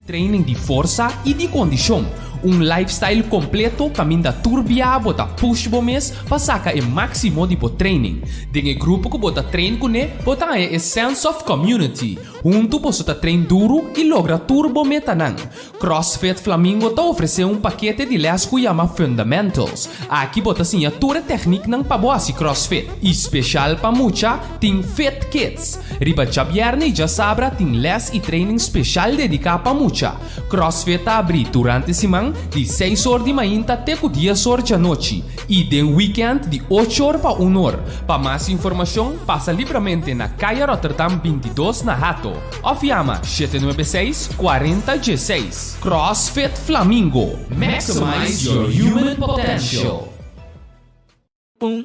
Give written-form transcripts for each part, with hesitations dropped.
Training di forsa i di kondishon, un lifestyle kompleto kaminda tur bia bo ta push bo mes pa saka e máksimo di bo training. Den e grupo ku bo ta train kuné bo ta haña e sense of community. Huntu boso ta train duru i logra tur bo metanan. CrossFit Flamingo ta ofresé un pakete di lès ku yama Fundamentals. Aki bo ta siña tur e tèkniknan pa bo hasi CrossFit. I speshal pa mucha tin Fit Kids. Riba djabièrnè i djasabra tin lès i training speshal dediká pa mucha. CrossFit ta abrí durante siman di seis or di mainta te ku dies or djanochi i den wikènt di ocho or pa un or. Pa mas informashon pasa libramente na Kaya Rotterdam 22 na Hato òf yama 796 40 16. CrossFit Flamingo, Maximize your human potential!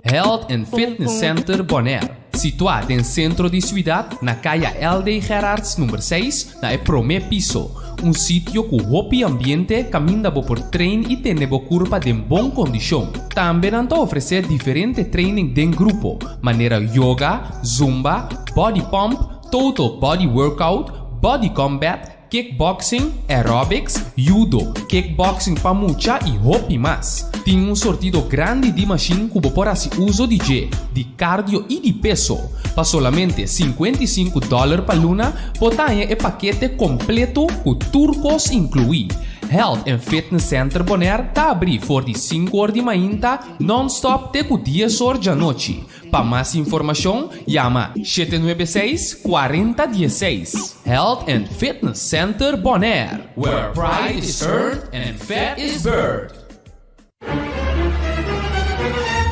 Health and Fitness Center Bonaire, situá den sentro di suidat na Kaya LD Gerards number seis na e promé piso. Un sitio ku hopi ambiente kaminda bo por train i tene bo kurpa den bon kondishon. Tambe nan ta ofresé diferente training den grupo, manera yoga, zumba, body pump, total body workout, body combat, Kickboxing, aerobics, judo, kickboxing pa mucha i hopi mas. Tin un sortido grandi di mashin ku bo por hasi uso di dje, di cardio i di peso. Pa solamente 55 dòler pa luna bo ta haña e pakete kompleto ku tur kos inkluí. Health and Fitness Center Bonaire ta abrí for di sinku or di mainta nònstòp te ku dies or djanochi. Pa mas informashon yama 796 40 16. Health and Fitness Center Bonaire, where pride is earned and fat is burned.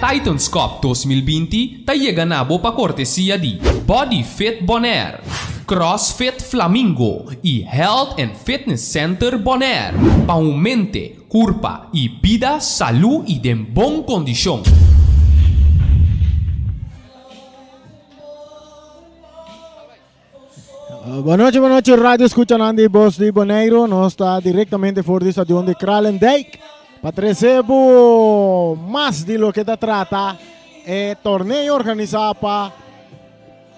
Titans Cup 2020 ta yega na bo pa kortesia di Body Fit Bonaire, CrossFit Flamingo i Health and Fitness Center Bonaire. Pa un mente, Kurpa i bida salú i den bon kondishon. Bon nochi, bon nochi, radio escuchanan di Bos di Boneiru. Nos ta directamente for di stadion di Kralendijk pa trece bo mas di loke ta trata e torneo organisa pa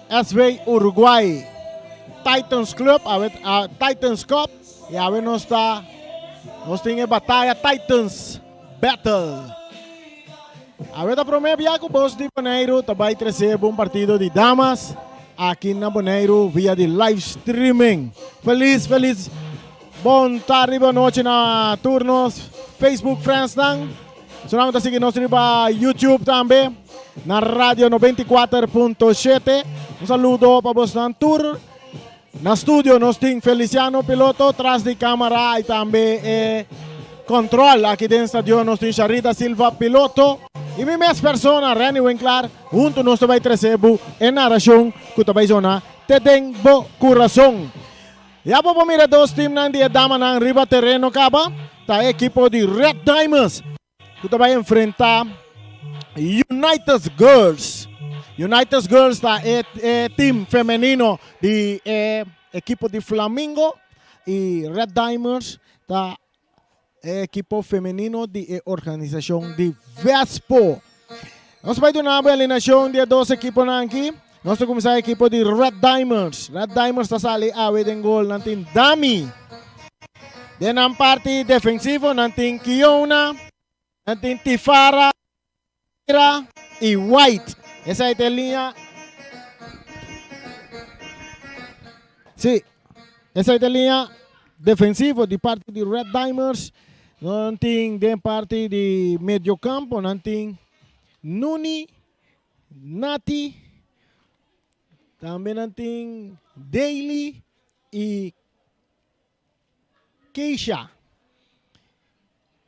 SV Uruguay Titans Club, awe, Titans Cup. I awe nos ta, nos tin e bataya Titans Battle. Awe ta promé bia ku Bos di Boneiru ta bai trese bo un partido di damas aki na Boneiru via di live streaming. Felis, felis, bon tardi, bon nochi na tur nos Facebook friends nan. Esunnan ku ta sigui nos riba YouTube tambe na Radio 94.7. Un saludo pa bosnan tur. Na studio nos tin Feliciano Piloto tras di camara y tambe e control aki den stadion nos tin Sharita Silva Piloto y mi mes persona Renny Winklar. Hunto nos ta bay trece bo e narracion cu ta bay zona te den bo curason. Ya bo por mira dos teamnan di e damanan riba tereno caba. Ta e ekipo di Red Diamonds ku ta bai enfrentá United Girls. United Girls ta e, e team femenino di e ekipo di Flamingo i Red Diamonds ta e ekipo femenino di e organisashon di Vespo. Nos bai duna bo e alineashon di e dos ekiponan aki. Nos ta kuminsá e ekipo di Red Diamonds. Red Diamonds ta sali awe den gol. Nan tin Dami. Den nan parti defensivo nan tin Kiona, nan tin Tifara i White. Esei ta e liña. Sí, esei ta e liña defensivo di parti di Red Diamonds. Nan tin den parti di mediocampo nan tin Nuni, Nati, tambe nan tin Daly i Keisha.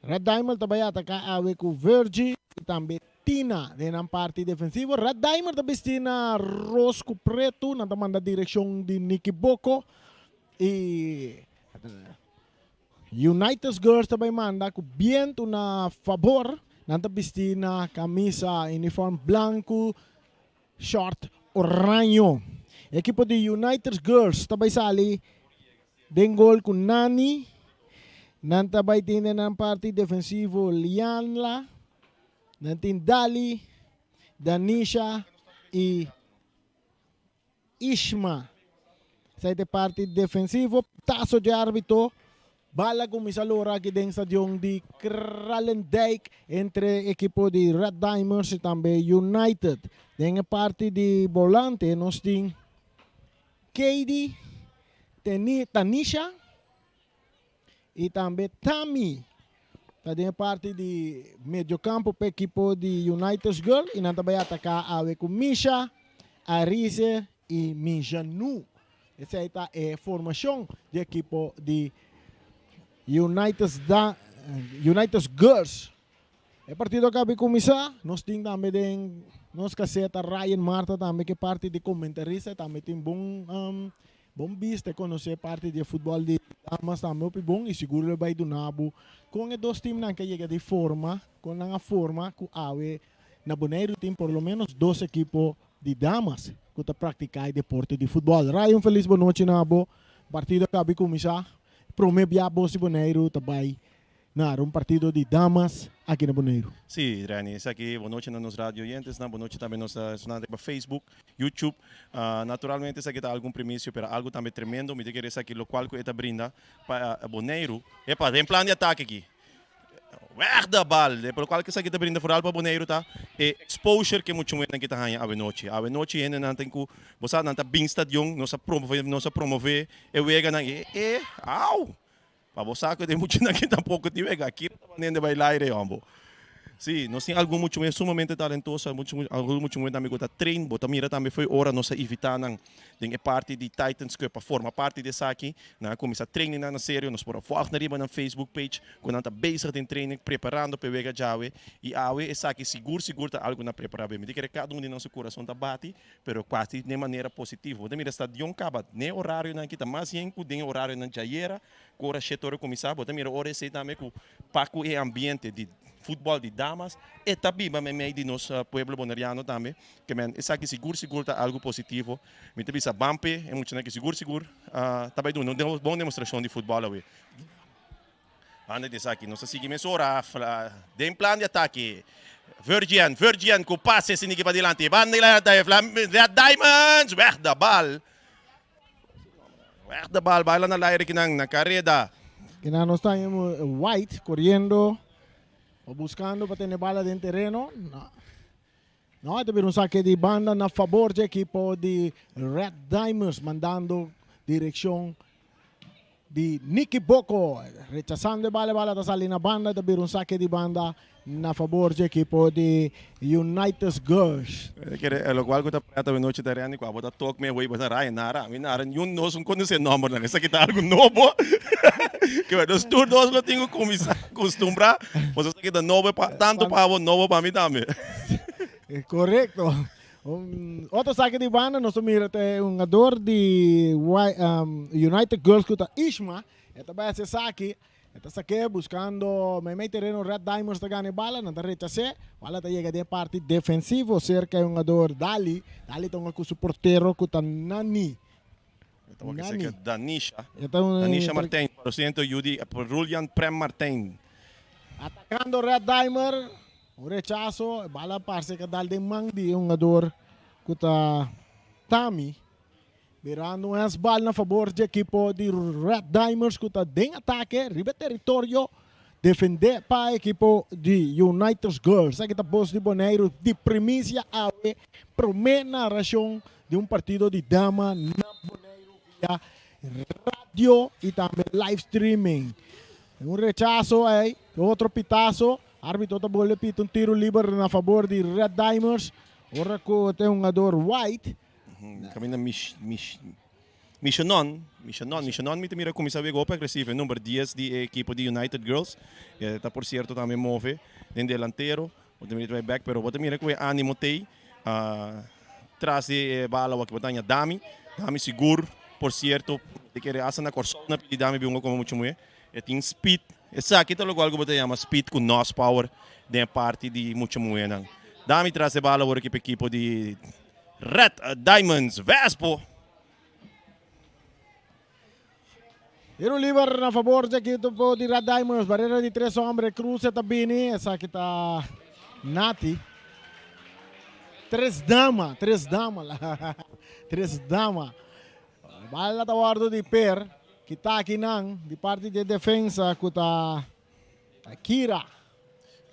Red Diamond ta bai ataká awe ku Virgie i tambe Tina den nan parti defensivo. Red Diamond ta bisti na ros ku pretu, nan ta manda direkshon di Nicky Boko i United Girls ta bai manda ku bientu na fabor. Nan ta bisti na kamisa uniform blanku, short oraño. Ekipo di United Girls ta bai sali Den gol ku Nani. Nan ta bai tin den nan parti defensivo Lianla. Nan tin Dali, Danisha i Ishma. Esei ta e parti defensivo. Pitaso dje arbitro. Bala kuminsá lora aki den stadion di Kralendijk entre ekipo di Red Diamonds i tambe United. Den e parti di bolante nos tin Kady, Tanisha i tambe Tammy ta den e parti di mediokampo pa ekipo di United Girl i nan ta bai ataká awe ku Misha, Arise i Mijanu. Esei ta e formashon di ekipo di United, United Girls. E partido a kabi kuminsá. Nos tin tambe den nos kaseta Ryan Marta tambe ke parti di komentarista. E tambe tin bon um, bon bista e konosé parti di e futbòl di damas tambe hopi bon i sigur lo bai duna bo kon e dos timnan ke yega di forma, kon nan a forma ku awe na Boneiru tin por lo ménos dos ekipo di damas ku ta praktiká e deporte di futbòl. Ryan un felis bonochi na bo. Partido a kabi kuminsá. Promé bia Bos di Boneiru ta bai Nar un partido di damas aki na Boneiru. Sí, Renny, esaki bo nochi na nos radio oyentesnan, bo nochi tambe nos esnan riba Facebook, YouTube. Naturalmente esaki ta algun primicio, pero algo tambe tremendo. Mi ta kere esaki locual cu e ta brinda pa Boneiru. Epa, den plan di atake aki. Weg de bal! Pero locual cu esaki ta brinda vooral pa Boneiru ta e exposure cu e muchamuenan aki ta haña awenochi. Awenochi hendenan tin cu, bo sa, nan ta bin stadion, nos a promove, nos a promove e weganan y e, au! Pa bo sa ku den muchanan aki tampoko tin wega. Akira ta manende bai laire hombo. Sí, nos tin algun mucha muher sumamente talentoso, mucha algun mucha muher tambe ku ta train. Bo ta mira tambe fo'i ora nos a invitá nan den e parti di Titans Cup pa forma parti di esaki. Nan a kuminsá training nan na serio. Nos por a vòlg nan riba nan Facebook page ku nan ta bezig den training preparando pa e wega djawe. I awe esaki sigur sigur ta algu nan prepará bien. Mi ta kere kada un di nan su kurason ta bati, pero kasi den manera positivo. Bo ta mira stadion kaba den e orarionan aki ta mas yen ku den e orarionan djayera ku ora shete ora kuminsá. Bo ta mira ora esei tambe ku pa ku e ambiente di futbòl di damas e ta biba meimei di nos pueblo boneriano tambe. Ke men esaki sigur sigur ta algu positivo. Mi ta bisa ban p'e e muchanan aki sigur sigur ta bai duna un bon demostrashon di futbòl awe. Banda di esaki nos ta sigui mesora den plan di atake. Virgien, Virgien ku pase siniki padilanti. Banda di Red Diamonds, weg de bal. Weg de bal, baila na laire kinan na kareda. Kinan nos ta White koriendo o buskando pa tene bala den tereno. No. No, e ta bira un sake di banda na fabor dje ekipo di Red Diamonds mandando direkshon di Nicky Boko. Rechasando e bala, e bala ta sali na banda, e ta bira un sake di banda na fabor dje ekipo di United Girls. E kere e lokual ku ta preta awe nochi ta Randy ku abo ta tok me wei bo ta raya nara ami nara niun nos un konosé nòmbernan esaki ta algu nobo ke nos tur dos lo tin ku kuminsá kustumbrá pasobra esaki ta nobo pa tantu pa abo nobo pa mi tambe. Korekto. Un otro sake di banda nos ta mira ta e hungador di United Girls ku ta Ishma e ta bai hasi esaki. E ta sak'é buskando meimei tereno Red Diamonds ta gana e bala, nan ta rechas'é. Bala ta yega den e parti defensivo serka e hungador Dali. Dali ta hunga ku su portero ku ta Nani. E ta wak serka Danisha. Danisha Martijn, porciento yu di Rulian Prem Martijn. Atakando Red Diamond, un rechaso, e bala parse ku a dal den man di e hungador ku ta Tami. Mirando un hesbal na fabor dje ekipo di Red Diamonds ku ta den atake riba e teritorio defendé pa ekipo di United Girls. Esaki ta bos di Boneiru di primisia awe, promé narashon di un partido di dama na Boneiru via radio i tambe live streaming. Un rechaso ei, otro pitaso, arbitro ta bolbe pita un tiro liber na fabor di Red Diamonds ora ku ta e hungador White. Caminda Mich, Mich, Michonon, Michonon, Michonon mi ta mira cuminsa wega hopi agresivo, e number dies di e ekipo di United Girls, e ta por cierto tambe move den delantero, bo ta mira ta bay back, pero bo ta mira cu e animo t'ey, tras di e bala awor bo ta haña Dami, Dami sigur por cierto mi ta kere hasta na Corsou na pidi Dami bin hunga como mucha muhe, e tin speed, esaki ta locual cu bo ta yama speed cu nos power den e parti di mucha muhenan, Dami tras e bala awor aki pa ekipo di. Red Diamonds Vespo. Tiro liber na fabor dje ekipo di Red Diamonds. Barera di tres hombre. Cruce ta bini. Esaki ta Nati. Tres dama. Tres dama. Tres dama. Bala ta wordo di Per. Kita akinan di parti di defensa ku ta Akira.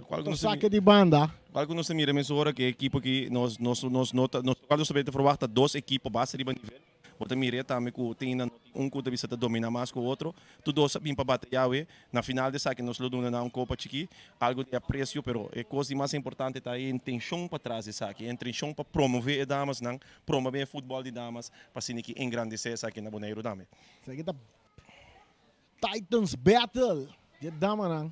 Cual Otro saque di banda. Cual ku nos ta mira mesora ku e ekipo aki nos nos nos no ta nos cual nos ta verwachta dos ekipo basta riba nivel. Bo ta mira tambe ku tin nan un ku ta bisa ta domina mas ku otro. Tur dos a bin pa bataya awe. Na final di esaki nos lo duna nan un kopa chikí, algu di apresio, pero e kos di mas importante ta e intenshon patras di esaki, e intenshon pa promove e damasnan, promove e futbòl di damas pa asina ki engrandesé esaki na Boneiru tambe. Esaki ta Titans Battle di e damanan.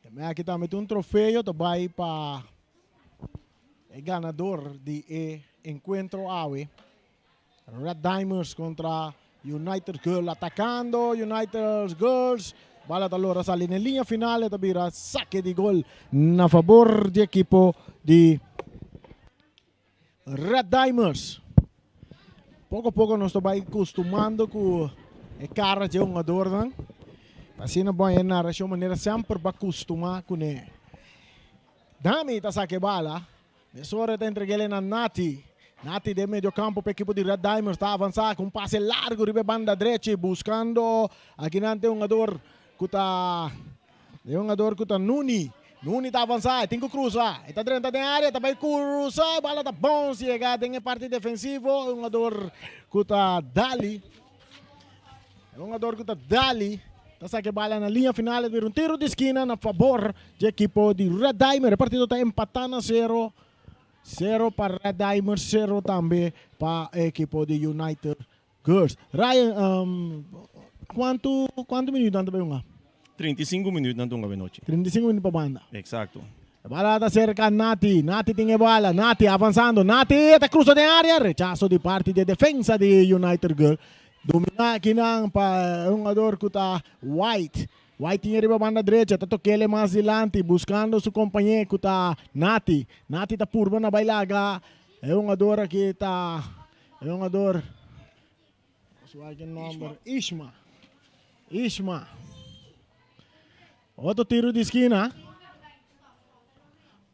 E aki tambe tin un trofeo ta bai pa e ganador di e encuentro awe. Red Diamonds contra United Girls atacando United Girls. Bala ta lora sali na linea final e ta bira saque di gol na favor di ekipo di Red Diamonds. Poco poco nos ta bai costumando cu e cara dje hungadornan. Asina bon e narracion manera semper ba costuma cune. Dami ta saca e bala. Mesora ta entreg'ele na Nati. Nati den medio campo pa ekipo di Red Diamonds ta avansa cu un pase largo riba e banda drechi buscando akinan te hungador cu ta E hungador ku ta Nuni. Nuni ta avansá, e tin ku krusa. E ta drenta den área, ta bai krusa, e bala ta bons yega den e parti defensivo. E hungador ku ta Dali. E hungador ku ta Dali ta saka e bala na liña final. E bira un tiro di skina na fabor dje ekipo di Red Diamond. E partido ta empatá na sero. Sero pa Red Diamond, sero tambe pa e ekipo di United Girls. Ryan, um, kuantu, kuantu minuut nan ta bai hunga? 35 minuut nan ta hunga benochi. 35 minuut pa banda. Exacto. E bala ta cerca Nati. Nati tin e bala. Nati avanzando. Nati ta cruza den area. Rechazo di parti di defensa di United Girl. Domina akinan pa e hungador cu ta White. White tin e riba banda drecha. Ta tokele mas dilanti buscando su compañe cu ta Nati. Nati ta purba na bai laga e hungador aki ta E hungador, su nomber, Ishma. Ishma. Otro tiro di skina.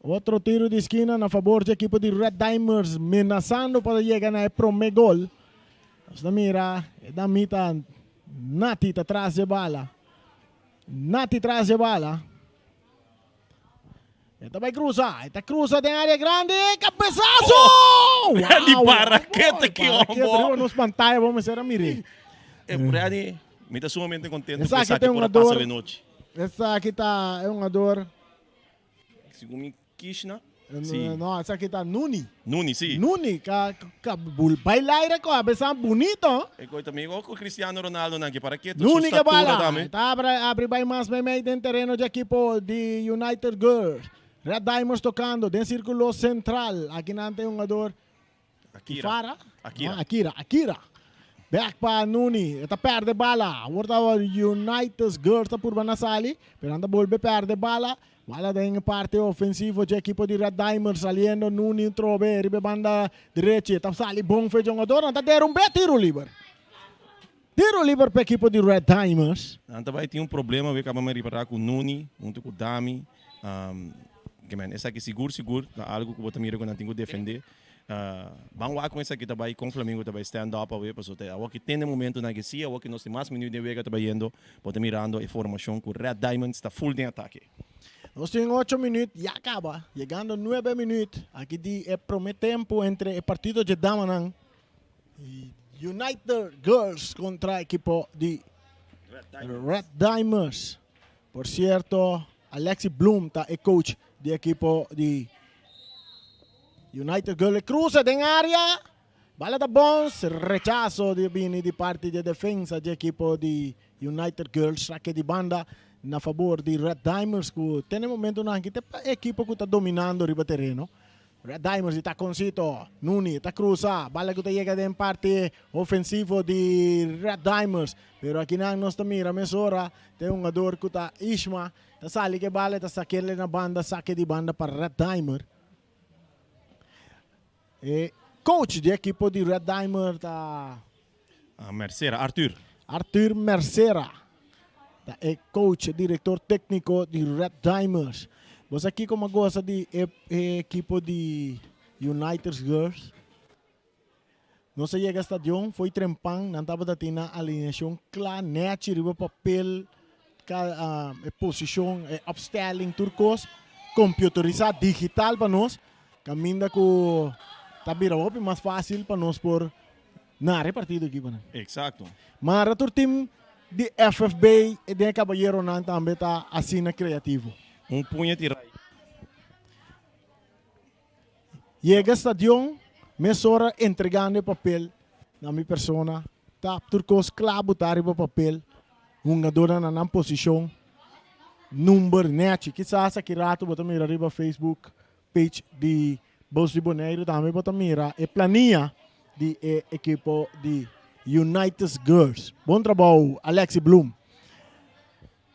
Otro tiro di skina na favor di ekipo di Red Diamonds, menasando pa yega na e prome gol. Nos ta mira, e damita Nati ta tras di bala. Nati tras di bala. E ta bai cruza, e ta cruza den area grandi, cabezazo! Oh! Wow! Di paraquete ki hombo. Riba nos pantalla bo mester a mire. E Freddy, mi ta sumamente contento cu esaki por a pasa de nochi. Esaki ta e hungador. Segun mi Kishna. Si. No, esaki ta Nuni. Nuni, si. Nuni, ka, ka bul bai laire ko abesan bunito. E koi ta amigo ku Cristiano Ronaldo nan ki para ketu su Nuni ke statura bala. tambe. Ta abra, abri bai mas meimei den tereno di ekipo di United Girls. Red Diamonds tokando den sirkulo sentral. Akinan ta e hungador Akira. Kifara? Akira. No, Akira, Akira. Bek pa Nuni. E ta perde bala. Awor ta United Girls ta purba na sali, pero nan ta bolbe perde bala. Bala den parti ofensivo dje ekipo di Red Diamonds saliendo Nuni trobe riba e banda drechi. E ta sali bon fe djongador. Nan ta derumbe tiro liber. Tiro liber pa ekipo di Red Diamonds. Nan ta bai tin un problema we kaba mi ripara ku Nuni huntu ku Dami. Ke men esaki sigur sigur ta algu ku bo ta mira ku nan tin ku defende. Ban wak kon esaki ta bai, kon Flamingo ta bai stand up awe, pasobra ta awor ki tin e momentonan ki si awor ki nos tin mas minuut den wega ta bayendo, bo ta mirando e formashon ku Red Diamonds ta full den atake. Nos tin ocho minuut ya kaba, yegando nuebe minuut aki di e prome tempo entre e partido dje damanan United Girls kontra ekipo di Red Diamonds. Por cierto, Alexi Bloom ta e coach di ekipo di United Girls. Cruza den area. Bala ta bons. Rechazo di bini di parti di defensa di ekipo di United Girls. Saque di banda na favor di Red Diamonds ku ten e momentonan aki ta e ekipo ku ta dominando riba tereno. Red Diamonds di taconcito. Nuni ta cruza. Bala cu ta yega den parti ofensivo di Red Diamonds. Pero akinan nos ta mira mesora ta e hungador cu ta Ishma. Ta sali cu e bala y ta sake'le na banda. Sake di banda pa Red Diamond. E coach di ekipo di Red Diamond ta. Mercera, Arthur. Arthur Mercera ta e coach, director tecnico di Red Diamonds. Bo sa kico mi a goza di e ekipo di United Girls? Nos a yega stadion fo'i trempan, nan tabata tin nan alineacion cla, nechi riba papel, ca e posicion, e opstelling, tur cos computerisa, digital pa nos, caminda cu ta bira hopi mas facil pa nos por nara e partido ekiponan. Exacto. Mara tur team di FFB e den e caballeronan tambe ta asina creativo. Un puña tira. Yega stadion mesora entregando e papel na mi persona ta tur kos kla botá riba papel, hungadornan na nan posishon, number nechi. Kisas aki rato bo ta mira riba Facebook page di Bos di Boneiru tambe bo ta mira e plania di e ekipo di United Girls. Bon trabou Alexi Bloem.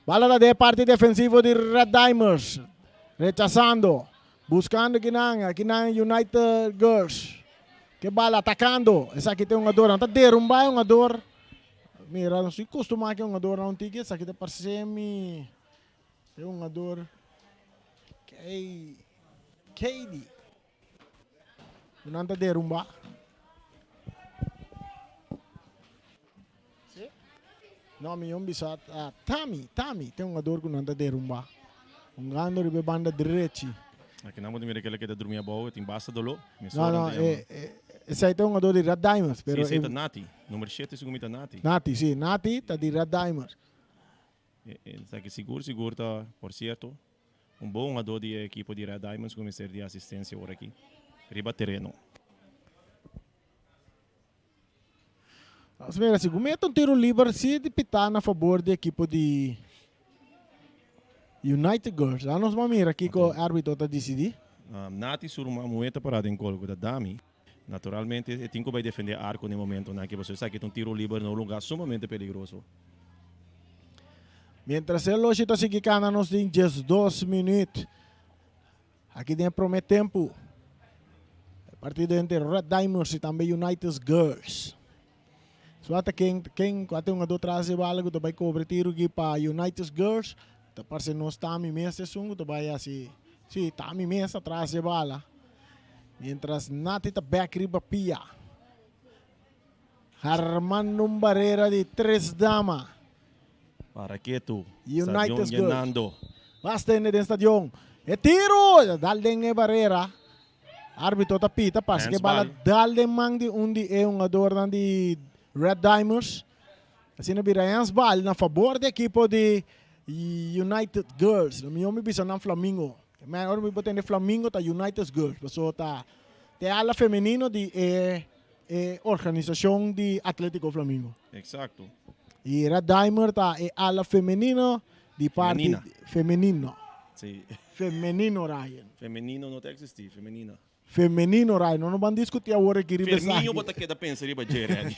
Bala ta den e parti defensivo di Red Dimers. Rechasando. Buscando kinan. Akinan United Girls. Ke bala atacando. Esaki ta e hungador. Nan ta derumba e hungador. Mira, nos tin costuma ke hungador nan un tiki. Esaki ta parce mi e hungador Katie. Ku nan ta derumba. No, mi yon bisa ah, Tami, Tami, tin un jugador ku nan ta derumba. Hungando riba e banda drechi. Aki nan bo ta mira kela keda drumi abou, e tin basta doló. Mi No, sora no, ta yama. e, e, esei ta un jugador di Red Diamonds, Sí, pero esei e, ta Nati. Number shete segun mi ta Nati. Nati, sí, Nati ta di Red Diamonds. E, e, esaki sigur, sigur ta, por cierto, Un bon hungadó di e ekipo di Red Diamonds ku mester di asistensia ora aki riba tereno. Nos mira si meta un tiro liber si di pita na fabor di ekipo di United Girls. Laat nos maar mira kiko arbitro ta disidí. Nati su ruman muhé ta pará den gol ku ta Dami. Naturalmente e tin ku bai defendé arko den momentonan aki pasobra esaki ta un tiro liber na un lugá sumamente peligroso. Mientras e loshi ta sigui kana nos tin 12 minuut aki den e prome tempu. E partido entre Red Diamonds y tambe United Girls. So ata ken ken ku ata hungador tras di bala ku ta bai kobra e tiro aki pa United Girls. Ta parse nos Tami mes esun ku ta bai hasi. Si, Tami mes ta tras di bala. Mientras Nati ta bek riba pia. Armando un barera di tres dama. Para ketu. United Stadion Girls. yenando. Basta hende den stadion. E tiro! Dal den e barera. Arbitro ta pita, parse ke bala Handsbal. dal den man di un di e hungadornan di Red Dimers. Asina bira handsbal na fabor di ekipo di United Girls. Lo mihó mi bisa nan Flamingo. Men ora mi por tende Flamingo ta United Girls, pasobra ta e ala femenino di e e organisashon di Atletico Flamingo. Exacto. I Red Dimer ta e ala femenino di parti Femenina. femenino. Sí. Femenino Ryan. Femenino no ta existi, femenina. Femenino Ryan, no no ban discuti awor aki riba esaki. Ferminho bo ta keda pensa riba dje, Randy.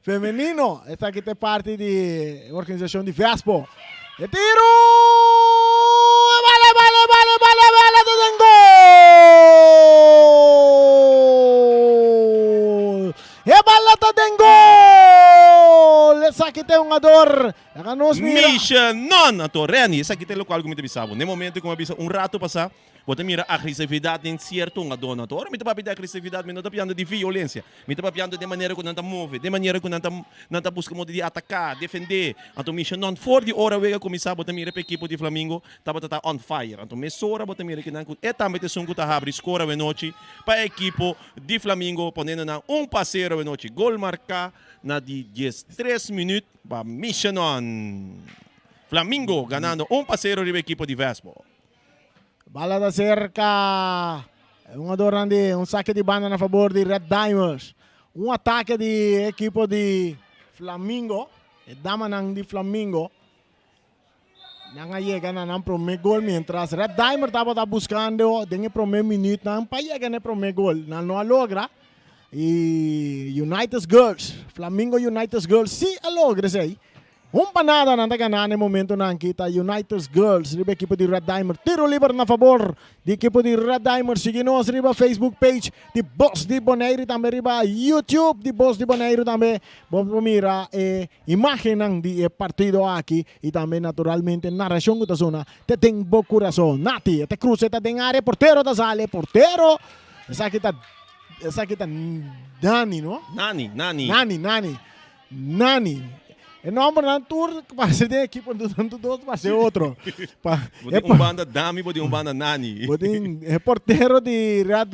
Femenino, esaki ta e parti di organisacion di Vespo. E tiro! E bala, e bala, e bala, e bala, e bala ta den gol! E bala ta den gol! Esaki ta e hungador. Laga nos mira. Misha non! Anto Renny, esaki ta e locual cu mi ta bisa bo. N'e momento cu mi a bisa un rato pasa, bo ta mira agresividad den cierto hungadornan. Anto ora mi ta papia di agresividad, mi no ta papiando di violencia. Mi ta papiando den manera cu nan ta move, den manera cu nan ta nan ta busca modo di ataca, defende. Anto Misha non, for di ora wega cuminsa, bo ta mira pa ekipo di Flamingo tabata ta on fire. Anto mesora bo ta mira kinan cu e tambe ta esun cu ta habri score awenochi pa e ekipo di Flamingo, poniendo nan un pa cero awenochi. Gol marca na di 13 minuut. Pa Missionon. Flamingo ganando un pa cero riba ekipo di Vespo. Bala ta cerca un jugador di un saque di banda na favor di Red Diamonds. Un atake di ekipo di Flamingo. E damanan di Flamingo. Nan a yega na nan prome gol mientras Red Diamond tabata buscando den e prome minuutnan pa yega na e prome gol. Nan no a logra. Y United Girls, Flamingo United Girls sí a logra esey. Un pa nada nan ta gana na e momentonan aki ta United Girls riba ekipo di Red Diamond. Tiro liber na fabor di ekipo di Red Diamond. Sigui nos riba Facebook page di Bos di Boneiru y tambe riba YouTube di Bos di Boneiru tambe. Bo por mira e Imágennan di e partido aki y tambe naturalmente narracion cu ta sona te den bo curason. Nati, e ta cruza, e ta den area, portero ta sali, portero! Esaki ta esaki ta Nani, no? Nani, Nani. Nani, Nani. Nani. E nombernan tur parse den ekipo nan tur dos parse otro. Pa, Bo tin un banda Dami, bo tin un banda Nani. Bo tin e portero di Red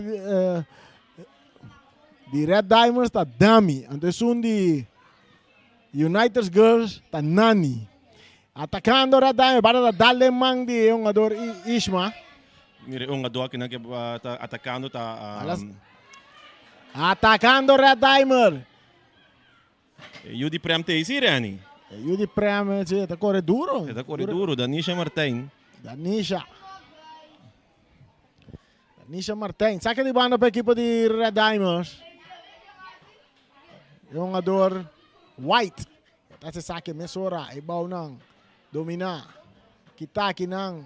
di Red Diamonds ta Dami. Anto esun di United's Girls ta Nani. Atacando Red Diamonds, bala ta dal den man di e hungador Ishma. Mira e hungador akinan ke ta atacando ta Atacando Red Diamond. E yu di Prem ta esi, Renny. E yu di Prem, si, e ta kore duro. E ta kore duro, Danisha Martijn. Danisha. Danisha Martijn. Saka di banda pa ekipo di Red Diamonds. E hungador White. E ta hasi sake mesora. E bounan domina. Kita akinan.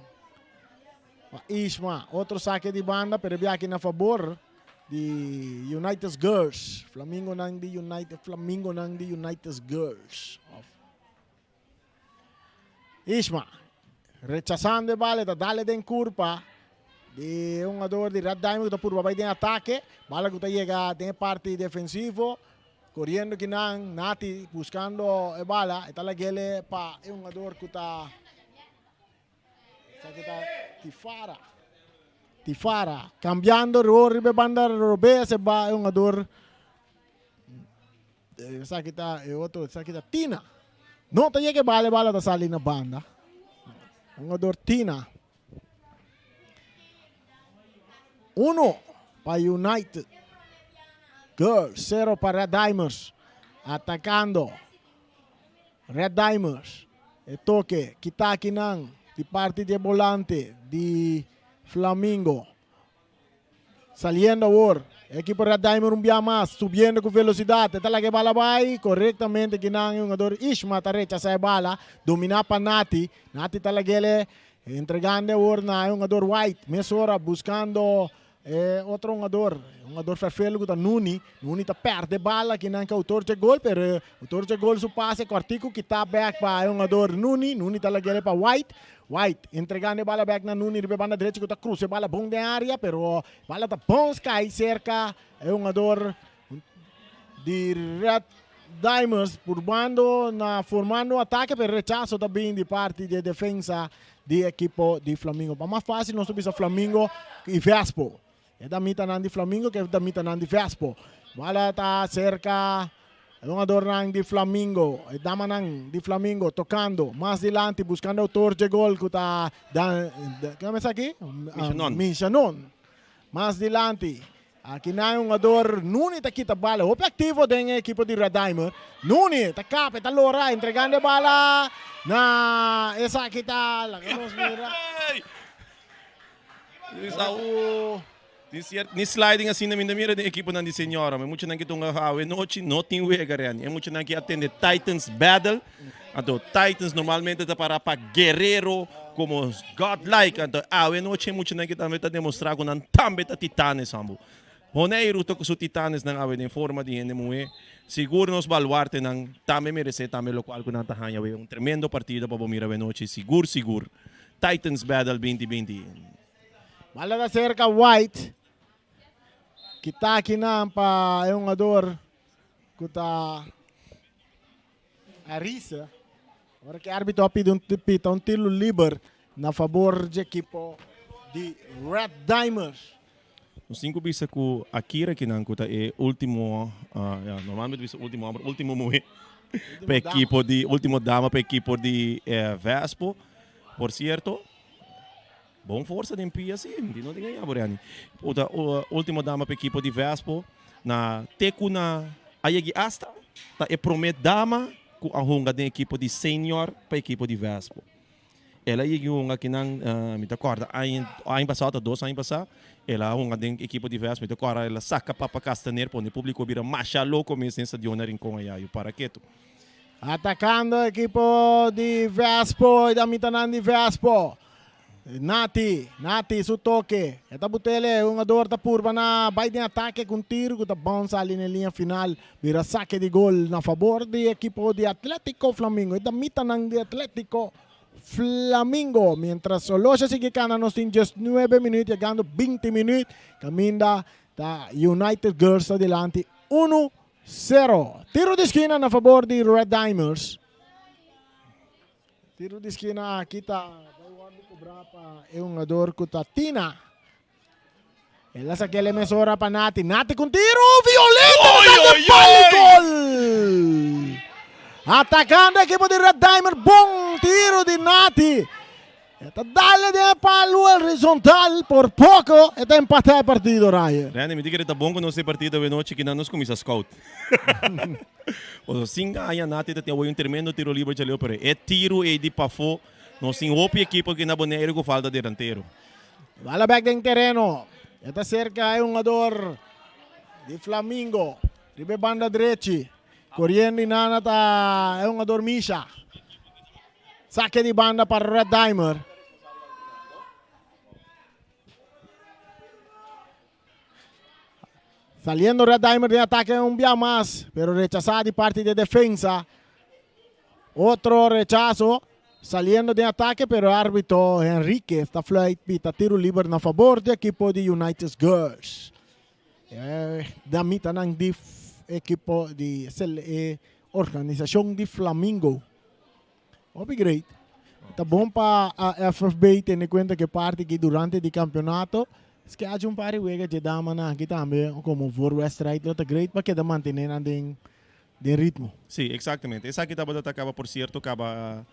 Pa Ishma, otro sake di banda, pero e biaha na fabor di United Girls. Flamingonan di United, Flamingonan di United Girls. Of. Ishma, rechasando e bala, ta dale den curpa di un jugador di Red Diamond ku ta purba bai den atake. Bala ku ta yega den e parti defensivo. Coriendo kinan, Nati buscando e bala, e ta lagele pa e jugador ku ta Esaki ta Tifara. Tifara cambiando rol riba e banda robes e ba e hungador esaki ta e otro esaki ta Tina. No ta yega e bala e bala ta sali na banda. Hungador Tina. Uno pa United Girls, cero pa Red Diamonds. Atacando. Red Diamonds, e toke kita akinan di parti di e bolante di Flamingo. Saliendo awor, e ekipo Red Diamond un bia mas, subiendo ku velosidat. E ta laga e bala bai korektamente kinan e hungador Ishma ta rechasa e bala, domina pa Nati. Nati ta lag'el entregando awor na e hungador White. Mesora buskando E otro hungador, hungador ferfelu ku ta Nuni. Nuni ta perde bala kinan ku outor dje gol, pero e outor dje gol su pase kòrtiku kita bèk pa e hungador Nuni. Nuni ta lag'é pa White. White entregando e bala bèk na Nuni riba e banda drechi ku ta krusa e bala bon den área, pero bala ta bons kai serka e hungador di Red Diamonds purbando na formando un atake pero rechaso ta bin di parti di e defensa di ekipo di Flamingo. Pa mas fácil nos ta bisa Flamingo y Vespo. E damitanan di Flamingo ke damitanan di Vespo. Bala ta serka e hungadornan di Flamingo, e damanan di Flamingo tocando mas dilanti buscando autor dje gol ku ta dan, kiko mester aki? Michanon. Michanon. Mas dilanti Aki na e hungador Nuni ta kita bala. Hopi aktivo den e ekipo di Radimer. Nuni ta kap, e ta lora, entregando e bala na esaki ta, laga nos mira. Tin cier, ni sliding asina mi ta mira den ekiponan di señora. Mi muchanan ki tunga awe nochi no tin wega Renny. E muchanan ki atende Titans Battle. Anto Titans normalmente ta para pa guerrero como godlike. Anto awe nochi e muchanan ki tambe ta demostra ku nan tambe ta titanes ambo. Boneiru ta ku su titanesnan awe den forma di hende muhé. Sigur nos baluartenan tambe meresé tambe lokual ku nan ta haña awe. Un tremendo partido pa bo mira awe nochi sigur sigur. Titans Battle 2020. Bala ta serka White. Kita akinan pa e hungador ku ta Arisa. Ora ku e arbitro a pidi un pita un tiro liber na fabor dje ekipo di Red Diamonds. Nos tin ku bisa ku Akira kinan ku ta e ultimo, ya normalmente bisa ultimo homber, ultimo muhe pa ekipo di, ultimo dama pa ekipo di Vespo. Por cierto, Bon forsa den pia si, di no tin gaña bo Renny. Puta ultimo dama pa ekipo di Vespo na te ku na a yegi asta ta e prome dama ku a hunga den ekipo di senior pa ekipo di Vespo. El a yegi hunga kinan mi ta korda aña aña pasado ta dos aña pasa el a hunga den ekipo di Vespo mi ta korda el a saka papa Castaner pone publiko bira masha loko mes den stadion na Rincon aya yu para ketu. Atacando ekipo di Vespo y damitanan di Vespo. Nati, Nati su toke. E ta butele, e hungador ta purba na bai den atake ku un tiro ku ta bounce sali na e liña final. Bira sake di gol na fabor di ekipo di Atletico Flamingo. E damitanan di Atletico Flamingo. Mientras Olosha sigui kana nos tin 19 minuut yegando 20 minuut. Kaminda. Ta United Girls ta dilanti 1 0. Tiro di skina na fabor di Red Dimers. Tiro di skina aki ta bai wordo cobra pa e hungador cu ta Tina. El a saca el mesora pa Nati. Nati con tiro violento. Oy, oy, Palo oy! gol! Atacando equipo di Red Diamond. Bon tiro di Nati. E ta dale den e palo horizontal. Por poco e ta empata e partido, Ryan. Randy, mi ta kere ta bon ku nos e partido awe nochi kinan nos kuminsá scout. Pasobra sin gaña Nati ta tin awor un tremendo tiro liber djaleu, pero e tiro ei di pafó, nos tin hopi ekipo aki na Boneiru ku falta delantero. Bala bek den tereno. E ta serka e hungador di Flamingo. Riba e banda drechi. Coriendo y nana ta e hungador Misha. Saque di banda pa Red Dimer. Saliendo Red Dimer den ataque un bia mas, pero rechazado di parti de defensa. Otro rechazo, saliendo den ataque, pero árbitro Enrique ta fluit pita tiro liber na favor di equipo di United Girls. E damitanan di equipo di e organisacion di Flamingo. Hopi great. Ta bon pa FFB tene cuenta cu e parti aki durante di campeonato es ke haci un par di wega dje damanan aki tambe como voorwedstrijd lo ta great pa keda mantene nan den den ritmo. Sí, exactamente. Esaki tabata ta caba por cierto caba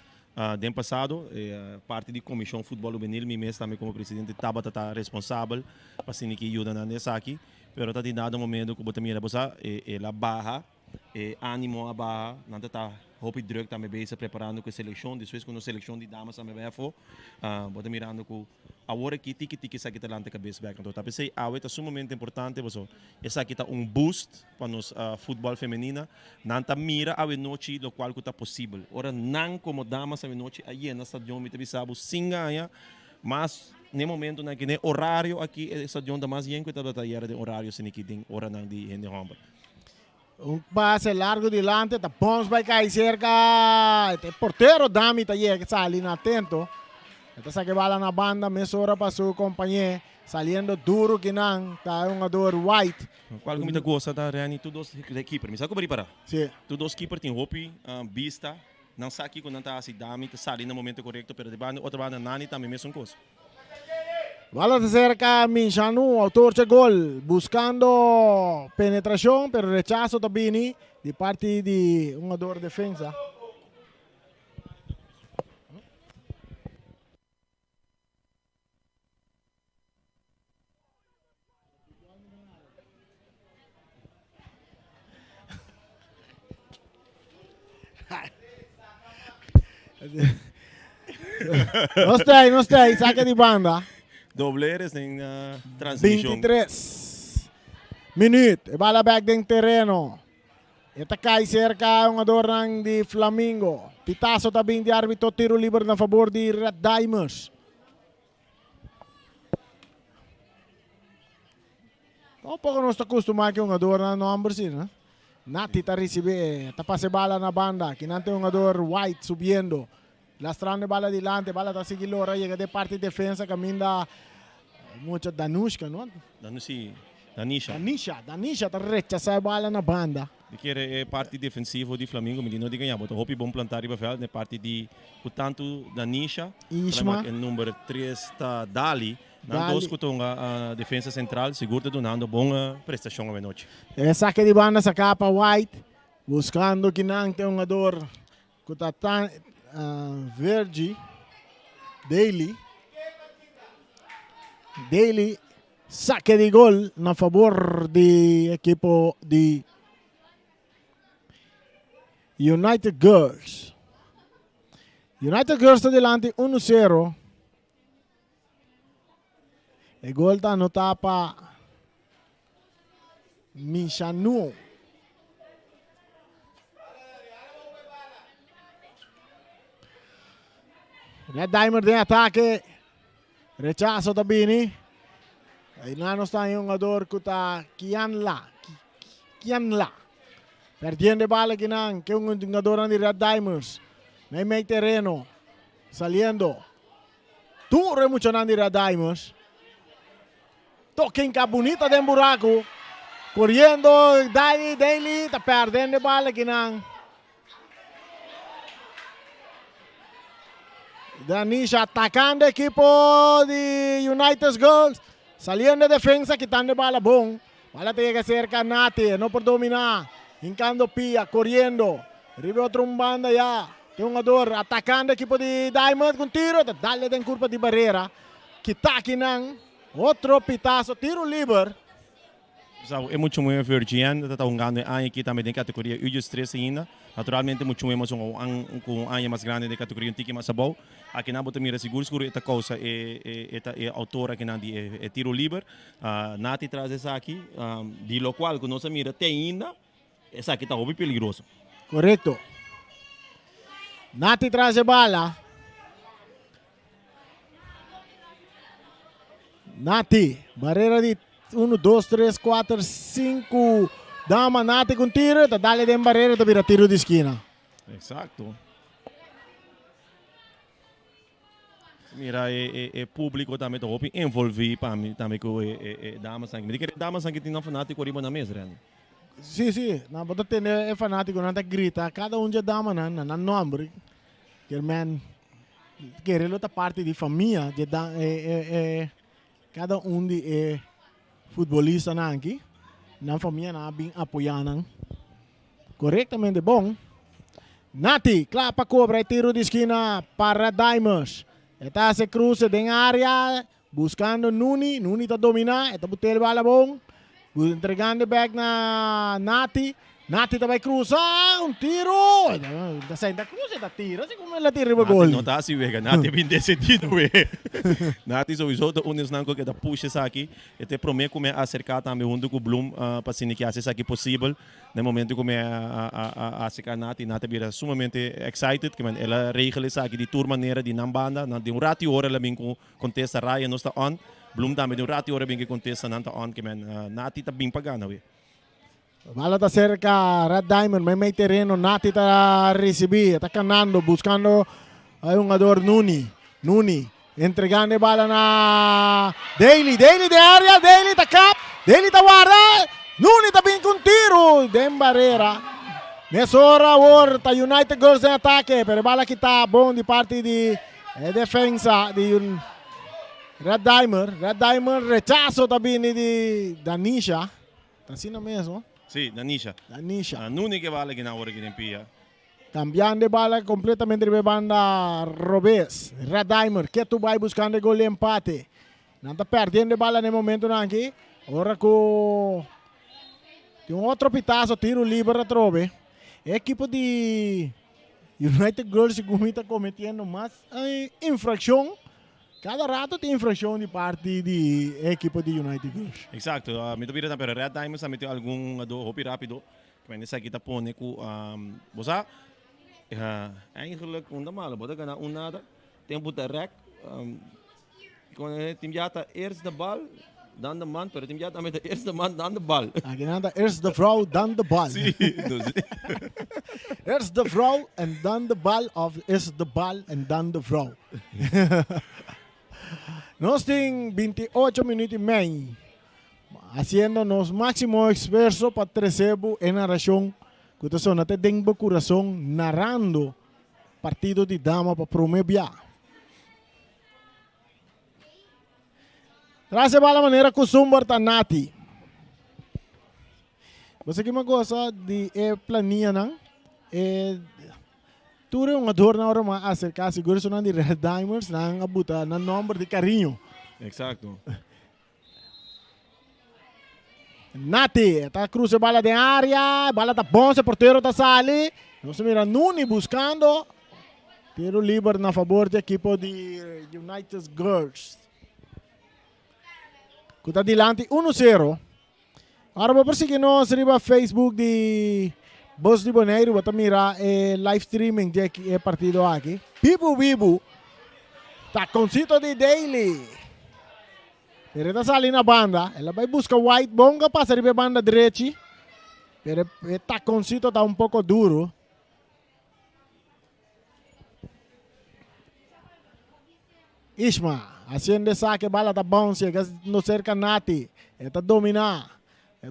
den pasado. E parti di Comision Futbol Hubenil mi mes tambe como presidente tabata ta responsabel pa asina ki yuda nan den esaki. Pero ta tin dado momento cu bo ta mira bo sa e la baha. E animo a baha, nan ta ta hopi druk tambe bezig preparando ku e selekshon, despues ku nos selekshon di damas tambe bai afó, bo ta mirando ku awor aki tiki tiki esaki ta lanta kabes bek. Anto ta p'esei awe ta sumamente importante pasobra esaki ta un boost pa nos futbòl femenina. Nan ta mira awe nochi lokual ku ta posibel. Ora nan komo damas awe nochi a yena stadion mi ta bisa bo sin gaña mas n'e momentonan aki, n'e orario aki e stadion ta mas yen ku e tabata ayera den orario esaki den oranan di hende hòmber. Un pase largo dilante ta Pons bai kai cerca e portero Dami ta yega sali na atento. E ta saca e bala na banda mesora pa su compañe saliendo duro kinan ta e hungador White. Cual cu mi ta goza ta Renny tur dos keeper mi sa cu bo ripara Si. tur dos keeper tin hopi bista nan sa kico nan ta haci Dami ta sali na momento corecto pero di banda otro banda Nani tambe mesun cos. Bala ta cerca Minshanu, autor dje gol, buscando penetracion, pero rechazo ta bini di parti di un hungador defensa. No stay, no stay, saca di banda. Dobleres den uh, transmisión. 23 minuut. E bala back den terreno. E ta cai cerca un adornan di Flamingo. Pitazo ta bin di arbitro tiro liber na favor di Red Dimers. Tampoco nos ta acostumá cu hungador na nomber si, no? Nati ta recibe, ta pasa e bala na banda. Kinan tin hungador White subiendo. Lastrando e bala dilante, bala ta sigui lora, yega den parti defensa caminda mucha Danushka, no? Danu si, Danisha. Danisha, Danisha ta rechasa e bala na banda. Di kere e parti defensivo di Flamingo mi di no di gaña bo ta hopi bon plantá riba vèlt na e parti di ku tantu Danisha Ishma. E number tres ta Dali. Nan dos ku ta hunga defensa sentral sigur ta dunando bon prestashon awenochi. E sake di banda saká pa White buskando kinan ta e hungador ku ta Virgie Daly. Daly sake di gol na fabor di ekipo di United Girls. United Girls ta dilanti 1-0. E gol ta anotá pa Mishanu. Red Diamond den atake. Rechazo ta bini. Einan nos ta un jugador ku ta Kianla. Kianla. Perdiendo e bala kinan. Ke un jugador di Red Diamonds. Meimei tereno. Saliendo. Tur e muchanan di Red Diamonds. Toque hinká bunita den buraku. Koriendo Daily, Daily ta pèrdendo e bal akinan. Danisha atakando ekipo di United Girls. Saliendo defensa kitando e bala bon. Bala ta yega serka Nati, e no por dominá. Hinkando pia, koriendo. Riba e otro un banda ya. Tin un hungador atakando ekipo di Diamond ku un tiro. Ta dal den kurpa di barera. Kita akinan. Otro pitaso, tiro liber. Sa e muchu muhé Virgien ta ta hungando e aña aki tambe den kategoria U diestres ainda. Naturalmente muchu muhé mas un ku un aña mas grandi den kategoria un tiki mas abou. Akinan bo ta mira sigur sigur e ta kousa e e ta e outor akinan di e tiro liber. Nati tras esaki di lokual ku nos a mira te ainda esaki ta hopi peligroso. Korekto. Nati tras e bala. Nati, barera di 1, 2, 3, 4, 5. Dama Nati con tiro, ta dale den barera, ta bira tiro di esquina. Exacto. Mira, e, e, e público tambe ta hopi envolví pa mi tambe ku e, e, e damas aki. Mi di kere damas aki tin nan fanátiko riba nan mes, Randy. Sí, sí, nan bo ta tende e fanátikonan ta grita kada un dje damanan na nan nòmber. Kier men kere lo ta parti di famia dje da e e e kada un di e futbolistanan aki. Nan famianan a bin apoyá nan. Korektamente bon. Nati kla pa kobra e tiro di skina pa Red Diamonds. E ta hasi kruse den área buskando Nuni. Nuni ta dominá, e ta buta el bala bon. Entregando e bèk na Nati. Nati ta bai krusa, un tiro! Ta senta krusa, e ta tira así como el a tira riba gol. Nati no ta hasi wega, Nati a bin decidido we. Nati sowieso ta un di esnan ku a keda push esaki. E ta e promé ku mi a aserká tambe huntu ku Bloem pa asina ke hasi esaki posibel. Na e momento ku mi a aserká Nati, Nati a bira sumamente excited. Kimen el a regel esaki di tur manera di nan banda. Nan den un ratu i ora el a bin ku kontesta Ryan nos ta on. Bloem tambe den un ratu i ora a bin ku kontesta nan ta on. Kimen Nati ta bin pa gana we. Bala ta cerca Red Diamond, meimei tereno, Nati ta ricibi, e ta canando, buscando e hungador Nuni. Nuni entregando e bala na Daly, Daly den area, Daly ta kap, Daly ta warda, Nuni ta bin cu un tiro den barera. Mesora awor ta United Girls den atake, pero e bala kita bon di parti di e defensa di Red Diamond. Red Diamond rechazo ta bini di Danisha. Ta asina mes, no? Sí, Danisha. Danisha. Ah, Nuni ke bala kina ora kina pia. Cambiando e bala completamente riba e banda robes. Radimer ketu bai buscando e gol di empate. Nan ta perdiendo e bala na e momentonan aki. Ora cu tin un otro pitazo, tiro liber atrobe. E ekipo di United Girls segun mi ta cometiendo mas infraccion. Cada rato tin infraccion di parti di e ekipo di United Girls. Exacto, mi ta bira tambe Red Diamonds tambe tin algun hungador hopi rapido. Kende esaki ta pone cu bo sa eigenlijk un ta malo, bo ta gana un nada, tempo ta rek, tin bia ta eerst de bal dan de man, pero tin bia tambe ta eerst de man dan de bal. Aki nan ta eerst de vrouw dan de bal. Sí, dus. Eerst de vrouw en dan de bal of eerst de bal en dan de vrouw. Nos tin 28 minuut y mei haciendo nos máximo esfuerzo pa trece bo e narracion cu ta sona te den bo curason narrando partido di dama pa prome bia. Tras e bala manera custumber ta Nati. Bo sa kima goza di e planianan? E Tur e hungadornan ora nan a aserká, sigur esunnan di Red Diamonds, nan a buta nan nòmber di kariño. Eksakto. Nati ta krusa e bala den área, e bala ta bons, e portero ta sali. Nos a mira Nuni buskando tiro liber na fabor di ekipo di United Girls ku ta dilanti uno sero. Ora bo por sigui nos riba Facebook di Bos di Boneiru, bo ta mira e live streaming di e partido aki. Bibu bibu, taconcito di Daly. Pero e ta sali na banda, el a bai busca White, bon a pasa riba e banda drechi, pero e taconcito ta un poco duro. Ishma. Haciendo e saque, bala ta bounce, yega no cerca Nati. E ta domina.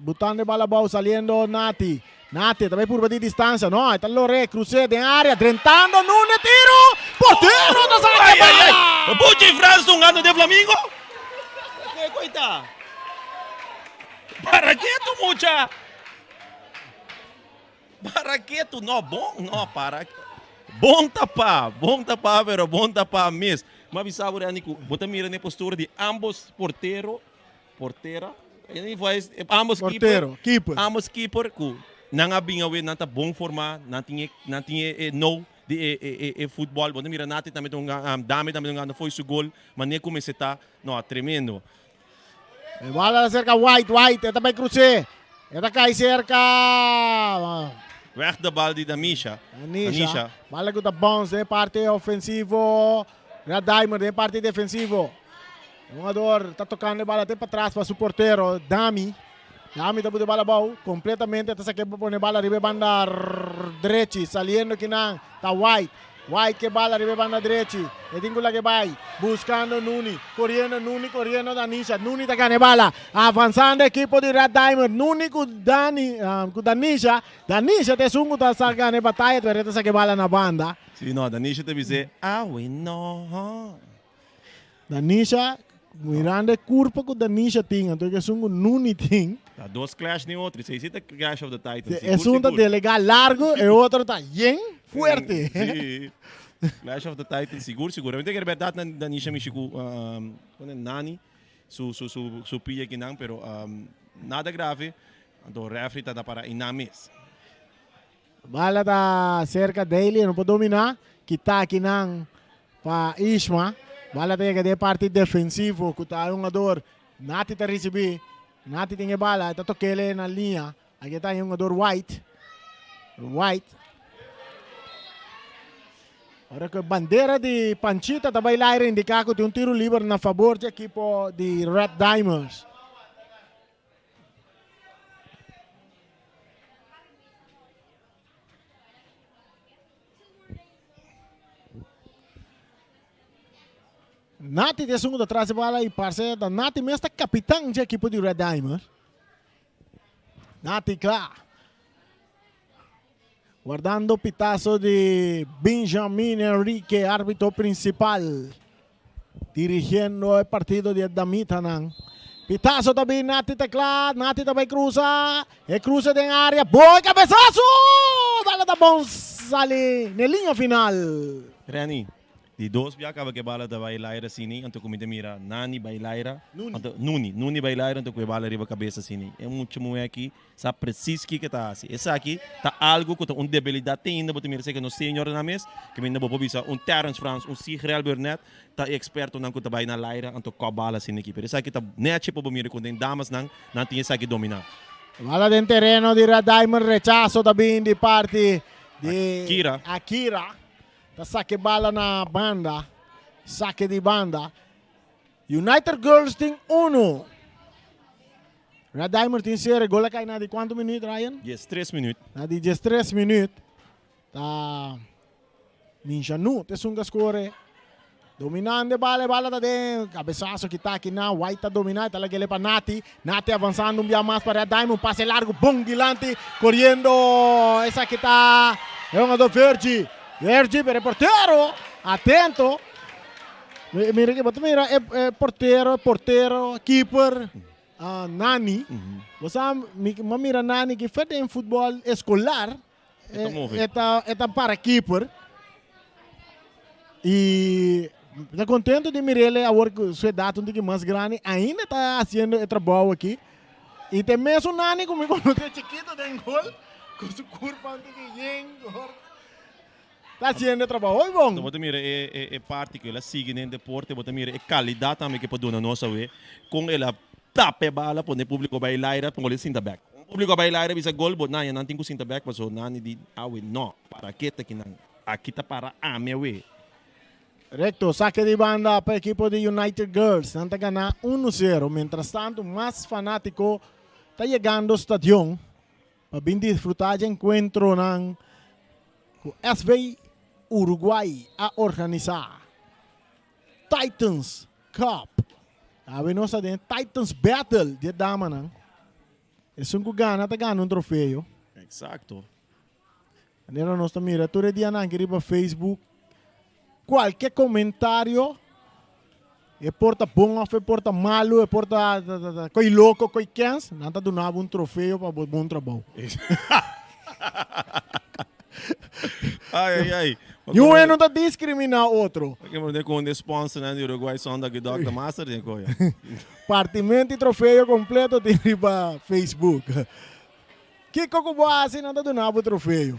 Butando e bala abou, saliendo Nati. Nati ta bay purba di distancia. No, e ta lore, cruce den area, drentando Nune, tiro! Portero ta saca e bala! Buchi Frans hungando den Flamingo? Ke koita? Para ketu mucha! Para ketu, no bon, no para. Bon tapá, bon tapá, pero bon tapá mes. M'a bisa bo Randy ku bo ta mira n'e postura di ambos portero, portera, ambos keeper, Portero, keeper. ambos keeper ku nan a bin awe, nan ta bon formá, nan tin e, nan tin e, e know di e, e, e, e futbòl. Bo ta mira Nati tambe ta hunga, Dame tambe ta hungando fo'i su gol, manera ku mester ta, no, tremendo. E bala ta cerca White, White, e ta bay cruce. E ta cay cerca Weg de bal di Damisha. Danisha. Bala cu ta bounce den parte ofensivo. Red Diamond den parte defensivo. E hungador ta tocando e bala te patras pa su portero, Dami. Dami ta pone bala abou. Completamente ta saque pa pone bala riba e banda drechi. Saliendo kinan ta White. White ke bala riba e banda drechi. E tin ku laga e bai. Buskando Nuni. Koriendo Nuni, koriendo Danisha. Nuni ta gana e bala. Avansando ekipo di Red Diamond. Nuni ku Dani, ku Danisha. Danisha ta esun ku ta sa gana e bataya pero e ta saka e bala na banda. Si no, Danisha ta bis'é, Awe no. Danisha, mirando e kurpa ku Danisha tin, anto esun ku Nuni tin. Ta dos clash den otro, esei si ta clash of the titans, sigur Esun ta sigur. delegá largu, e otro ta yen fuerte. Si, clash of the titans, sigur sigur. Mi ta kere bèrdat nan Danisha mishi ku Nani su su su su pia akinan, pero nada grave, anto refri ta ta para einan mes. Bala ta cerca Daly, e no por domina. Kita akinan pa Ishma. Bala ta yega den e parti defensivo cu ta e hungador Nati ta ricibi. Nati tin e bala, e ta tokele na liña. Aki ta e hungador White. White. Ora cu e bandera di Panchita ta bay laire indica cu tin un tiro liber na fabor di ekipo di Red Diamonds. Nati ta esun ku ta tras e bala i parse ta Nati mes ta kapitan dje ekipo di Red Diamond. Nati kla. Guardando pitazo di Benjamin Enrique, arbitro principal. Dirigiendo e partido di e damitanan. Pitazo ta bin, Nati ta kla, Nati ta bai cruza. E cruza den area, boy cabezazo! Bala ta bon sali n'e liña final. Renny, Di dos bia kaba ke bala ta bai laira asini, anto ku mi ta mira Nani bai laira, anto Nuni, Nuni bai laira anto ku e bala riba kabes asini. E mucha muhé aki sa presis kiko e ta hasi. Esaki ta algu ku ta un debilidat te ainda bo ta mira esaki nos seniornan mes, ke mi ainda bo por bisa un Terrence Frans, un Sigrel Burnett ta e ekspertonan ku ta bai na laira anto kòp bala asini aki. Pero esaki ta nèchi pa bo mira ku den damasnan nan tin esaki dominá. Bala den tereno di Radaimer, rechaso ta bin di parti di Akira. Akira. Ta sake bala na banda. Sake di banda. United Girls tin uno. Red Diamond tin sere. Gol a kai na di kuantu minuut, Ryan? 13 minuut. Na di 13 minuut. Ta Minshanu te esun ka skore. Dominando e bala, e bala ta den kabesaso kita aki na. White ta domina, e ta lag'ele pa Nati. Nati avansando un bia mas pa Red Diamond. Pase largo, bon dilanti. Koriendo, esaki ta e hungador Virgie. Virgie, pero e portero, atento. Mira ki, bo ta mira e e portero, portero, keeper, ah, Nani. Bo sa, mi mi a mira Nani ki fe den futbol eskolar. E ta move. E ta, e ta para keeper. Y ta contento di mirele awor cu su edad un tiki mas grandi, ainda ta haciendo e trabou aki. Y te mesun nani cu mi conoce chikito den gol, cu su curpa un tiki yen, ta haciendo e trabou hoy bon. Bo ta mira e, e, e parti cu el a sigui den deporte, bo ta mira e calidad tambe cu e por duna nos awe, con el a tapa e bala, pone publico bay laira, pone sinta bek. Un publico a bay laira bisa gol, bo nan ya nan tin cu sinta bek, paso nani di awe no, para ke ta kinan. Aki ta para ami awe. Recto, sake di banda pa ekipo di United Girls. Nan ta gana uno sero. Mientrastanto mas fanatico ta yegando stadion pa bin disfruta dje encuentronan cu SV Uruguay a organisa. Titans. Cup. Awe nos ta den Titans Battle di e damanan. Esun ku gana ta gana un trofeo. Exacto. Manera nos ta mira tur e dianan aki riba Facebook, kualke komentario, e por ta bon òf e por ta malu, e por ta koi loko, koi kens, nan ta duna bo un trofeo pa bo bon trabou. Ai, ai, ai. Niun hende no ta diskriminá otro. Ke por kon de sponsornan di Uruguay sonda ku Dòkter Master den koyo. Partimento di trofeo kompleto tin riba Facebook. Kiko ku bo hasi nan ta duna bo trofeo.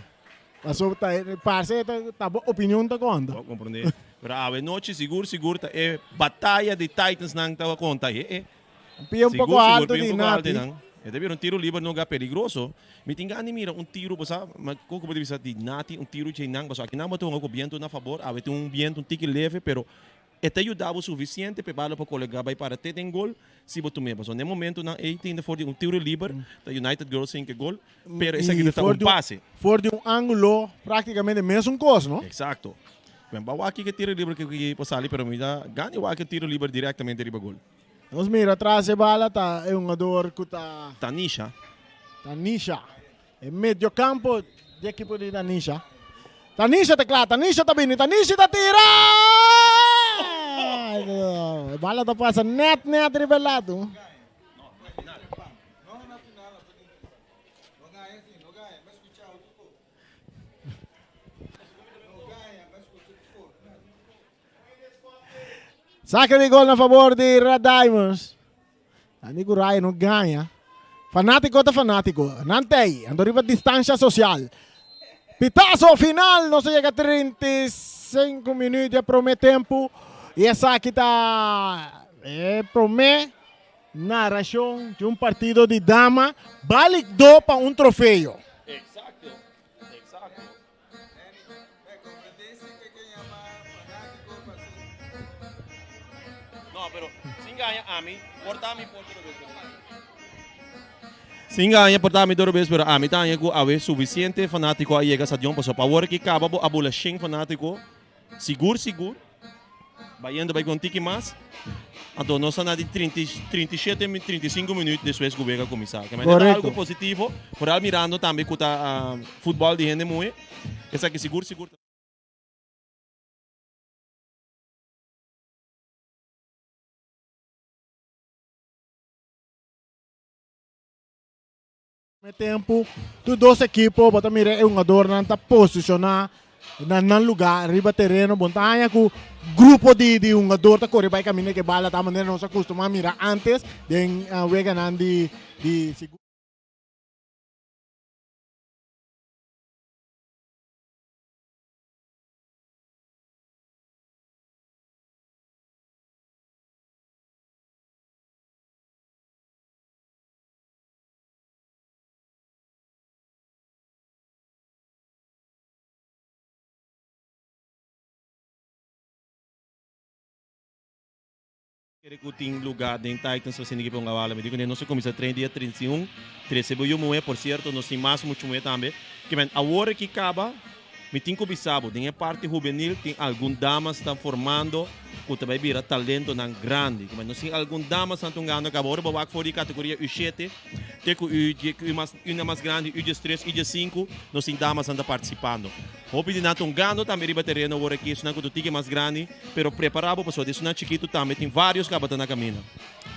Pasobra ta parse ta ta bo opinion ta konta. Bo komprendé. Pero awe nochi sigur sigur ta e bataya di Titans nan ta konta. E e. Un pia un poko alto di Nati. E ta bira un tiro liber no ga peligroso. Mi tin gana di mira un tiro bo sa, ma kon ku bo ta bisa di Nati un tiro dje nan pasobra aki nan bo ta hunga ku bientu na fabor, awe tin un bientu un tiki leve pero E ta yuda bo sufisiente pa e bala por kolega bai para te den gol si bo tum'é. Pasobra den momentonan ei tin for di un tiro liber ta United Girls sin ke gol, pero esaki ta un pase. For di un angulo praktikamente mesun kos, no? Eksakto. Ben ba wak kiko e tiro liber ki por sali, pero mi ta gana wak e tiro liber direktamente riba gol. Nos mira tras e bala ta e hungador ku ta. Tanisha. Tanisha. E mediocampo di ekipo di Tanisha. Tanisha ta kla, Tanisha ta bini, Tanisha ta tira! E bala ta pasa net net riba e lado. Saka di gol na favor di Red Diamonds. Andy ku Ryan no gaña. Fanátiko ta fanátiko. Nan t'ei. Anto riba distansha sosial. Pitazo final. Nos a yega 35 minuut di e promé tempu. I esaki ta e promé narashon di un partido di dama balikdó pa un trofeo. Exacto. Exacto. Sin gaña por ta ami dor bes pero ami ta haña ku awe sufisiente fanátiko a yega stadion pasobra pa awor ki kaba bo a bula shen fanátiko sigur sigur bayendo bai ku un tiki mas anto nos ta na di 37 35 minuut despues ku wega kuminsá. Ke manera ta algu positivo foral mirando tambe ku ta futbòl di hende muhé esaki sigur sigur ta. Me tempu, tur dos ekipo bo ta mira e hungadornan ta posishoná na nan lugá riba tereno. Bo no ta haña ku grupo di di hungador ta kore bai kaminda ku e bala ta manera nos a kustumá mira ántes den weganan di di. Kere ku tin lugá den Titans pa sinti ki pa un gawala. Mi di kuné nos a kuminsá train dia 31, trese bo yu muhé, por sierto nos tin mas muchu muhé tambe. Ke men awor aki kaba mi tin ku bisa bo den e parti hubenil tin algun damas ta formando ku ta bai bira talentonan grandi. Ke men nos tin algun damas nan ta hungando kaba ora bo wak for di kategoria U shete Te ku u u mas una mas grandi, u diestres, u diesinku, nos tin damasnan ta partisipando. Hopi di nan ta hungando tambe riba tereno awor aki, esunnan ku ta tiki mas grandi, pero prepará bo pasobra di esunnan chikitu tambe tin vários kaba ta na kaminda.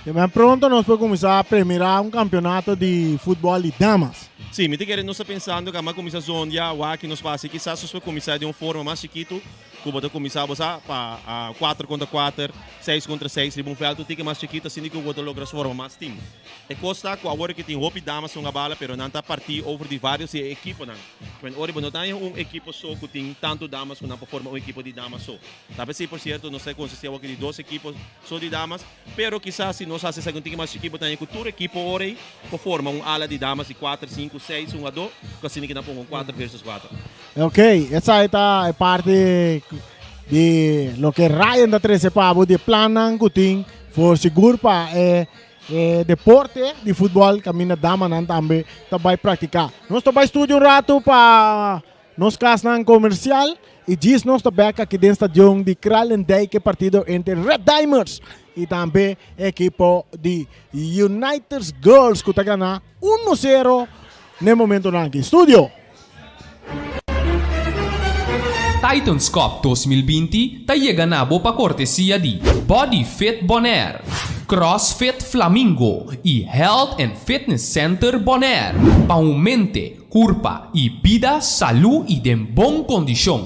Te pronto nos por kuminsá premirá un kampeonato di futbòl di damas. Sí, mi ta kere nos ta pensando kamba kuminsá zondia, wak nos por hasi, kisas nos por kuminsá den un forma mas chikitu, Ku bo ta kuminsá bo sa pa kuater kontra kuater, seis kontra seis riba un vèlt un tiki mas chikitu asina ku bo ta logra forma mas tim. E kos ta ku awor ki tin hopi damas hunga bala pero nan ta partí over di vários di e ekiponan. Kwen ora bo no ta haña un ekipo so ku tin tantu damas ku nan por forma un ekipo di damas so. Ta p'esei por sierto nos ta konsistí awor ki di dos ekipo so di damas pero kisas si nos hasi esaki un tiki mas chikí bo ta haña ku tur ekipo ora ei por forma un ala di damas di kuater, sinku, seis hungadó ku asina ki nan ponga un kuater versus kuater. Ok, esai ta e parti di loke Ryan ta trece pa bo di e plannan cu tin for sigur pa e e deporte di futbol caminda damanan tambe ta bay practica. Nos ta bay studio un rato pa nos casnan comercial. I djis nos ta bek aki den stadion di Kralendijk e partido entre Red Dimers i tambe ekipo di Uniters Girls ku ta gana uno sero n'e momentonan aki. Studio. Titans Cup 2020 ta yega na bo pa kortesia di Body Fit Bonaire, CrossFit Flamingo i Health and Fitness Center Bonaire pa un mente, kurpa i bida salú i den bon kondishon.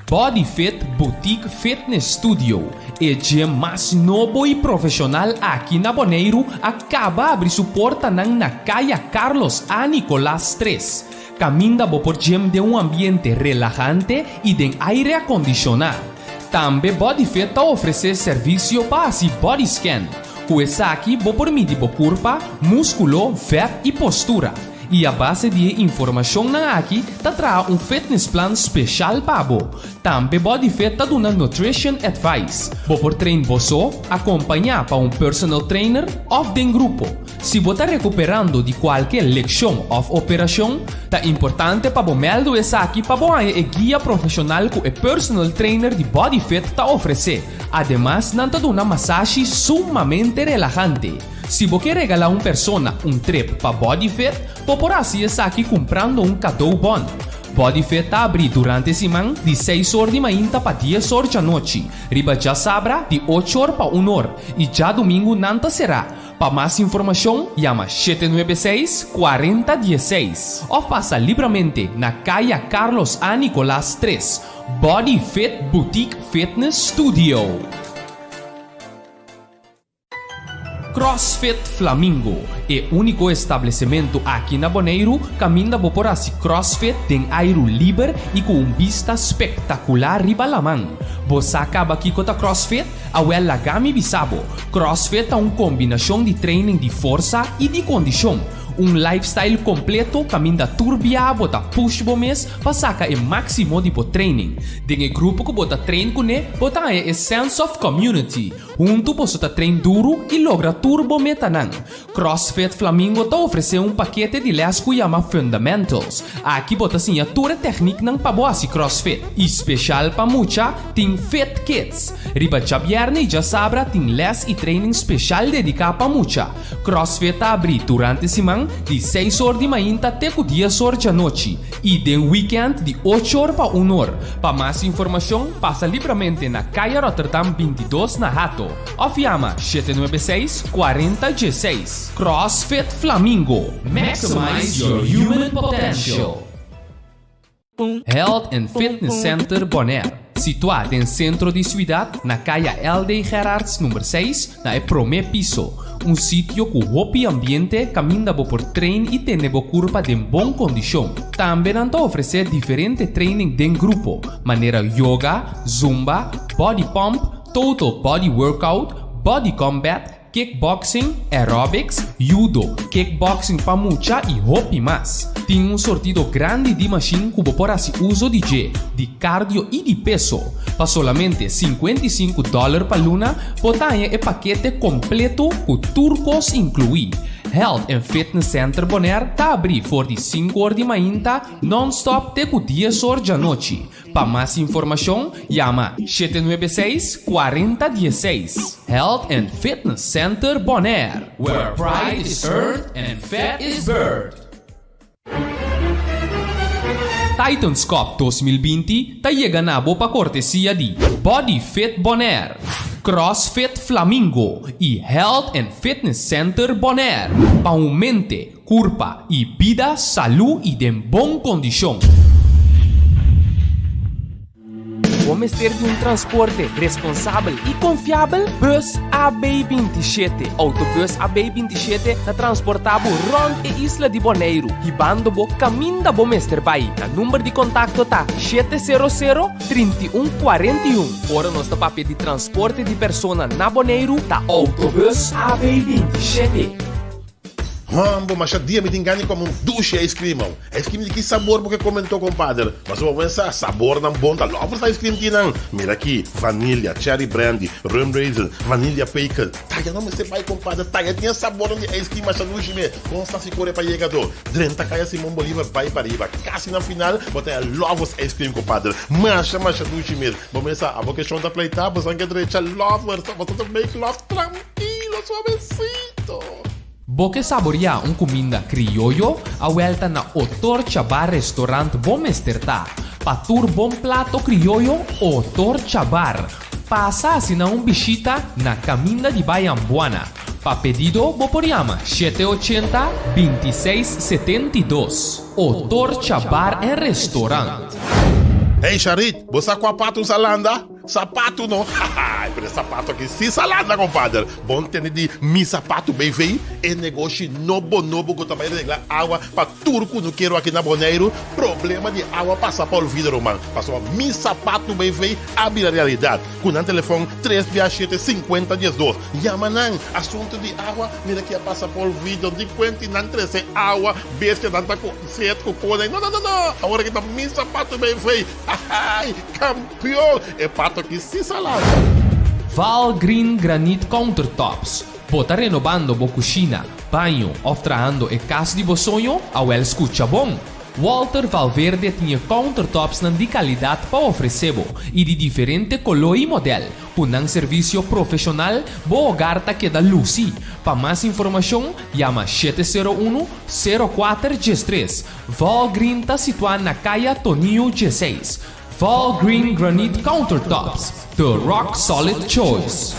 Body Fit Boutique Fitness Studio, e gym mas nobo i profeshonal aki na Boneiru a kaba abri su portanan na Kaya Carlos A. Nicolaas 3, kaminda bo por gym den un ambiente relahante i den aire akondishoná. Tambe Body Fit ta ofresé servisio pa hasi body scan. Ku esaki bo por midi bo kurpa, múskulo, vèt i postura. I a base di e informashonnan aki ta traha un fitnessplan speshal pa bo. Tambe BodyFit ta duna nutrition advice. Bo por train bo so, akompañá pa un personal trainer òf den grupo. Si bo ta rekuperando di kualke lekshon òf operashon, ta importante pa bo mèldu esaki pa bo haña e guia profeshonal ku e personal trainer di BodyFit ta ofresé. Ademas nan ta duna masashi sumamente relahante. Si bo ke regalá un persona un trip pa Bodyfit, bo por hasi esaki kumprando un kadou bon. Bodyfit ta abrí durante siman di seis or di mainta pa dies or djanochi, riba djasabra di ocho or pa un or i djadumingu nan ta será. Pa mas informashon yama 796 40 16 òf pasa libramente na Kaya Carlos A. Nicolaas 3, Body Fit Boutique Fitness Studio. CrossFit Flamingo, e úniko establesimentu aki na Boneiru kaminda bo por hasi CrossFit den airu liber i ku un bista spektakular riba laman. Bo sa kaba kiko ta CrossFit? Awèl laga mi bisa bo, CrossFit ta un kombinashon di training di forsa i di kondishon, un lifestyle kompleto kaminda tur bia bo ta push bo mes pa saka e máksimo di bo training. Den e grupo ku bo ta train kuné bo ta haña e sense of community. Huntu boso ta train duru i logra tur bo metanan. CrossFit Flamingo ta ofresé un pakete di lès ku yama Fundamentals. Aki bo ta siña tur e tèkniknan pa bo hasi CrossFit. I speshal pa mucha tin Fit Kids. Riba djabièrnè i djasabra tin lès i training speshal dediká pa mucha. CrossFit ta abrí durante siman di seis or di mainta te ku dies or djanochi i den wikènt di ocho or pa un or. Pa mas informashon pasa libramente na Kaya Rotterdam 22 na Hato òf yama 796 40 16. CrossFit Flamingo, Maximize your human potential! Health and Fitness Center Bonaire, situá den sentro di siudat na Kaya LD. Gerards number 6 na e promé piso. Un sitio ku hopi ambiente kaminda bo por train i tene bo kurpa den bon kondishon. Tambe nan ta ofresé diferente training den grupo, manera yoga, zumba, body pump, total body workout, body combat, Kickboxing, aerobics, judo, kickboxing pa mucha i hopi mas. Tin un sortido grandi di mashin ku bo por hasi uso di dje, di cardio i di peso. Pa solamente 55 dòler pa luna bo ta haña e pakete kompleto ku tur kos inkluí. Health and Fitness Center Bonaire ta abrí for di sinku or di mainta nònstòp te ku dies or djanochi. Pa mas informashon yama 796 40 16. Health and Fitness Center Bonaire, where pride is earned and fat is burned. Titans Cup 2020 ta yega na bo pa kortesia di Body Fit Bonaire, CrossFit Flamingo i Health and Fitness Center Bonaire pa un mente, Kurpa i bida salú i den bon kondishon. Bo mester di un transporte responsabel i konfiabel? Bus AB 27. Autobus AB 27 ta transportá bo rònt e isla di Boneiru, hibando bo kaminda bo mester bai. Nan number di kontakto ta 700 31 41. Ora nos ta papia di transporte di persona na Boneiru, ta Autobus AB 27. Hombo, masha dia mi tin gana di come un dushi ice cream oh. Ice cream di ki sabor bo ke come anto compadre? Mas bo pensa sabornan bon ta lovers ice cream tin nan. Mira aki, vanilla, cherry brandy, rum raisin, vanilla pecan. Taya no mester bai compadre, taya tin e sabornan di ice cream masha dushi me. Kon sa si kore pa yega to? Drenta kaya Simon Bolivar bai pariba. Kasi na final bo ta e lovers ice cream compadre. Masha masha dushi mes. Bo mester abo ke shon ta pleita bo san ke drecha lovers, bo ta make love trankilo suavecito. Bo ke saboriá un kuminda krioyo? Awèlta na Otorcha Bar Restaurant bo mester ta. Pa tur bon plato krioyo, Otorcha Bar. Pasa asina un bishita na Kaminda di Bai Ambuana. Pa pedido bo por yama 780 26 72. Otorcha Bar en Restaurant. Hey Sharit, bo sa kua pato usa landa? Sapatu no, haha, pero e sapatu aki si sa landa compadre. Bon tende di Mi Sapatu BV, e negoshi nobo nobo ku ta bai regla awa pa tur kunukero aki na Boneiru. Problema di awa pasa pa olvido ruman, pasobra Mi Sapatu BV a bira realidat. Ku nan telefon tres bia shete sinkuenta diesdos. Yama nan, asuntu di awa mira ki a pasa pa olvido, di kuenti nan trese awa, bestianan ta ku set ku kone. No no no no, awor aki ta Mi Sapatu BV. Hahaai, kampion! E pato aki si sa lanta. Val Green Granite Countertops. Bo ta renobando bo kushina, baño òf trahando e kas di bo soño? Awèl skucha bon! Walter Valverde tin e countertopsnan di kalidat pa ofresé bo i di diferente koló i modèl. Ku nan servisio profeshonal, bo hogar ta keda lusi. Pa mas informashon, yama 701, 04 13. Valgreen ta situá na Kaya Tonio 16. Valgreen Granite Countertops, the rock solid choice.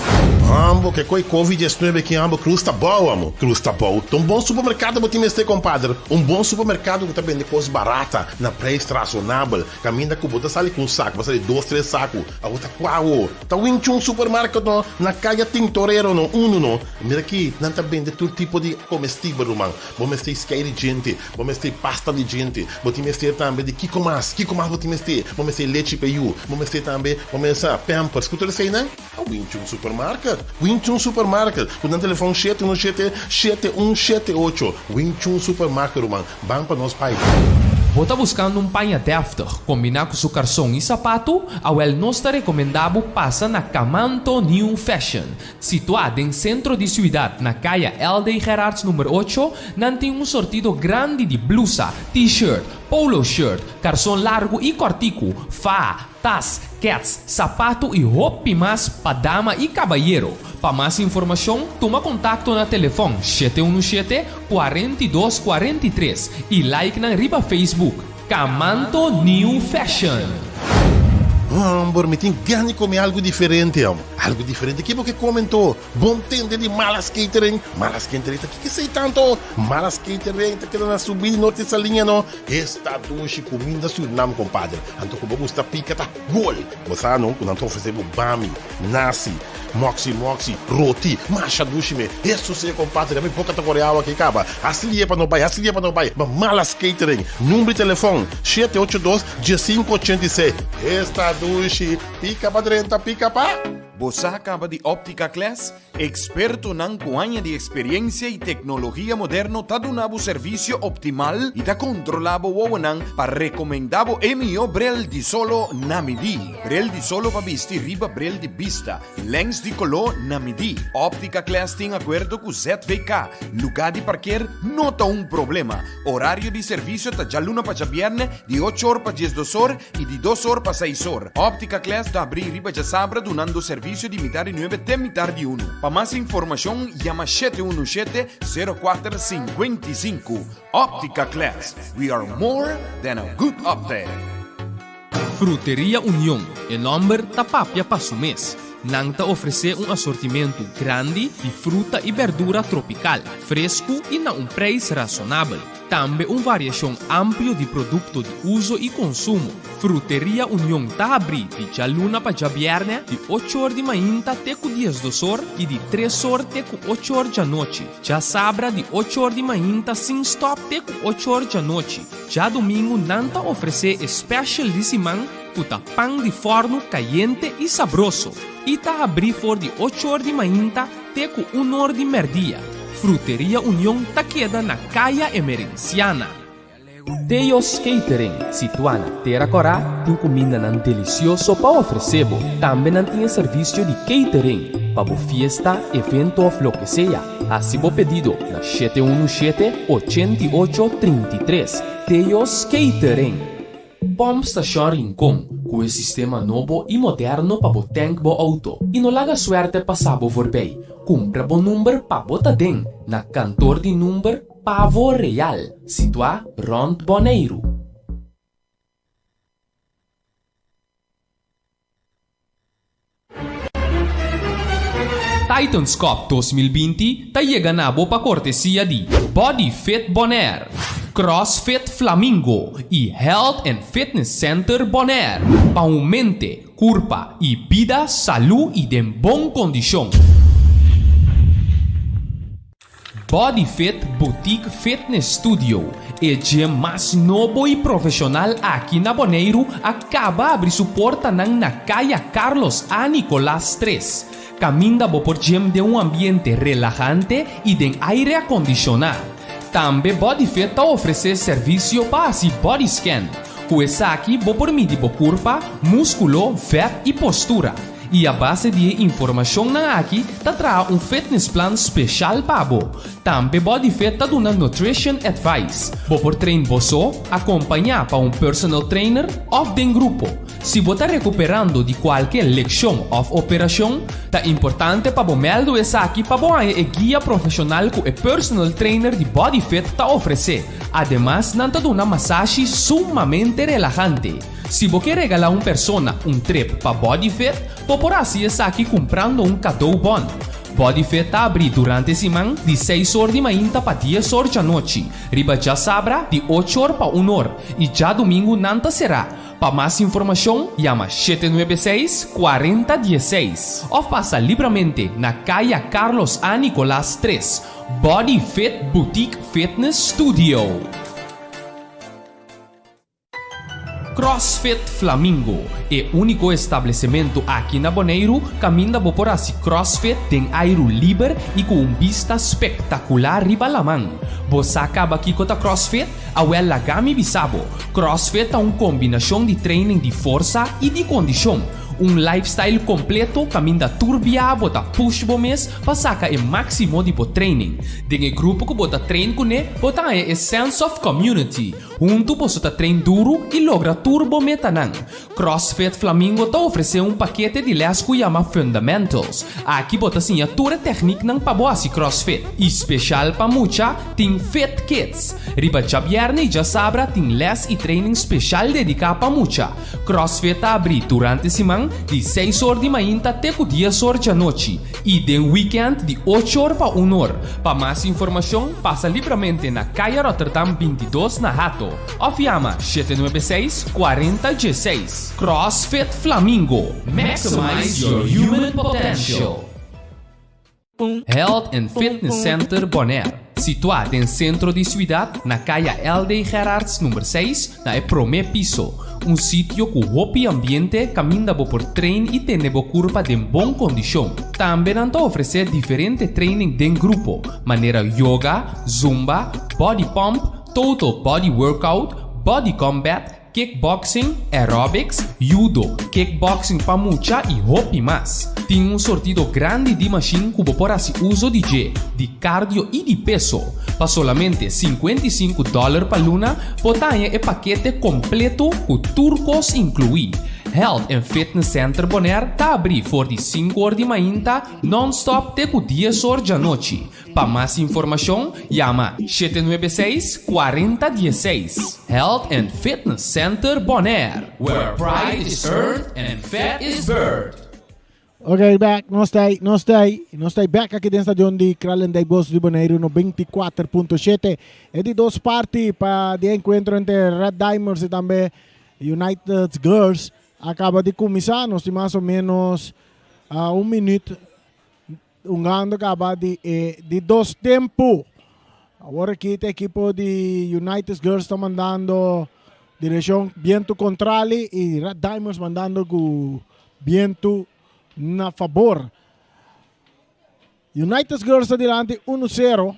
Ambo ke koi Covid 19 ki ambo Cruz ta bou amo Cruz ta bou ta un bon supermercado bo tin mester compadre un bon supermercado ku ta bende kos barata na prijs razonabel kaminda ku bo ta sali ku un saku bo sali dos tres saku abo ta kua awo ta Wing Chun supermarket no na kaya Tintorero no uno no mira ki nan ta bende tur tipo di comestibel ruman Bo mester skei di djente, bo mester pasta di djente, bo tin mester tambe di kiko mas, kiko mas bo tin mester? Bo mester lechi pa yu, bo mester tambe, bo mester pampers, ku tur eseinan? A Winchun Supermarket, Winchun Supermarket, ku nan telefon 717 7178, Winchun Supermarket ruman, ban pa nos pai. Bo ta buskando un paña dèftig kombiná ku su karson i sapatu? Awèl nos ta rekomendá bo pasa na Kamanto New Fashion. Situá den sentro di siudat na kaya LD Gerards number ocho, nan tin un sortido grandi di blusa, t-shirt, polo shirt, karson largu i kòrtiku, faha, tas, kèts, sapatu i hopi mas pa dama i kabayero. Pa mas informashon, tuma kontakto na telefòn 717, 42 43 i like nan riba Facebook. Kamanto New Fashion. Homber, mi tin gana di come algo diferente, hom. Algo diferente? Ki bo ke come anto? Bon tende di Malas Catering? Malas Catering ta kiko esei tanto? Malas Catering ta keda na subi di Norte Saliña no. Esta dushi cuminda Surinam, compadre. Anto cu bo gusta pica ta gol. Bo sa no cu nan ta ofrece bo bami, nasi, moxi moxi, roti, masha dushi me. Hesus e compadre, mi boca ta core awa aki caba. Haci lie pa no bay, haci lie pa no bay. Ma Malas Catering, number di telefon, 782 1586. Esta dushi, pica pa drenta, pica pa. Bo sa caba di Optica Class? Expertonan cu aña di experiencia y tecnologia moderno ta duna bo servicio optimal y ta controla bo wowonan pa recomenda bo e miho bril di solo na midi. Bril di solo pa bisti riba bril di bista, lens di colo na midi. Optica Class tin acuerdo cu ZVK. Lugar di parkeer no ta un problema. Horario di servicio ta djaluna pa djabierne di ocho or pa diesdos or y di dos or pa seis or. Optica Class ta abri riba djasabra dunando servicio di mitar di nuebe te mitar di unu. Pa mas informacion yama 717 04 55. Optica Class, we are more than a good optic. Fruteria Union, e nomber ta papia pa su mes. Nan ta ofresé un asortimentu grandi di fruta i berdura tropikal, fresku i na un preis rasonabel. Tambe un variashon amplio di produkto di uso i konsumo. Fruteria Union ta habrí di djaluna pa djabièrnè di ocho or di mainta te ku diesdos or i di tres or te ku ocho or djanochi. Djasabra di ocho or di mainta sin stòp te ku ocho or djanochi. Djadumingu nan ta ofresé e special di siman ku ta pan di fòrnu kayente i sabroso i ta habrí for di ocho or di mainta te ku un or di mèrdia. Fruteria Union ta keda na Kaya Emerenciana. Teo's Catering, situá na Tera Kòrá, tin kumindanan delisioso pa ofresé bo. Tambe nan tin e servisio di catering pa bo fiesta, evento òf loke sea. Hasi bo pedido na 717 88 33. Teo's Catering. Pòmp Stashon Rincon ku e sistema nobo i moderno pa bo tènk bo outo i no laga suèrtè pasa bo voorbij. Kumpra bo number pa bo ta den na kantor di number Pavo Real, situá rònt Boneiru. Titans Cup 2020 ta yega na bo pa kortesia di Body Fit Bonaire, CrossFit Flamingo i Health and Fitness Center Bonaire pa un mente, kurpa i bida salú i den bon kondishon. Body Fit Boutique Fitness Studio, e gym mas nobo i profeshonal aki na Boneiru a kaba abri su portanan na Kaya Carlos A. Nicolaas 3, kaminda bo por gym den un ambiente relahante i den aire akondishoná. Tambe Body Fit ta ofresé servisio pa hasi body scan. Ku esaki bo por midi bo kurpa, múskulo, vèt i postura. I a base di e informashonnan aki ta traha un fitness plan speshal pa bo. Tambe BodyFit ta duna nutrition advice. Bo por train bo so, akompañá pa un personal trainer òf den grupo. Si bo ta rekuperando di kualke lekshon òf operashon, ta importante pa bo mèldu esaki pa bo haña e guia profeshonal ku e personal trainer di BodyFit ta ofresé. Ademas nan ta duna masashi sumamente relahante. Si bo ke regalá un persona un trip pa Bodyfit, bo por hasi esaki kumprando un kadou bon. Bodyfit ta abrí durante siman di seis or di mainta pa dies or djanochi, riba djasabra di ocho or pa un or i djadumingu nan ta será. Pa mas informashon yama 796 40 16 òf pasa libramente na Kaya Carlos A. Nicolaas 3, Body Fit Boutique Fitness Studio. CrossFit Flamingo, e úniko establesimentu aki na Boneiru kaminda bo por hasi CrossFit den airu liber i ku un bista spektakular riba laman. Bo sa kaba kiko ta CrossFit? Awèl laga mi bisa bo, CrossFit ta un kombinashon di training di forsa i di kondishon, un lifestyle kompleto kaminda tur bia bo ta push bo mes pa saka e máksimo di bo training. Den e grupo ku bo ta train kuné bo ta haña e sense of community. Huntu boso ta train duru i logra tur bo metanan. CrossFit Flamingo ta ofresé un pakete di lès ku yama Fundamentals. Aki bo ta siña tur e tèkniknan pa bo hasi CrossFit. I speshal pa mucha tin Fit Kids. Riba djabièrnè i djasabra tin lès i training speshal dediká pa mucha. CrossFit ta abrí durante siman di seis or di mainta te ku dies or djanochi i den wikènt di ocho or pa un or. Pa mas informashon pasa libramente na Kaya Rotterdam 22 na Hato òf yama 796 40 16. CrossFit Flamingo, Maximize your human potential! Health and Fitness Center Bonaire, situá den sentro di siudat na Kaya LD. Gerards number 6 na e promé piso. Un sitio ku hopi ambiente kaminda bo por train i tene bo kurpa den bon kondishon. Tambe nan ta ofresé diferente training den grupo, manera yoga, zumba, body pump, total body workout, body combat, Kickboxing, aerobics, judo, kickboxing pa mucha i hopi mas. Tin un sortido grandi di mashin ku bo por hasi uso di dje, di cardio i di peso. Pa solamente 55 dòler pa luna bo ta haña e pakete kompleto ku tur kos inkluí. Health and Fitness Center Bonaire ta abrí for di sinku or di mainta nònstòp te ku dies or djanochi. Pa mas informashon yama 796 40 16. Health and Fitness Center Bonaire, where pride is earned and fat is burned. Ok, back, nos ta ahí, nos ta ahí, nos ta ahí back aki den stadion di Kralendijk Bos di Boneiru 94.7. E di dos parti pa di encuentro entre Red Diamonds y tambe United Girls a caba di cuminsa. Nos tin mas o menos uh, un minuut Hungando caba di e di dos tempo. Awor aki ta ekipo di United Girls ta mandando direccion biento contrali y Red Diamonds mandando cu biento na fabor. United Girls ta dilanti 1 sero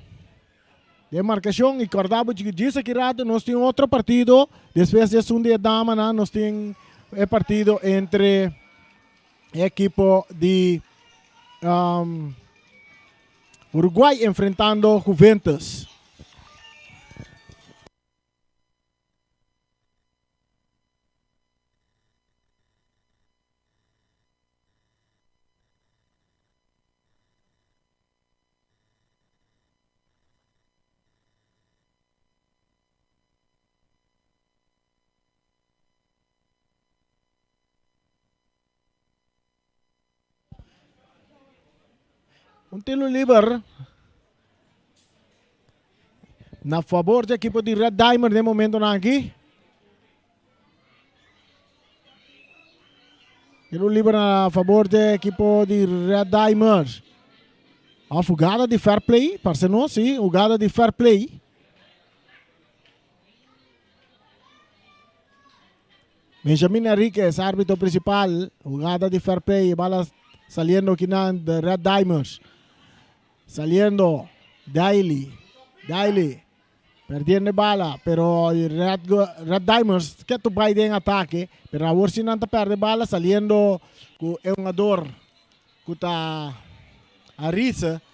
den markashon i kòrda bo chiki djis aki rato nos tin otro partido despues di esun di e damanan nos tin e partido entre e ekipo di Uruguay enfrentando Juventus. Un tiro liber na favor di ekipo di Red Diamond den momentonan aki. Tiro liber na favor di ekipo di Red Diamonds. Of jugada di fair play, parse no, si, jugada di fair play. Benjamin Enriquez, árbitro principal, jugada di fair play, bala saliendo kinan de Red Diamonds. Saliendo, Daily, Daily, perdiendo bala, pero Red, Red Diamonds ke tu bai den ataque, pero awor si nan ta perde bala saliendo ku e jugador ku ta Arisa.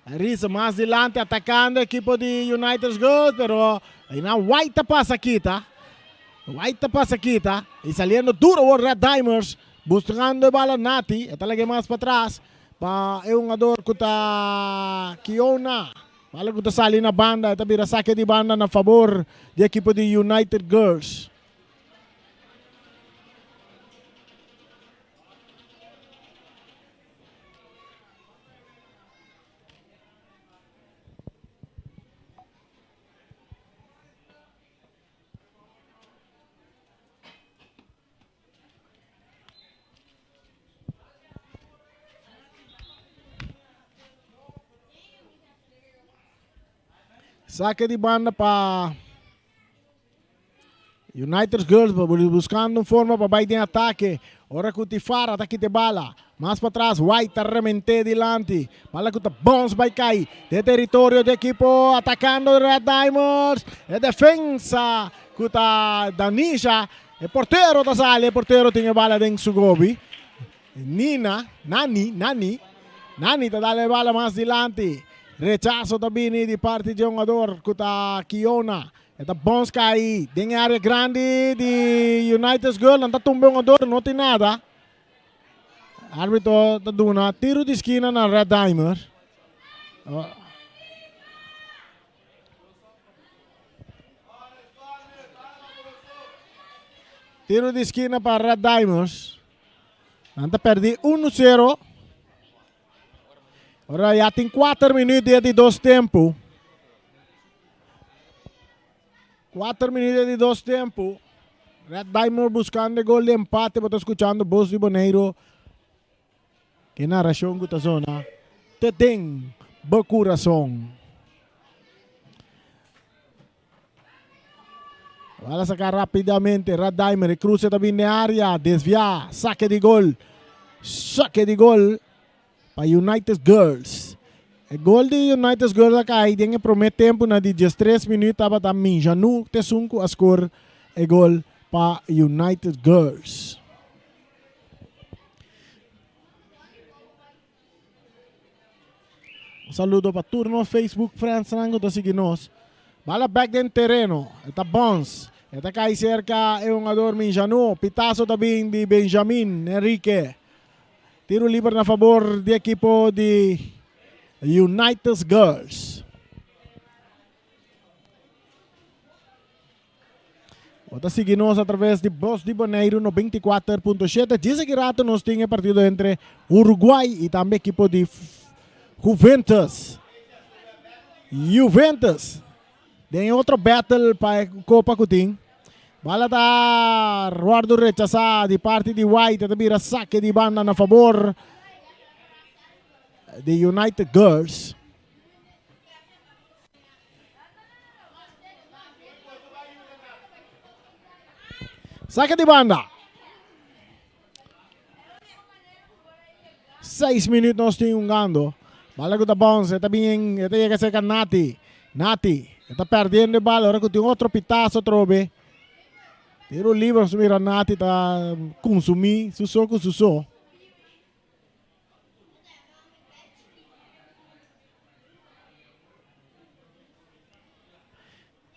Arisa mas dilanti atacando equipo di United Girls, pero na White ta pasa kita. White ta pasa kita y saliendo duro awor Red Diamonds buscando e bala Nati, e ta lag'e mas patras pa e hungador cu ta Kiona. Bala cu ta sali na banda, e ta bira saque di banda na favor di equipo di United Girls. Saque di banda pa United Girls buscando un forma pa bai den ataque. Ora cu Tifara ta kita e bala. Mas patras White ta remente dilanti. Bala cu ta bounce bai cay den territorio di equipo atacando Red Diamonds. E defensa cu ta Danisha. E portero ta sali. E portero tin e bala den su gobi. Nina, Nani, Nani, Nani ta dal e bala mas dilanti. Rechaso ta bini di parti di hungador cu ta Kiona. E ta bons kai den e area grandi di United Girl. Nan ta tumba e hungador, no tin nada. Arbitro ta duna tiro di skina na Red Diamond. Tiro di skina pa Red Diamonds. Nan ta perdi 1-0. Ora ya tin 4 minuut di di dos tempo. 4 minuut di dos tempo. Red Diamond buscando gol di empate. Bo ta escuchando Bos di Boneiro. Ke narashon ku ta zona te den bo kurason. Bala saka rapidamente Radheimer e cruce ta bin den area desvia sake di gol sake di gol pa United Girls. E gol di United Girls a kai den e prome tempo na di 13 minuut tabata Minjanu Tesun ku a score e gol pa United Girls. Un saludo pa tur nos Facebook friends nan ku ta sigui nos. Bala bek den tereno. E ta bounce. E ta kai serka e hungador Minjanu. Pitazo ta bin di Benjamin Enrique. Tiro liber na fabor di ekipo di United Girls. Bo ta sigui nos a traves di Bos di Boneiru 94.7. Djis aki rato nos tin e partido entre Uruguay y tambe ekipo di Juventus. Juventus. Den otro battle pa e kopa ku tin. Bala ta wordo rechasá di parti di White. Ta bira sake di banda na fabor di United Girls. Saca di banda. Seis minuut nos tin hungando. Bala ku ta bounce, e ta bin, e ta yega serka Nati. Nati, e ta perdiendo e bala ora ku tin otro pitazo atrobe. Tiro liber, nos mira Nati ta kunsumí su so ku su so.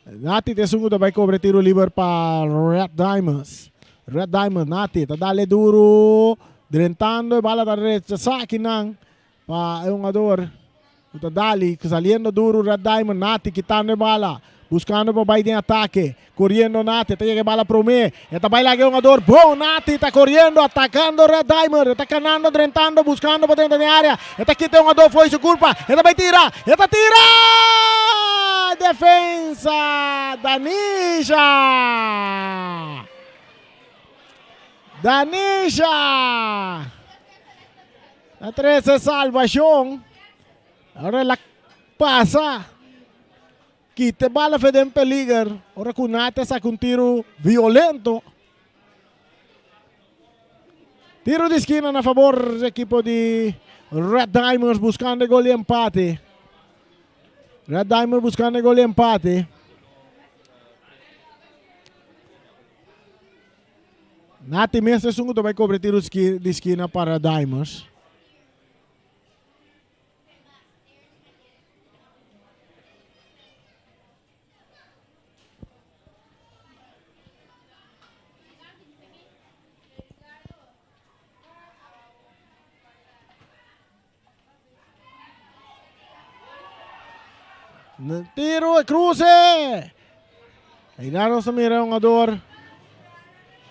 Nati ta esun ku ta bai kobra e tiro liber pa Red Diamonds. Red Diamonds, Nati ta dale duru, drentando e bala ta rechasá akinan pa e hungador ku ta dali, saliendo duru Red Diamond, Nati kitando e bala, buskando pa bai den atake, koriendo Nati, ta yega e bala promé, e ta bai laga e hungador, bon Nati ta koriendo, atakando Red Diamond, e ta kanando, drentando, buskando pa drenta den área, E ta kita e hungador fo'i su kurpa. E ta bai tira. E ta tira! Defensa Danisha! Danisha! Ta trese salbashon. Ora el a pasa. Kita e bala fe den peliger. Ora ku Nate a saka un tiru violento. Tiro di skina na favor di ekipo di Red Diamonds buscando e gol di empate. Red Diamonds buscando e gol di empate. Nati mes esun ku ta bai kobre tiro di skina pa Red Diamonds. Tiro e cruce. Ahí nos mira un jugador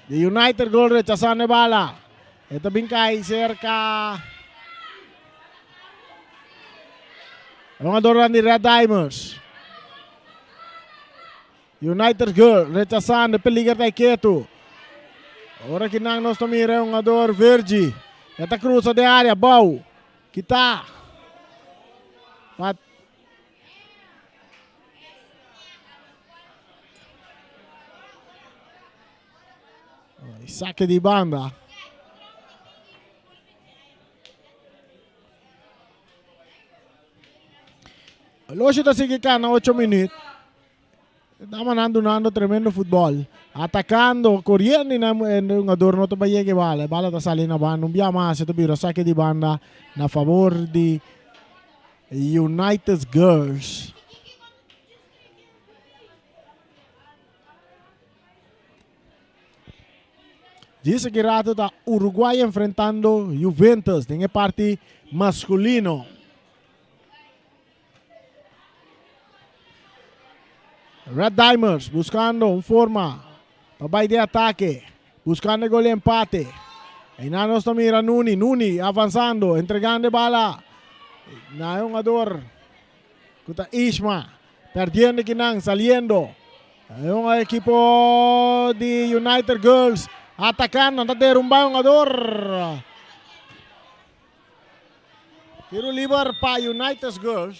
de United Gold rechazando bala. Esta bin cai cerca. Hungadornan di Red Diamonds. United Girl rechasando peliger ta ketu. Ora ki nan nos ta mira hungador Virgie. E ta cruza den area bou. Kita. Pa Saque di banda. Loshi ta sigui kana ocho minuut. Damanan dunando tremendo futbol. Atacando, coriendo y e hungador no ta bay yega e bala. E bala ta sali na banda. Un bia mas e ta bira saque di banda na favor di United Girls. Djis aki rato ta Uruguay enfrentando Juventus den e parti masculino. Red Diamonds buscando un forma pa bay den atake, buscando e gol di empate. Einan nos ta mira Nuni, Nuni avanzando, entregando e bala na e hungador cu ta Ishma, perdiendo kinan, saliendo. E un ekipo di United Girls atacando, nan ta derumba e hungador. Tiro liber pa United Girls.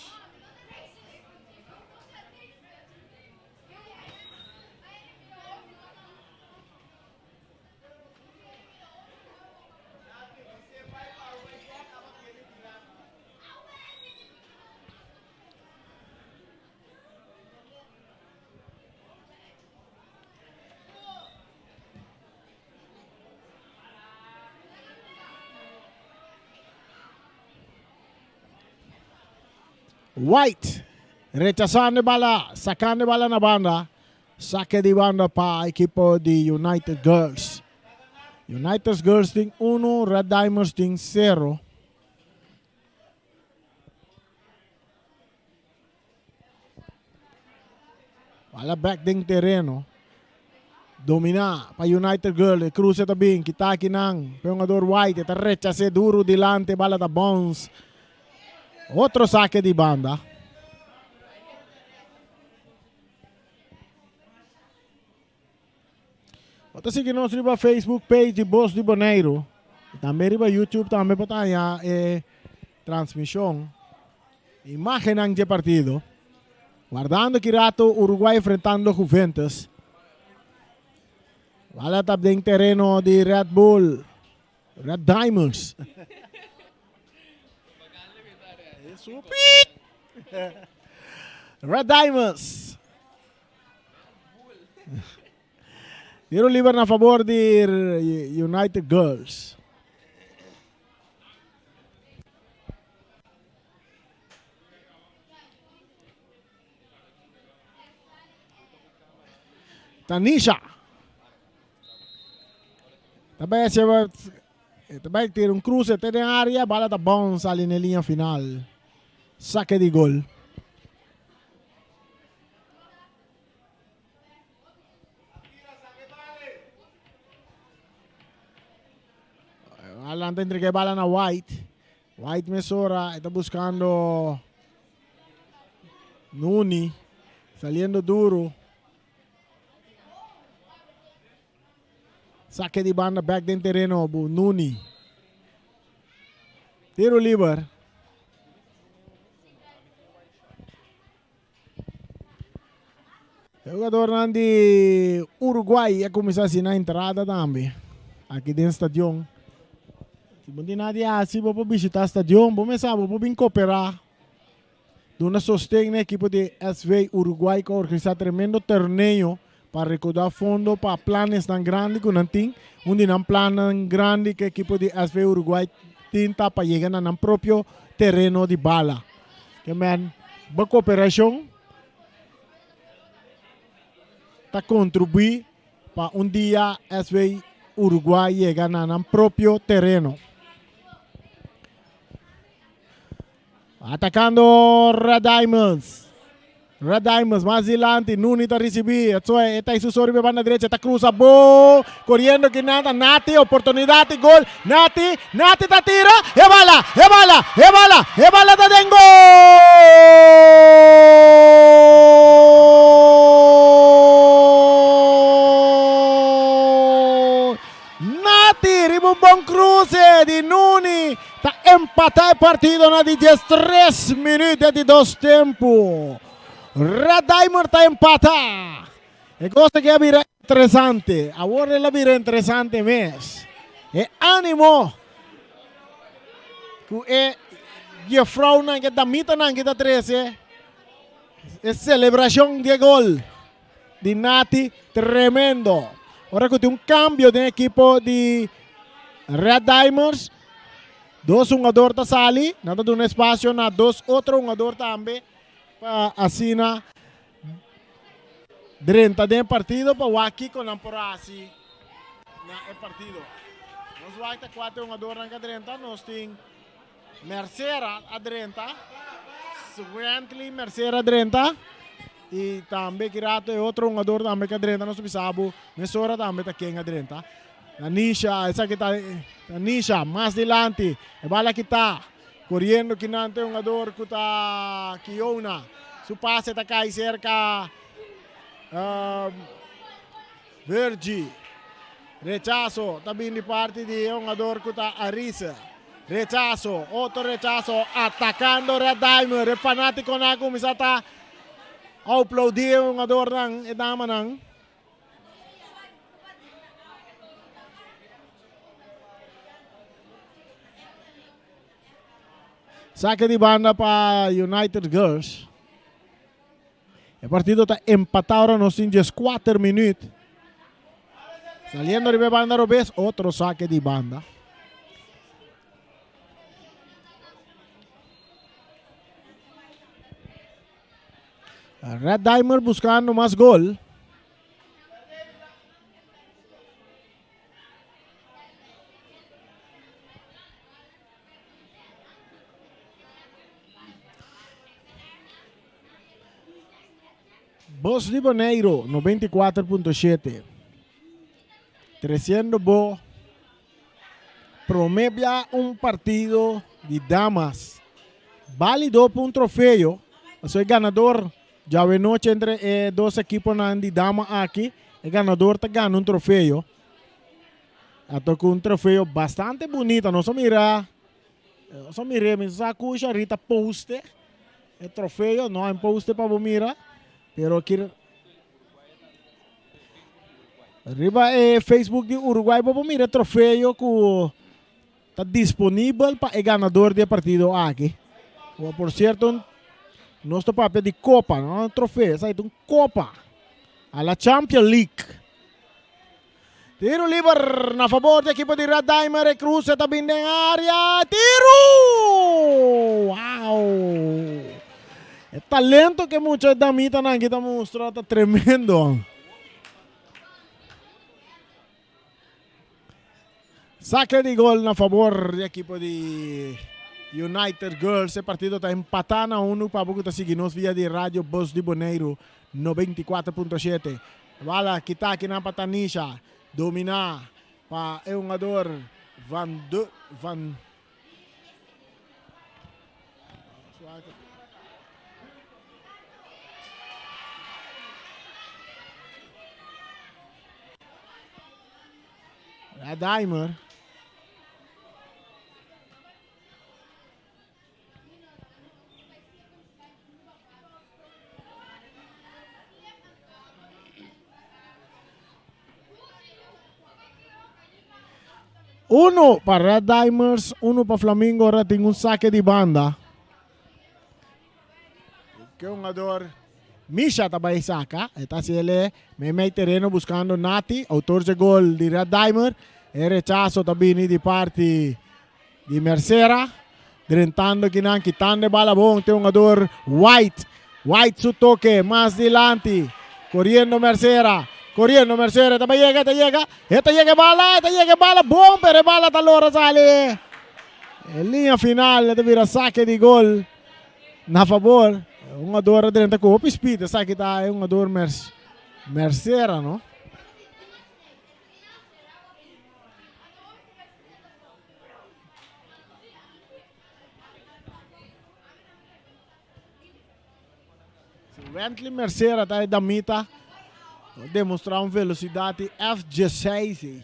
White rechazando e bala, sacando e bala na banda. Saque di banda pa equipo di United Girls. United Girls tin 1, Red Diamonds tin 0. Bala bek den tereno. Dominá pa United Girl. E cruce ta bin. Kita akinan. Pe hungador White. E ta rechas'é duro dilante. Bala ta bounce. Otro sake di banda. Bo ta sigui nos riba Facebook page di Bos di Boneiru. Y tambe riba YouTube tambe bo ta haña e transmishon. Imagennan dje partido. Wardando ki rato Uruguay enfrentando Juventus. Bala ta den tereno di Red Bull. Red Diamonds. Su piet. Red Diamonds. Tiro liber na favor di United Girls. Tanisha. Tabay hacia tabay tira un cruce te den área, bala ta bounce sali na línea final. Saque di gol. Alan ta entrega e bala na White. White mesora e ta buscando Nuni. Saliendo duro. Saque di banda back den terreno bu Nuni. Tiro liber. E jugadornan di Uruguay a kuminsá hasi nan entrada tambe aki den stadion. Si bo tin nada di hasi bo por bishitá stadion, bo mester sa bo por bin koperá, duna sosten na ekipo di SV Uruguay ku a organisá tremendo torneo pa rekoudá fondo pa planesnan grandi ku nan tin. Un di nan plannan grandi ku ekipo di SV Uruguay tin ta pa yega na nan propio tereno di bala. Ke men bo koperashon ta kontribuí pa un dia SV Uruguay yega na nan propio tereno. Atakando Red Diamonds. Red Diamonds mas dilanti. Nuni ta risibí. Etsoe e ta hizo sori pe banda derecha. Ta cruza bo. Corriendo ki nada. Nati oportunidad di gol. Nati. Nati ta tira. E bala. E bala. E bala. E bala ta den gol! Nati riba un bon cruce di Nuni ta empata e partido na di 13 minuut di dos tempo. Red Diamond ta empata. E cosa que a bira interesante. Awor el a bira interesante mes. E animo ku e juffrouwnan, e damitanan ki ta trece. E celebracion di e gol di Nati tremendo. Ora ku tin un cambio den ekipo di Red Diamonds. Dos hungador ta sali. Nan ta duna espacio na dos otro hungador tambe pa asina drenta den partido pa wak kiko nan por hasi na e partido. Nos wak ta kuater hungadornan ka drenta. Nos tin Mercera a drenta. Wentley Mercera a drenta. Y tambe ki rato e otro hungador tambe ka drenta. Nos bisa bo mesora tambe ta ken a drenta. Tanisha, esaki ta Tanisha mas dilanti. E bala kita. Coriendo kinan ta e hungador cu ta Kiona. Su pase ta cay cerca um, Virgie. Rechazo ta bin di parti di e hungador cu ta Arisa. Rechazo, otro rechazo, atacando Red Diamond. E fanaticonan a cuminsa ta aplaudi e hungadornan, e damanan. Saque di banda pa United Girls. E partido ta empatá ora nos tin 14 minuut. Saliendo riba e banda robes, otro saque di banda. Red Diamond buscando mas gol. Bos di Boneiro 94.7 Treciendo bo prome bia un partido di damas balido pa un trofeo. Paso e ganador djawe noche entre e dos ekiponan di dama aki, e ganador ta gana un trofeo. A toca un trofeo bastante bunita. Nos a mira, nos a mira, mi sa cu Sharita poste e trofeo, no en poste pa bo mira, pero aquí riba e Facebook di Uruguay bo por mira e trofeo cu ta disponibel pa e ganador di e partido aki. Por cierto, nos ta papia di copa, no un trofeo, esaki ta un copa. A la Champions League. Tiro liber na favor di ekipo di Red Diamond. E cruce ta bin den area. Tiro! Wow! E talento que mucha damitanan aki ta mustra ta tremendo. Saque di gol na favor di ekipo di United Girls. E partido ta empatá na unu pa bo ku ta sigui nos via di Radio Bos di Boneiru 94.7. Bala kita akinan pa Tanisha. Dominá pa e hungador Van de Van. Radheimer. Uno pa Red Dimers, uno pa Flamingo. Ora tin un saque di banda. Ke hungador Misha ta bai saca. E ta haciele meimei tereno buscando Nati, autor dje gol di Red Dimer. E rechazo ta bini di parti di Mercera. Drentando kinan, kitando e bala bon te hungador White. White su toque mas dilanti. Corriendo Mercera. Corriendo Mercera. Ta bai yega, ta yega. E ta yega e bala, e ta yega e bala bon, pero e bala ta lora sali. E linea final ta bira saque di gol na favor. Hungador a drenta cu hopi speed. Esaki ta e hungador Mercera, no? Wentley Mercera ta e damita. Demostra un velocidad di F16.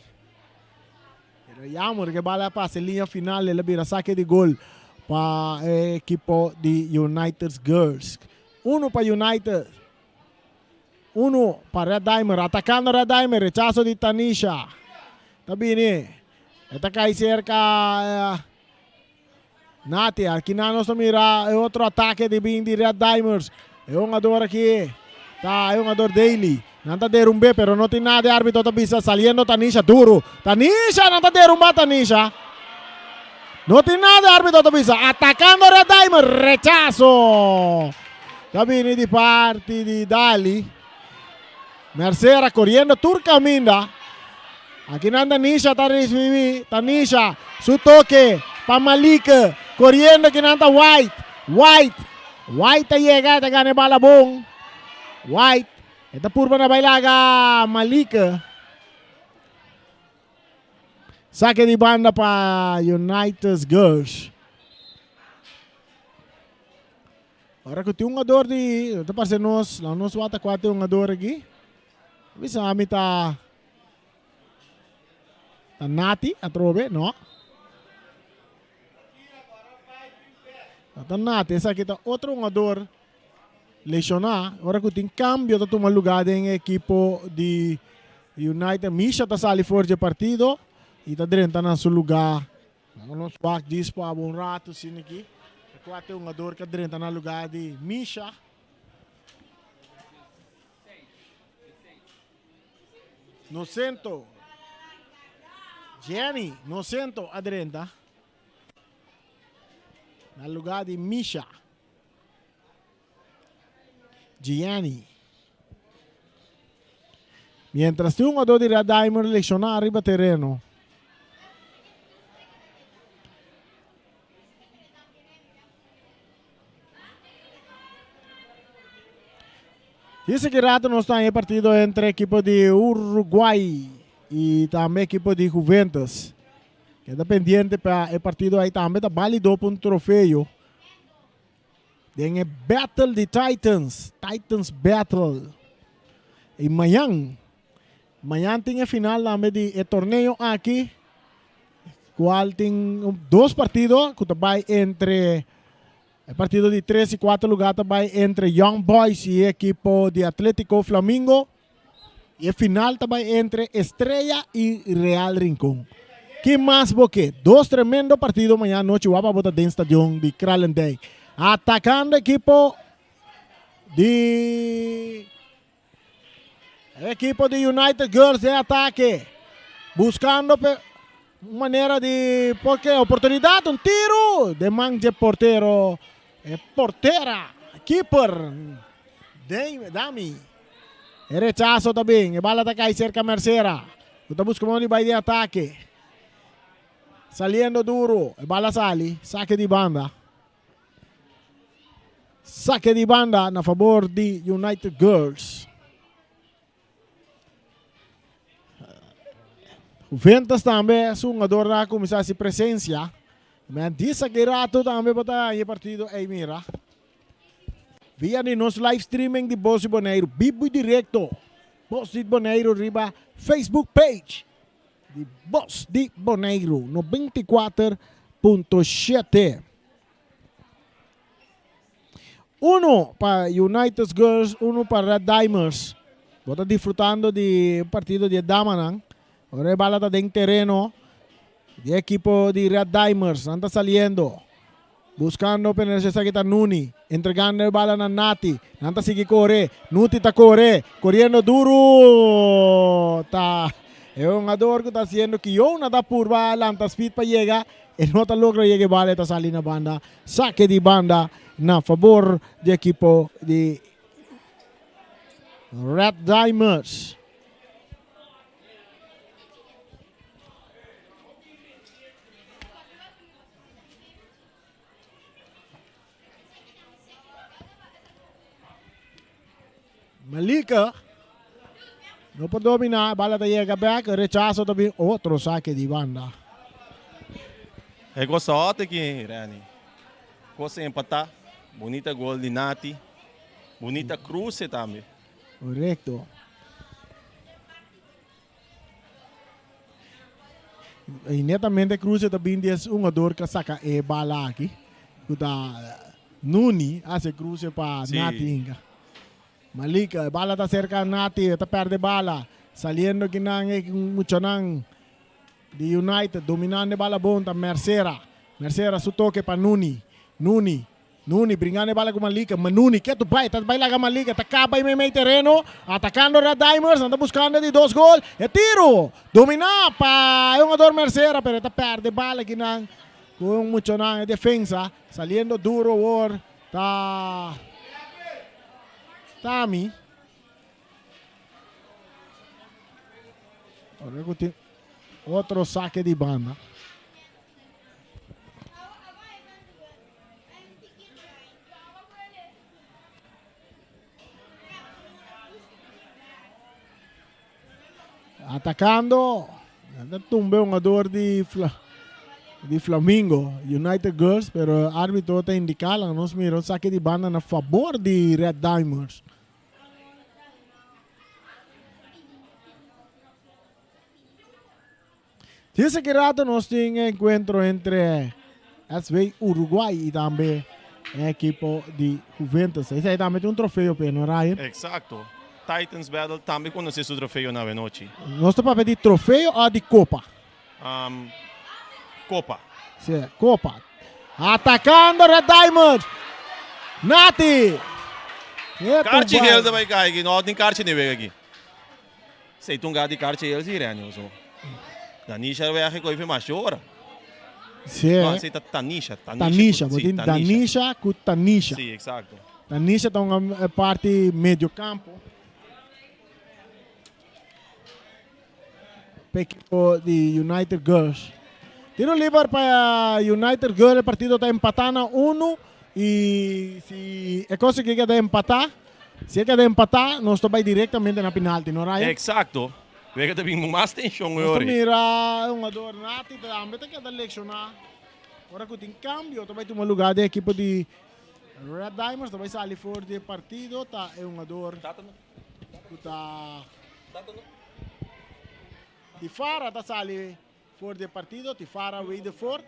Pero jammer ke bala a pasa e linea final, el a bira saque di gol pa e ekipo di United Girls. Uno pa United, uno pa Red Diamond, atacando Red Diamond, rechazo di Tanisha. Ta bini, e ta kai cerca Nati, aki nan nos ta mira e otro atake di bin di Red Dimers. E hungador aki ta e hungador Daly. Nan ta derumbe pero no tin nada e arbitro ta bisa saliendo Tanisha duro. Tanisha nan ta derumba Tanisha. No tin nada e arbitro ta bisa atacando Red Dimer rechazo. Ta bini di parti di Dali. Mercera coriendo tur caminda. Aki nan Tanisha ta ricibi. Tanisha su toque pa Malik. Coriendo aki nan ta White. White. White ta yega e ta gana e bala bon. White. E ta purba na bay laga Malik. Saque di banda pa United Girls. Ora ku tin un hungador di, ta parse nos, laga nos wak ta kua tin un hungador aki. Bisa ami ta ta Nati atrobe, no. No ta Nati, esaki ta otro hungador lesioná. Ora ku tin kambio ta tuma lugá den e ekipo di United. Misha ta sali for dje partido i ta drenta na su lugá. Laga nos wak djis pa un ratu asina aki. E kuater hungador ka drenta na lugar di Misha. Nocento. Jenny Nocento a drenta na lugar di Misha. Gianni. Mientras tin un hungador di Red Diamond lesioná riba tereno. Dice que rato nos ta en partido entre equipo di Uruguay y tambe equipo di Juventus. Keda pendiente pa e partido ahí tambe ta válido pa un trofeo. Den e Battle di Titans, Titans Battle. Y mañan, mañan tin e final tambe di e torneo aki, cual tin dos partido cu ta bay entre e partido di tres y cuatro lugar ta bay entre Young Boys y e equipo di Atletico Flamingo. Y e final ta bay entre Estrella y Real Rincon. Ki mas bo ke? Dos tremendo partido mañana nochi wapa bo ta den stadion di Kralendijk. Atacando equipo di equipo di United Girls de ataque. Buscando manera di porque oportunidad, un tiro de man de portero, eh, portera, keeper, Dami. E rechazo también, e bala ta cai cerca Mercera. Cu ta busca modo di bai de ataque. Saliendo duro, e bala sali, saque di banda. Saque di banda na favor di United Girls. Juventus tambe su hungador a cuminsa haci presencia. Men disa ki rato tambe bo ta haña e partido ey mira. Via di nos live streaming di Bos di Boneiru, bibu y directo. Bos di Boneiru riba Facebook page di Bos di Boneiru 94.7. Uno pa United Girls, uno pa Red Dimers. Bo ta disfrutando di un partido di e damanan. Ora e bala ta den tereno di e ekipo di Red Dimers. Nan ta saliendo. Buscando penetracion esaki ta Nuni. Entregando e bala na Nati. Nan ta sigui core. Nuti ta core. Coriendo duro. Ta e hungador cu ta haciendo Kiona ta purba lanta speed pa yega. E no ta logra yega e bala e ta sali na banda. Sake di banda na fabor di ekipo di Red Dimers. Malika no por domina, bala ta yega back, rechazo ta bin otro saque di banda. E gosa hot aki, Reni. Cosa empatá. Bunita gol di Nati. Bunita cruce tambe. Correcto. Y netamente cruce ta bin di es hungador que saca e bala aki. Cu ta Nuni hace cruce pa Sí. Nati Inga. Malika, e bala ta cerca Nati, e ta perde bala. Saliendo kinan e muchanan di United, dominando e bala bon ta Mercera. Mercera su toque pa Nuni. Nuni Nuni bringando e bala ku Malika. Ma Nuni ketu bai, ta bai laga Malika, ta kaba i meimei tereno, atakando Red Dimers, nan ta buskando di dos gol. E tiru dominá pa e hungador Mercera, pero e ta pèrdè bala akinan ku un muchanan e defensa saliendo duro awor ta Tami. Ora ku tin otro sake di banda. Atacando, ta tumbe un jugador di Fla, di Flamingo, United Girls, pero arbitro ta indica, laga nos mira un saque di banda na favor di Red Diamonds. Desde ki rato nos tin e encuentro entre SV Uruguay y tambe e equipo di Juventus. Esey tambe tin un trofeo pe, no Ryan? Exacto. Titans Battle tambe conoce su trofeo na awenochi. Nos ta papia di trofeo o di copa? Um, copa. Si, copa. Atacando Red Diamonds. Nati. Karchi geel ta bay kai aki. No tin karchi ni wega aki. Sei ta un gat di karchi el si Renio so. Danisha wega koe fe masha ora. Si. No, sei ta Tanisha. Tanisha, Tanisha, bo tin Danisha ku Tanisha. Si, exacto. Tanisha ta un parti medio campo. Pa equipo di United Girls. Tiro liber pa United Girls, e partido ta empatá na uno y si e cosa que keda empatá, si e keda empatá, nos ta bai directamente na penalti, no Ryan? Exacto. Wega ta bin mas tension Nos ta hoor. mira e hungador Nati tambe ta keda leccioná. Ora cu tin cambio ta bai tuma lugar den equipo di Red Diamonds, ta bai sali for di e partido, ta e hungador cu ta Tifara ta sali for di e partido, Tifara Wedefort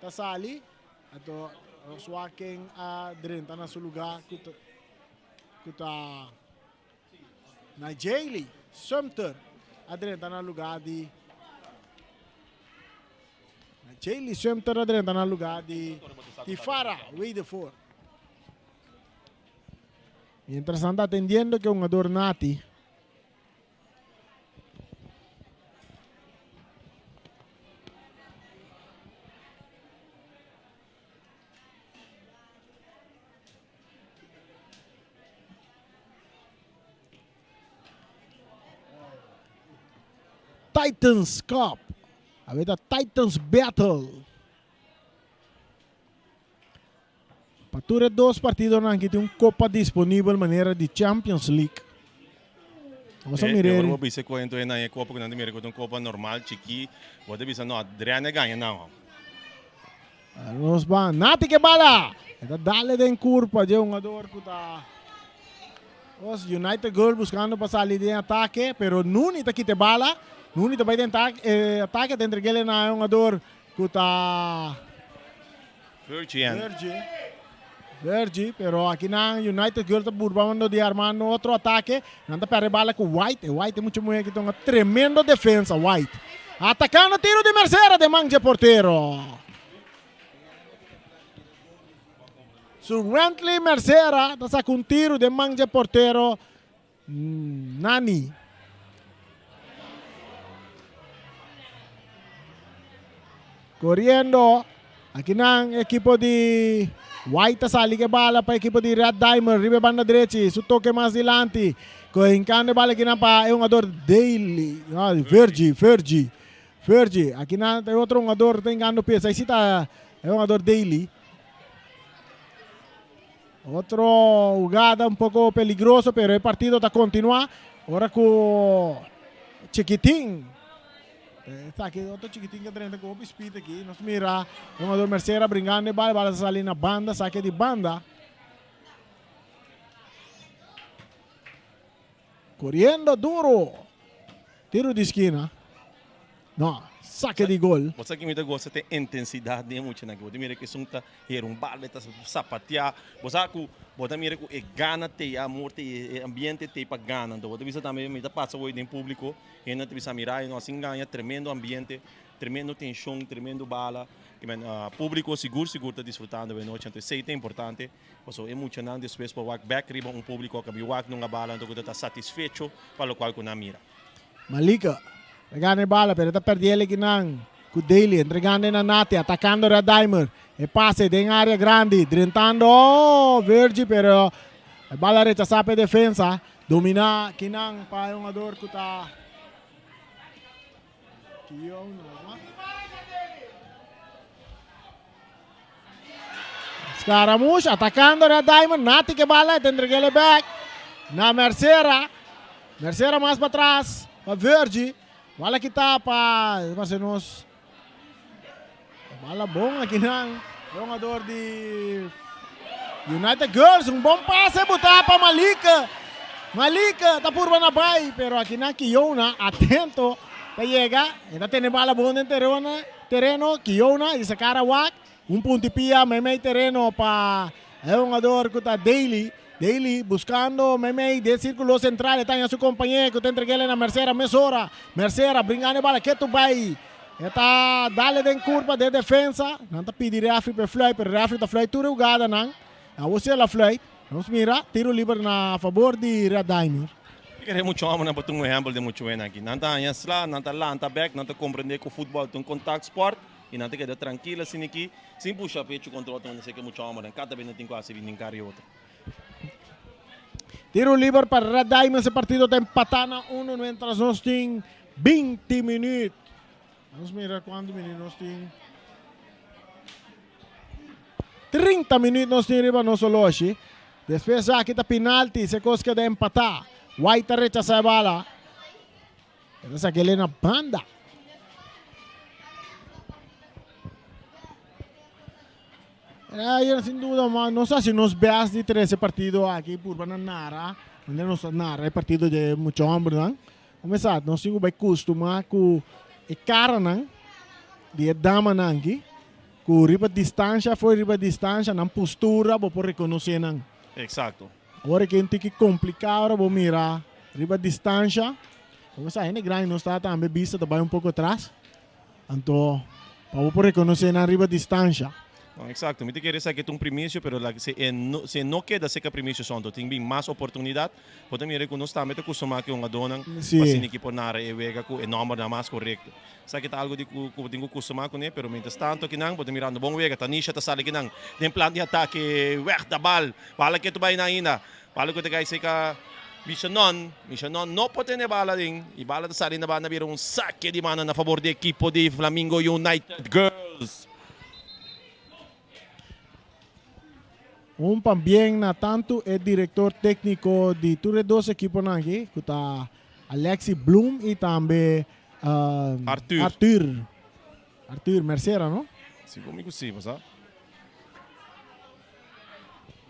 ta sali, anto nos wak ken a drenta na su lugar cu ta, cu ta Nigeli Sumter a drenta na lugar di Nigeli Sumter a drenta na lugar di Tifara Wedefort. Mientras nan ta atendiendo ku e hungador Nati. Titans Cup. Awe ta Titans Battle. Pa tur e dos partidonan aki tin un kopa disponibel manera di Champions League. Nos a mira E ora bo bisa ku ento e nan e kopa ku nan ta mira ku ta un kopa normal chikí, bo ta bisa no, Adrian a gaña nan. Nos ban Nati ke bala! E ta dale den kurpa dje hungador ku ta Os United Girl buskando pa sali den atake, pero Nuni ta kita e bala. Nuni ta bai den atake, ta entreg'el na e hungador ku ta Virgie. Virgie. Virgie, pero aki nan United Girl ta burbando di armando otro atake. Nan ta perde bala ku White. E White e mucha muher ki ta un tremendo defensa, White. Atakando tiro di Mercera den man dje portero. Su Wentley Mercera ta saka un tiro den man dje portero Nani. Coriendo. Aki nan ekipo di White ta sali ke bala pa ekipo di Red Diamond riba e banda drechi. Su toke mas dilanti. Hinkando e bala aki nan pa e hungador Daly. Ah, Virgie, Virgie. Virgie. Aki nan e otro hungador ta hinkando pes. Ahí si ta e hungador Daly. Otro hugada un poco peligroso, pero e partido ta continua. Ora cu Chiquitin. Esaki otro Chiquitin que drenta cu hopi speed aki. Nos mira e hungador Mercera bringando e bala. Bala ta sali na banda, sake di banda. Coriendo duro. Tiro di skina. No, sake di gol. Bo sa ki mi ta gosta ta e intensidad di e muchanan aki. Bo ta mira ku esun ta hera un bala, e ta sapatea. Bo sa ku bo ta mira ku e gana t'ei, e amor t'ei, e ambiente t'ei pa gana. Anto bo ta bisa tambe mi ta pasa hoy den publico, hende ta bisa mira no asin gaña, tremendo ambiente, tremendo tension, tremendo bala. Publico sigur sigur ta disfrutando e nochi. Anto esei ta importante. Pasobra e muchanan despues por wak bek riba un publico ku a bin wak nunga bala anto ku ta ta satisfecho pa lokual ku nan mira. Malika ta gana e bala pero e ta pèrdè el ekinan ku Daly entregando e na Nati atakando Radimer e pase den área grandi drentando oh Virgie pero e bala rechasá pa e defensa dominá kinan pa e hungador ku ta Scaramouche atacando Red Diamond. Nati ke bala, e entregele back na Mercera. Mercera mas pa tras pa Virgie. Bala kita pa parece nos. Bala bon aki nan. Jongador di United Girls. Un bon pase buta pa Malika. Malika ta purba na bay, pero aki nan Kiona atento ta yega. E ta tene bala bon den tereno. Tereno, Kiona y Sakara wak. Un punti pia meimei tereno pa e hungador cu ta Daly. Daly buscando meimei den circulo central. E ta haña su compañero cu ta entreg'el na Mercera mesora. Mercera bringando e bala ketu bay. E ta dale den curpa den defensa. Nan ta pidi refri pa e fluit, pero refri ta fluit tur e hugadanan. Awor si el a fluit. Nos mira tiro liber na fabor di Red Diamond. Mi kere mucho homennan pa tuma un ehempel den mucho wena aki. Nan ta haña sla, nan ta lanta bek, nan ta komprende ku futbòl ta un contact sport i nan ta keda trankil asina aki sin pusha pechu kontra otro manera ku mucho homennan kada bes nan tin ku hasi bini kar i otro. Tiro liber pa Red Diamonds e partido ta empatá na uno mientras nos tin 20 minuut. Nos mira kuantu minuut nos tin. 30 minuut nos tin riba nos oloshi. Despues aki ta penalti, si e kos keda empatá. White ta rechasá e bala. E ta sak'el na banda. Ayer sin duda ma nos a hasi nos best di trese partido aki purba na nara. Manera nos ta nara e partido di mucha hombernan. Kumesa nos tin ku bai kustumá ku e karanan di e damanan aki. Ku riba distansha for riba distansha nan postura bo por rekonosé nan. Eksakto. Ora ke un tiki kompliká ora bo mira riba distansha. Bo sa hende grandi nos ta tambe bista ta bai un poko atras. Anto pa bo por rekonosé nan riba distansha. No, exacto. Mi ta kere esaki ta un primicio, pero la, si e no, si e no keda seca primicio sonto, tin bin mas oportunidad. Bo ta mira cu nos tambe ta custuma cu e hungadornan Sí. pa asina ekipo narra e wega cu e nombernan mas corecto. Esaki ta algo di cu, cu bo tin cu custuma cune, pero mientras tanto akinan bo ta mirando bon wega. Tanisha ta sali akinan den plan di atake, weg da bal. Bala ketu bay nan ainda. Bala cu ta cay seca Mishanon. Mishanon no por tene bala den y bala ta sali na banda bira un sake di mano na favor di ekipo di Flamingo United Girls. Un pabien na tantu e direktor tékniko di tur e dos ekiponan aki, ku ta Alexi Bloem i tambe Arthur. Arthur. Arthur Mercera, no? Si ku mi ku si, bo sa.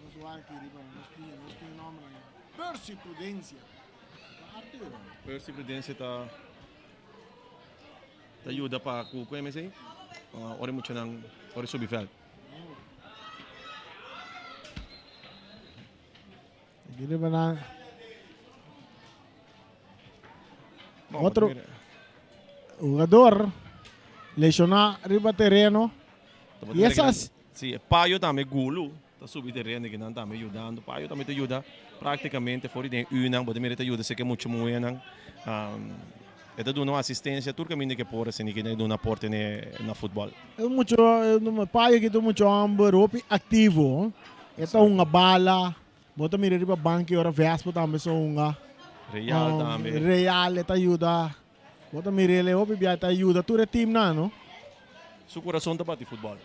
Nos wak aki riba, nos tin, nos tin nòmbernan. Percy Prudencia. Ta Arthur. Percy Prudencia ta. Ta yuda pa ku ku MSA ora e muchanan ora e subi vèlt. Otro jugador lesioná riba tereno. Y esas. Sí, e payo tambe Gulu ta subi tereno kinan tambe yudando. Payo tambe ta yuda prácticamente for di den unan. Bo ta mira e ta yuda seke mucha muhénan. E ta duna un asistencia tur kaminda ke por asina ke e duna aporte na futbòl. E mucho payo aki ta un mucha hòmber hopi aktivo. E ta hunga bala. Bo ta mira riba banki ora Vespo tambe sa hunga. Real tambe. Real e ta yuda. Bo ta mira el e hopi bia ta yuda tur e teamnan no. Su kurason ta bati futbòl.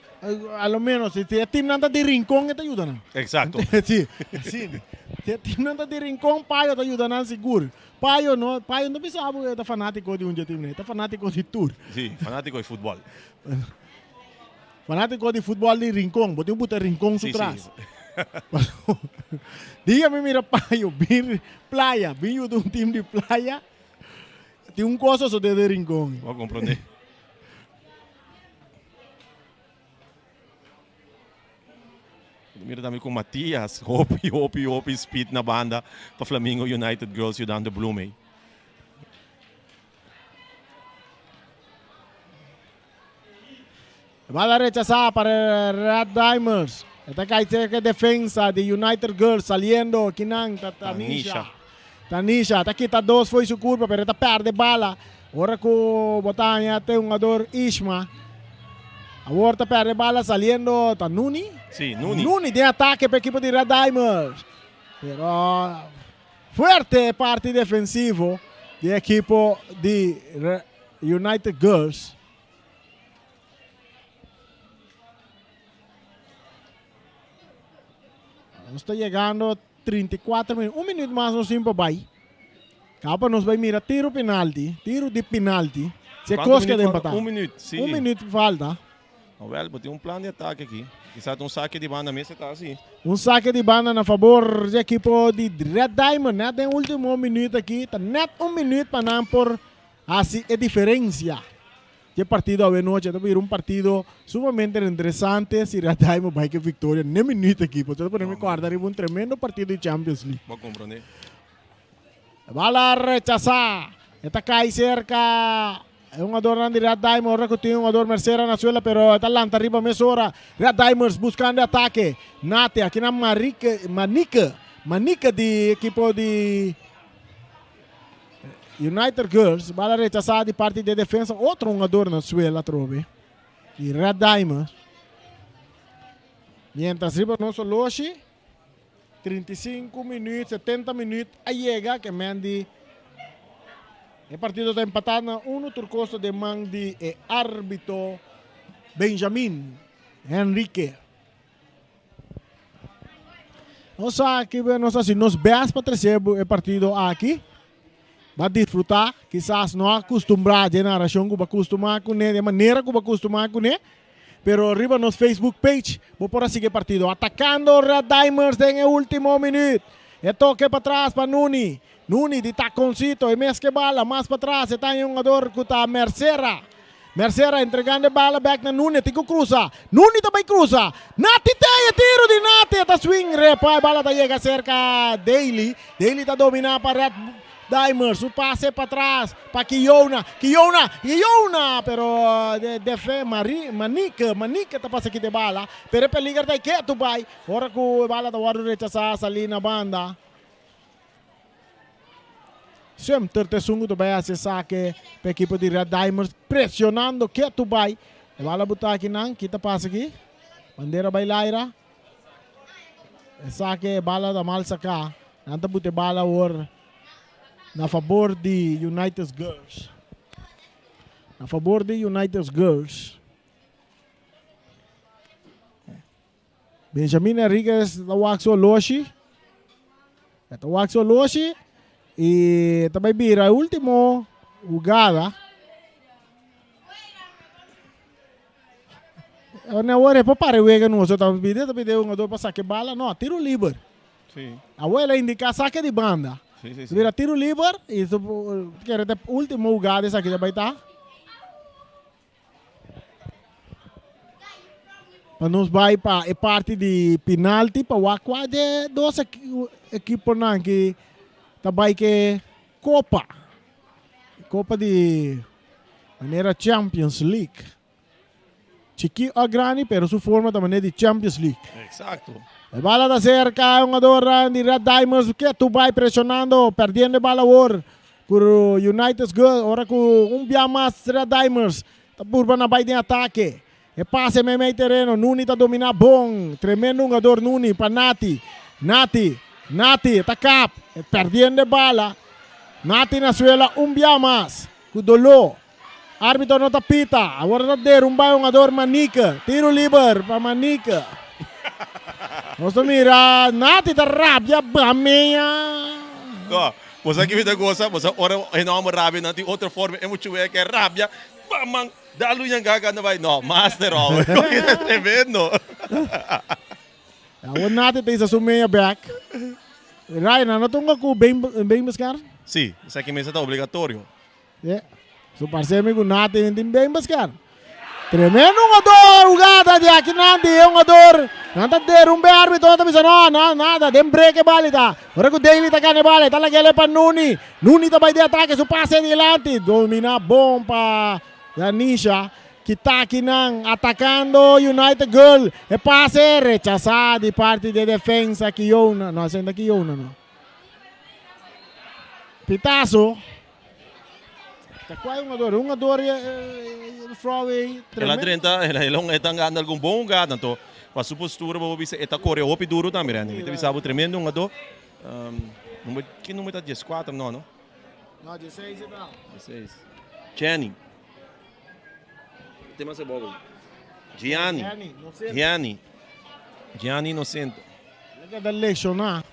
A lo menos si e teamnan ta di Rincon e ta yuda nan. Exacto. Si, si. Si e teamnan ta di Rincon Payo ta yuda nan sigur. Payo no, Payo no bisa bo e ta fanátiko di un dje teamnan, e ta fanátiko di tur. Si, fanátiko di futbòl. Fanátiko di futbòl di Rincon, bo tin ku buta Rincon su Si, tras. si. Dia mi mira Payo bin Playa, bin yuda un team di Playa, tin un kos a sosode den Rincon. Bo a komprondé. Mira tambe ku Matias, hopi, hopi, hopi speed na banda pa Flamingo United Girls yudando Bloemey. Bala rechasá pa Red Diamonds. E ta kai cerca defensa di United Girls saliendo kinan ta Tanisha. Tanisha ta kita dos fo'i su curpa pero e ta perde bala ora cu bo ta haña te hungador Ishma. Awor ta perde bala saliendo ta Nuni. Sí, Nuni. Nuni den atake pa ekipo di Red Diamonds. Pero fuerte parti defensivo di ekipo di United Girls. Nos ta yegando 34 minuut. Un minuut mas nos tin pa bai. Kaba nos bai mira tiro penalti. Tiro di penalti. Si e Cuánto kos keda minuut empatá. falta? Un minuut, sí. Un minuut falta. Ah, wel, bo tin un plan di atake aki. Kisas un sake di banda mes e ta así. Un sake di banda na fabor di ekipo di Red Diamond. Net den ultimo minuut aki. Ta net un minuut pa nan por hasi e diferencia. Dje partido awe nochi ta bira un partido sumamente interesante si Red Diamond bai ke victoria ne minuut aki. Por ta pone mi corda riba un tremendo partido di Champions League. Bo comprende. Bala rechasa. E ta kai cerca e hungadornan di Red Diamond ora cu tin hungador Mercera na suela pero e ta lanta riba mesora. Red Diamonds buscando e atake. Nate aki na Marike, Manike, Manike di ekipo di United Girls bala rechasá di parti di e defensa. Otro hungador na suela atrobe di Red Diamonds. Mientras riba nos oloshi, 35 minuut, 70 minuut a yega ke men di e partido ta empatá na uno tur kosta den man di e árbitro Benjamin Henrique. Nos sa ki nos a hasi nos best pa trese e partido aki. Ba disfruta, kisas no a kustumbrá dje narashon ku bo a kustumá kuné, di e manera ku bo a kustumá kuné, pero riba nos Facebook page bo por a sigui e partido. Atakando Red Diamonds den e último minüt. E toke patras pa Nuni. Nuni di takoncito, e mes ke bala mas patras e ta e hungador ku ta Mercera. Mercera entregando e bala bek na Nuni, e tin ku krusa. Nuni ta bai krusa. Nati tei e tiro di Nati, e ta swing repa, e bala ta yega serka Daly. Daly ta domina pa Red. Diamers su pase patras pa Kiona, Kiona, Kiona, pero de defe Mari, Manique, Manique ta pasa kita e bala, pero e peliger ta ketu bai ora ku e bala ta wòrdu rechasá sali na banda. Sumter ta esun ku ta bai hasi esaki pa ekipo di Red Diamonds presionando ketu bai. E bala buta akinan, kita pasa aki? Bandera bai laira. Esaki e bala ta mal saká. Nan ta buta e bala awor na fabor di United Girls. Na fabor di United Girls. Benjamin Henriquez ta wak su oloshi. E ta wak su oloshi y ta bai bira e ultimo hugada. Awor awor e por para e wega nos ta pidi ta pidi e hungador pa saka e bala no tiro liber. Sí. Awor el a indica sake di banda. Sí, sí, sí. Bira tiro liber y su kere ta ultimo hugada esaki ta bai ta. Pa nos bai pa e parti di penalti pa wak kua de dos ekiponan ki ta bai ke kopa. Kopa di manera Champions League. Chiki o grandi pero su forma ta manera di Champions League. Exacto. E bala ta cerca, un jugador di Red Diamonds ketu bai presionando, perdiendo e bala awor. Ku United Girls ora ku un bia mas Red Dimers ta purba na bai den atake. E pase meimei tereno, Nuni ta domina bon. Tremendo hungador Nuni pa Nati. Nati, Nati ta kap, perdiendo e bala. Nati na suela un bia mas ku doló. Arbitro no ta pita. Awor ta derumba e hungador Manique. Tiro liber pa Manique. Nos ta mira Nati ta rabia bamea. No, bo sa ki mi ta gosa? Bo sa ora e homber rabia nan tin otro forma e muchu wea ke rabia, bam man, da luña gaga nan bai. No, master homber, ki ta tremendo. Awor Nati ta hisa su meya bek. Ryan, nan no tunga ku ben ben beskar? Si, esaki mester ta obligatorio. Yeah. Su parce mi ku Nati mi tin ben beskar. Tremendo hungador, jugada di aki nan di e hungador. Nan ta derumbe arbitro, nan ta bisa no, no, nada, den break e bali ta. Ora ku Daly ta gana e bala, e ta lag'el pa Nuni. Nuni ta bai den atake, su pase dilanti, domina bon pa Danisha. Kita aki nan atakando United Girl. E pase rechasa di parti di defensa Kiona. No, esei no ta Kiona no. Pitazo. Ta kua e hungador? E hungador e vrouw ei El a tremendo. drenta, el a el a e ta gana algun bon hugada, anto pa su postura bo por bisa e ta kore hopi duru tambe Randy. Mi ta bisa bo tremendo hungador. Number, ki number ta dieskuater no no? No, dieseis e ta. Dieseis. Jenny. Te mas abou. Gianni. Gianni, Inocente. Gianni. Gianni Inocente. El a keda lesioná.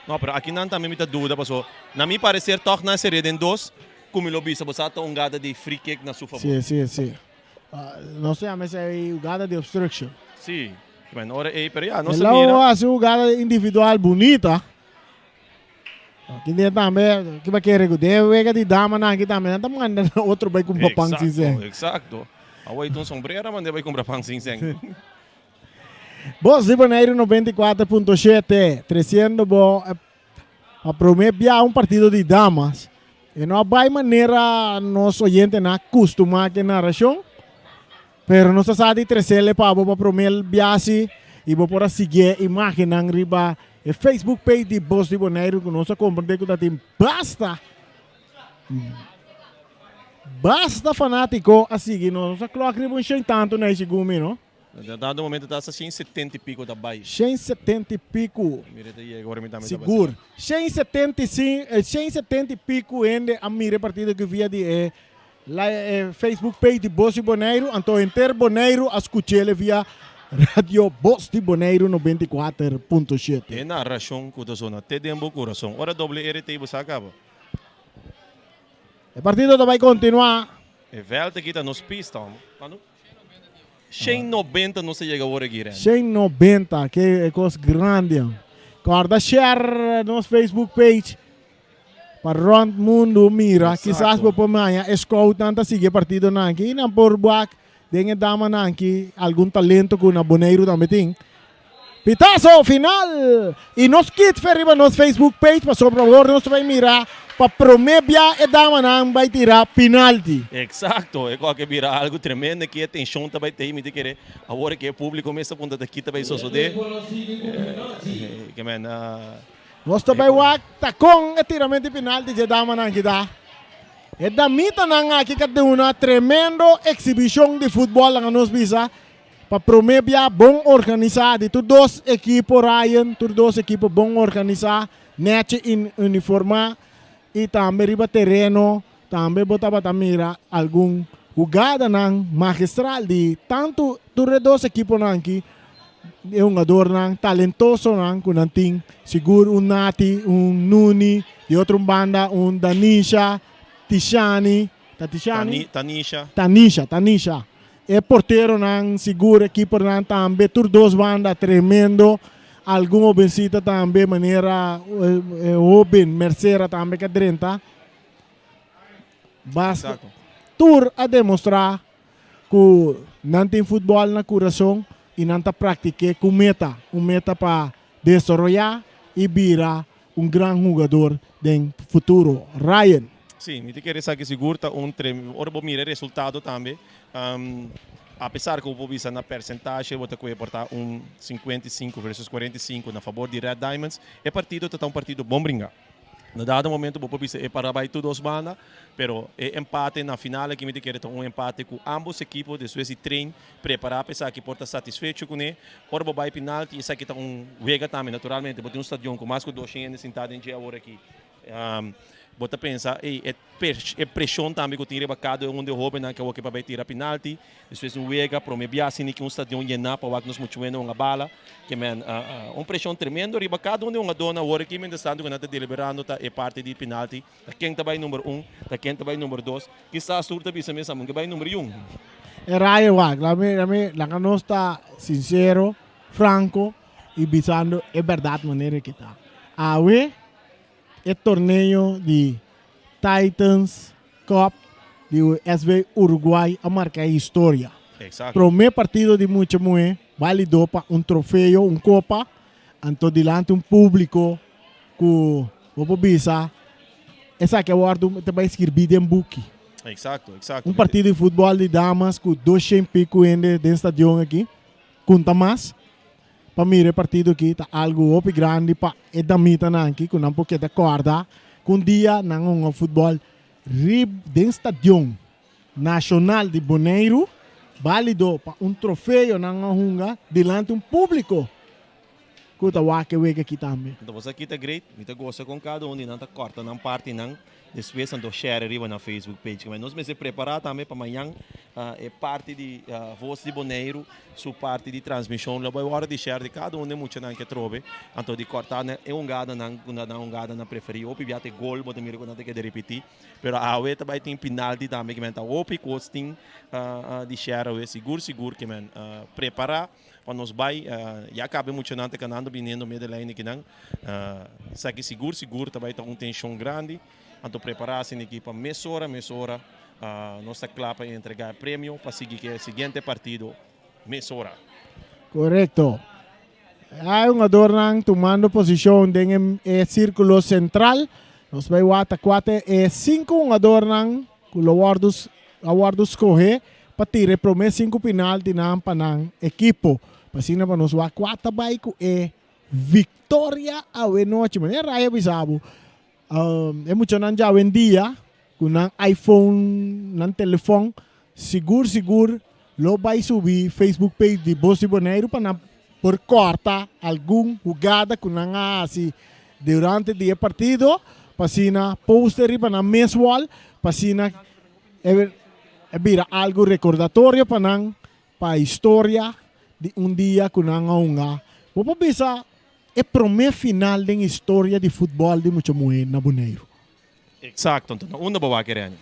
No, pero aki nan tambe mi ta duda paso na mi parecer toch nan serie den dos cu mi lo bisa bo sa ta un gada di free kick na su favor. Si, si, si. Nos ta yama esei hugada di obstruction. Si, bueno ora ey pero ya nos El a mira. a haci un hugada individual bunita. Aki den tambe, ki ba kere ku den wega di damanan aki tambe nan ta manda nan otro bai kumpra pan sin sen. Exacto, exacto. Awor ta un sombrero manda bai kumpra pan sin sen. Bos di Boneiru 94.7, treciendo bo pa prome bia un partido di damas. E no a bai manera nos oyentenan a custuma ke narracion, pero nos a sa di trecele pa bo pa prome bia si y bo por a sigue imagennan riba e Facebook page di Bos di Boneiru ku nos a komprende ku ta tin basta basta fanatiko a sigui nos. Nos a klòk riba un shen tantu na e segun mi no. Na dado momento ta hasta 170 y pico ta bay. 170 y pico. Mira ta yega ora mi tambe ta Sigur. 175, 170 y pico hende a mira e partido aki via di e e Facebook page di Bos di Boneiru. Anto henter Boneiru a scuchele via Radio Bos di Boneiru 94.7. E narracion cu ta zona te den bo curason. Ora WRT bo sa caba. E partido ta bay continua. E veld aki ta nos pista, homo. Cuando? 190 nos a yega awor aki, Randy. 190, ke e kos grandi. Kòrda share nos Facebook page pa rònt mundu mira. Kisas bo por maña e scoutnan ta sigui e partidonan aki i nan por wak den e damanan aki algun talento ku na Boneiru tambe tin. Pitazo final! I nos kit fe riba nos Facebook page pasobra awor nos ta bai mira pa prome bia e damanan bai tira pinalti. Exacto, e koke bira algo tremendo aki, e tension ta bai tei, mi ta kere awor ke e publico mes ta punta ta kita bai sosode. Ke men. Nos ta bai wak ta kon e tiramento di pinalti dje damanan aki ta. E damitanan aki ka duna tremendo exhibicion di futbol laga nos bisa. Pa prome bia bon organisá di tur dos ekipo Ryan, tur dos ekipo bon organisá, nechi i uniformá i tambe riba tereno tambe bo tabata mira algun hugadanan magistral di tantu tur e dos ekiponan aki, e hungadornan talentosonan ku nan tin, sigur un Nati, un Nuni, di otro un banda un Danisha, Tishani, ta Tishani? Tanisha. Tanisha, Tanisha. E porteronan sigur, e keepernan tambe, tur dos banda tremendo. Algun hobencita tambe manera e hoben Mercera tambe ke drenta. Basta tur a demostra ku nan tin futbol na kurason i nan ta praktik'é ku meta, un meta pa desaroyá i bira un gran hugador den futuro. Ryan. Sí, mi ta kere esaki sigur ta un trem, ora bo mira e resultado tambe, apesar ku bo por bisa na persentashe bo ta kohe por ta un 55 versus 45 na fabor di Red Diamonds, e partido ta ta un partido bon bringa. Na dado momento bo por bisa e para bai tur dos banda, pero e empate na final aki mi ta kere ta un empate ku ambos ekipo despues di train Prepará pa esaki por ta satisfecho kuné. Ora bo bai pinalti, esaki ta un wega tambe. Naturalmente, bo tin un stadion ku mas ku doshen hende sintá den dje awor aki. Bo ta pensa, ey, e e preshon tambe ku tin riba kada un di e hóbennan ku awor ke pa bai tira pinalti. Despues un wega, promé bia asina ki un stadion yená pa wak nos muchu hende hunga bala. Ke men, un preshon tremendo riba kada un di e hungadónan awor aki mientras tanto ku nan ta deliberando ta e parti di pinalti. Ta ken ta bai number un, ta ken ta bai number dos. Kisas tur ta bisa mes amun ke bai number un. E raya wak, lami, lami, laga nos ta sincero, franco y bisando e berdad manera ke ta. Awe e torneo di Titans Cup di SV Uruguay a marca e historia. Exacto. Prome partido di mucha muhe balido pa un trofeo, un copa, anto dilanti un publico Ku bo por bisa, esaki a wòrdu ta bai skirbí den buki. Eksakto, eksakto. Un partido di futbòl di damas ku doshen piku hende den stadion aki, kunta mas, pa mira e partido aki ta algu hopi grandi pa e damitanan aki ku nan por keda kòrda ku un dia nan a hunga futbòl rib den stadion nashonal di Boneiru, bálido pa un trofeo nan a hunga dilanti un públiko. Ku ta wak e wega aki tambe. Anto boso a kita great, mi ta gosa kon kada un di nan ta kòrta nan partinan, despues anto share riba nan Facebook page. Kamba nos mester prepará tambe pa mañan e parti di Voz di Boneiru su parti di transmishon lo bai wòrdu di share di kada un di e muchanan ke trobe, anto di kòrta nan e hungadanan ku nan hungadanan preferí. Hopi bia ta e gol bo ta mira ku nan ta keda ripití, pero awe ta bai tin pinalti tambe ke men ta hopi kos tin di share awe sigur sigur ke men prepará. Pa nos bai, ya caba e muchanan ta canando biniendo medio de lijn akinan. Esaki sigur sigur ta bai ta un tension grandi. Anto prepara asina aki pa mesora mesora nos ta cla pa entrega e premio pa sigui cu e siguiente partido mesora. Corecto. Hay hungadornan tumando posicion den e circulo central. Nos bai wak ta cua ta e cinco hungadornan cu lo wordo a wordo scoge pa tira e prome sinku pinaltinan pa nan ekipo. Pa asina pa nos wak kua ta bai ku e viktoria awe nochi. Manera Ray a bisa bo, e muchanan djawendia ku nan iPhone, nan telefòn, sigur sigur lo bai subi Facebook page di Bos di Boneiru pa nan por kòrta algun hugada ku nan a hasi durante di e partido, pa asina post e riba nan mes wall, pa asina E bira algu rekordatorio pa nan pa historia di un dia ku nan a hunga. Bo por bisa e promé final den historia di futbòl di mucha muhé na Boneiru. Eksakto, anto na unda bo wak e Reni?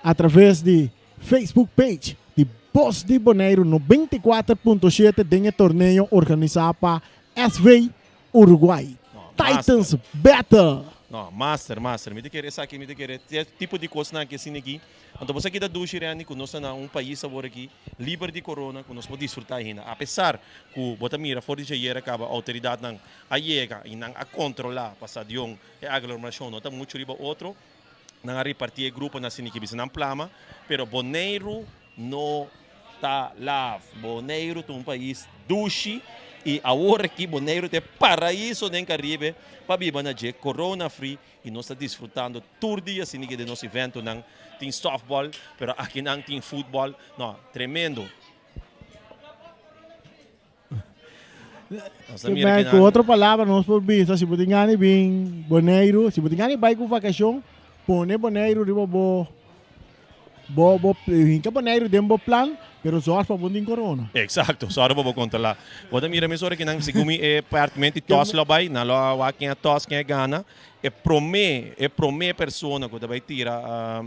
Atraves di Facebook page di Bos di Boneiru 94.7 den e torneo organisá pa SV Uruguay, Titans Battle. No, master, master. Mi ta kere esaki, mi ta kere e tipo di kosnan aki asina aki. Anto bo sa kita dushi Randy ku nos ta na un pais awor aki liber di corona ku nos por disfruta ainda. Apesar ku bo ta mira for di djayer a kaba outoridatnan a yega i nan a kontrola pa stadion e aglomerashon no ta muchu riba otro. Nan a reparti e gruponan asina aki bisa nan plama pero Boneiru no ta laf. Boneiru ta un pais dushi i awor aki Boneiru ta e paraiso den Caribe pa biba na dje corona free i nos ta disfrutando tur dia asina ki den nos eventonan tin softball pero akinan tin futbol no tremendo. Nos ta mira Ku kinan. otro palabra nos por bisa si bo tin gana di bin Boneiru, si bo tin gana di bai ku vakashon, pone Boneiru riba bo bo bo hinka Boneiru den bo plan, pero zorg pa bo no tin corona. Exacto, zorg pa bo controla. Bo ta mira mesora kinan segun mi e partimento di tos lo bai, nan lo a wak ken a tos, ken a gana. E prome, e prome persona ku ta bai tira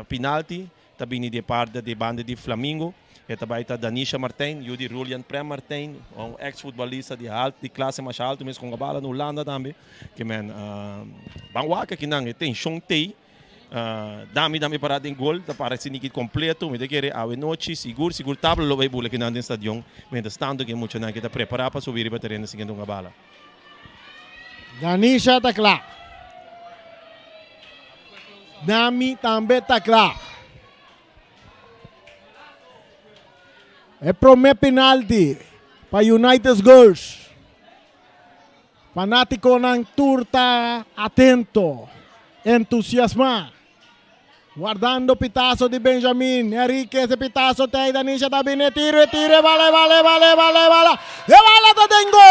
pinalti Ta bini di e parti di e banda di Flamingo. E ta bai ta Danisha Martijn, yu di Rulian Prem Martijn, un ex futbolista di halt di klase masha alto mes con bala na Hulanda tambe. Ke men ban wak akinan e tenshon tei. Dami dami para den gol ta para si niki kompleto. Mi ta kere awe nochi sigur sigur tabla lo bai bula akinan den stadion mientras tanto ke muchanan ke ta prepara pa subi riba tereno siguiente hunga bala. Danisha ta kla. Nami tambe ta kla. E prome penalti pa United Girls. Fanaticonan tur ta atento, entusiasma. Wardando pitazo di Benjamin. Enriquez e pitazo tey Danisha ta bini e tiro e tiro e bala e bala e bala e bala e bala e bala ta den gol!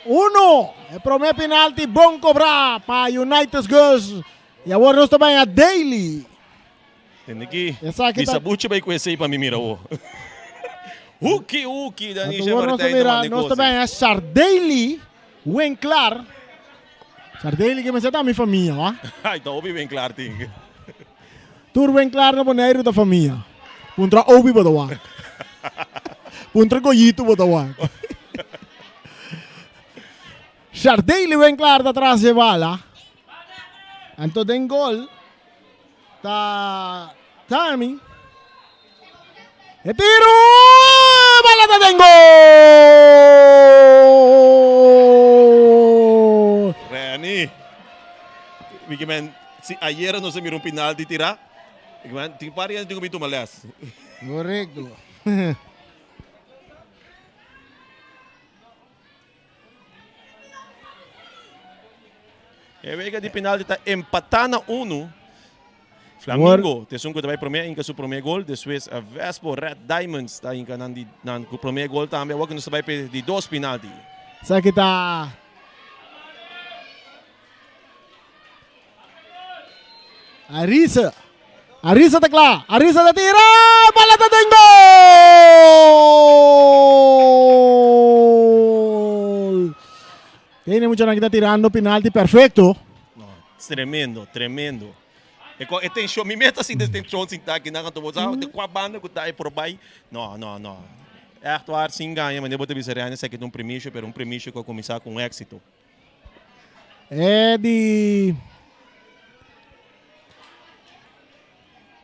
Uno e prome penalti bon cobra pa United Girls y awor nos ta bay a Daly. Tende ki Esaki ta bisa buchi bay ku esey pa mi mira awo. Huki huki Danisha Awor nos ta Martijn ta mira manda e nos ta kos. bay a Sardeli Winklar. Sardeli ke mester ta mi famia wa. Ay ta hopi Winklar tin. Tur Winklar na Boneiru ta famia. Puntra Obi bo ta wak. Puntra Goyito bo ta wak. Sardeli Winklar ta tras dje bala. Anto den gol. Ta Tami. E tiro! Bala ta den gol! Reni. Mi ke men, si ayera nos a mira un penalti tira, mi ke men, tin par di hende tin ku bin tuma les. Korekto. E wega di penalti ta empatá na unu. Flamingo ta esun ku ta bai promé a hinka su promé gol. Despues Vespo Red Diamonds ta hinka nan di nan ku promé gol tambe. Awor ku nos ta bai pe di dos penalti. Esaki ta Arisa. Arisa ta kla. Arisa ta tira. Bala ta den gol! Tiene muchanan ki ta tirando penalti perfecto. No, tremendo, tremendo. E ko e tension, mi mes ta sinti e tension sinta aki nan anto bo sa de kua banda ku ta e por bai. No, no, no. Echt waar, sin gaña, manera bo ta bisa Rene, esaki ta un primisio, pero un primisio ku a kuminsá ku un éksito. E di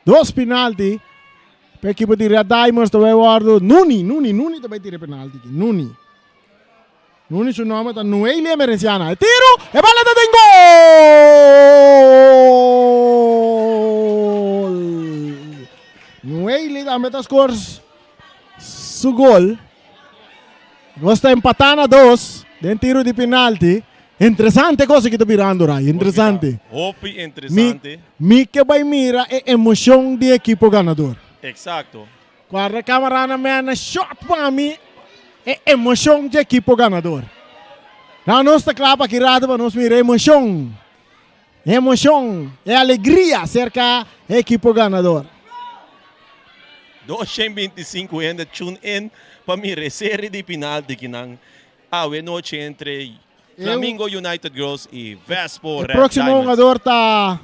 dos penalti pa ekipo di Red Diamonds ta bai wordo Nuni, Nuni, Nuni ta bai tira e penalti aki, Nuni. Nuni su nomber ta Noelia Emerenciana. E tiro, e bala ta den gol! Noelia tambe ta score su gol. Nos ta empatá na dos den tiro di penalti. Interesante cosa ki ta birando Ray, interesante. Hopi interesante. Mi, mi ke bai mira e emocion di ekipo ganador. Exacto. Guarda camarana mena shot pa mi e emocion di ekipo ganador. Nou nos ta kla pa ki rato pa nos mira emocion. Emocion e alegria cerca e ekipo ganador. 225 hende tune in pa mira e serie di final di kinan awe nochi entre Flamingo United Girls y Vespo E Red próximo Diamonds. hungador ta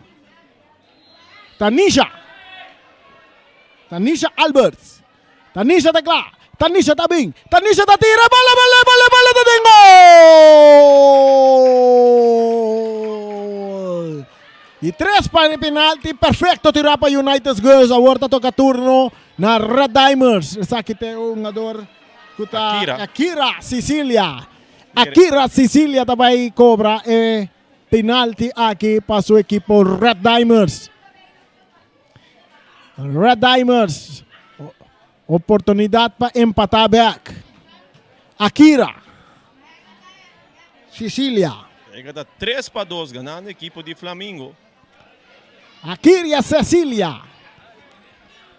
Tanisha. Tanisha Alberts. Tanisha ta kla. Tanisha ta bin. Tanisha ta tira. Bala, bala, bala, bala ta den gol! Di tres pa penalti perfecto tira pa United Girls. Awor ta toca turno na Red Dimers. Esaki ta e hungador cu ta Akira. Akira Cecilia. Akira Cecilia ta bay cobra e penalti aki pa su ekipo Red Dimers. Red Dimers. Oportunidad pa empata bek. Akira Cecilia. Ega ta 3-2 ganando ekipo di Flamingo. Akiria Cecilia.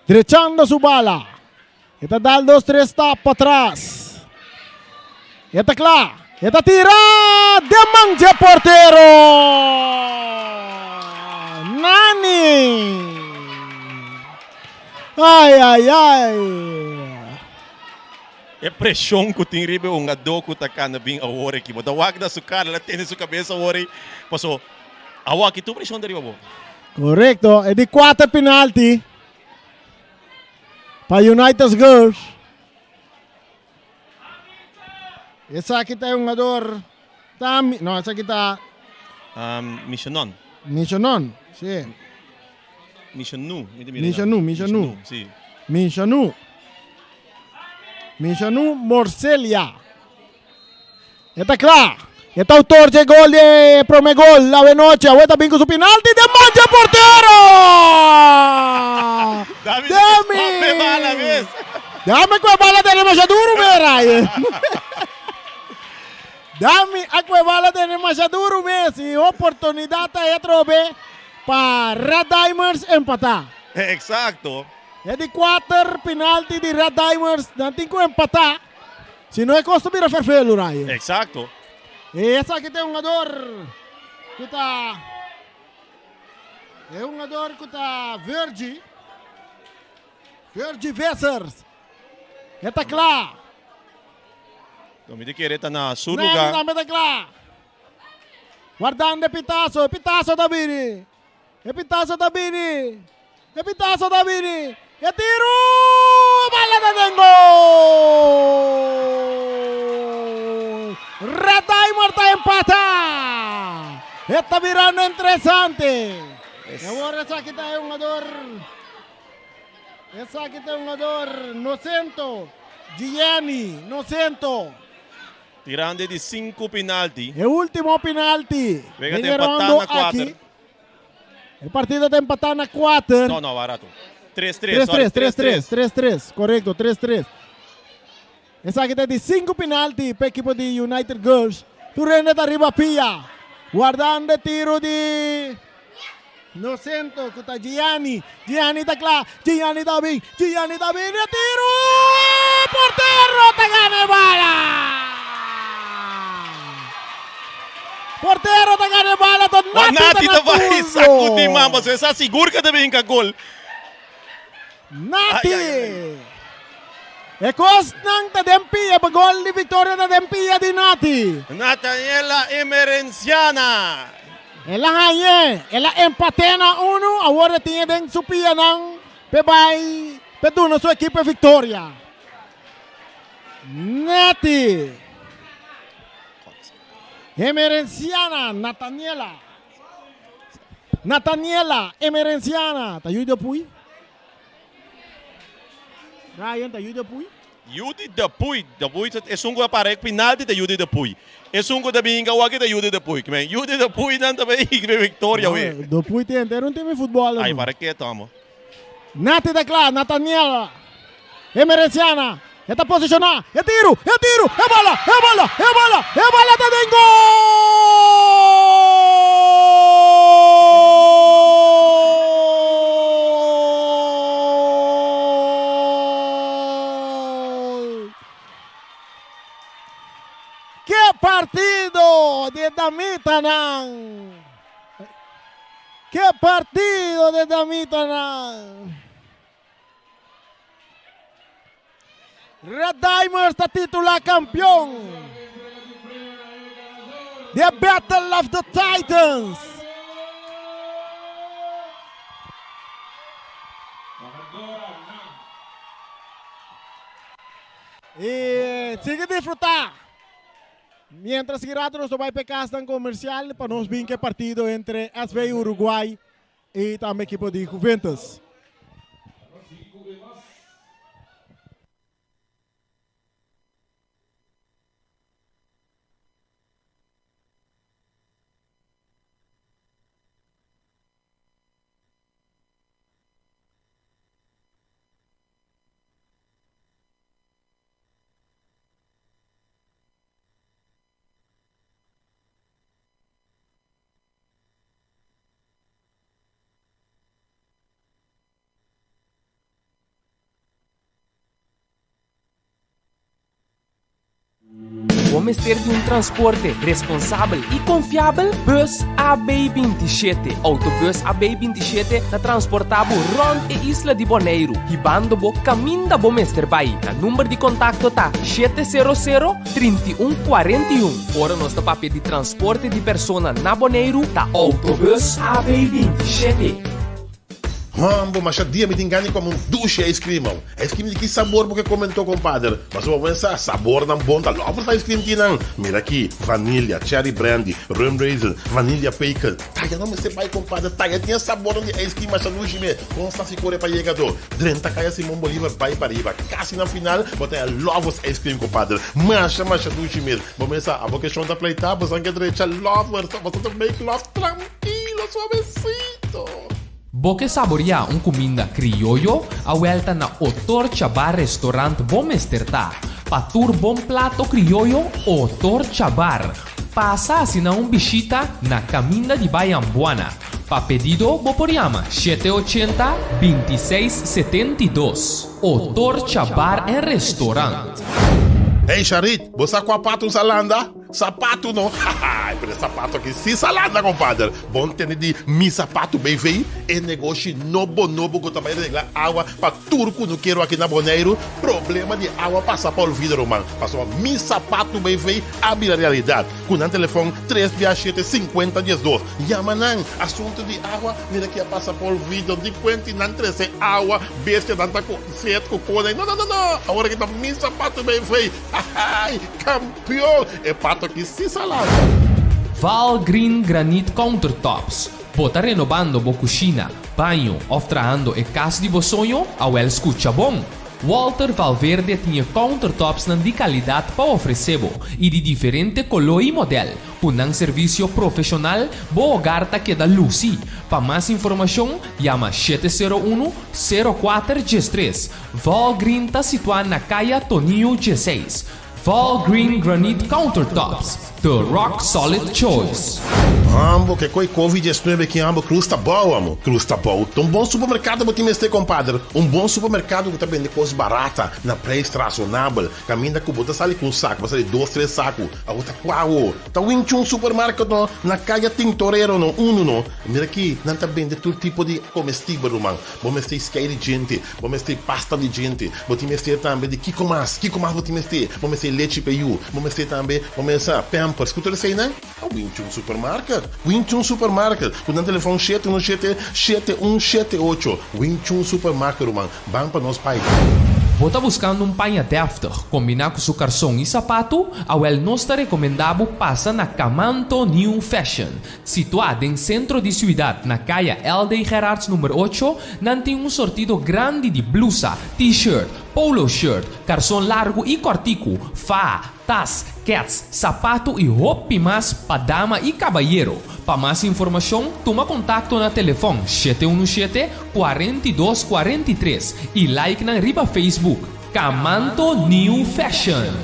Drechando su bala. E ta dal dos tres stap patras. E ta kla. E ta tira den man dje portero. Nani. Ai ai ai. E preshon ku tin riba e hungadó ku ta kanda bin awor aki. Bo ta wak na su kara, el a tene su kabes awor ei. Paso awor aki tur preshon ta riba bo. Korekto, e di kuater penalti pa United Girls. Esaki ta e hungador Tami, no, esaki ta Mishanon. Mishanon, si. Mishanu, mi ta mira. Mishanu, Mishanu. Si. Mishanu. Mishanu Morcelia. E ta kla. E ta autor dje gol di prome gol awe nochi. Awe ta bin ku su penalti den man dje portero! Dami, Dami! Dami bala mes. Dami ku e bala tene masha duru mes, Ryan. Dami a ku e bala tene masha duru mes i oportunidat ta e atrobe pa Red Dimers empatá. Exacto. E di kuater penalti di Red Dimers, nan tin ku empatá. Si no e kos ta bira ferfelu, Ryan. Exacto. E esaki ta e hungador ku ta e hungador ku ta Virgie. Virgie Vissers. E ta kla. No, mi ta kere ta na su Nani lugar. tambe ta kla. Wardando e pitazo, e pitazo ta bini. E pitazo ta bini. E pitazo ta bini. E tiru! Bala ta den gol! Red Diamond ta empata! E ta birando interesante. E awor esaki ta e hungador. Esaki ta e hungador Nocento. Gianni Nocento. Tirando di sinku penalti. E ultimo penalti. Wega Den ta e empatá rondo na kuater. aki. E partido ta empatá na kuater. No, no, barato. 3-3, 3-3, sorry, 3-3, 3-3. 3-3, korekto, 3-3. Esaki ta di sinku penalti pa ekipo di United Girls. Tur hende ta riba pia, wardando e tiro di Nocento ku ta Gianni. Gianni ta kla, Gianni ta bin, Gianni ta bin, e tiro! Portero ta gana e bala! Portero ta gana e bala, to Wa Nati ta Nati na ta bai turno. sacudi man, pasobra e sa sigur ku ta bin ka gol. Nati! Ai, ai, ai. E kosnan ta den pia, pa gol di viktoria ta den pia di Nati. Nathaniela Emerenciana. El a hañ'é, el a empaté na unu, awor e tin e den su pianan p'e bai p'e duna su ekipo e viktoria. Nati. Emerenciana, Nathaniela. Nathaniela Emerenciana. Ta yu di Pui? Ryan ta yu di Pui? Yu di De Puy. De Puy ta esun ku a para e penalti ta yu di De Puy. Esun ku ta bin hinka awor aki ta yu di De Puy. Kimen yu di De Puy nan ta bay hinka victoria awe. No, De Puy tin henter un team di futbol. Ay para ke tomo. Nati ta kla, Nathaniel Emerenciana e ta posiciona, e tiru, e tiru, e bala, e bala, e bala, e bala ta den gol! Ke partido di e damitanan! Ke partido di e damitanan! Red Dimers ta titula kampion di e Battle of the Titans. I sigui disfrutá. Mientras ki rato nos ta bai pa e kasnan komersial pa nos bin ku e partido entre SV Uruguay i tambe ekipo di Juventus. Bo mester di un transporte responsabel i konfiabel? Bus AB 27. Autobus AB 27 ta transportá bo rònt e isla di Boneiru, hibando bo kaminda bo mester bai. Nan number di kontakto ta 700 31 41. Ora nos ta papia di transporte di persona na Boneiru, ta Autobus AB 27. Hombo, masha dia mi tin gana di come un dushi ice cream man. Ice cream di ki sabor bo ke comentó compadre? Pasobra bo pensa sabornan bon ta lover sa ice cream tin nan. Mira aki, vanilla, cherry brandy, rum raisin, vanilla pecan. Taya no mester bai compadre, taya tin e sabornan di ice cream masha dushi me. Kon sa si kore pa yega do? Drenta kaya Simon Bolivar bai pariba. Kasi na final bo ta haña lovers ice cream compadre. Masha masha dushi mes. Bo mesa abo ke shon ta pleita bo san ke drecha lovers, bo sa ta make love trankilo suavecito. Bo ke saboriá un kuminda krioyo? Awèl ta na Otorcha Bar Restaurant bo mester ta. Pa tur bon plato krioyo, Otorcha Bar. Pasa asina un bishita na Kaminda di Bai Ambuana. Pa pedido bo por yama 780 26 72. Otorcha Bar en Restaurant. Hey Sharit, bo sa kua pato usa landa? Sapatu no, haha, pero e sapatu aki si sa landa compadre. Bon tende di Mi Sapatu BV, e negoshi nobo nobo ku ta bai regla awa pa tur kunukero aki na Boneiru. Problema di awa pasa pa olvido ruman, pasobra Mi Sapatu BV a bira realidat. Ku nan telefon tres bia shete sinkuenta diesdos. Yama nan, asuntu di awa mira ki a pasa pa olvido, di kuenti nan trese awa, bestia nan ta ku set ku kone. No no no no, awor aki ta Mi Sapatu BV. Hahaai! Kampion! E pato aki si sa lanta! Val Green Granite Countertops, Bo ta renobando bo kushina, baño òf trahando e kas di bo soño? Awèl skucha bon! Walter Valverde tin e countertopsnan di kalidat pa ofresé bo i di diferente koló i modèl. Ku nan servisio profeshonal, bo hogar ta keda lusi. Pa mas informashon, yama 701, 04 13. Valgreen ta situá na Kaya Tonio 16. Valgreen Granite Countertops, the rock solid choice. Amo ke koi covid 19 ki amo Cruz ta bou amo Cruz ta bou ta un bon supermercado bo tin mester compadre un bon supermercado ku ta bende kos barata na prijs razonabel kaminda ku bo ta sali ku un saku bo sali dos tres saku abo ta kua awo ta winchun supermarket no na kaya Tintorero no uno no mira ki nan ta bende tur tipo di comestibel ruman Bo mester skei di djente, bo mester pasta di djente, bo tin mester tambe di kiko mas, kiko mas bo tin mester? Bo mester lechi pa yu, bo mester tambe, bo mester pampers, ku tur eseinan? A Winchun Supermarket, Winchun Supermarket, ku nan telefon 717 7178, Winchun Supermarket ruman, ban pa nos bai. Bo ta buskando un paña dèftig kombiná ku su karson i sapatu? Awèl nos ta rekomendá bo pasa na Kamanto New Fashion. Situá den sentro di siudat na kaya LD Gerards number ocho, nan tin un sortido grandi di blusa, t-shirt, polo shirt, karson largu i kòrtiku, faha, tas, kèts, sapatu i hopi mas pa dama i kabayero. Pa mas informashon, tuma kontakto na telefòn 717, 42 43 i like nan riba Facebook. Kamanto New Fashion.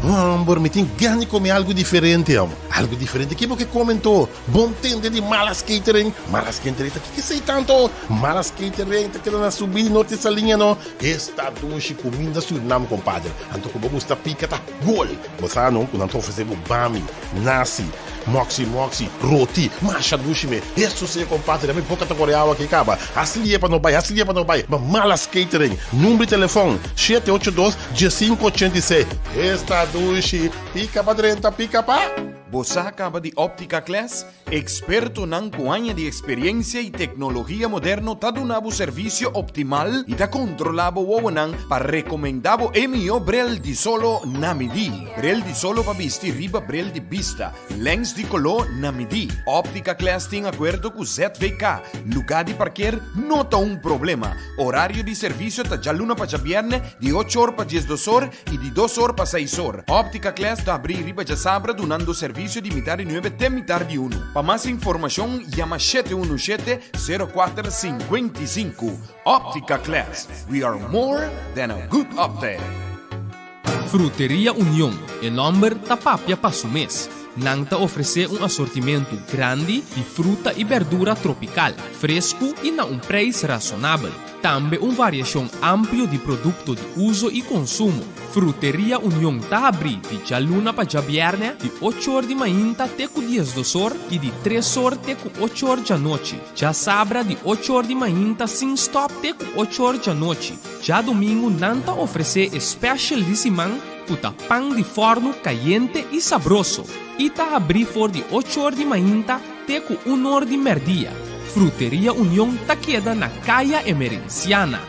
Homber, mi tin gana di come algo diferente, amo. Algo diferente? Ki bo ke come anto? Bon tende di Malas Catering. Malas Catering ta kiko esei tanto? Malas Catering ta keda na subi di Norte Saliña no. Esta dushi cuminda Surinam, compadre. Anto ku bo gusta pica ta gol. Bo sa no ku nan ta ofrece bo bami, nasi, moxi moxi, roti, masha dushi me. Eso si compadre, mi boca ta kore awa aki kaba. Hasi lie pa no bai, hasi lie pa no bai. Ma Malas Catering, number di telefon, 782 1586. Esta dushi, pica pa drenta, pica pa. Bo sa kaba di Optica Class? Ekspertonan ku aña di eksperiencia i teknologia moderno ta duna bo servisio optimal i ta kontrolá bo wowonan pa rekomendá bo e mihó brel di solo na midí. Brel di solo pa bisti riba brel di bista, lens di koló na midí. Optica Class tin akuerdo ku ZVK. Lugá di parker no ta un problema. Orario di servisio ta djaluna pa djabièrnè di ocho or pa diesdos or i di dos or pa seis or. Optica Class ta abrí riba djasabra dunando servisio di mitar di nuebe te mitar di unu. Pa mas informashon yama 717 04 55. Optica Class, we are more than a good optic. Fruteria Union, e nòmber ta papia pa su mes. Nan ta ofresé un asortimentu grandi di fruta i bèrdura tropikal, fresku i na un preis rasonabel. Tambe un variashon amplio di produkto di uso i konsumo. Fruteria Union ta habrí di djaluna pa djabièrnè di ocho or di mainta te ku diesdos or i di tres or te ku ocho or djanochi. Djasabra di ocho or di mainta sin stòp te ku ocho or djanochi. Djadumingu nan ta ofresé e special di siman ku ta pan di fòrnu kayente i sabroso i ta habrí for di ocho or di mainta te ku un or di mèrdia. Fruteria Union ta keda na Kaya Emerenciana.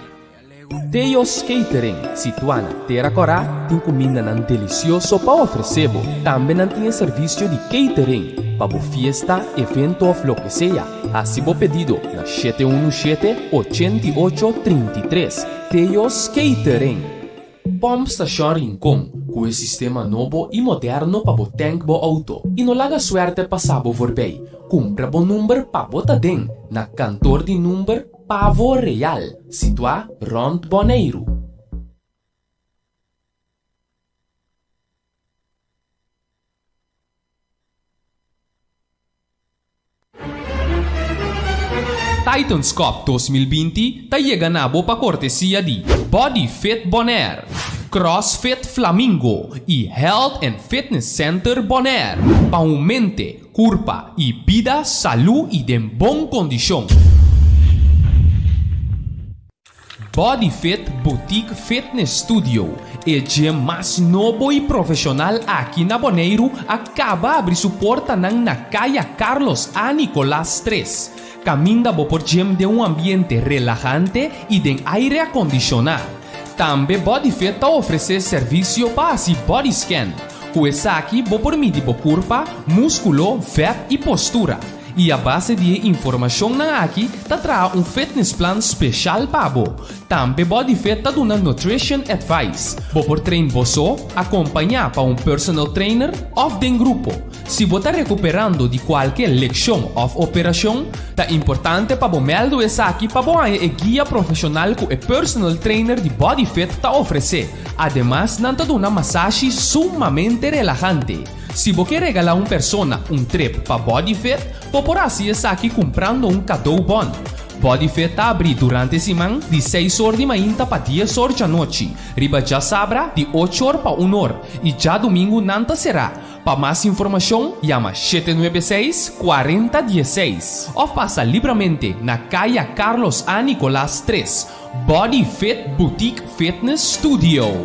Teo's Catering, situá na Tera Kòrá, tin kumindanan delisioso pa ofresé bo. Tambe nan tin e servisio di catering pa bo fiesta, evento òf loke sea. Hasi bo pedido na 717 88 33. Teo's Catering. Pòmp Stashon Rincon ku e sistema nobo i moderno pa bo tènk bo outo i no laga suèrte pasa bo voorbij. Kumpra bo number pa bo ta den na kantor di number Pavo Real, situá rònt Boneiru. Titans Cup 2020 ta yega na bo pa kortesia di Body Fit Bonaire, CrossFit Flamingo i Health and Fitness Center Bonaire pa un mente, kurpa i bida salú i den bon kondishon. Body Fit Boutique Fitness Studio, e gym mas nobo i profeshonal aki na Boneiru a kaba abri su portanan na Kaya Carlos A. Nicolaas 3, kaminda bo por gym den un ambiente relahante i den aire akondishoná. Tambe Body Fit ta ofresé servisio pa hasi body scan. Ku esaki bo por midi bo kurpa, múskulo, vèt i postura. I a base di e informashonnan aki ta traha un fitnessplan speshal pa bo. Tambe BodyFit ta duna nutrition advice. Bo por train bo so, akompañá pa un personal trainer òf den grupo. Si bo ta rekuperando di kualke lekshon òf operashon, ta importante pa bo mèldu esaki pa bo haña e guia profeshonal ku e personal trainer di BodyFit ta ofresé. Ademas nan ta duna masashi sumamente relahante. Si bo ke regalá un persona un trip pa Bodyfit, bo por hasi esaki kumprando un kadou bon. Bodyfit ta abrí durante siman di seis or di mainta pa dies or djanochi, riba djasabra di ocho or pa un or i djadumingu nan ta será. Pa mas informashon yama 796 40 16 òf pasa libramente na Kaya Carlos A. Nicolaas 3, Body Fit Boutique Fitness Studio.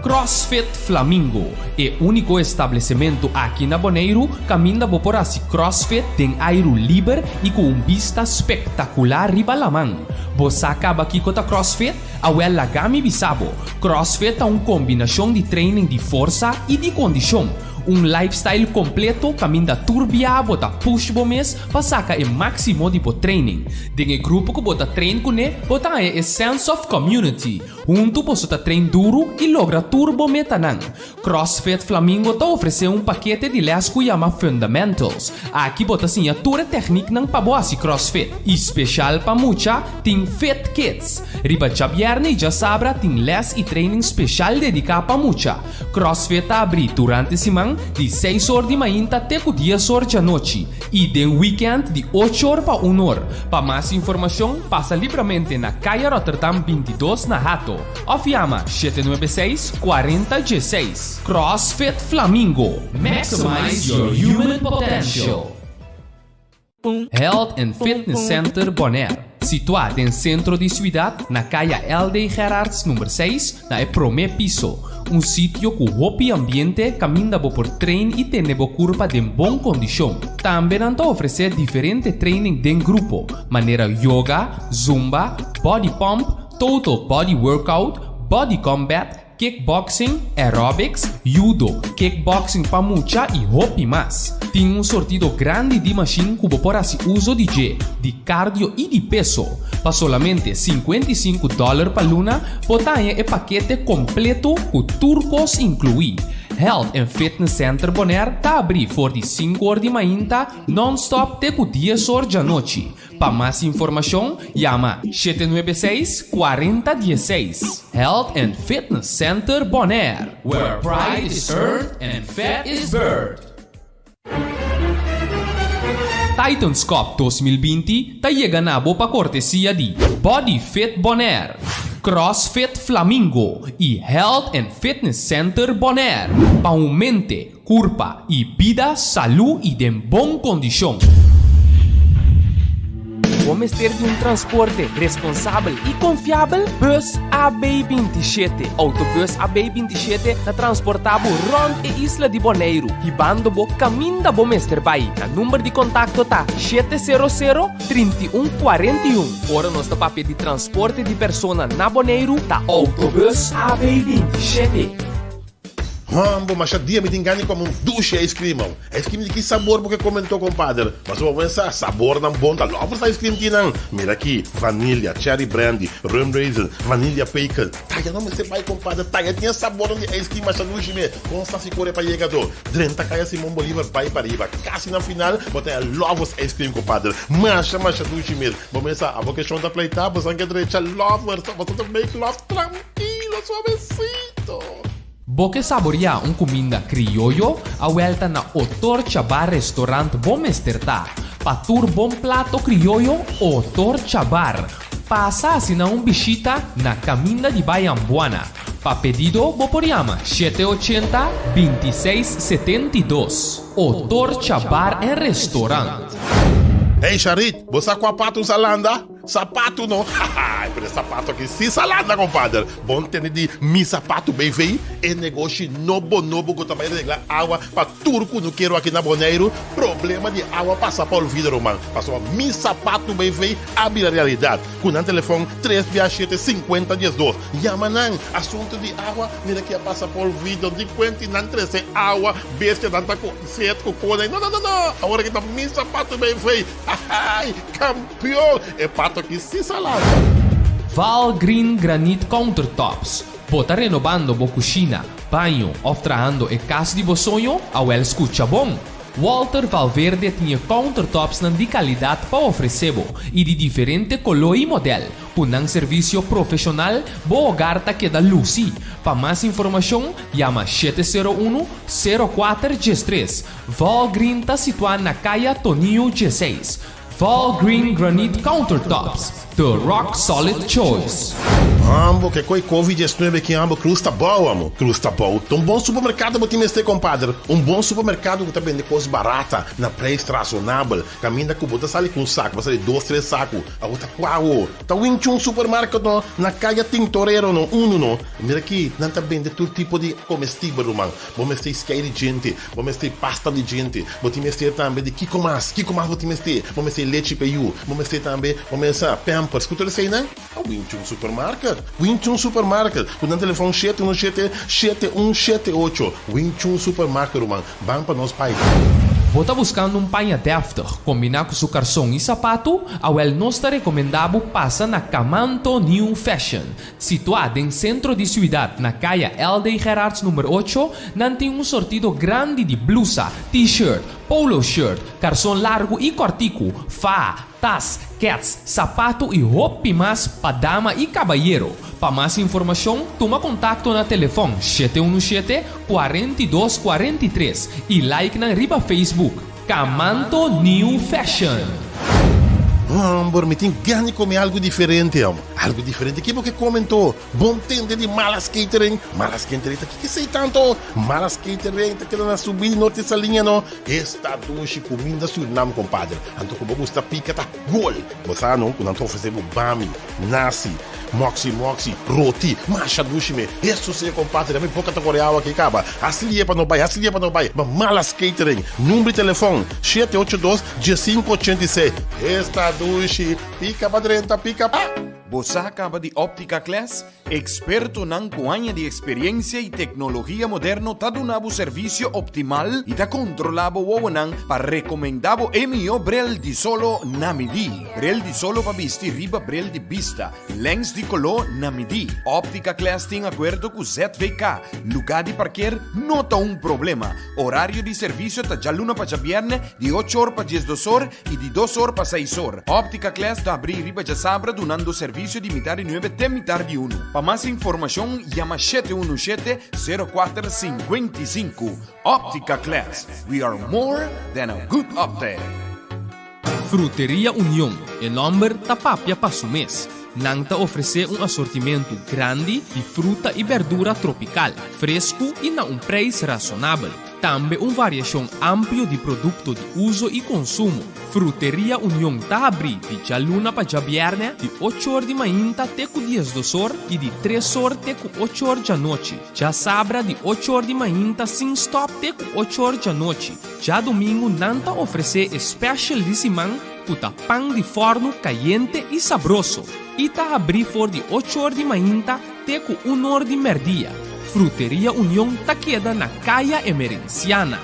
CrossFit Flamingo, e úniko establesimentu aki na Boneiru kaminda bo por hasi CrossFit den airu liber i ku un bista spektakular riba laman. Bo sa kaba kiko ta CrossFit? Awèl laga mi bisa bo, CrossFit ta un kombinashon di training di forsa i di kondishon, un lifestyle kompleto kaminda tur bia bo ta push bo mes pa saka e máksimo di bo training. Den e grupo ku bo ta train kuné bo ta haña e sense of community. Huntu boso ta train duru i logra tur bo metanan. CrossFit Flamingo ta ofresé un pakete di lès ku yama Fundamentals. Aki bo ta siña tur e tèkniknan pa bo hasi CrossFit. I speshal pa mucha tin Fit Kids. Riba djabièrnè i djasabra tin lès i training speshal dediká pa mucha. CrossFit ta abrí durante siman di seis or di mainta te ku dies or djanochi i den wikènt di ocho or pa un or. Pa mas informashon pasa libramente na Kaya Rotterdam 22 na Hato òf yama 796 40 16. CrossFit Flamingo, Maximize your human potential! Health and Fitness Center Bonaire. Situá den sentro di siudat na Kaya LD Gerards number 6 na e promé piso. Un sitio ku hopi ambiente kaminda bo por train i tene bo kurpa den bon kondishon. Tambe nan ta ofresé diferente training den grupo, manera yoga, zumba, body pump, total body workout, body combat, kickboxing, aerobics, judo, kickboxing pa mucha i hopi mas. Tin un sortido grandi di mashin ku bo por hasi uso di dje, di cardio i di peso. Pa solamente 55 dòler pa luna, bo ta haña e pakete kompleto ku tur kos inkluí. Health and Fitness Center Bonaire ta abrí for di 5 or di mainta non-stop te ku 10 or djanochi. Pa mas informashon, yama 796 4016. Health and Fitness Center Bonaire, where pride is earned and fat is burned. Titans Cup 2020 ta yega na bo pa kortesia di Body Fit Bonaire, CrossFit Flamingo i Health and Fitness Center Bonaire. Pa un mente, kurpa i bida salú i den bon kondishon. Bo mester di un transporte responsabel i konfiabel? Bus AB27. Autobus AB27 ta transportá bo rònt e isla di Boneiru, hibando bo kaminda bo mester bai. Nan number di kontakto ta 700 3141. Ora nos ta papia di transporte di persona na Boneiru, ta Autobus AB27. Hombo, masha dia mi tin gana di come un dushi ice cream, man. Ice cream di ki sabor bo ke come anto, compadre? Pasobra bo pensa, sabornan bon ta lover sa ice cream ki nan. Mira aki, vanilla, cherry brandy, rum raisin, vanilla pecan. Taya no mester bai, compadre. Taya tin e sabornan di ice cream masha dushi me. Con sa si core pa yega to? Drenta Kaya Simon Bolivar bai pariba. Casi na final, bo ta e Lovers ice cream, compadre. Masha, masha dushi mes. Bo mesa, abo ke shon ta pleita, bo san ke drecha Lovers. Bo sa ta make love trankilo, suavecito. Bo ke saboriá un kuminda krioyo? Awèlta na Otorcha Bar Restaurant bo mester ta. Pa tur bon plato krioyo, Otorcha Bar. Pasa asina un bishita na Kaminda di bai Ambuana. Pa pedido bo por yama 780 2672. Otorcha Bar en Restaurant. Hey Sharit, bo sa kua patu sa landa? Sapatu no, haha, pero e sapatu aki si sa landa compadre. Bon tende di Mi Sapatu BV, e negoshi nobo nobo ku ta bai regla awa pa tur kunukero aki na Boneiru. Problema di awa pasa pa olvido ruman, pasobra Mi Sapatu BV a bira realidat. Ku nan telefon tres bia shete sinkuenta diesdos. Yama nan, asuntu di awa mira ki a pasa pa olvido, di kuenti nan trese awa, bestianan ta ku set ku kone. No no no no, awor aki ta Mi Sapatu BV. Hahaai, kampion! E pato aki si sa lanta. Val Green Granite Countertops. Bo ta renobando bo kushina, baño òf trahando e kas di bo soño? Awèl skucha bon! Walter Valverde tin e countertopsnan di kalidat pa ofresé bo i di diferente koló i modèl. Ku nan servisio profeshonal, bo hogar ta keda lusi. Pa mas informashon, yama 701, 04 13. Val Green ta situá na Kaya Tonio 16. Val Green Granite Countertops, the rock solid choice. Amo ke koi Covid 19 ki amo Cruz ta bou amo Cruz ta bou ta un bon supermercado bo tin mester compadre un bon supermercado ku ta bende kos barata na prijs razonabel kaminda ku bo ta sali ku un saku bo sali dos tres saku abo ta kua awo ta Wing Chun supermarket no na kaya Tintorero no uno no mira aki nan ta bende tur tipo di comestibel ruman. Bo mester skei di djente, bo mester pasta di djente, bo tin mester tambe di kiko mas, kiko mas bo tin mester? Bo mester lechi pa yu, bo mester tambe, bo mester pampers, ku tur eseinan? A Wing Chun Supermarket, Wing Chun Supermarket, ku nan telefon shete uno shete, shete un shete ocho, Wing Chun Supermarket ruman, ban pa nos bai. Bo ta buskando un paña dèftig kombiná ku su karson i sapatu? Awèl nos ta rekomendá bo pasa na Kamanto New Fashion. Situá den sentro di siudat na kaya LD Gerards number ocho, nan tin un sortido grandi di blusa, t-shirt, polo shirt, karson largu i kòrtiku, faha, tas, kèts, sapatu i hopi mas pa dama i kabayero. Pa mas informashon tuma kontakto na telefòn 717 42 43 i like nan riba Facebook, Kamanto New Fashion. Homber, mi tin gana di come algo diferente, amo. Algo diferente? Ki bo ke come anto? Bon tende di Malas Catering? Malas Catering ta kiko esei tanto? Malas Catering ta keda na subi di Norte Saliña no. Esta dushi cuminda Surinam, compadre. Anto cu bo gusta pica ta gol. Bo sa no cu nan ta ofrece bo bami, nasi, moxi moxi, roti, masha dushi me. Eso si compadre, mi boca ta core awa aki caba. Haci lie pa no bay, haci lie pa no bay. Ma Malas Catering, number di telefon, shete ocho dos, diesinco ochenta i seis. Esta dushi, pica pa drenta, pica pa. Bo sa caba di Optica Class? Expertonan cu aña di experiencia y tecnologia moderno ta duna bo servicio optimal y ta controla bo wowonan pa recomenda bo e miho bril di solo na midi. Bril di solo pa bisti riba bril di bista, lens di colo na midi. Optica Class tin acuerdo cu ZVK, lugar di parkeer no ta un problema. Horario di servicio ta djaluna pa djabierne di ocho or pa diesdos or y di dos or pa seis or. Optica Class ta abri riba djasabra dunando servicio di mitar di nuebe te mitar di unu. Pa mas informacion yama shete unu shete, sero kuater, sinkuenta i sinku. Optica Class, we are more than a good optic. Fruteria Union, e nomber ta papia pa su mes. Nan ta ofresé un asortimentu grandi di fruta i berdura tropikal, fresku i na un preis rasonabel. Tambe un variashon amplio di produkto di uso i konsumo. Fruteria Union ta habrí di djaluna pa djabièrnè di ocho or di mainta te ku diesdos or i di tres or te ku ocho or djanochi. Djasabra di ocho or di mainta sin stòp te ku ocho or djanochi. Djadumingu nan ta ofresé e special di siman ku ta pan di fòrnu kayente i sabroso i ta habrí for di ocho or di mainta te ku un or di mèrdia. Fruteria Union ta keda na Kaya Emerenciana.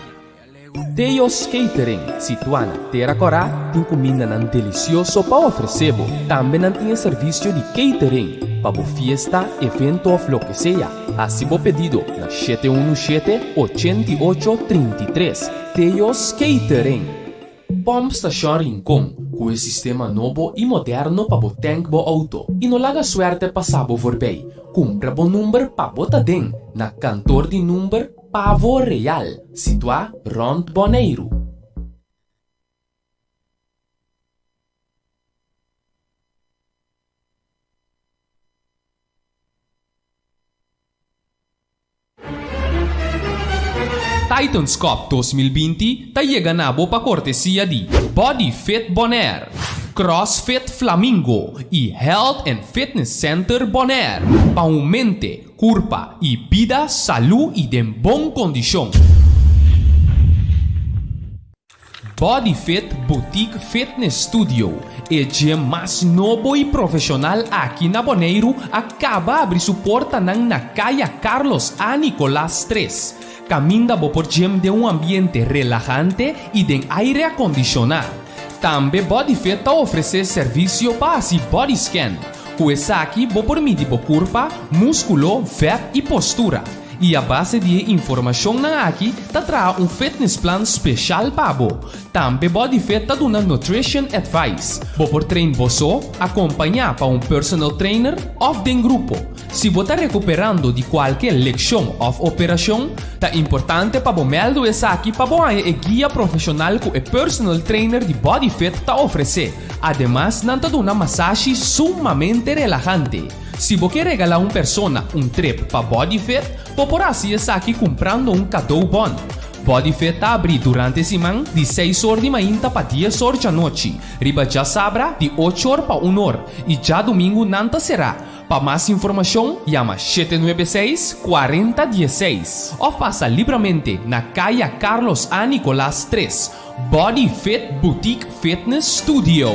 Teo's Catering, situá na Tera Kòrá, tin kumindanan delisioso pa ofresé bo. Tambe nan tin e servisio di catering pa bo fiesta, evento òf loke sea. Hasi bo pedido na shete unu shete, 88, 33. Teo's Catering. Pòmp Stashon Rincon ku e sistema nobo i moderno pa bo tènk bo outo i no laga suèrtè pasa bo voorbij. Kumpra bo number pa bo ta den na kantor di number Pavo Real, situá rònt Boneiru. Titans Cup 2020 ta yega na bo pa kortesia di Body Fit Bonaire, CrossFit Flamingo i Health and Fitness Center Bonaire pa un mente, kurpa i bida salú i den bon kondishon. Body Fit Boutique Fitness Studio, e gym mas nobo i profeshonal aki na Boneiru a kaba abri su portanan na Kaya Carlos A. Nicolaas tres, kaminda bo por gym den un ambiente relahante i den aire akondishoná. Tambe Body Fit ta ofresé servisio pa hasi body scan. Ku esaki bo por midi bo kurpa, múskulo, vèt i postura. I a base di e informashonnan aki ta traha un fitnessplan speshal pa bo. Tambe BodyFit ta duna nutrition advice. Bo por train bo so, akompañá pa un personal trainer òf den grupo. Si bo ta rekuperando di kualke lekshon òf operashon, ta importante pa bo mèldu esaki pa bo haña e guia profeshonal ku e personal trainer di BodyFit ta ofresé. Ademas nan ta duna masashi sumamente relahante. Si bo ke regalá un persona un trip pa BodyFit, bo por hasi esaki kumprando un kadou bon. BodyFit ta abrí durante siman di seis or di mainta pa dies or djanochi, riba djasabra di ocho or pa un or i djadumingu nan ta será. Pa mas informashon yama 796 40 16 òf pasa libramente na Kaya Carlos A. Nicolaas 3, BodyFit Boutique Fitness Studio.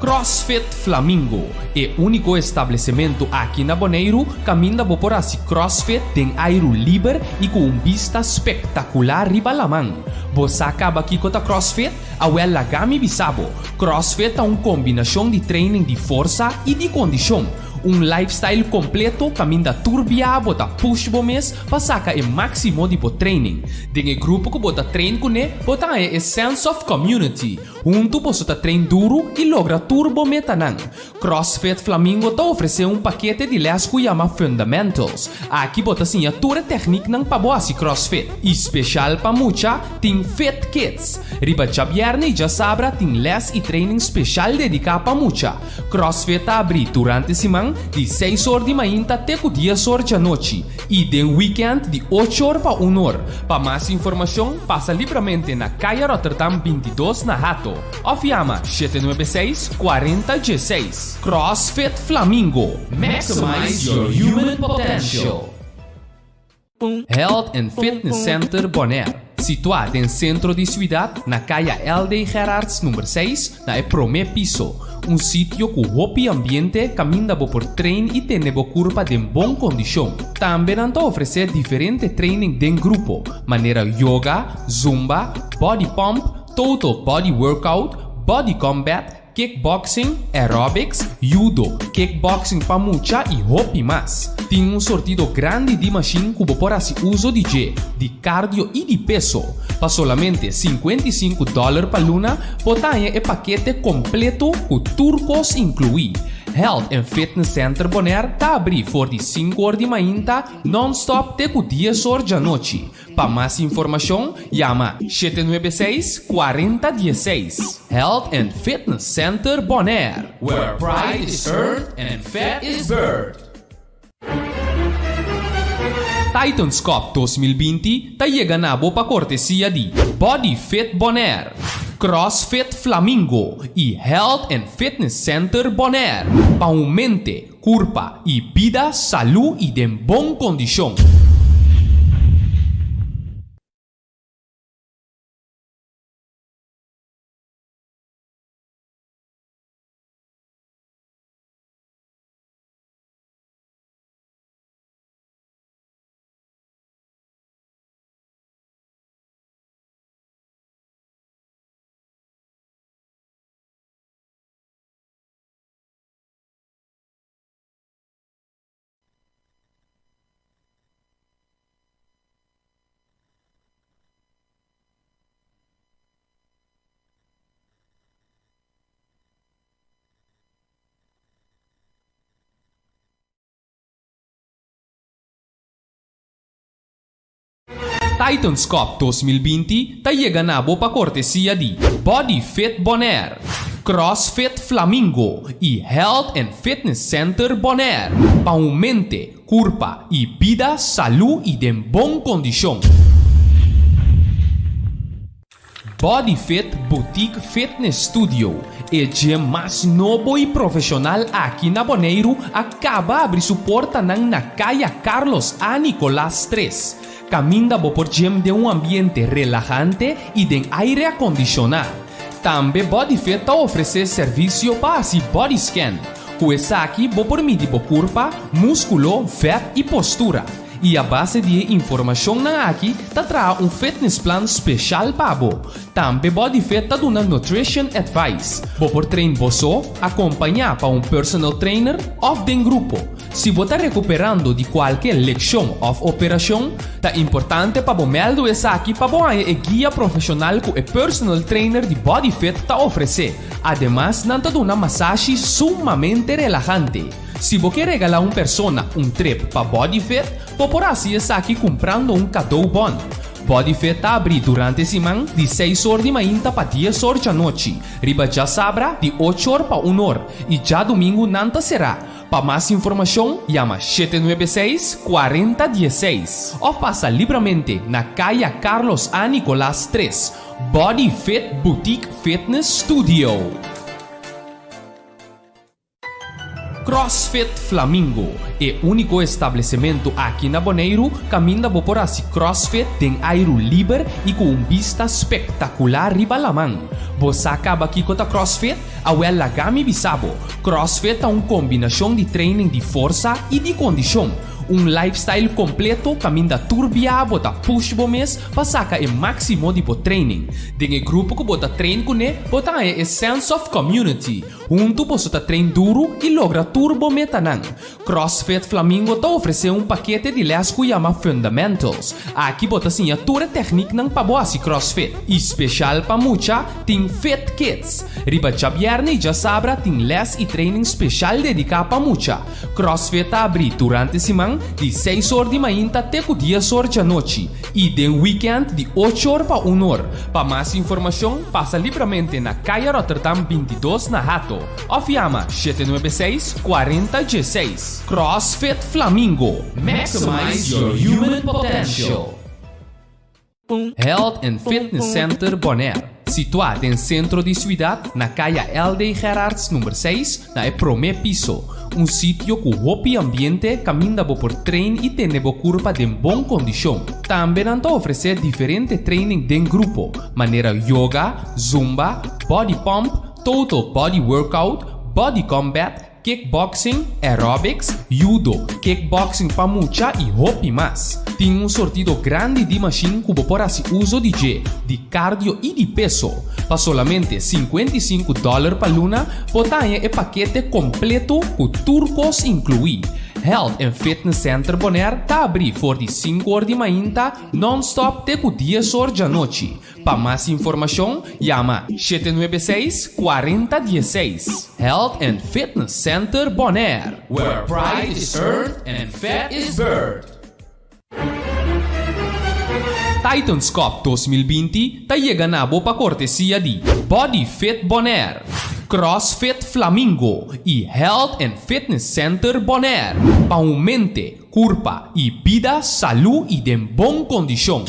CrossFit Flamingo, e úniko establesimentu aki na Boneiru kaminda bo por hasi CrossFit den airu liber i ku un bista spektakular riba laman. Bo sa kaba kiko ta CrossFit? Awèl laga mi bisa bo, CrossFit ta un kombinashon di training di forsa i di kondishon. Un lifestyle kompleto kaminda tur bia bo ta push bo mes pa saka e máksimo di bo training. Den e grupo ku bo ta train kuné bo ta haña e sense of community. Huntu boso ta train duru i logra tur bo metanan. CrossFit Flamingo ta ofresé un pakete di lès ku yama Fundamentals. Aki bo ta siña tur e tèkniknan pa bo hasi CrossFit. I speshal pa mucha tin Fit Kids. Riba djabièrnè i djasabra tin lès i training speshal dediká pa mucha. CrossFit ta abrí durante siman di seis or di mainta te ku dies or djanochi i den wikènt di ocho or pa un or. Pa mas informashon pasa libramente na Kaya Rotterdam 22 na Hato òf yama 796 40 16. CrossFit Flamingo, Maximize your human potential! Health and Fitness Center Bonaire, situá den sentro di siudat na Kaya LD. Gerards number seis na e promé piso. Un sitio ku hopi ambiente kaminda bo por train i tene bo kurpa den bon kondishon. Tambe nan ta ofresé diferente training den grupo, manera yoga, zumba, body pump, total body workout, body combat, Kickboxing, aerobics, judo, kickboxing pa mucha i hopi mas. Tin un sortido grandi di mashin ku bo por hasi uso di dje, di cardio i di peso. Pa solamente 55 dòler pa luna bo ta haña e pakete kompleto ku tur kos inkluí. Health and Fitness Center Bonaire ta abrí for di sinku or di mainta nònstòp te ku dies or djanochi. Pa mas informashon yama 796 40 16. Health and Fitness Center Bonaire, where pride is earned and fat is burned. Titans Cup 2020 ta yega na bo pa kortesia di Body Fit Bonaire, CrossFit Flamingo i Health and Fitness Center Bonaire. Pa un mente, Kurpa i bida salú i den bon kondishon. Titans Cup 2020 ta yega na bo pa kortesia di Body Fit Bonaire, CrossFit Flamingo i Health and Fitness Center Bonaire pa un mente, kurpa i bida salú i den bon kondishon. Body Fit Boutique Fitness Studio, e gym mas nobo i profeshonal aki na Boneiru a kaba abri su portanan na Kaya Carlos A. Nicolaas 3, kaminda bo por gym den un ambiente relahante i den aire akondishoná. Tambe Body Fit ta ofresé servisio pa hasi body scan. Ku esaki bo por midi bo kurpa, múskulo, vèt i postura. I a base di e informashonnan aki ta traha un fitnessplan speshal pa bo. Tambe BodyFit ta duna nutrition advice. Bo por train bo so, akompañá pa un personal trainer òf den grupo. Si bo ta rekuperando di kualke lekshon òf operashon, ta importante pa bo mèldu esaki pa bo haña e guia profeshonal ku e personal trainer di BodyFit ta ofresé. Ademas nan ta duna masashi sumamente relahante. Si bo ke regalá un persona un trip pa BodyFit, bo por hasi esaki kumprando un kadou bon. BodyFit ta abrí durante siman di seis or di mainta pa dies or djanochi, riba djasabra di ocho or pa un or i djadumingu nan ta será. Pa mas informashon yama 796 40 16 òf pasa libramente na Kaya Carlos A. Nicolaas 3, BodyFit Boutique Fitness Studio. CrossFit Flamingo, e úniko establesimentu aki na Boneiru kaminda bo por hasi CrossFit den airu liber i ku un bista spektakular riba laman. Bo sa kaba kiko ta CrossFit? Awèl laga mi bisa bo, CrossFit ta un kombinashon di training di forsa i di kondishon. Un lifestyle kompleto kaminda tur bia bo ta push bo mes pa saka e máksimo di bo training. Den e grupo ku bo ta train kuné bo ta haña e sense of community. Huntu boso ta train duru i logra tur bo metanan. CrossFit Flamingo ta ofresé un pakete di lès ku yama Fundamentals. Aki bo ta siña tur e tèkniknan pa bo hasi CrossFit. I speshal pa mucha tin Fit Kids. Riba djabièrnè i djasabra tin lès i training speshal dediká pa mucha. CrossFit ta abrí durante siman di seis or di mainta te ku dies or djanochi i den wikènt di ocho or pa un or. Pa mas informashon pasa libramente na Kaya Rotterdam 22 na Hato òf yama 796 40 16. CrossFit Flamingo, Maximize your human potential! Health and Fitness Center Bonaire, situá den sentro di suidat na Kaya LD Gerards number seis na e promé piso. Un sitio ku hopi ambiente kaminda bo por train i tene bo kurpa den bon kondishon. Tambe nan ta ofresé diferente training den grupo, manera yoga, zumba, body pump, total body workout, body combat, Kickboxing, aerobics, judo, kickboxing pa mucha y hopi mas. Tin un sortido grandi di mashin cu bo por haci uzo di dje, di cardio y di peso. Pa solamente 55 dollar pa luna bo ta haña e pakete completo cu tur cos inclui. Health and Fitness Center Bonaire ta abri for di sinku or di mainta non-stop te cu dies or djanochi. Pa mas informashon yama 796 40 16. Health and Fitness Center Bonaire, where pride is earned and fat is burned. Titans Cup 2020 ta yega na bo pa kortesia di Body Fit Bonaire, CrossFit Flamingo i Health and Fitness Center Bonaire. Pa un mente, Kurpa i bida salú i den bon kondishon.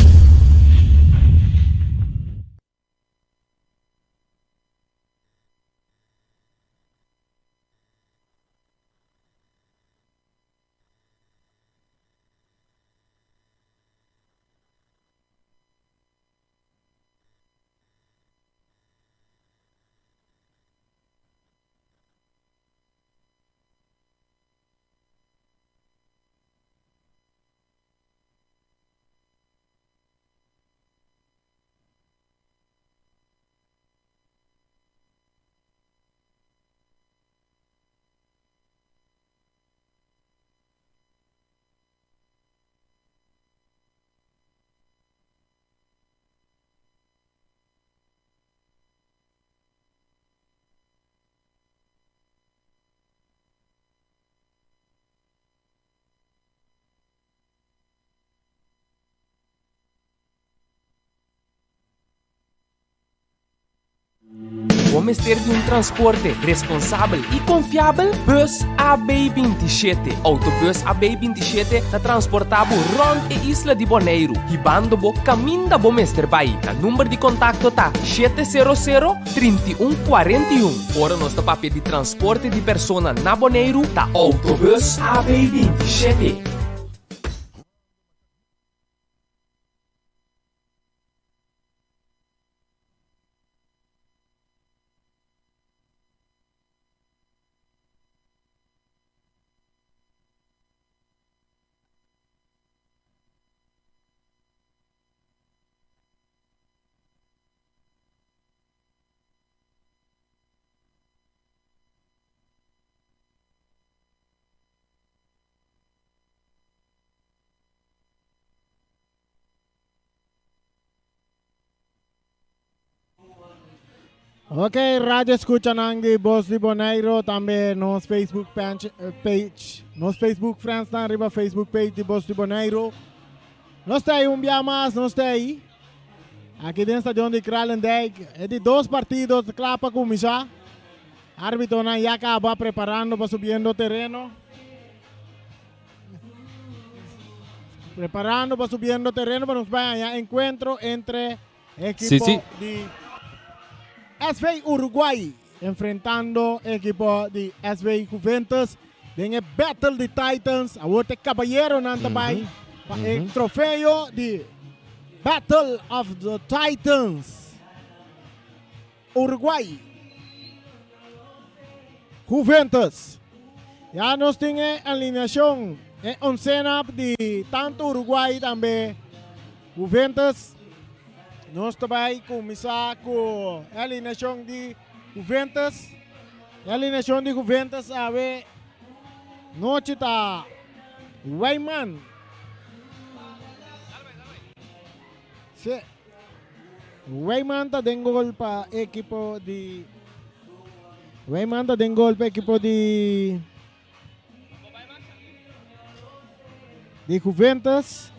Bo mester di un transporte responsabel i konfiabel? Bus AB 27. Autobus AB 27 ta transportá bo rònt e isla di Boneiru, hibando bo kaminda bo mester bai. Nan number di kontakto ta 700 31 41. Ora nos ta papia di transporte di persona na Boneiru ta Autobus AB 27. Ok, radio escuchanan di Bos di Bonaire, tambe nos Facebook page, eh, page nos Facebook friends nan riba Facebook page di Bos di Bonaire. Nos ta ahí un bia mas, nos ta ahí. Aki den stadion di Kralendijk. E di dos partido kla pa kuminsá. Árbitonan ya kaba preparando pa subiendo tereno. Preparando pa subiendo tereno pa nos bai haña enkuentro entre ekipo Sí, sí. di SV Uruguay enfrentando ekipo di SV Juventus den e Battle di Titans. Awor te kabayeronan ta bai pa e trofeo di Battle of the Titans. Uruguay. Juventus. Ya nos tin e alineacion. E oncena di tanto Uruguay tambe Juventus. Nos ta bai kuminsá ku e alineashon di Juventus. E alineashon di Juventus awe nochi ta Wijman. Sí. Wijman ta den gol pa ekipo di Wijman ta den gol pa ekipo di Di Juventus.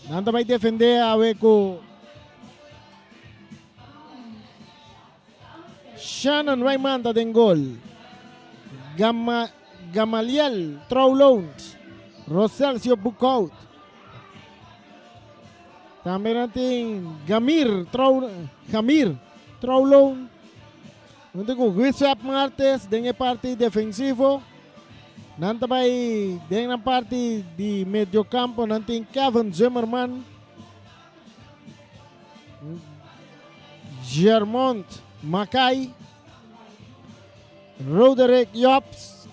Nan ta bai defende awe ku Shannon Wijman ta den gol. Gama, Gamaliel Trouwloont. Roselcio Boekhout. Tambe nan tin Gamir Trouw, Gamir Trouwloon. Hunto ku Guisep Martes den e parti defensivo. Nan ta bai den nan parti di mediocampo. Nan tin Kevin Zimmerman, Germont Mackay, Roderick Jobs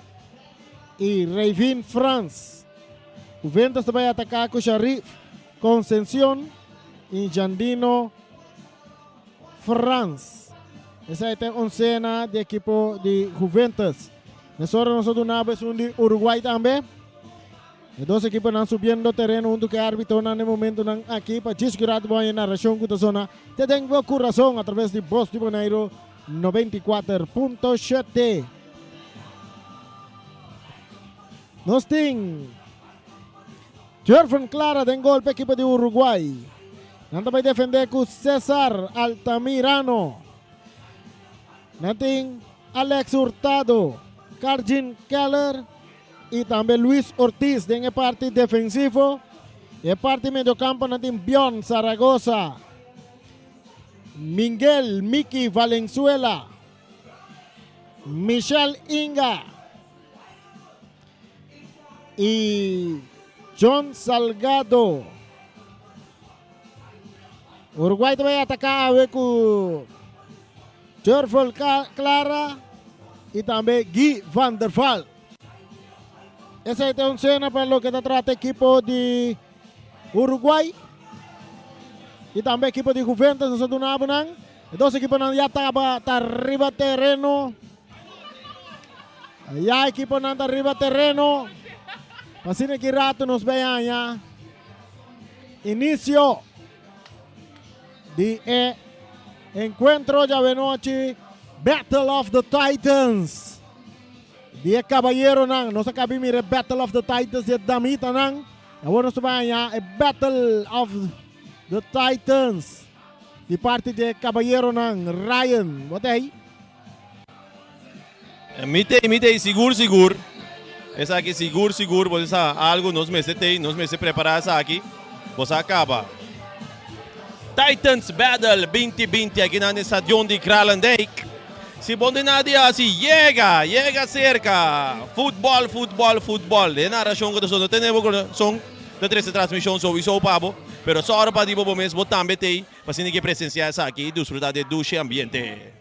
i Rayvin Frans. Juventus ta bai ataká ku Sharif Concencion i Jandino Frans. Esei ta e oncena di ekipo di Juventus. Mesora nos a duna bo esun di Uruguay tambe. E dos ekiponan subiendo tereno huntu ku e arbitronan na e momentonan aki pa djis kurat bo e narashon ku ta sona te den bo kurason atraves di Bos di Boneiru 94.7. Nos tin Jurgen Clara den gol pa ekipo di Uruguay. Nan ta bai defende ku Cesar Altamirano. Nan tin Alex Hurtado, Cargin Keller i tambe Luis Ortiz den e parti defensivo. E parti mediokampo nan tin Bjorn Zaragoza, Miguel Miki Valenzuela, Michel Inga. Y John Salgado. Uruguay ta bay ataca awe cu Jurvel Clara y tambe Guy van der Vaart. Esey ta un cena pa loke ta trata equipo di Uruguay y tambe equipo di Juventus. Nos a duna bo nan. E dos equiponan ya ta riba tereno. Ya ekiponan ta riba tereno. Asina ki rato nos bay haña inicio di e encuentro djawe nochi, Battle of the Titans. Di e caballeronan. Nos a caba mira e Battle of the Titans di e damitanan. Awor nos ta bay haña e Battle of the Titans di parti di e caballeronan. Ryan, bo ta ey? Mi t'ei, mi t'ei sigur sigur. Esaki sigur sigur bo sa algo nos mester t'ei, nos mester prepará esaki. Bo sa kaba. Titans Battle 2020 aki na e stadion di Kralendijk. Si bo no tin nada di hasi, yega, yega serka. Futbòl, futbòl, futbòl. E narashon ku ta sona tene bo kurason ta trese transmishon souiso pa bo. Pero sòru pa di bo bo mes bo tambe t'ei pa asina ke presensiá esaki i disfrutá di e dushi ambiente.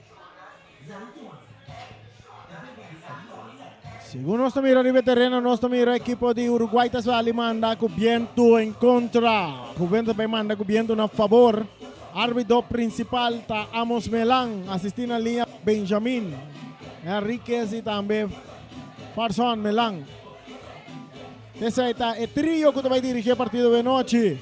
Segun nos ta mira riba e tereno, nos ta mira ekipo di Uruguay ta sali manda ku bientu en kontra. Juventus bai manda ku bientu na fabor. Arbitro prinsipal ta Amos Melan, asistí na liña Benjamin Henriquez i tambe Farson Melan. Esei ta e trio ku ta bai dirigí e partido e nochi.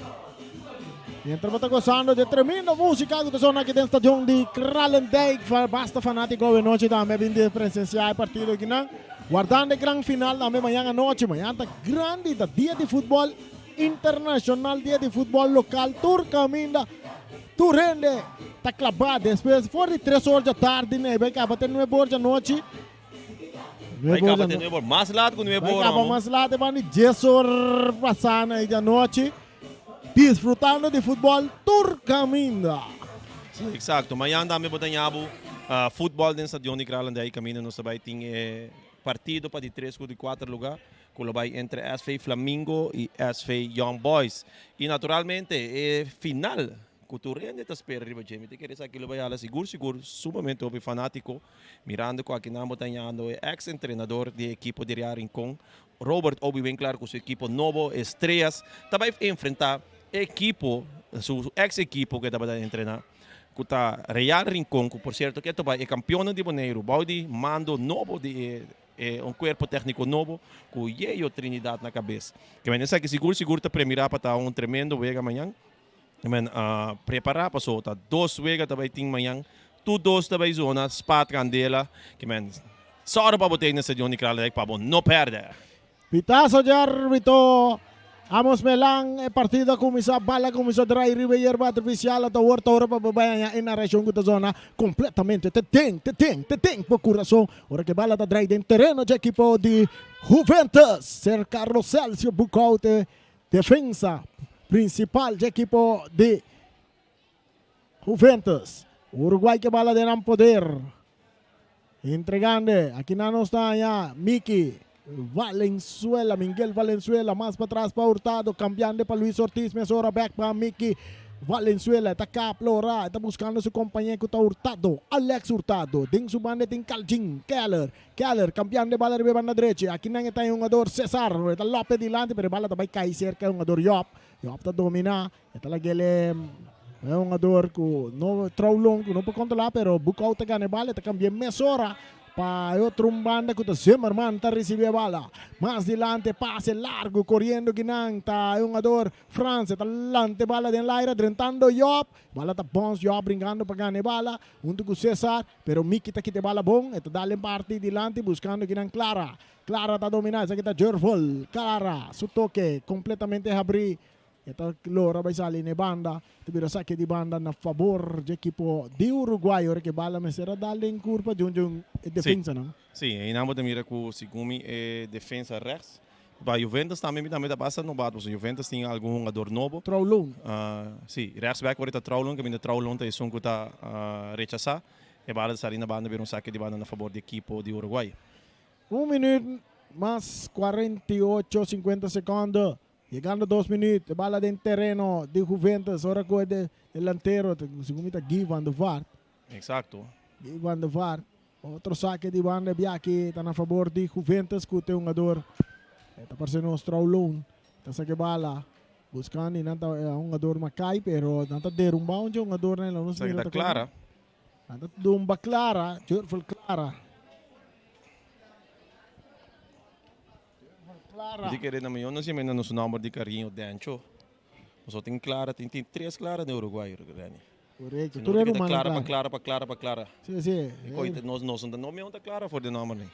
Mientras bo ta gozando di e tremendo música ku ta sona aki den stadion di Kralendijk. Basta fanátiko awe nochi tambe a bin di presensiá e partido akinan. Wardando e gran final tambe mañan anochi. Mañan ta grandi, ta dia di futbòl internashonal, dia di futbòl lokal. Tur kaminda, tur hende ta klabá. Despues for di tres or djatardi n'e bai kaba te nuebe or djanochi. Bai kaba te nuebe or. Mas laat ku nuebe or, Bai kaba mas laat, e ban di dies or pasá na e djanochi. Disfrutando di futbol tur caminda. Sí, exacto. Mañan tambe bo ta ña bo futbol den stadion di Kralendijk caminda nos ta bai tin e partido pa di tres cu di cuater lugar cu lo bai entre SV Flamingo y SV Young Boys. Y naturalmente e final. Ku tur hende ta spera riba dje. Mi ta kere esaki lo bai hala sigur sigur sumamente hopi fanátiko mirando ku akinan bo ta hañando e eks entrenador di e ekipo di Real Rincon, Robert Obi Winklaar ku su ekipo nobo Estrellas ta bai enfrentá e ekipo, su eks ekipo ku e tabata entrená ku ta Real Rincon ku por sierto ke ta bai e kampionnan di Boneiru bou di mando nobo di e E un kuerpo tèkniko nobo ku Yeyo Trinidad na kabes. Ke men esaki sigur sigur ta premirá pa ta un tremendo wega mañan. Ke men a prepará paso ta dos wega ta bai tin mañan. Tur dos ta bai zona spat kandela. Ke men sòru pa bo ta ei na stadion di Kralendijk pa bo no pèrdè. Pitazo dje arbitro Amos Melan, e partido a cuminsa, bala a cuminsa drai riba e yerba artificial, ata awor ta ora pa bo bay haña e narracion cu ta zona completamente te den, te den, te den bo curason, ora cu e bala ta drai den tereno dje ekipo di Juventus. Ser Carlos Celcio Boekhoudt e defensa principal dje ekipo di Juventus. Uruguay ke bala den nan poder. Entregando. Aki nan nos ta haña Miki Valenzuela, Miguel Valenzuela mas pa tras pa Hurtado, cambiando pa Luis Ortiz, mesora back pa Miki Valenzuela. Ta kap lora, ta buscando su compañero ku ta Hurtado, Alex Hurtado. Den su banda tin Calgin Keller. Keller cambiando e bala riba e banda drechi. Aki nan e ta e hungador Cesar. E ta lope dilanti pero e bala ta bai kai cerca e hungador Job. Job ta domina. E ta lag'el e hungador ku no trou long ku no por kontrolá pero Boekhoudt ta gana e bala e ta kambi'é mesora pa e otro un banda ku ta Zimmerman ta risibí e bala. Mas dilanti e pase largu koriendo kinan ta e hungador Frans e ta lanta e bala den laira drentando Job. Bala ta bons Job brinkando pa gana e bala huntu ku Cesar pero Mickey ta kita e bala bon e ta dal en parti dilanti buskando kinan Clara. Clara ta dominá esaki ta Jurvel. Clara su toke kompletamente habrí. E ta lora bai sali n'e banda, ta bira sake di banda na fabor dje ekipo di Uruguay ora ku e bala mester a dal den kurpa di un di un e defensanan. Sí, einan bo ta mira ku segun mi e defensa rechts pa Juventus tambe mi tambe ta basta nobato pasobra Juventus tin algun hungador nobo. Trouwloon. Sí, rechts back ora ta Trouwloon kaminda Trouwloon ta esun ku ta rechasá e bala ta sali na banda bira un sake di banda na fabor di ekipo di Uruguay. Un minuut mas 48 50 sekondo. Yegando dos minuut, e bala den tereno di Juventus ora cu e delantero, segun mi ta Guy van der Vaart. Exacto. Guy van der Vaart. Otro saque di banda e biaki ta na favor di Juventus cu ta e hungador, e ta parce nos Trouwloon, ta saca e bala buscando y nan ta e hungador Mackay, pero nan ta derumba un dje hungadornan, lo nos mira ta Clara. Nan ta dumba Clara, Jurvel Clara. Mi ta kere na mi no siempre na su nomber di cariño Dencho. Pasobra tin Clara, tin tin tres Clara den Uruguay, Renny. Correcto. Si Tur no e ta rumannan Clara pa Clara. Clara pa Clara pa Clara. Sí, sí. Mi koy ta nos nos no ta no mi ta Clara for di nomber ni.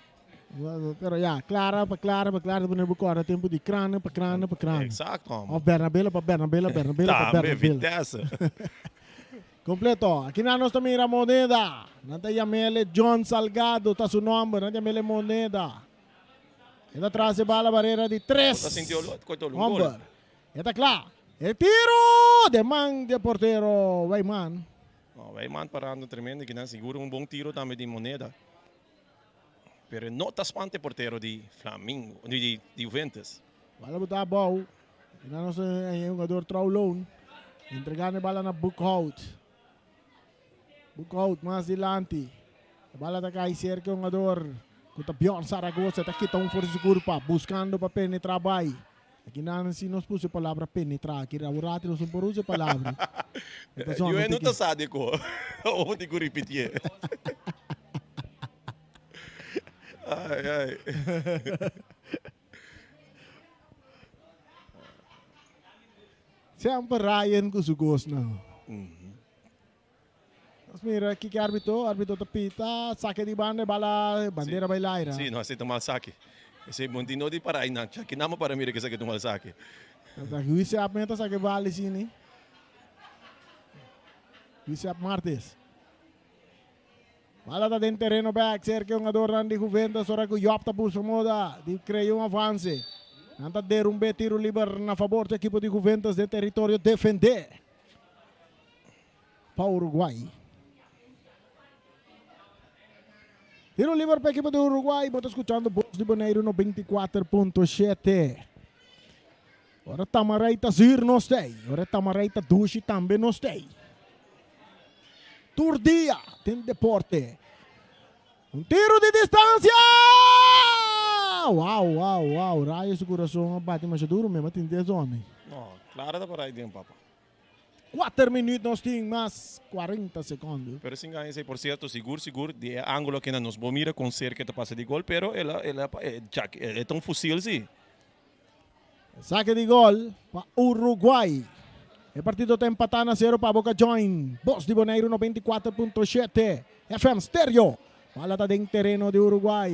Pero ya, Clara pa Clara pa Clara ta pone bo corda tempo di Crane pa Crane pa Crane. Exacto, hombre. Of Bernabela pa Bernabela, Bernabela pa Tambe Bernabela. Vitesse. Completo. Aki nan nos ta mira Moneda. Nan ta yam'ele John Salgado ta su nomber. Nan ta yam'ele Moneda. E ta tras e bala barera di tres homber. E ta kla. E tiro den man di e portero Wijman. No, Wijman parando tremendo kinan sigur un bon tiro tambe di Moneda. Pero e no ta spanta e portero di Flamingo, di Juventus. Bala bo ta abou. Kinan nos e hungador Trouwloon. Entregando e bala na Boekhout. Boekhout mas dilanti. E bala ta kai serka e hungador ku ta Bjorn Zaragoza. Ta kita un for di su kurpa buskando pa penetra bai. Aki nan si nos puso e palabra penetra. Aki awor nos no por usa e palabra. E ta zona Yo no ta sa di ko. Obo tin ku ripitié. Ai ai. Semper Ryan ku su gosnan. Nos mira kiko arbitro, arbitro ta pita, sake di banda e bala, bandera bai laira. Sí, no, esei ta un mal sake. Esei bon tin no di para einan, chaki nan bo para mira ke esaki ta un mal sake. Ta Huisep men ta sake bala asini. Huisep Martes. Bala ta den tereno bek serka e hungadornan di Juventus ora ku Job ta buska moda di krea un avanse. Nan ta derumbe tiro liber na fabor di ekipo di Juventus den teritorio defende pa Uruguay. Tiro liber pa ekipo di Uruguay. Bo ta skuchando Bos di Boneiru 94.7. Ora tamarei ta zuur nos tei. Ora tamarei ta dushi tambe nos tei. Tur dia den deporte. Un tiro di distancia! Wow, wow, wow. Rayo su corazon a bati masha duro mi, ma tin des homi. No, Clara ta para den, papa. Cuater minuut nos tin mas 40 secondo. Pero sin gaña esey, por cierto, sigur sigur di e angulo aki nos bo mira con cerca e ta pasa di gol, pero el a, el a, Jack, e ta un fusil si. Sake di gol pa Uruguay. E partido ta empatá na sero pa Boca Join. Bos di Boneiru 94.7 FM Stereo. Bala ta den tereno di Uruguay.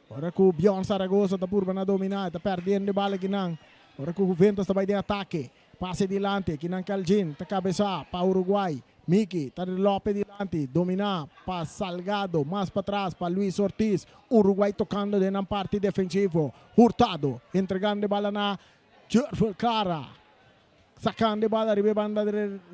Ora ku Bjorn Zaragoza ta purba na dominá, e ta pèrdiendo e bala kinan. Ora ku Juventus ta bai den atake. Pase dilanti, kinan Calgin ta kabesá pa Uruguay. Miki ta lope dilanti, dominá pa Salgado, mas patras pa Luis Ortiz. Uruguay tokando den nan parti defensivo. Hurtado entregando e bala na Jurvel Clara. Sakando e bala riba e banda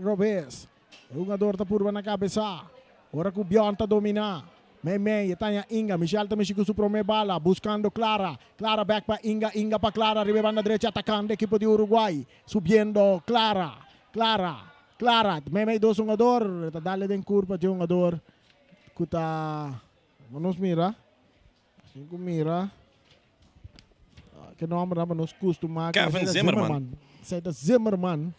robes. E hungador ta purba na kabesá. Ora ku Bjorn ta dominá. Mei mei e taña Inga. Michel ta mishi ku su promé bala buskando Clara. Clara bèk pa Inga. Inga pa Clara riba e banda drechi atakando ekipo di Uruguay. Subiendo Clara. Clara. Clara, meimei dos hungador, ta dale den curpa dje hungador cu ta, nos mira, sin cu mira, ke nomber nan pa nos custuma. Kevin Zimmerman. Esey ta Zimmerman.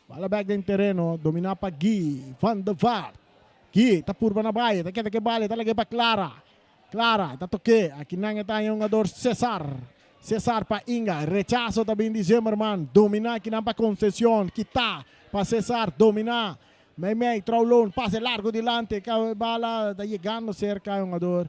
Bala bek den tereno, domina pa Guy van der Vaart. Guy ta purba na baye, ta keda ke bala, ta lage pa Clara. Clara ta toke, akinan e ta haña hungador Cesar. Cesar pa Inga, rechaso ta bin di Zimmerman, domina akinan pa Concepcion, kita pa Cesar, domina meimei, Trouloon, pase largo dilanti, e bala ta yegando cerca e hungador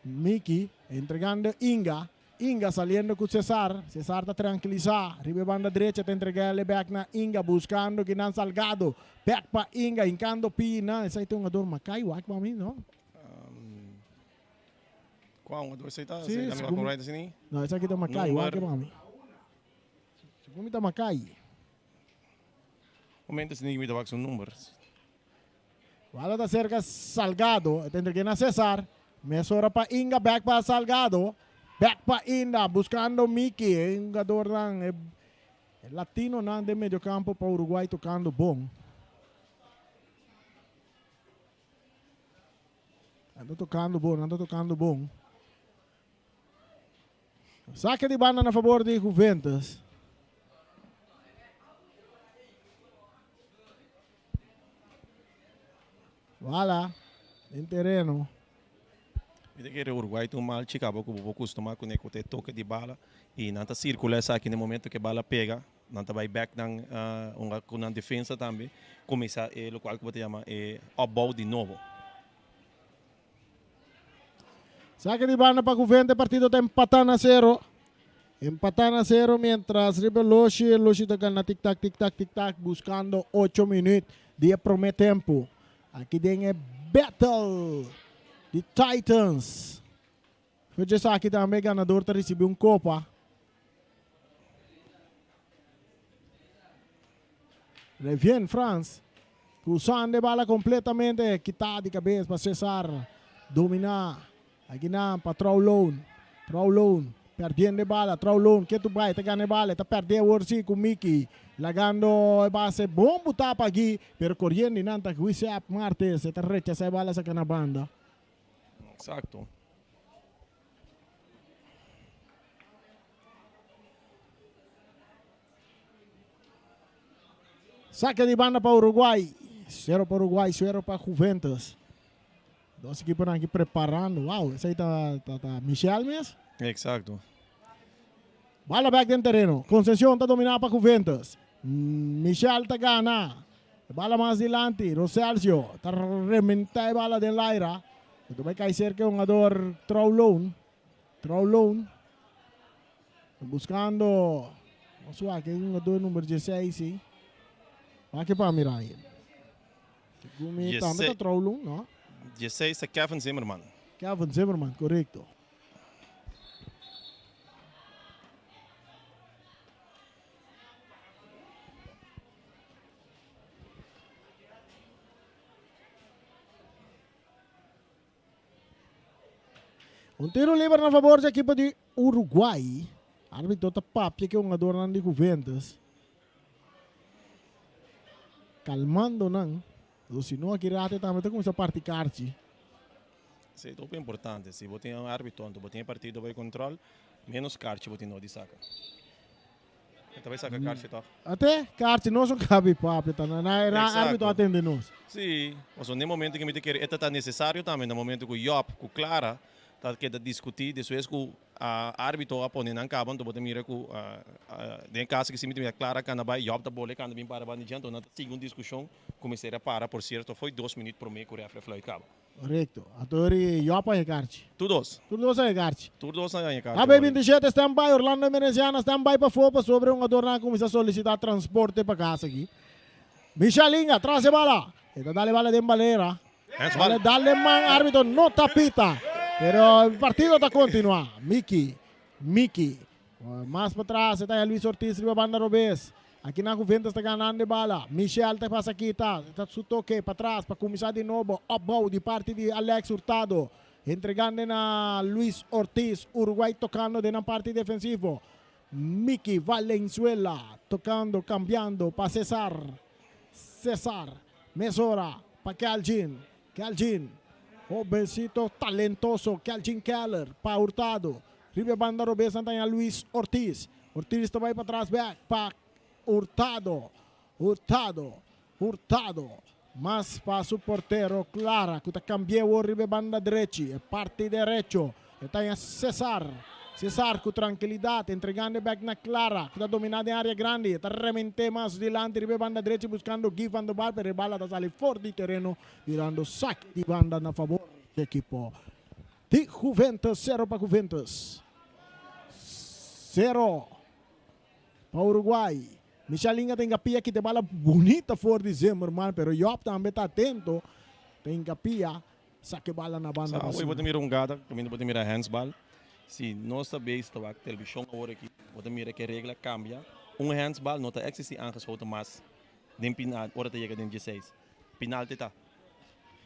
Miki, entregando Inga, Inga saliendo cu Cesar, Cesar ta trankilisa, riba e banda drecha ta entrega el e bek na Inga buscando kinan Salgado, bek pa Inga hincando pi nan, esai ta hungador Makai wak pa mi no? Cua hungador esai ta? Si, segun mi, no esaki ta Makai wak pa mi, segun mi ta Makai. Momento esaki mi ta wak su number. Bala ta serka Salgado, e ta entreg'é na Cesar. Mesora pa Inga, bek pa Salgado. Bek pa Inda, buskando Miki. E hungadornan, e latinonan den mediokampo pa Uruguay tokando bon. Nan ta tokando bon, nan ta tokando bon. Sake di banda na fabor di Juventus. Bala den tereno. Mi ta kere Uruguay ta un mal chikaba ku bo por kustuma kuné ku ta e toke di bala i nan ta sirkula esaki na e momento ku e bala pega nan ta bai bek nan hunga ku nan defensa tambe kuminsá e lokual ku bo ta yama e opbou di nobo. Sake di banda pa Juventus, partido ta empatá na sero. Empatá na sero mientras riba Loshi, Loshi ta gana tik tak tik tak tik tak buscando ocho minuut di e prome tempo. Aki den e battle di Titans. Fecha esaki tambe ganador ta ricibi un copa. Revien Frans cruzando e bala completamente kita di cabes pa Cesar domina akinan pa Trouloon. Trouloon perdiendo e bala Trouloon ketu bai ta gana e bala e ta perde awor si cu Mickey lagando e base bon buta pa aki pero coriendo y nan ta Guisep Martes e ta rechasa e bala saca na banda. Exacto. Saque di banda pa Uruguay. Cero pa Uruguay, cero pa Juventus. Dos equiponan aki preparando. Wow, esey ta, ta, ta Michel mes. Exacto. Bala back den tereno. Concepcion ta domina pa Juventus. Michel ta gana. Bala mas dilanti. Roselcio ta rementa e bala den laira. Ta bay cay cerca e hungador Trouloon. Trouloon. Buscando nos wak e hungador number 16 si. Wak e pa mira ahí. Segun mi tambe ta Trouloon, no? 16 ta Kevin Zimmerman. Kevin Zimmerman, correcto. Un tiro liber na favor di ekipo di Uruguay. Arbitro ta papia ku e hungadornan di Juventus. Kalmando nan. So si no aki rato tambe ta kuminsá parti karchi. Sí, ta hopi importante. Si bo tin un árbitro anto bo tin e partido bai control, menos karchi bo tin no di saka. E ta bai saka karchi tòg? Ate karchi nos no kabi papia ta na na e árbitro Exacto. atende nos. Sí, pasobra n'e momento ku mi ta kere e ta ta nesesario tambe na momento ku Job ku Clara ta keda diskutí despues ku A arbitro a pone nan caba, anto bo ta mira cu den e caso aki si mi ta mira Clara cana bay, Job ta bole cana bin para banda dje, anto nan ta sigui un discusion cu mester a para, por cierto foi dos minuut prome cu refre fluit caba. Correcto. Anto eri Job a haña karchi. Tur dos. Tur dos a haña karchi. Tur dos a haña karchi AB awor. 27 stand by, Orlando Emerenciana stand by pafó pasobra un hungadornan a cuminsa solicita transporte pa casa aki. Michel Inga tras e bala. E ta dal e bala den balera. Handsbal. Dale man, arbitro no ta pita. Pero el partido ta continua. Miki, Miki. Mas pa tras, ta Luis Ortiz riba banda robes. Aki na Juventus ta ganando e bala. Michel ta pasa kita. Ta su toque pa tras pa cuminsa di nobo. Opbouw di parti di Alex Hurtado. Entregando na Luis Ortiz. Uruguay tocando den nan parti defensivo. Miki Valenzuela tocando, cambiando pa Cesar. Cesar. Mesora pa Kelgin. Kelgin, hobencito talentoso Kelgin Keller pa Hurtado. Riba e banda robes nan ta haña Luis Ortiz. Ortiz ta bai patras bek pa Hurtado. Hurtado, Hurtado. Mas pa su portero Clara ku ta kambi'é awor riba e banda drechi. E parti derecho E ta haña Cesar. Cesar ku trankilidat entregando e bek na Clara ku ta dominá den área grandi. E ta rement'é mas dilanti riba e banda drechi buskando Guy van der Vaart pero e bala ta sali for di tereno birando saki di banda na fabor di ekipo di Juventus. Sero pa Juventus. Sero pa Uruguay. Michalinga ta hinkapia kita e bala bunita for di Zimmerman pero Job tambe ta atento ta hinkapia. Sake bala na banda Sa awor basina. bo ta mira un gata kaminda bo ta mira handsbal. Si nos ta bezig ta wak televishon awor aki, bo ta mira ke regla kambia. Un handsbal no ta eksistí aangeschoten mas den pinal ora ta yega den dieseis. Pinalti ta.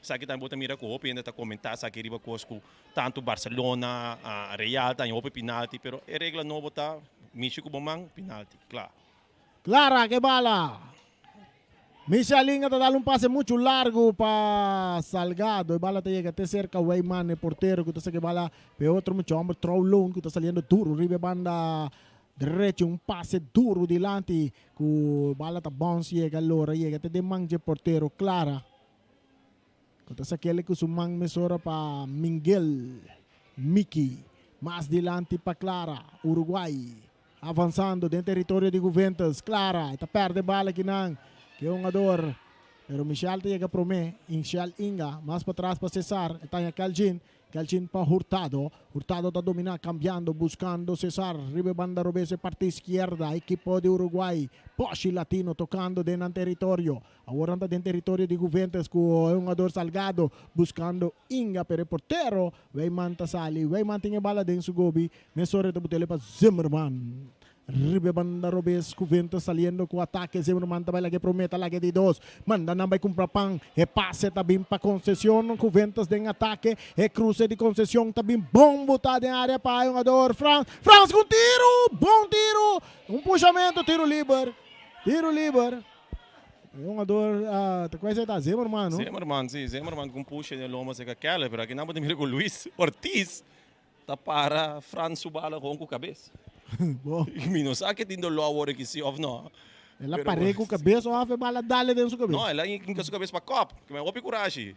Esaki tambe bo ta mira ku hopi hende ta komentá esaki riba kos ku tantu Barcelona, Real ta haña hopi pinalti, pero e regla nobo ta mishi ku bo man, pinalti. Kla. Clara ke bala. Michalinga ta dal un pase muchu largu pa Salgado. E bala ta yega te serka Weyman, e portero ku ta saka e bala pa e otro mucha homber Trouwloon ku ta saliendo duru riba e banda derecho. Un pase duru dilanti ku bala ta bounce yega lora yega te den man dje portero Clara. Ku ta sak'el ku su man mesora pa Mingel Miki. Mas dilanti pa Clara, Uruguay. Avansando den teritorio di Juventus, Clara e ta perde bala kinan ke hungador, pero Michel ta yega prome, Michel Inga mas patras pa Cesar, e ta haña Kelgin, Kelgin pa Hurtado, Hurtado ta domina cambiando buscando Cesar riba e banda robes e parti izquierda, ekipo di Uruguay, Poshi Latino tocando den nan teritorio, Awor nan ta den teritorio di Juventus ku e hungador Salgado buskando Inga pero e portero Wijman ta sali. Wijman tin e bala den su gobi. Mesora e ta butele pa Zimmerman. Riba e banda robes Juventus saliendo ku atake. Zimmerman ta bai laga e prome ta laga e di dos. Manda nan bai kumpra pan. E pase ta bin pa Concesión. Juventus den atake. E kruse di Concesión ta bin bon buta den area pa e hungador Frans. Frans ku un tiru! Bon tiru! Un pushamento tiru liber. Tiru liber. E hungador ta cuesta e ta Zimmerman, no? Zimmerman, si. Zimmerman cu un pushe den lomba cerca Keller, pero aki nan bo ta mira cu Luis Ortiz ta para Frans su bala gewoon cu cabes. Bo. Mi no sa ke tin dolor awor aki si of no. El a pare cu cabes of e bala dale den su cabes? No, el a hinca su cabes pa kop. Ke men hopi curashi.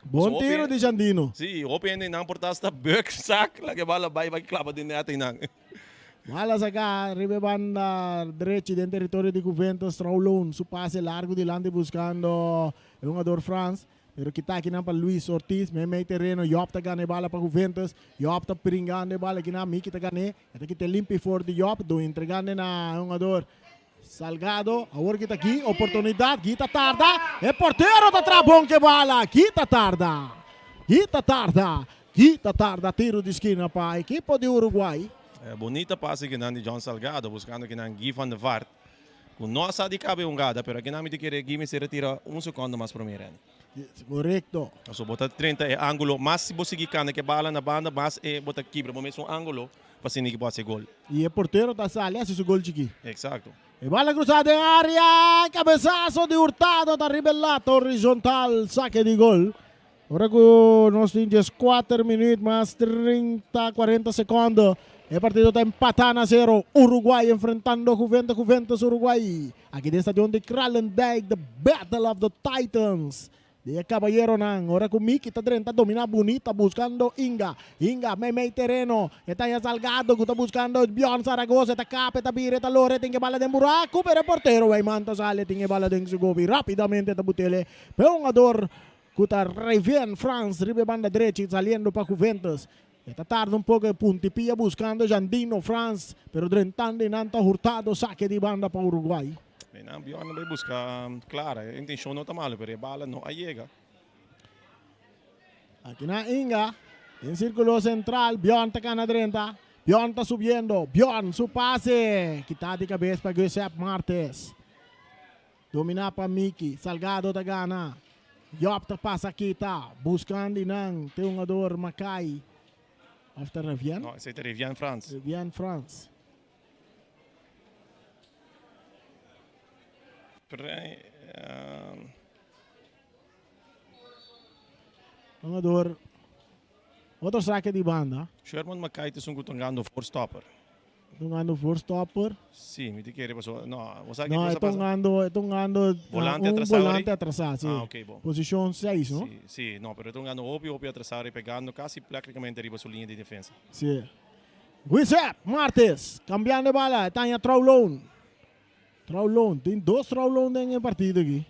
Bon tiro di Jandino. Si, hopi hende nan por ta hasta buk sak laga e bala bai bai claba den net einan. Bala saca riba e banda drechi den territorio di Juventus. Traulon su pase largo dilanti buscando e hungador Frans. Pero kita akinan pa Luis Ortiz. Meimei tereno Job ta gana e bala pa Juventus. Job ta pringando e bala akinan. Miki ta gan'e. E ta kita limpi for di Job. Do entregando na e hungador Salgado. Awor kita aki oportunidad. Gui ta tarda. E portero ta traha bon ke bala. Gui ta tarda. Gui ta tarda. Gui ta tarda. Tiro di skina pa ekipo di Uruguay. E bunita pase kinan di John Salgado buscando kinan Guy van der Vaart cu no a sa di cabe hungada pero akinan mi ta kere Guy mester a tira un secondo mas prome Randy. Correcto. Pasobra bo ta drenta e angulo mas si bo sigui cana ke bala na banda mas e bo ta kibra bo mes un angulo pa asina ki bo haci gol. Y e portero ta sali haci su gol chiki. Exacto. E bala krusa den área, kabesaso di Hurtado ta riba e lata horizontal, sake di gol. Ora ku nos tin 14 minuut mas 30, 40 sekondo, e partido ta empatá na sero. Uruguay enfrentando Juventus, Juventus Uruguay. Aki den stadion di Kralendijk, the Battle of the Titans. Di e kabayeronan, ora ku Miki ta drenta dominá bunita buskando Inga. Inga meimei tereno, e ta haña Salgado ku ta buskando Bjorn Zaragoza, e ta kap, e ta bira, e ta lora, e tin ke bala den buraku, pero e portero Wijman ta sali, e tin e bala den su gobi, rápidamente ta but'el pa e hungador ku ta Revien Frans riba e banda drechi saliendo pa Juventus. E ta tarda un poko e punti pia buskando Jandino Frans, pero drentando e nan ta Hurtado sake di banda pa Uruguay. Nan Bjorn a bai buska Clara, e intencion no ta malo pero e bala no a yega. Aki na Inga, den circulo central, Bjorn ta cana drenta, Bjorn ta subiendo, Bjorn su pase, kita di cabes pa Giuseppe Martes. Domina pa Miki, Salgado ta gana, Job ta pasa kita, buscando nan, te hungador Makai, of ta Revian? No, esey ta Revian Frans. Revian Frans. Hungador otro saque di banda. Sherman Makai ta esun ku ta hungando voor stopper. Ta hungando voor stopper. Si, mi ta kere paso no, bo sa No, kiko e sa ta pasa? hungando, e ta hungando Volante un atrasá volante ori? atrasá, si. Ah, ok, bon. Posishon seis, no? Si, si, no, pero e ta hungando hopi hopi atrasá ori pegando kasi práktikamente riba su liña di defensa. Si. Guisep Martes cambiando e bala, e ta haña Trouwloon. Trouwloon, tin dos Trouwloon den e partido aki.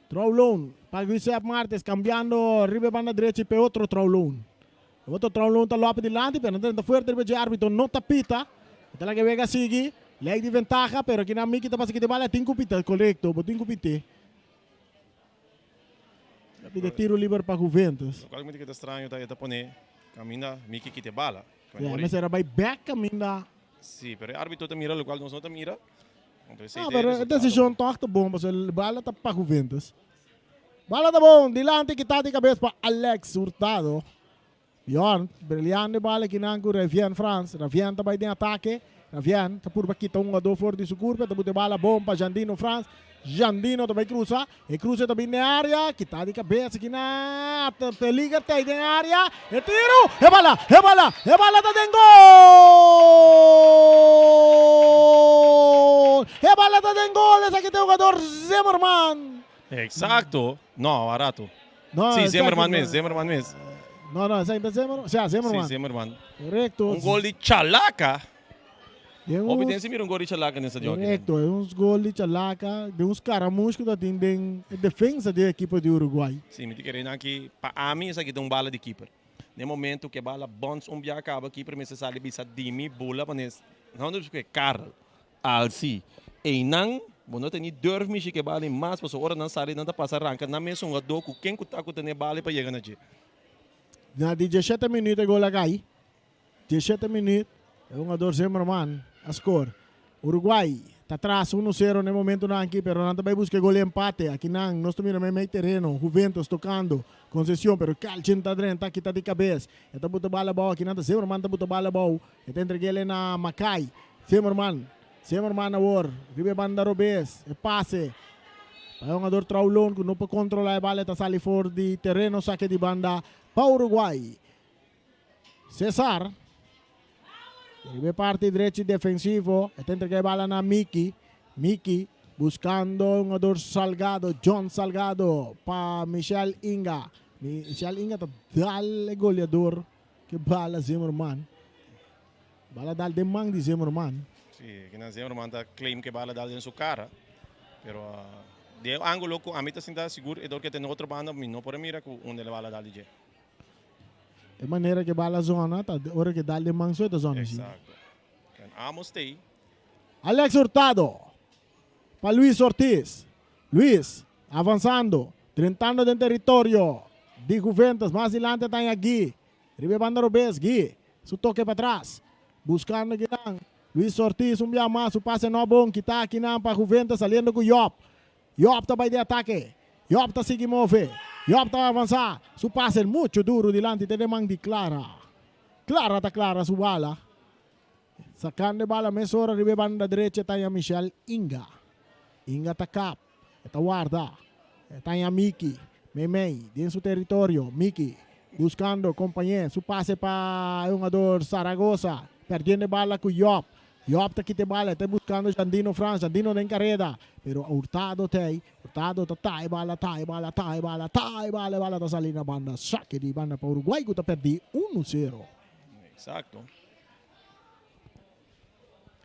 Trouwloon pa Guisep Martes cambiando riba e banda drechi pa e otro Trouwloon. E otro Trouwloon ta lope dilanti pero nan ta fuerte riba dje arbitro no ta pita. E ta laga e wega sigui, ley di ventaha pero kinan Miki ta pasa kita e bala tin cu pita, corecto, bo tin cu pit'e. Ta pidi tiro liber pa Juventus. Locual mi ta keda straño ta e ta pone caminda Miki kita e bala. Ya, mester a bay bek caminda. Si, pero e arbitro ta mira locual nos no ta mira. No, pero e decision toch ta bon pasobra e bala ta pa Juventus. Bala ta bon, dilanti kita di cabes pa Alex Hurtado. Bjorn, briliando e bala kinan ku Ravien Frans. Ravien ta bai den atake. Ravien ta purba kita un hugadó for di su kurpa. E ta buta e bala bon pa Jandino Frans. Jandino ta bai krusa. E kruse ta bin den área. Kita di kabes kinan. Ta peliger ta ei den área. E tiru! E bala! E bala! E bala ta den gol! E bala ta den gol! Esaki ta e hugador Zimmerman. Exacto. No, a rato. No, Sí, esaki Zimmerman no. mes, Zimmerman mes. No, no, esaki ta Zimmerman. Sí, Zimmerman. Sí, Zimmerman. Correcto. Un gol di Chalaca. Den Hopi un, den si mira un gol di Chalaca den stadion aki. correcto, e un gol di Chalaca, den un scaramush cu ta tin den e defensa di e ekipo di Uruguay. Sí, mi ta kere nan aki, pa ami esaki ta un bala di keeper. Den momento cu e bala bounce un bia caba, keeper mester sali bisa dimi bula pa nes, no no bisa Karl. Alsi, Einan bo no ta ni durf mishi ku e bali mas pasobra ora nan sali nan ta pasa ranka nan mes hungadó ku ken ku ta ku tene bali pa yega na dje. Na di diesshete minuut e gol a kai. Diesshete minuut e hungador Zimmerman a skor. Uruguay ta tras uno sero na e momentunan aki pero nan ta bai buska e gol di empate. Akinan nos ta mira meimei tereno Juventus tokando Concepcion pero Calchin ta drenta kita di kabes. E ta buta bala abou akinan ta Zimmerman ta buta bala abou. E ta entreg'el na Makai. Zimmerman. Zimmerman awor riba e banda robes. E pase pa e hungador Traulon ku no por kontrolá e bala. E ta sali for di tereno sake di banda pa Uruguay. Cesar riba e parti drechi defensivo. E ta entregá e bala na Miki. Miki buskando e hungador Salgado. John Salgado pa Michel Inga. Michel Inga ta dal e goleador. Ke bala Zimmerman. Bala dal den man di Zimmerman. Si, kinan Zimmerman ta claim ke bala dal den su cara. Pero den e angulo ku ami ta sinta sigur e dor ke ta den otro banda mi no por a mira ku unda e bala dal di dje. E manera ke bala zona ta ora ke dal den man so e ta zona si. Exacto. Ken Amos stay. Alex Hurtado pa Luis Ortiz. Luis avansando, drentando den teritorio di Juventus. Mas dilanti ta haña Guy. Riba e banda robes, Guy su toke patras. Buscando kinan Luis Ortiz un bia mas. Su pase no bon. Kita kinan pa Juventus saliendo cu Job. Job ta bay den atake. Job ta sigui move. Job ta avansa. Su pase mucho duro dilanti te den man di Clara. Clara ta clara su bala. Sakando e bala mesora riba e banda drechi ta haña Michel Inga. Inga ta kap. E ta warda. E ta haña Miki. Meimei den su teritorio. Miki buskando kompañé. Su pase pa e hungador Zaragoza. Perdiendo e bala ku Job. Job ta kita e bala. E ta buskando Jandino Frans. Jandino den kareda. Pero Hurtado t'ei. Hurtado ta ta e bala, ta e bala, ta e bala, ta e bala. E bala ta sali na banda. Sake di banda pa Uruguay ku ta pèrdí unu sero. Eksakto.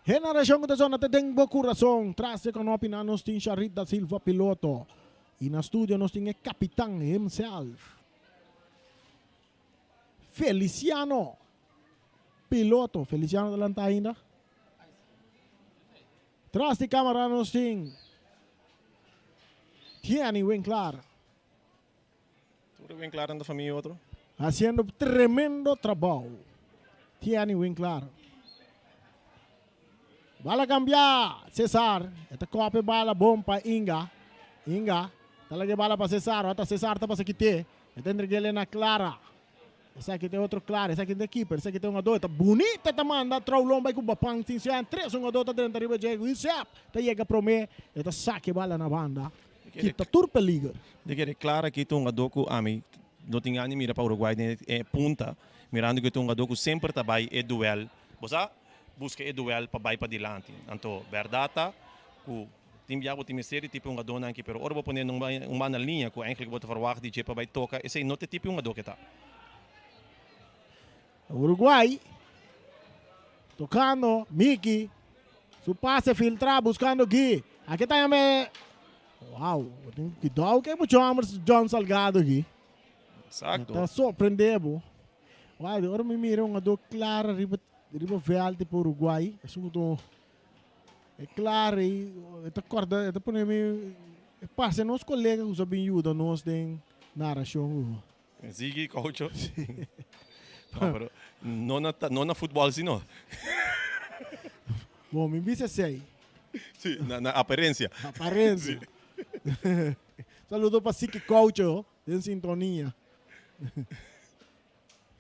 Generashon ku ta sona te den bo kurason. Tras di e konopi nan nos tin Sharit da Silva piloto. I na studio nos tin e kapitan himself. Feliciano piloto. Feliciano ta lanta ainda? Tras di kamera nos tin Tiany Winklaar. Tur e Winklaarnan ta famia otro. Haciendo tremendo trabou. Tiany Winklaar. Bala cambia. Cesar. E ta copia bala bon pa Inga. Inga ta laga e bala pa Cesar. Ota Cesar ta pasa kite. E ta entreg'el na Clara. Esaki ta e otro Clara. Esaki ta e keeper. Esaki ta e hungador. E ta bunita. E ta manda Traulon bai cu Bapan. Sin sian tres hungador ta drenta riba dje. Guisep ta yega prome. E ta saki e bala na banda. Kita tur peliger. Di kere Clara aki ta un hungador cu ami no tin gana di mira pa Uruguay den e punta, mirando cu e ta un hungador cu semper ta bay e duel, bo sa, busca e duel pa bay padilanti. Anto berdad ta cu tin bia bo tin mester di tipo hungadornan aki, pero ora bo pone un banda liña cu eigenlijk bo ta verwacht di dje pa bay toca, esey no ta e tipo hungador cu e ta. Uruguay tocando Miki su pase filtra buscando Guy. Aki ta yama Wow, tin cuidao ke mucho homber John Salgado aki. Exacto. Ta sorprende bo. Wow, di ora mi mira un ado clara riba riba veld tipo Uruguay, esun to e clara y e ta corda e ta pone mi e parce nos colega cu sa bin yuda nos den narracion. Ziggy Coucho. No, pero no na, no na futbol si no. Bon, mi bisa esei. Sí, na, na apariencia. Apariencia. Saludo pa Ziggy Coucho den sintonia.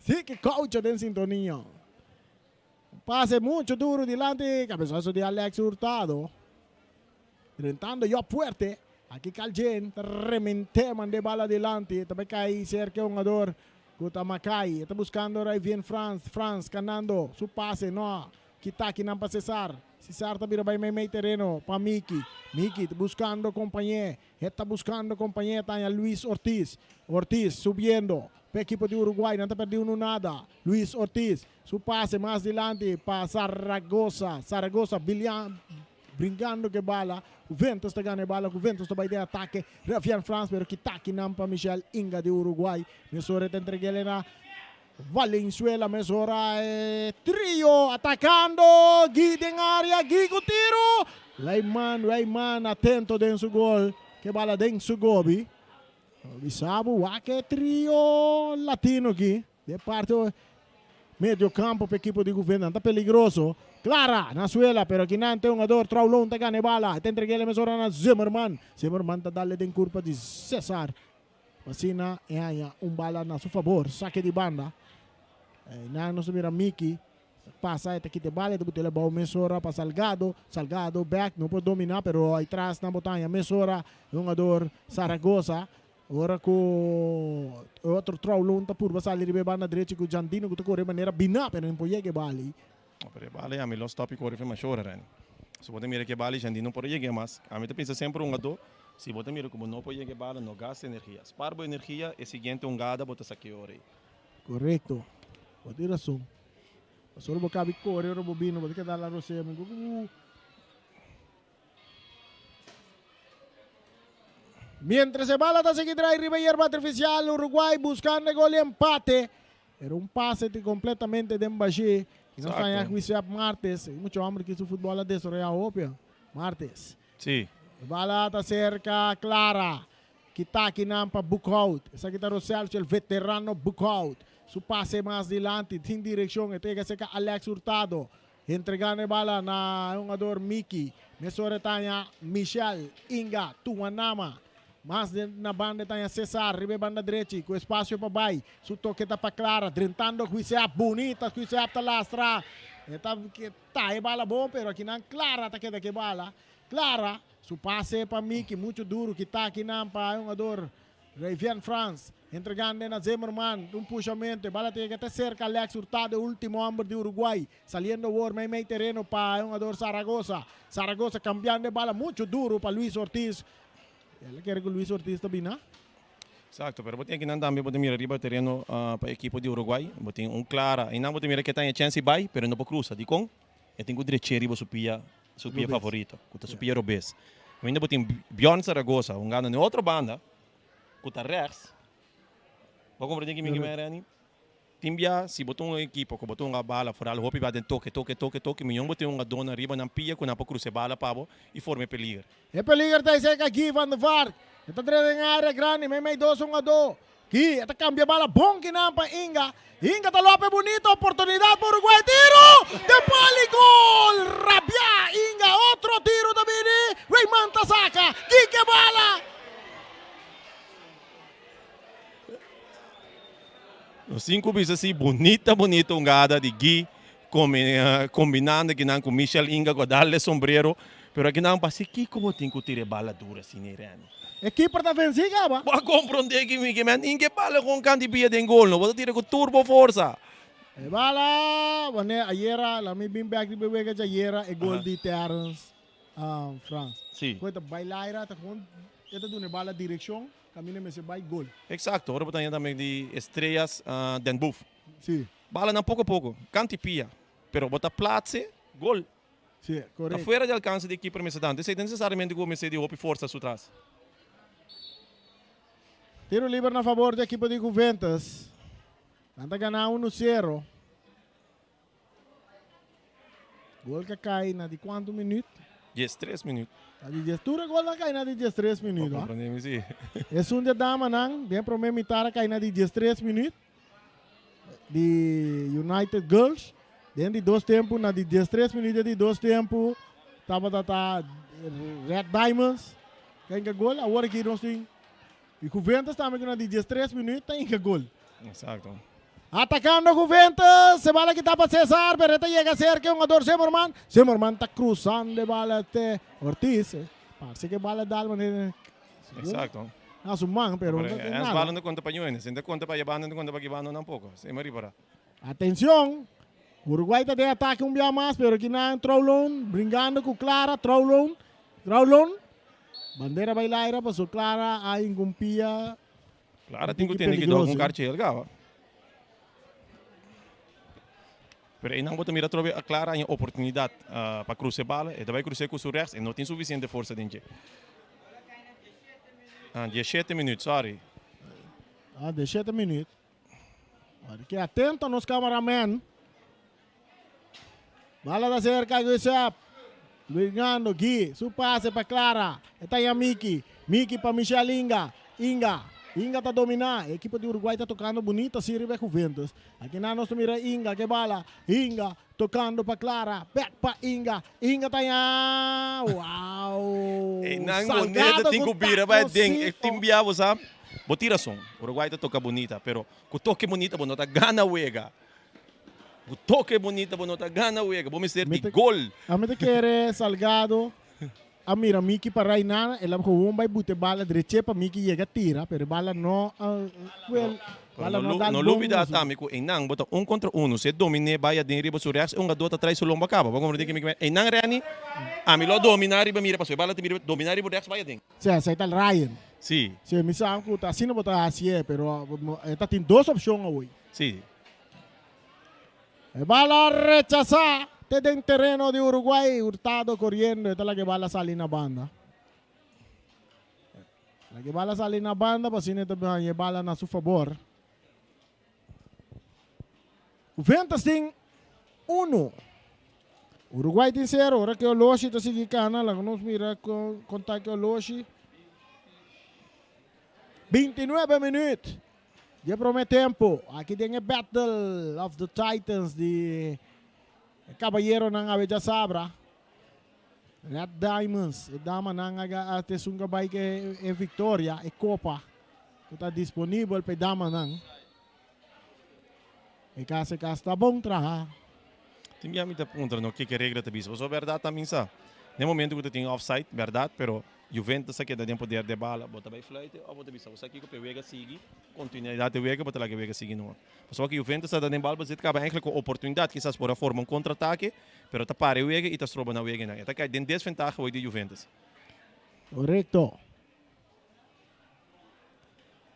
Ziggy Coucho den sintonia. Pase mucho duro dilanti, cabezazo di Alex Hurtado. Drentando Job Fuerte. Aki Caljen ta remente manda e bala dilanti. Ta bay cay cerca e hungador cu ta Mackay. E ta buscando Raivien Frans. Frans canando su pase. No kita akinan pa Cesar. Cesar ta bira bay meimei tereno pa Miki. Miki ta buscando compañe. E ta buscando compañe. Ta haña Luis Ortiz. Ortiz subiendo pa ekipo di Uruguay. Nan ta perdi uno nada. Luis Ortiz su pase mas dilanti pa Zaragoza. Zaragoza bilian. Brincando cu e bala, Juventus ta gana e bala, Juventus ta bay den atake, Rafian Frans pero kita akinan pa Michel Inga di Uruguay. Mesora e ta entreg'el na Valenzuela, mesora e trio atacando, Gui den area, Gui cu tiro! Wijman, Wijman atento den su gol, ke bala den su gobi. Bisa bo wak e trio latino aki. De parte medio campo pa ekipo di Juventus ta peligroso. Clara na suela pero akinan te hungador Traulon ta gana e bala. E ta entreg'el e mesora na Zimmerman. Zimmerman ta dale den curpa di Cesar. Asina e haña un bala na su fabor. Sake di banda. Einan nos ta mira Miki pasa e ta kita e bala e ta buta el abao mesora pa Salgado. Salgado back no por domina pero aitras nan bo ta haña mesora e hungador Zaragoza. Ora ku e otro Traulon ta purba sali riba e banda drechi ku Jandino ku ta kore manera biná pero no por yega e bali. No, pero e bali ami lo stop i kore fe mashora, Reni. Si bo ta mira ku e bali Jandino por a yeg'é mas. Ami ta pensa semper un hungadó, si bo ta mira ku bo no por yega e bala, no gasta energia. Spar bo energia, e siguiente hungada bo ta sa ki ora ei. Korekto. Bo tin rason. Pasobra bo kabi kore ora bo bini, bo ta keda la rosea mi ku ku. Mientras e bala ta sigui drai riba yerba artificial, Uruguay buscando e gol di empate. Pero un pase ti completamente den bashí. Y nos haña Huisep Martes. Mucho hombre ki su futbol a desarrolla hopi. Martes. Sí. E bala ta cerca Clara. Kita akinan pa Boekhout. Esaki ta Roselcio, el veterano Boekhout. Su pase mas dilanti, tin direccion. E ta yega cerca Alex Hurtado. Entregando e bala na e hungador Miki. Mesora e ta haña Michel, Inga, Tuanama. Mas den na banda e ta haña Cesar riba e banda drechi ku espasio pa bai. Su toke ta pa Clara, drentando Huiseap. Bunita Huiseap ta lastra. E ta ta e bala bon, pero akinan Clara ta keda ku e bala. Clara, su pase pa Miki, muchu duru kita akinan pa e hungador Rayvian Frans. Entregando na Zimmerman, un pushamentu, e bala ta yega te serka Alex Hurtado, e ultimo homber di Uruguay. Saliendo awor mei mei tereno pa e hungador Zaragoza. Zaragoza cambiando e bala muchu duru pa Luis Ortiz. El a kere ku Luis Ortiz ta bina. Exacto, pero bo tin akinan tambe bo ta mira riba tereno pa e ekipo di Uruguay. Bo tin un Clara, einan bo ta mira ke ta haña chèns di bai, pero e no por krusa. Dikon? E tin ku dreché riba su pia, su pia favorito, ku ta su pia robes. Ainda bo tin Bjorn Zaragoza hungando na e otro banda, ku ta rechts. Bo a komprendé kimin ki men, Renny? Tin bia si bo ta un ekipo ku bo ta hunga bala foral hopi bia den toke, toke, toke, toke, mion bo tin hungadónan riba nan pia ku nan por krusa e bala pa bo i forma e peliger. E peliger ta esei Guy van der Vaart. E ta drenta den area grandi meimei dos hungadó. Guy e ta kambia bala bon kinan pa Inga. Inga ta lope bunita oportunidat pa Uruguay. Tiro! Den pal i gol! Rabia Inga otro tiro ta bini. Rayman ta saka. Guy ke bala! Nos tin ku bisa si bunita bunita hungada di Guy kombinando akinan ku Michel Inga ku a dal e sombrero pero akinan pa si kiko bo tin ku tira e bala duro asina Irene. E keeper ta vensi kaba. Bo a kompronde ki mi ke men tin ke bala kon kanti pia den gol no bo ta tira ku tur bo forsa. E bala wanneer ayera la mi bin bek riba e wega djayera e gol di Terrence Frans. Koe ta bai laira ta gewoon e ta duna e bala direkshon. Caminda mester bay gol. Exacto, ora bo ta haña tambe di Estrellas Den Boef. Si. Balanan poco poco, canti pia, pero bo ta plaatse gol. Si, correcto. Ta fuera di alcance di keeper mester tanto. Esey ta necesariamente cu bo mester di hopi forsa su tras. Tiro liber na favor di ekipo di Juventus. Nan ta gana uno sero. Gol ka kai na di kuantu minuut? 13 minuut. Na di dies, tur e golnan kai na di 13 minuut. Bo komprendé mi si. Esun di e damanan den promé mitar a kai na di 13 minuut di United Girls. Den di dos tempu na di 13 minuut di dos tempu tabata ta Red Diamonds ka hinka gol. Awor aki nos tin Y Juventus tambe cu na di 13 minuut ta hinca gol. Exacto. Atacando Juventus, e bala kita pa Cesar, pero e ta yega cerca e hungador Zimmerman. Zimmerman ta cruzando e bala te Ortiz. Parece que e bala dal manera Exacto. Na su man, pero no ta nada. Bala no conta pa Ñuene, si no ta conta pa Yabanda, no ta conta pa Gibano tampoco. Se me ripara. Atencion! Uruguay ta den atake un bia mas, pero kinan Troulon bringando cu Clara, Troulon, Troulon. Bandera bai laira paso Clara a ingumpia. Clara tin cu tene cuidao cu un carchi el gaba. Pero einan bo ta mira atrobe a Clara haña oportunidad pa crusa e bala. E ta bai crusa cu su rechts e no tin suficiente forsa den dje. Ah, 17 minuut, sorry. Ah, 17 minuut. Ke atento nos cameraman. Bala ta cerca Giuseppe. Luigando Guy. Su pase pa Clara. E ta ya Miki. Miki pa Michel Inga. Inga. Inga ta domina. E equipo di Uruguay ta tocando bonito así riba Juventus. Aki na nos ta mira Inga ke bala. Inga tocando pa Clara. Back pa Inga. Inga ta ya. Wow. Einan moneda tin ku bira bai den e tin bia bo sa. Bo tin rason. Uruguay ta toca bonita pero ku toke bonita bo no ta gana wega. Ku toke bonita bo no ta gana wega. Bo mester di gol. Ami ta kere Salgado a mira Miki pa Rainana, el a gewoon bai buta e bala dreche pa Miki yega tira, pero e bala no a wel, bala no a dal No bon lubida así. tambe ku einan bo ta un kontra uno, si e dominé bai aden riba su rechts e hungadó ta trai su lomba kaba. Bo komprendé ke mi ke einan Renny ami lo a dominá riba mira pasobra e bala ta mira dominá riba rechts bai aden. Sí, esei ta Ryan. Sí. Sí, mi sa ku ta asina bo ta hasié, pero e ta tin dos opshon awor. Sí. E bala rechasá te den tereno di Uruguay. Hurtado koriendo, e ta laga e bala sali na banda. Laga e bala sali na banda pa asina e ta haña e bala na su fabor. Juventus tin uno. Uruguay tin sero. Ora ke oloshi ta sigui kana, laga nos mira kon ta ke oloshi. 29 minuut di e prome tempo. Aki den e Battle of the Titans di e kabayeronan awe djasabra. Red Diamonds, e damanan a te esun ku a bai ke e viktoria, e kopa ku ta disponibel pa e damanan. E kas e kas ta bon traha. Tin bia mi ta puntra no kiko e regla ta bisa. Pasobra bèrdat ta minsa. Den momento ku ta tin offside, bèrdat, pero Juventus a keda den poder di e bala. Bo ta bai fluite òf bo ta bisa bo sa kiko pa e wega sigui, kontinuidat di wega, bo ta laga e wega sigui numa. Pasobra ku Juventus a ta den bal bezit kaba enkele ku oportunidat kisas por a forma un kontratake, pero ta para e wega i ta stroba na weganan. E ta kai den desventaha hoy di Juventus. Korekto.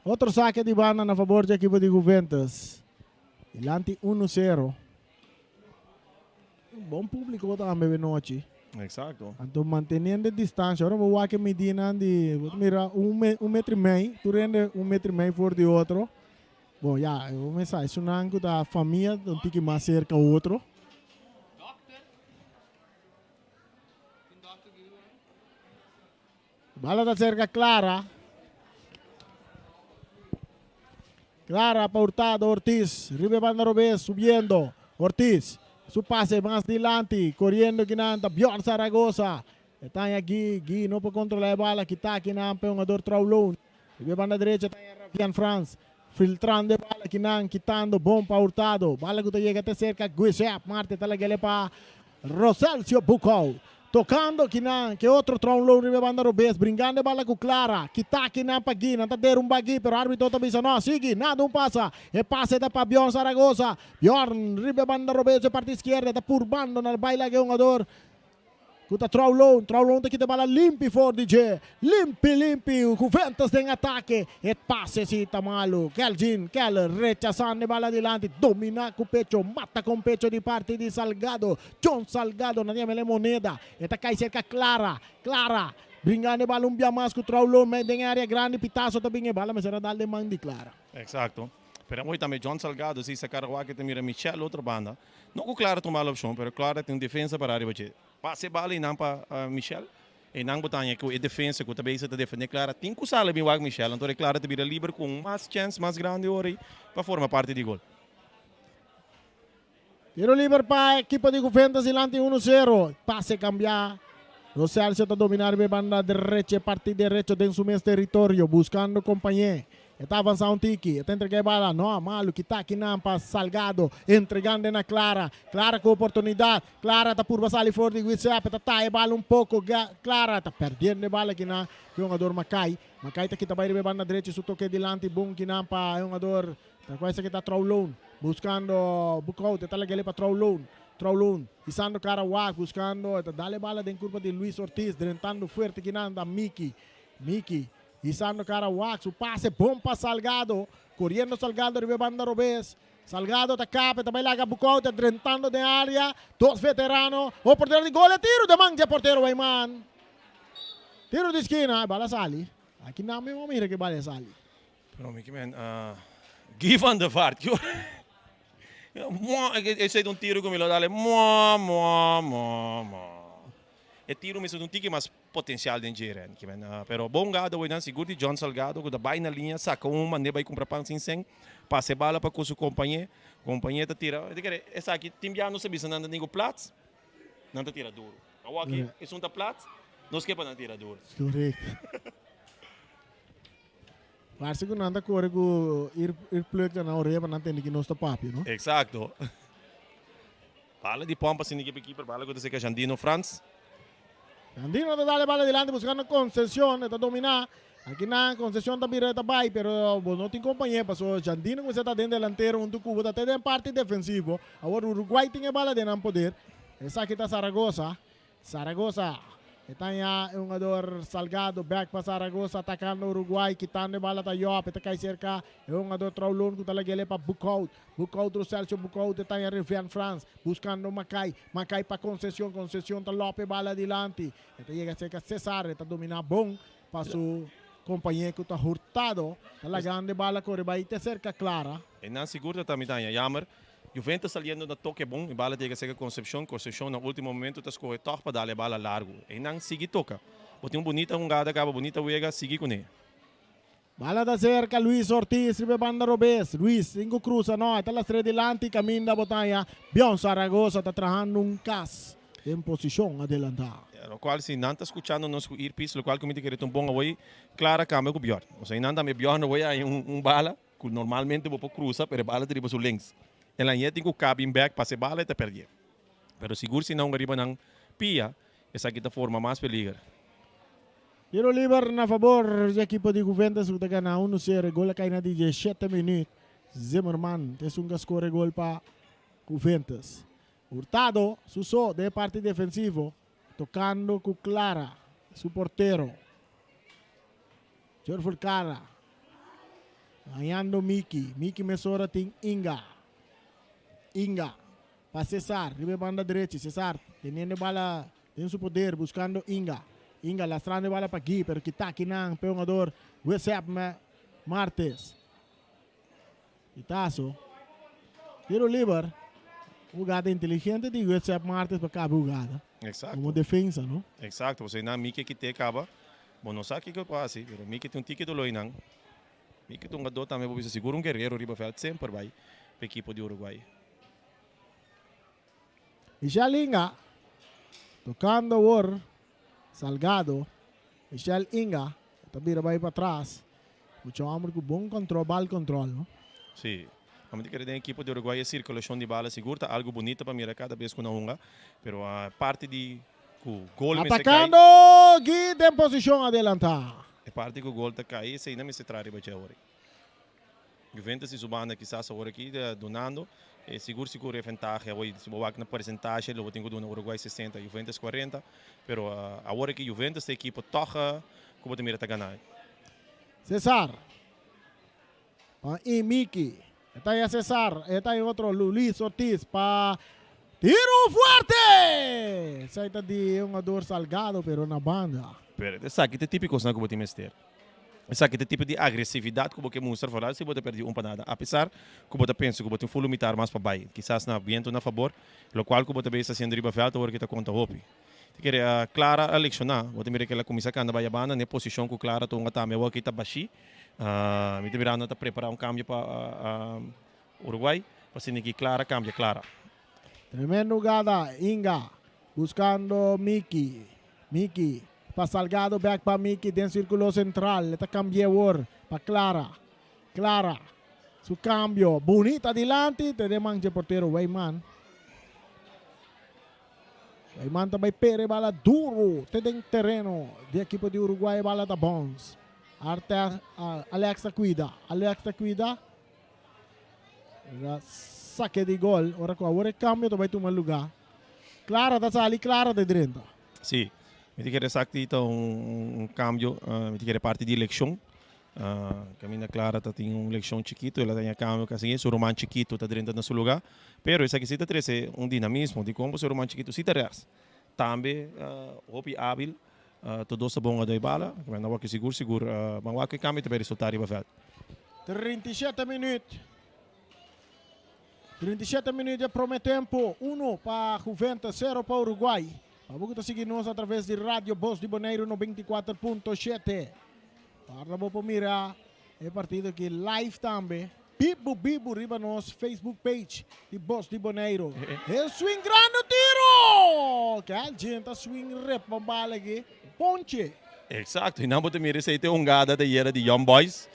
Otro sake di banda na fabor di ekipo di Juventus. Dilanti uno sero. Bon publico tambe be nochi. Exacto. Anto manteniendo e distancia. Ora bo wak e midinan di, bo ta mira un me, un metro y mei. Tur hende un metro y mei for di otro. Bon, ya, bo mesa esunnan ku ta famia ta un tiki mas cerca otro. Bala ta cerca Clara. Clara pa Hurtado, Ortiz riba e banda robes subiendo. Ortiz su pase mas dilanti, coriendo kinan ta Bjorn Zaragoza. E taña Guy, Guy no por controla e bala, kita kinan pa e hungador Traulon. Riba e banda derecha taña Rafian Frans, filtrando e bala kinan, kitando bon pa Hurtado. Bala cu ta yega te cerca Guisep Marte ta lag'ele pa Roselcio Bucou tocando kinan ke otro Traulon riba e banda robes, bringando e bala cu Clara. Kita kinan pa Guy, nan ta derumba Guy, pero arbitro ta bisa no, sigui, nada un pasa. E pase ta pa Bjorn Zaragoza. Bjorn riba e banda robes, e parti izquierda, ta purbando na bai laga e hungador Ku ta Traulon, Traulon ta kita bala limpi for di dje. Limpi, limpi, Juventus den atake. E pase si ta malu. Kelvin Keller rechasando e bala dilanti. Domina ku pecho, mata kon pecho di parti di Salgado. John Salgado, nan yama el e moneda. E ta kai serka Clara. Clara bringando e bala un bia mas ku Traulon den e area grandi. Pitazo ta bin e bala mester a dal den man di Clara. Exacto. Pero amoy tambe John Salgado si saca Rawaki ta mira Michel otro banda. No cu Clara ta un mal opcion, pero Clara tin un defensa para riba dje. Pasa e bala eynan pa Michel. Eynan bo ta haña cu e defensa cu ta bezig ta defende Clara tin cu sali bin wak Michel. Anto e Clara ta bira liber cu un mas chens mas grandi ora ey pa forma parti di gol. Tiro liber pa ekipo di Juventus dilanti uno sero. Pase cambia. Lo Celso ta domina riba e banda derecho, e parti derecho den su mes teritorio, buscando compañe. E ta avansa un tiki, e ta entrega e bala, no, malo, kita akinan pa Salgado, entregando na Clara. Clara cu oportunidad, Clara ta purba sali for di Guiseppe, ta taha e bala un poco, Clara ta perdiendo e bala akinan, cu e hungador Mackay. Mackay ta kita bay riba e banda derecho, su toke dilanti bon kinan pa e hungador, ta cu esaki ta Trouloon, buscando Boekhout, e ta lag'e pa Trouloon. Trouloon, Isando cara wak buscando e ta dal e bala den curpa di Luis Ortiz drentando fuerte kinan ta Miki. Miki hisando cara wak su pase bon pa Salgado coriendo Salgado riba e banda robes. Salgado ta capa e ta bay laga Bucau ta drentando den area dos veterano oportunidad di gol e tiro den man dje portero Weyman. Tiro di skina e bala sali. Aki nan mi a mira cu e bala a sali. Pero mi kimen Guy van der Vaart Esei ta un tiro ku mi lo dal e mua mua mua mua. E tiro mester ta un tiki mas potensial den dje ren kimen. Pero bon gado awor nan sigur di John Salgado ku ta bai na liña saka un mande bai kumpra pan sin sen pasa e bala pa ku su kompañe. Kompañe ta tira esaki tin bia nos ta bisa nan ta tin ku plats nan ta tira duro. Awor aki esun ta plats nos ke pa nan tira duro. Korekto. Parse ku nan ta kore ku earplug na nan orea pa nan tende ki nos ta papia, no? Eksakto. Bala di pòmpa sin di keeper keeper, bala ku ta seka Jandino Frans. Jandino ta dal e bala dilanti buskando Concepcion, e ta dominá. Aki nan Concepcion ta bira e ta bai, pero bo no tin kompañé pasobra Jandino kuminsá ta den delantero huntu ku bo ta te den parti defensivo. Awor Uruguay tin e bala den nan poder. Esaki ta Zaragoza. Zaragoza e ta haña e hungador Salgado bek pa Zaragoza atakando Uruguay kitando e bala ta Job e ta kai serka e hungador Traulon ku ta lag'el pa Boekhout Boekhout Roselcio Boekhout e ta haña Rivian Frans buskando Makai Makai pa Concepcion Concepcion ta lòp e bala dilanti e ta yega serka Cesar e ta dominá bon pa su kompañé ku ta Hurtado ta lagando e bala kore bai te serka Clara. Einan sigur ta ta mi ta haña yamer. Juventus saliendo na toke bon, e bala ta yega serka Concepcion, Concepcion na ultimo momento ta scoge tog pa dal e bala largo. Eynan sigui toka. Bo tin un bunita hungada caba, bunita wega, sigui cune. Bala ta serka Luis Ortiz riba e banda robes. Luis tin cu cruza no, e ta lastre dilanti caminda bo ta haña Bion Zaragoza ta trahando un cas den posicion adelanta. Locual si nan ta scuchando nos cu earpiece, locual cu mi ta kere ta un bon awey, Clara cambia cu Bjorn. Osea eynan tambe Bjorn awey a haña un bala. Ku normalmente bo por krusa pero e bala ta riba su links. El a yet tin ku ka bin bek pasa e bala e ta perdié. Pero sigur si nan hunga riba nan pia, esaki ta forma mas peliger. Tiro liber na fabor di ekipo di Juventus ku ta gana uno sero. E gol a kai na di diesshete minuut. Zimmerman ta esun ku a skor e gol pa Juventus. Hurtado su so den e parti defensivo tokando ku Clara su portero. Jurful Clara hañando Miki. Miki mesora tin Inga. Inga pa Cesar riba e banda drechi. Cesar teniendo e bala den su poder buscando Inga. Inga lastrando e bala pa Guy pero kita akinan p'e hungador Wesep Martes. Pitazo. Tiro liber. Hugada inteligente di Wesep Martes pa caba e hugada. Exacto. Como defensa, no? Exacto. Pasobra nan Miki a kite caba. Bo no sa kiko por haci, pero Miki tin un tiki dolor einan. Miki ta un hungador tambe bo bisa sigur un guerrero riba veld semper bay pa ekipo di Uruguay. Michel Inga tocando awor Salgado. Michel Inga ta bira bay patras. Mucha homber cu bon control, bal control, no? Si. Amo ta kere den ekipo di Uruguay e circulacion di bala sigur ta algo bunita pa mira cada bes cu nan hunga, pero parti di cu gol mester cay. Atacando Guy den posicion adelanta. E parti cu gol ta cay esey nan mester traha riba dje awor. Juventus di su banda kisas awor aki ta dunando e sigur sigur e ventahe awor si bo wak na porcentahe lo bo tin ku duna Uruguay 60 Juventus 40 pero awor aki Juventus ta ekipo tog ku bo ta mira ta gana. Cesar pa i Miki e ta ya Cesar e ta e otro Luis Ortiz pa tiro fuerte esai ta di e hungador Salgado pero na banda. Pero esaki ta e tipiko kosnan ku bo tin mester. Esaki ta e tipo di agresividat ku bo ke mustra foral si bo ta perdi un pa nada, apesar ku bo ta pensa ku bo tin ful mitar mas pa bai, kisas na bientu na fabor, lokual ku bo ta bes hasiendo riba vèlt awor ki ta konta hopi. Ta kere Clara a lekshoná, bo ta mira ku el a kuminsá kanda bai abanda na e posishon ku Clara ta hunga tambe awor ki ta bashí. Mi ta mirando ta prepará un kambio pa Uruguay pa asina ki Clara kambia Clara. Tremendo hugada, Inga buscando Miki, Miki pa Salgado bek pa Miki den circulo central, e ta cambia awor pa Clara, Clara su cambio bunita dilanti te den man dje portero Weyman, Weyman ta bay pere bala duro te den tereno di ekipo di Uruguay e bala ta bounce, Arte Alex ta cuida, Alex ta cuida. Sake di gol. Ora ku awor e kambio ta bai tuma lugá. Clara ta sali, Clara ta drenta. Sí, mi ta kere esaki ta un kambio, mi ta kere parti di lekshon. Kaminda Clara ta tin un lekshon chikitu, el a daña kambio kasi su ruman chikitu ta drenta na su lugá. Pero esaki sí ta trese un dinamismo dikon pasobra su ruman chikitu sí ta rèks. Tambe hopi ábil, tur dos ta bon a doi bala. Nan wak sigur sigur ban wak e kambio ta bai resultá riba vèlt. 37 minuut. 37 minuut dje prome tempo. Uno pa Juventus, sero pa Uruguay. Pa bo ku ta sigui nos atraves di Radio Bos di Boneiru 94.7. Guarda bo por mira e partido aki live tambe. Bibu bibu riba nos Facebook page di Bos di Boneiru. E swing grandi tiro! Kel djent a swing rep man bala aki. Ponche. Exacto, y nan bo ta mira esey ta e hungada ta yera di Young Boys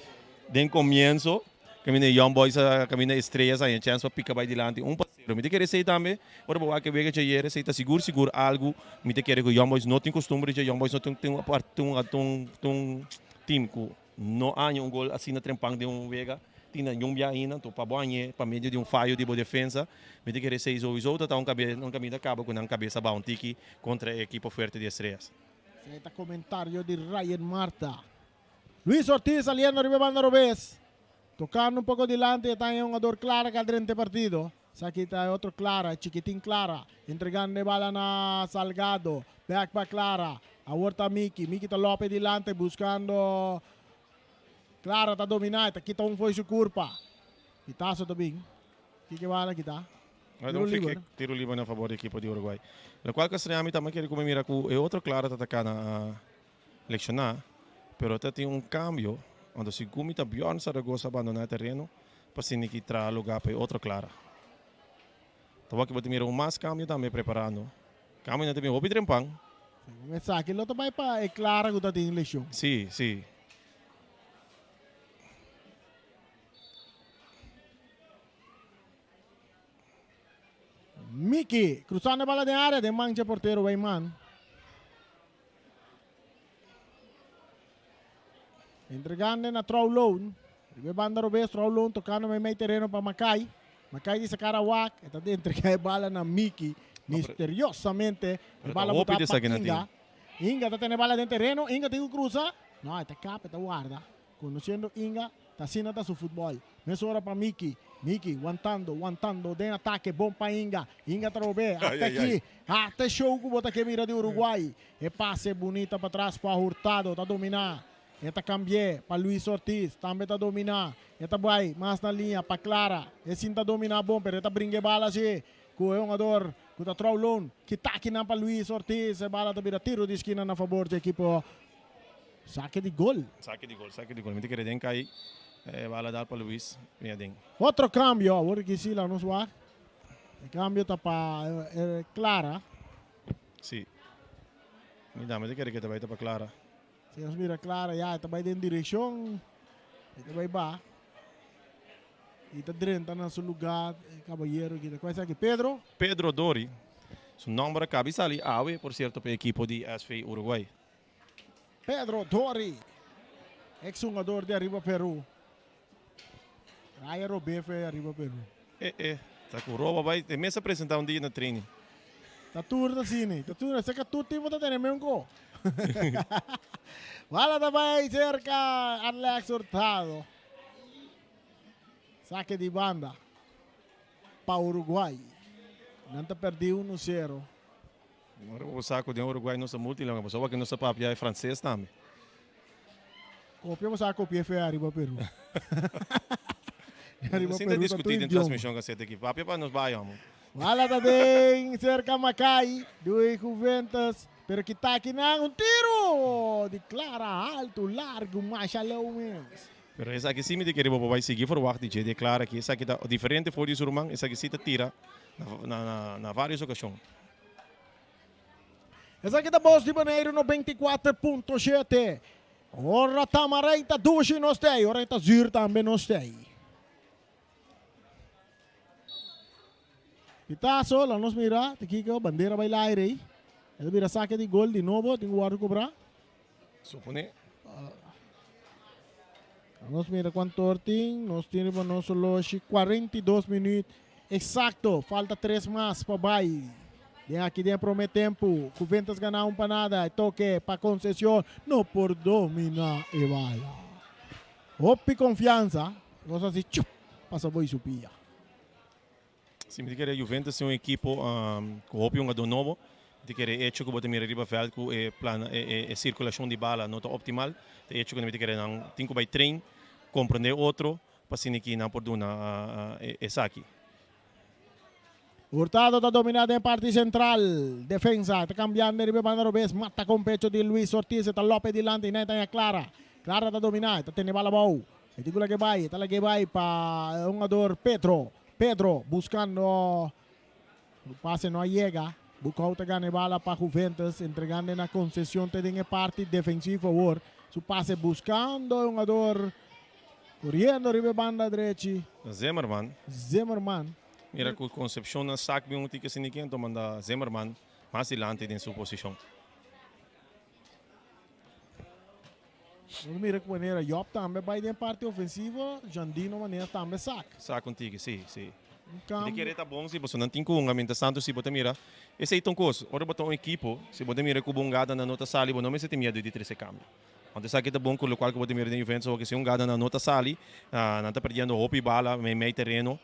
den comienzo, caminda e Young Boys a caminda Estrellas a haña chance pa pica bay dilanti un pa cero. Mi ta kere esey tambe, ora bo wak e wega dje ayera esey ta sigur sigur algo mi ta kere cu Young Boys no tin costumber dje, Young Boys no tin tin un tin team cu no a haña un gol asina trempan den un wega, tin na ñun bia ainda, anto pa bo hañ'e pa medio di un fayo di bo defensa, mi ta kere esey souiso ta ta un caminda caba cu nan cabesa bao un tiki contra e ekipo fuerte di Estrellas. Esei ta komentario di Ryan Marta. Luis Ortiz saliendo riba e banda robes. Tokando un poko dilanti e ta haña hungador Clara ku a drenta e partido. Esaki ta e otro Clara, e chikitin Clara. Entregando e bala na Salgado. Bek pa Clara. Awor ta Miki. Miki ta lope dilanti buskando Clara ta dominá. E ta kita un fo'i su kurpa. Pitazo ta bin. Kiko e bala kita? Tiro liber. Tiro liber na favor di ekipo di Uruguay. Locual cu extraña mi tambe kere cu mi mira cu e otro Clara ta ataca na lecciona, pero ta tin un cambio, anto segun mi ta Bjorn Zaragoza a bandona e terreno pa asina ki traha lugar pa e otro Clara. Ta wak bo ta mira un mas cambio tambe preparando. Cambio nan ta bin hopi trempan. Segun esaki lo ta bay pa e Clara cu ta tin leccion. Si, si. Miki. Miki, cruzando e bala den area, den man dje portero Weyman. Entregando na Trouwloon. Riba e banda robes, Trouwloon tocando meimei tereno pa Makai. Makai di sacar a wak, e ta entrega e bala na Miki. Misteriosamente, e bala bota pa Inga. Inga ta tene bala den tereno, Inga tin cu cruza. No, e ta kap, e ta warda. Conociendo Inga, ta asina ta su futbol. Mesora pa Miki. Miki wantando, wantando den atake, bon pa Inga. Inga ta rob'é, ata aki, ata e show cu bo ta ke mira di Uruguay. E pase bunita patras pa Hurtado, ta dominá. E ta cambi'é pa Luis Ortiz, tambe ta dominá. E ta bai mas na liña pa Clara. E sin ta dominá bon, pero e ta bringa e bala si cu e hungador cu ta Trou Loon. Kita akinan pa Luis Ortiz, e bala ta bira tiro di skina na fabor dje ekipo. Sake di gol. Sake di gol, sake di gol. Mi ta kere den kai e bala dal pa Luis bin aden. Otro cambio, awor ki si la nos wak. E cambio ta pa Clara. Si. Mi dame ta kere ke ta bai ta pa Clara. Si nos mira Clara ya e ta bai den direccion. E ta bai ba. Y ta drenta na su lugar e caballero ki ta. Cual esaki? Pedro? Pedro Dori. Su nomber a cabi sali awe por cierto pa e ekipo di SV Uruguay. Pedro Dori, ex hungador di Arriba Peru. Raya robé fe Arriba Peru. Eh eh, ta cu roba bay, e mes a presenta un dia na training. Ta tur ta asina, ta tur, esaki tur team ta tene meun co. Bala ta bay cerca Alex Hurtado. Saque di banda pa Uruguay. Nan ta perdi uno cero. Ora bo sa ku den Uruguay nos ta multilingua, pasobra wak nos ta papia e franses tambe. Kopia bo sa kopia fe ariba Peru. Ariba Sin ta Peru ta tur diskutí den idioma. transmishon kasete aki. Papia pa nos bai homo. Bala ta den serka Makai di Juventus, pero kita akinan un tiro di Clara alto, largo, masha leu mes. Pero esaki si mi ta kere bo por bai sigui verwacht di dje di e Clara aki. Esaki ta diferente for di su ruman, esaki si ta tira na na na varios okashon. Esaki ta Bos di Boneiru 94.7. Ora tamarijn ta dushi nos tei, ora e ta zuur tambe nos tei. Pitazo, la nos mira, te kiko, bandera bai laire ei. E ta bira sake di gol di nobo, tin ku wòrdu kobrá. Supone. Nos mira cuanto or tin. Nos tin riba nos oloshi 42 minuut. Exacto. Falta tres mas pa bay. Den aki den prome tempo. Juventus gana un pa nada. E toke pa Concepcion. No por domina e bala. Hopi confianza. Nos haci chup. Pasa boy su pia. Si mi ta kere Juventus tin un ekipo ku hopi hungadó nobo. Mi ta kere e echo ku bo ta mira riba vèlt ku e plan e sirkulashon di bala no ta optimal. Ta echo ku mi ta kere nan tin ku bai train, komprendé otro pa asina ki nan por duna esaki. Hurtado ta dominá den parti sentral. Defensa ta kambiando riba e banda robes. Mata kon pecho di Luis Ortiz. E ta Lopez dilanti. Nai ta haña Clara. Clara ta dominá. E ta tene bala abou. E tin ku lag'é bai. E ta lag'é bai pa e hungador Pedro. Pedro buscando su pase no a yega. Bucau ta gana e bala pa Juventus entregando na Concepcion te den e parti defensivo awor. Su pase buscando e hungador coriendo riba e banda drechi. Zimmerman. Zimmerman. Mira cu Concepcion na sak bin un tiki asina aki anto manda Zimmerman mas dilanti den su posicion. Nos mira ku manera Job tambe bai den parti ofensivo, Jandino manera tambe sak. Sak un tiki, si, si. Un cambio. Mi ta kere ta bon si pasobra nan tin ku hunga mientras tanto si bo ta mira esei ta un kos, ora bo ta un ekipo si bo ta mira ku bo hungadanan no ta sali bo no mester tin miedu di trese kambio. Anto esaki ta bon ku lokual ku bo ta mira den Juventus awor ku si hungadanan no ta sali nan ta perdiendo hopi bala mei tereno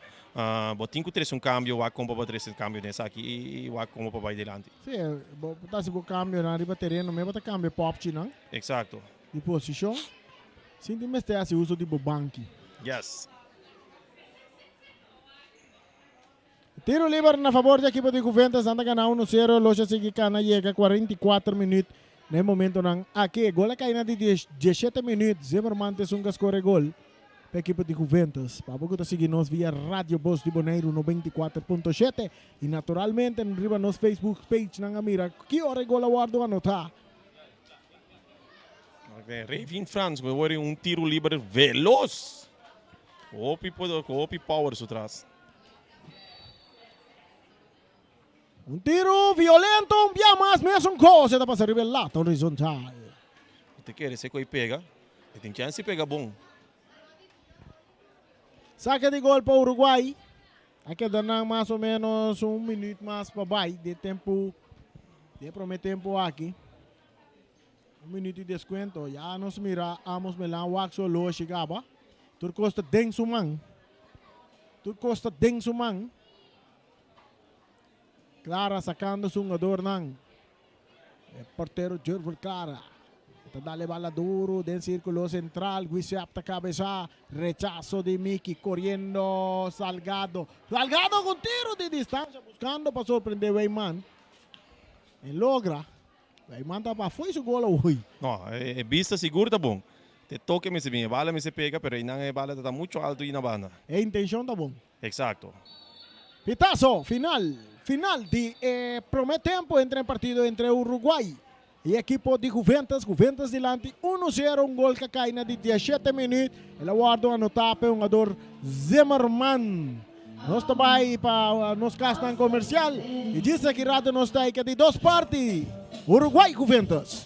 bo tin ku trese un kambio wak kon pa bo trese kambio den esaki i wak kon bo por bai dilanti. Si, bo ta hasi bo kambionan riba tereno mes bo ta kambia popchinan. Exacto. Di posicion, sin tin mester haci uso di bo banki. Yes. Tiro liber na fabor di ekipo di Juventus, nan ta gana uno sero, los a sigui cana yega 44 minuut na e momentonan aki. E gol a cay na di 17 minuut, Zimmerman ta esun cu a score e gol pa ekipo di Juventus. Pa bo cu ta sigui nos via Radio Bos di Boneiru 94.7 y naturalmente riba nos Facebook page nan a mira ki ora e gol a wordo anota. Revin Frans cu word un tiro liber veloz. Hopi poder, cu hopi power su tras. Un tiro violento, un bia mas mesun cos, e ta pasa riba e lata horizontal. E ta kere si cu pega, e tin chance di pega bon. Saque di gol pa Uruguay. A keda nan mas o menos un minuut mas pa bay di tempo, di e prome tempo aki. Un minuut di descuento. Ya nos mira Amos Melan wak su oloshi caba. Tur cos ta den su man. Tur cos ta den su man. Clara sacando su hungadornan. E portero Jurvel Clara ta dal e bala duro den circulo central. Guisep ta cabeza. Rechazo di Miki coriendo Salgado. Salgado con tiro di distancia buscando pa sorprende Weyman. E logra. Weyman ta pa fo'i su gol awoy. No, e bista sigur ta bon. Te toke mester bin. E bala mester pega pero einan e bala ta ta mucho alto y na banda. E intencion ta bon. Exacto. Pitazo final, final di e prome tempo entre e partido entre Uruguay y ekipo di Juventus. Juventus dilanti uno zero, un gol ka kai na di diashete minuut. El a wordo anota pa e hungador Zimmerman. Nos ta bai pa nos kasnan komersial y djis aki rato nos ta ika di dos parti, Uruguay Juventus.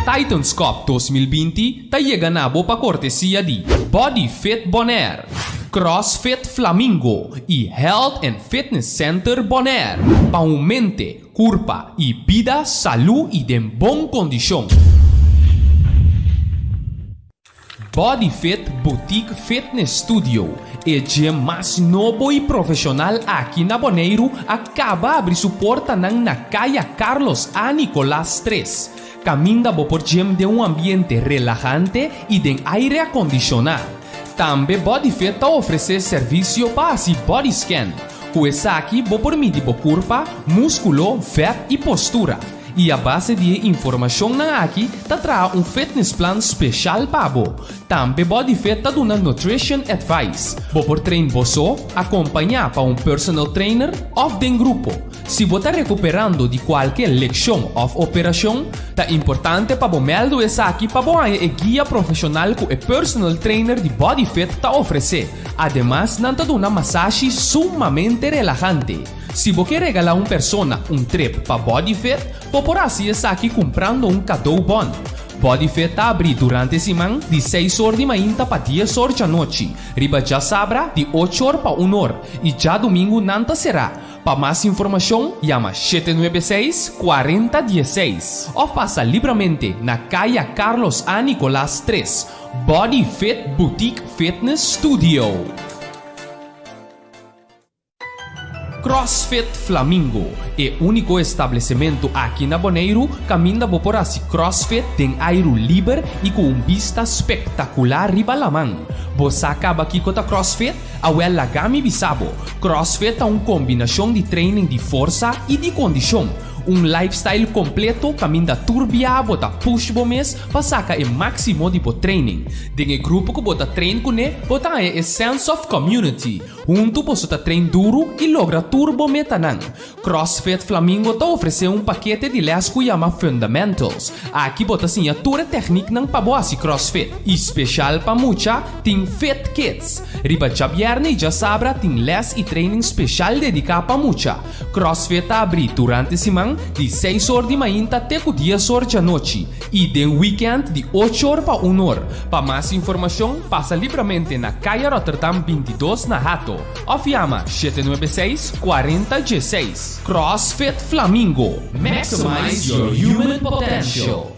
Titans Cup 2020 ta yega na bo pa kortesia di Body Fit Bonaire, CrossFit Flamingo i Health and Fitness Center Bonaire pa un mente, kurpa i bida salú i den bon kondishon. Body Fit Boutique Fitness Studio, e gym mas nobo y profesional aki na Boneiru a caba abri su portanan na Caya Carlos A. Nicolaas 3, caminda bo por gym den un ambiente relahante y den aire acondiciona. Tambe Body Fit ta ofrece servicio pa haci body scan. Cu esaki bo por midi bo curpa, musculo, vet y postura. I a base di e informashonnan aki ta traha un fitnessplan speshal pa bo. Tambe BodyFit ta duna nutrition advice. Bo por train bo so, akompañá pa un personal trainer òf den grupo. Si bo ta rekuperando di kualke lekshon òf operashon, ta importante pa bo mèldu esaki pa bo haña e guia profeshonal ku e personal trainer di BodyFit ta ofresé. Ademas nan ta duna masashi sumamente relahante. Si bo ke regalá un persona un trip pa Bodyfit, bo por hasi esaki kumprando un kadou bon. Bodyfit ta abrí durante siman di seis or di mainta pa dies or djanochi, riba djasabra di ocho or pa un or i djadumingu nan ta será. Pa mas informashon yama 796 40 16 òf pasa libramente na Kaya Carlos A. Nicolaas 3, Body Fit Boutique Fitness Studio. CrossFit Flamingo, e úniko establesimentu aki na Boneiru kaminda bo por hasi CrossFit den airu liber i ku un bista spektakular riba laman. Bo sa kaba kiko ta CrossFit? Awèl laga mi bisa bo, CrossFit ta un kombinashon di training di forsa i di kondishon. Un lifestyle kompleto kaminda tur bia bo ta push bo mes pa saka e máksimo di bo training. Den e grupo ku bo ta train kuné bo ta haña e sense of community. Huntu boso ta train duru i logra tur bo metanan. CrossFit Flamingo ta ofresé un pakete di lès ku yama Fundamentals. Aki bo ta siña tur e tèkniknan pa bo hasi CrossFit. I speshal pa mucha tin Fit Kids. Riba djabièrnè i djasabra tin lès i training speshal dediká pa mucha. CrossFit ta abrí durante siman di seis or di mainta te ku dies or djanochi i den wikènt di ocho or pa un or. Pa mas informashon pasa libramente na Kaya Rotterdam 22 na Hato òf yama 796 40 16. CrossFit Flamingo, Maximize your human potential!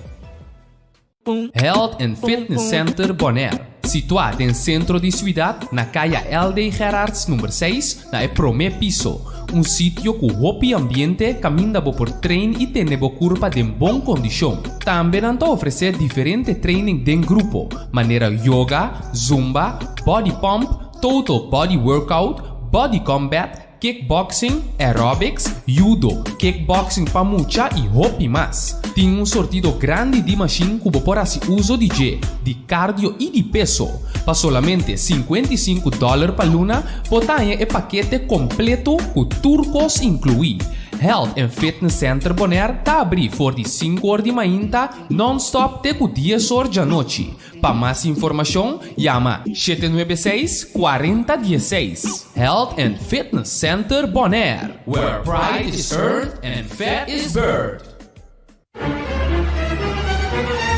Health and Fitness Center Bonaire, situá den sentro di siudat na Kaya LD. Gerards number seis na e promé piso. Un sitio ku hopi ambiente kaminda bo por train i tene bo kurpa den bon kondishon. Tambe nan ta ofresé diferente training den grupo, manera yoga, zumba, body pump, total body workout, body combat, Kickboxing, aerobics, judo, kickboxing pa mucha y hopi mas. Tin un sortido grandi di mashin cu bo por haci uzo di dje, di cardio y di peso. Pa solamente 55 dollar pa luna bo ta haña e pakete completo cu tur cos inclui. Health and Fitness Center Bonaire ta abrí for di sinku or di mainta nònstòp te ku dies or djanochi. Pa mas informashon yama 796 40 16. Health and Fitness Center Bonaire, where pride is earned and fat is burned.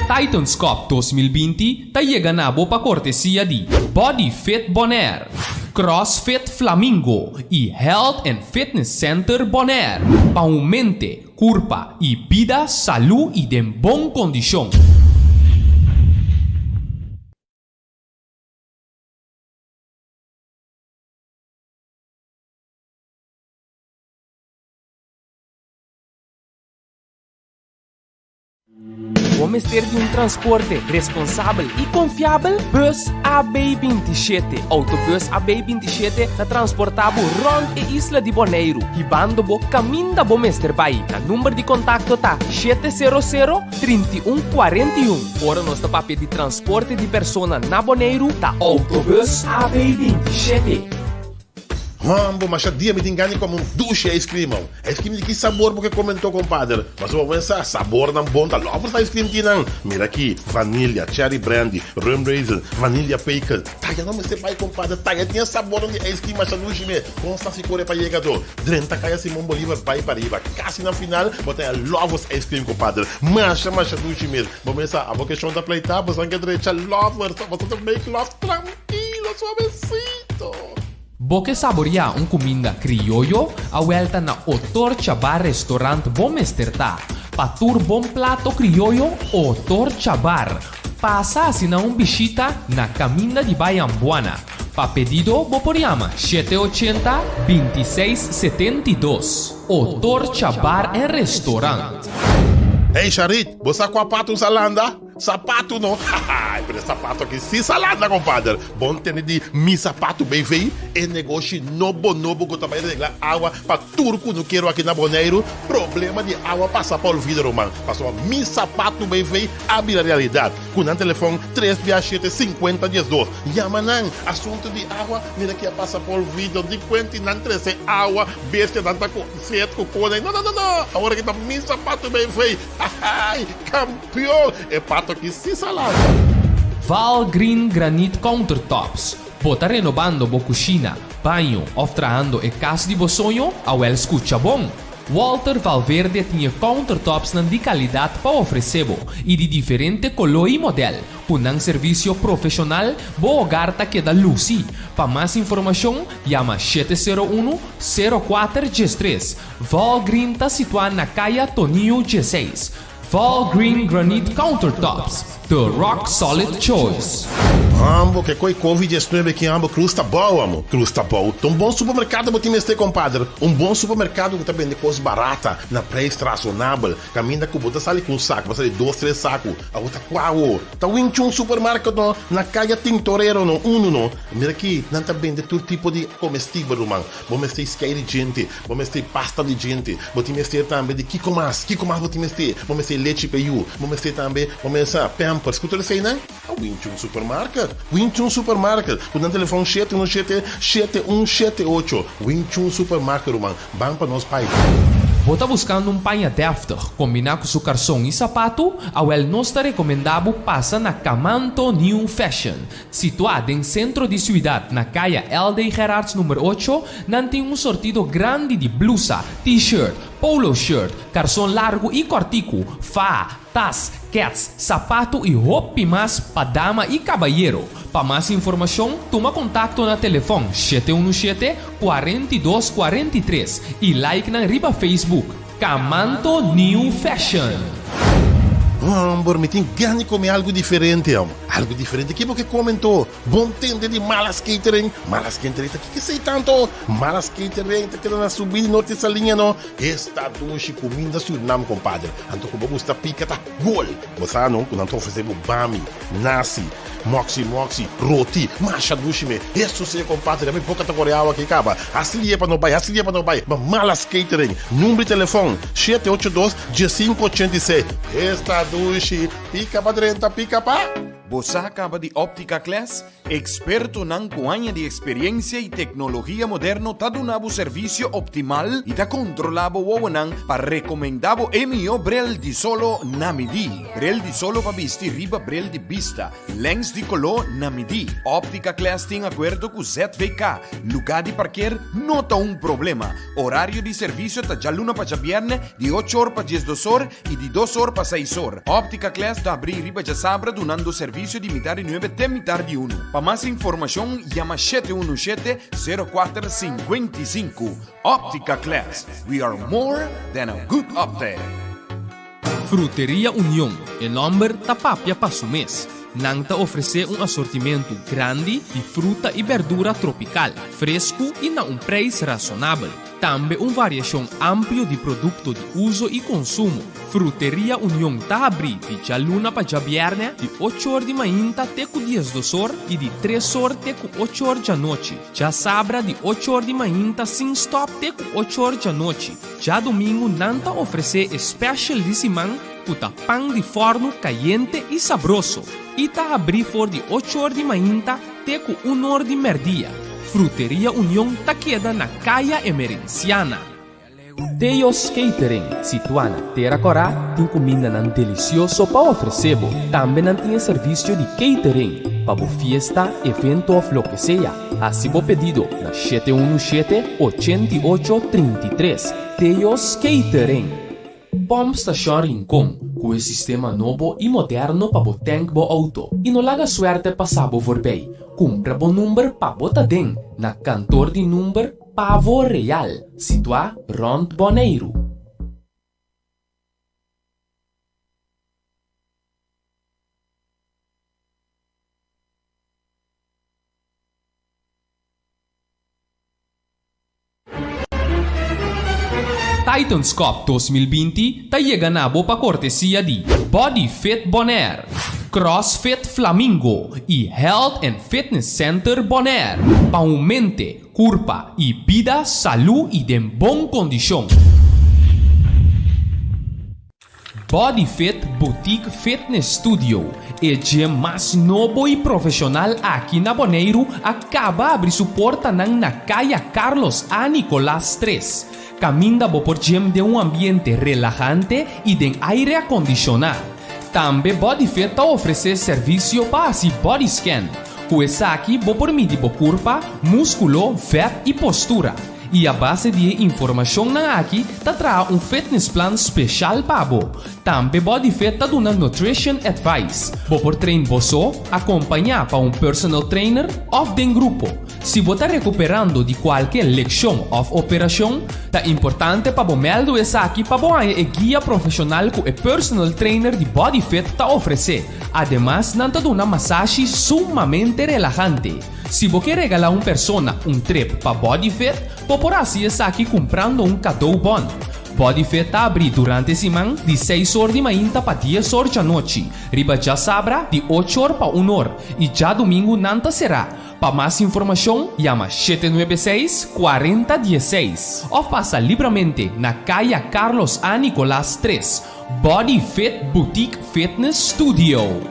Titans Cup 2020 ta yega na bo pa kortesia di Body Fit Bonaire, CrossFit Flamingo i Health and Fitness Center Bonaire pa un mente, kurpa i bida salú i den bon kondishon. Bo mester di un transporte responsabel i konfiabel? Bus AB 27. Autobus AB 27 ta transportá bo rònt e isla di Boneiru, hibando bo kaminda bo mester bai. Nan number di kontakto ta 700 31 41. Ora nos ta papia di transporte di persona na Boneiru, ta Autobus AB 27. Hombo, masha dia mi tin gana di come un dushi ice cream man. Ice cream di ki sabor bo ke come anto compadre? Pasobra bo pensa sabornan bon ta lover sa ice cream ki nan. Mira aki, vanilla, cherry brandy, rum raisin, vanilla pecan. Taya no mester bai compadre, taya tin e sabornan di ice cream masha dushi me. Con sa si core pa yega to? Drenta caya Simon Bolivar bai pariba. Casi na final bo ta haña lovers ice cream compadre. Masha masha dushi mes. Bo mesa abo ke shon ta pleita bo san ke drecha lovers, bo sa ta make love trankilo suavecito. Bo ke saboriá un kuminda krioyo? Awèl ta na Otorcha Bar Restaurant bo mester ta. Pa tur bon plato krioyo, Otorcha Bar. Pasa asina un bishita na Kaminda di bai Ambuana. Pa pedido bo por yama 780 26 72. Otorcha Bar en Restaurant. Hey Sharit, bo sa kua pato usa landa? Sapatu no, haha, pero e sapatu aki si sa landa compadre. Bon tende di Mi Sapatu BV, e negoshi nobo nobo ku ta bai regla awa pa tur kunukero aki na Boneiru. Problema di awa pasa pa olvido ruman, pasobra Mi Sapatu BV a bira realidat. Ku nan telefon tres bia shete sinkuenta diesdos. Yama nan, asuntu di awa mira ki a pasa pa olvido, di kuenti nan trese awa, bestia nan ta ku set ku kone. No no no no, awor aki ta Mi Sapatu BV. Hahaai! Kampion! E pato aki si sa lanta! Val Green Granite Countertops. Bo ta renobando bo kushina, baño òf trahando e kas di bo soño? Awèl skucha bon! Walter Valverde tin e countertopsnan di kalidat pa ofresé bo i di diferente koló i modèl. Ku nan servisio profeshonal, bo hogar ta keda lusi. Pa mas informashon, yama 701, 04 13. Val Green ta situá na Kaya Tonio 16. Val Green Granite Countertops, the rock solid choice. Amo ke koi Covid 19 ki amo Cruz ta bou amo Cruz ta bou ta un bon supermercado bo tin mester compadre un bon supermercado ku ta bende kos barata na prijs razonabel kaminda ku bo ta sali ku un saku bo ta sali dos tres saku abo ta kua awo ta Wing Chun supermarket no na kaya Tintorero no uno no mira ki nan ta bende tur tipo di comestibel ruman Bo mester skei di djente, bo mester pasta di djente, bo tin mester tambe di kiko mas, kiko mas bo tin mester? Bo mester lechi pa yu, bo mester tambe, bo mester pampers, ku tur eseinan? A Winchun Supermarket, Winchun Supermarket, ku nan telefon 717 7178, Winchun Supermarket ruman, ban pa nos pai. Bo ta buskando un paña dèftig kombiná ku su karson i sapatu? Awèl nos ta rekomendá bo pasa na Kamanto New Fashion. Situá den sentro di siudat na kaya LD Gerards number ocho, nan tin un sortido grandi di blusa, t-shirt, polo shirt, karson largu i kòrtiku, faha, tas, kèts, sapatu i hopi mas pa dama i kabayero. Pa mas informashon tuma kontakto na telefòn 717 42 43 i like nan riba Facebook. Kamanto New Fashion. Homber, mi tin gana di come algo diferente, amo. Algo diferente? Ke bo ke come anto? Bon tende di Malas Catering? Malas Catering ta kiko esei tanto? Malas Catering ta keda na subi di Norte Saliña no. Esta dushi cuminda Surinam, compadre. Anto ku bo gusta pica ta gol. Bo sa no ku nan ta ofrece bo bami, nasi, moxi moxi, roti, masha dushi me. Eso si compadre, mi boca ta core awa aki caba. Hasi lie pa no bai, hasi lie pa no bai. Ma Malas Catering, number di telefon, 782 1586. Esta dushi, pica pa drenta, pica pa. Bo sa kaba di Optica Class? Ekspertonan ku aña di eksperiencia i teknologia moderno ta duna bo servisio optimal i ta kontrolá bo wowonan pa rekomendá bo e mihó brel di solo na midí. Brel di solo pa bisti riba brel di bista, lens di koló na midí. Optica Class tin akuerdo ku ZVK. Lugá di parker no ta un problema. Orario di servisio ta djaluna pa djabièrnè di ocho or pa diesdos or i di dos or pa seis or. Optica Class ta abrí riba djasabra dunando servisio di mitar di nuebe te mitar di unu. Pa mas informashon yama 717 04 55. Optica Class, we are more than a good optic. Fruteria Union, e nòmber ta papia pa su mes. Nan ta ofresé un asortimentu grandi di fruta i bèrdura tropikal, fresku i na un preis rasonabel. Tambe un variashon amplio di produkto di uso i konsumo. Fruteria Union ta habrí di djaluna pa djabièrnè di ocho or di mainta te ku diesdos or i di tres or te ku ocho or djanochi. Djasabra di ocho or di mainta sin stòp te ku ocho or djanochi. Djadumingu nan ta ofresé e special di siman ku ta pan di fòrnu kayente i sabroso i ta habrí for di ocho or di mainta te ku un or di mèrdia. Fruteria Union ta keda na Kaya Emerenciana. Teo's Catering, situá na Tera Kòrá, tin kumindanan delisioso pa ofresé bo. Tambe nan tin e servisio di catering pa bo fiesta, evento òf loke sea. Hasi bo pedido na 717 88 33. Teo's Catering. Pòmp Stashon Rincon ku e sistema nobo i moderno pa bo tènk bo outo i no laga suèrtè pasa bo voorbij. Kumpra bo number pa bo ta den na kantor di number Pavo Real, situá rònt Boneiru. Titans Cup 2020 ta yega na bo pa kortesia di Body Fit Bonaire, CrossFit Flamingo i Health and Fitness Center Bonaire pa un mente, kurpa i bida salú i den bon kondishon. Body Fit Boutique Fitness Studio, e gym mas nobo i profeshonal aki na Boneiru a kaba abri su portanan na Kaya Carlos A. Nicolaas 3, kaminda bo por gym den un ambiente relahante i den aire akondishoná. Tambe Body Fit ta ofresé servisio pa hasi body scan. Ku esaki bo por midi bo kurpa, múskulo, vèt i postura. I a base di e informashonnan aki ta traha un fitnessplan speshal pa bo. Tambe BodyFit ta duna nutrition advice. Bo por train bo so, akompañá pa un personal trainer òf den grupo. Si bo ta rekuperando di kualke lekshon òf operashon, ta importante pa bo mèldu esaki pa bo haña e guia profeshonal ku e personal trainer di BodyFit ta ofresé. Ademas nan ta duna masashi sumamente relahante. Si bo ke regalá un persona un trip pa Bodyfit, bo por hasi esaki kumprando un kadou bon. Bodyfit ta abrí durante siman di seis or di mainta pa dies or djanochi, riba djasabra di ocho or pa un or i djadumingu nan ta será. Pa mas informashon yama 796 40 16 òf pasa libramente na Kaya Carlos A. Nicolaas 3, Bodyfit Boutique Fitness Studio.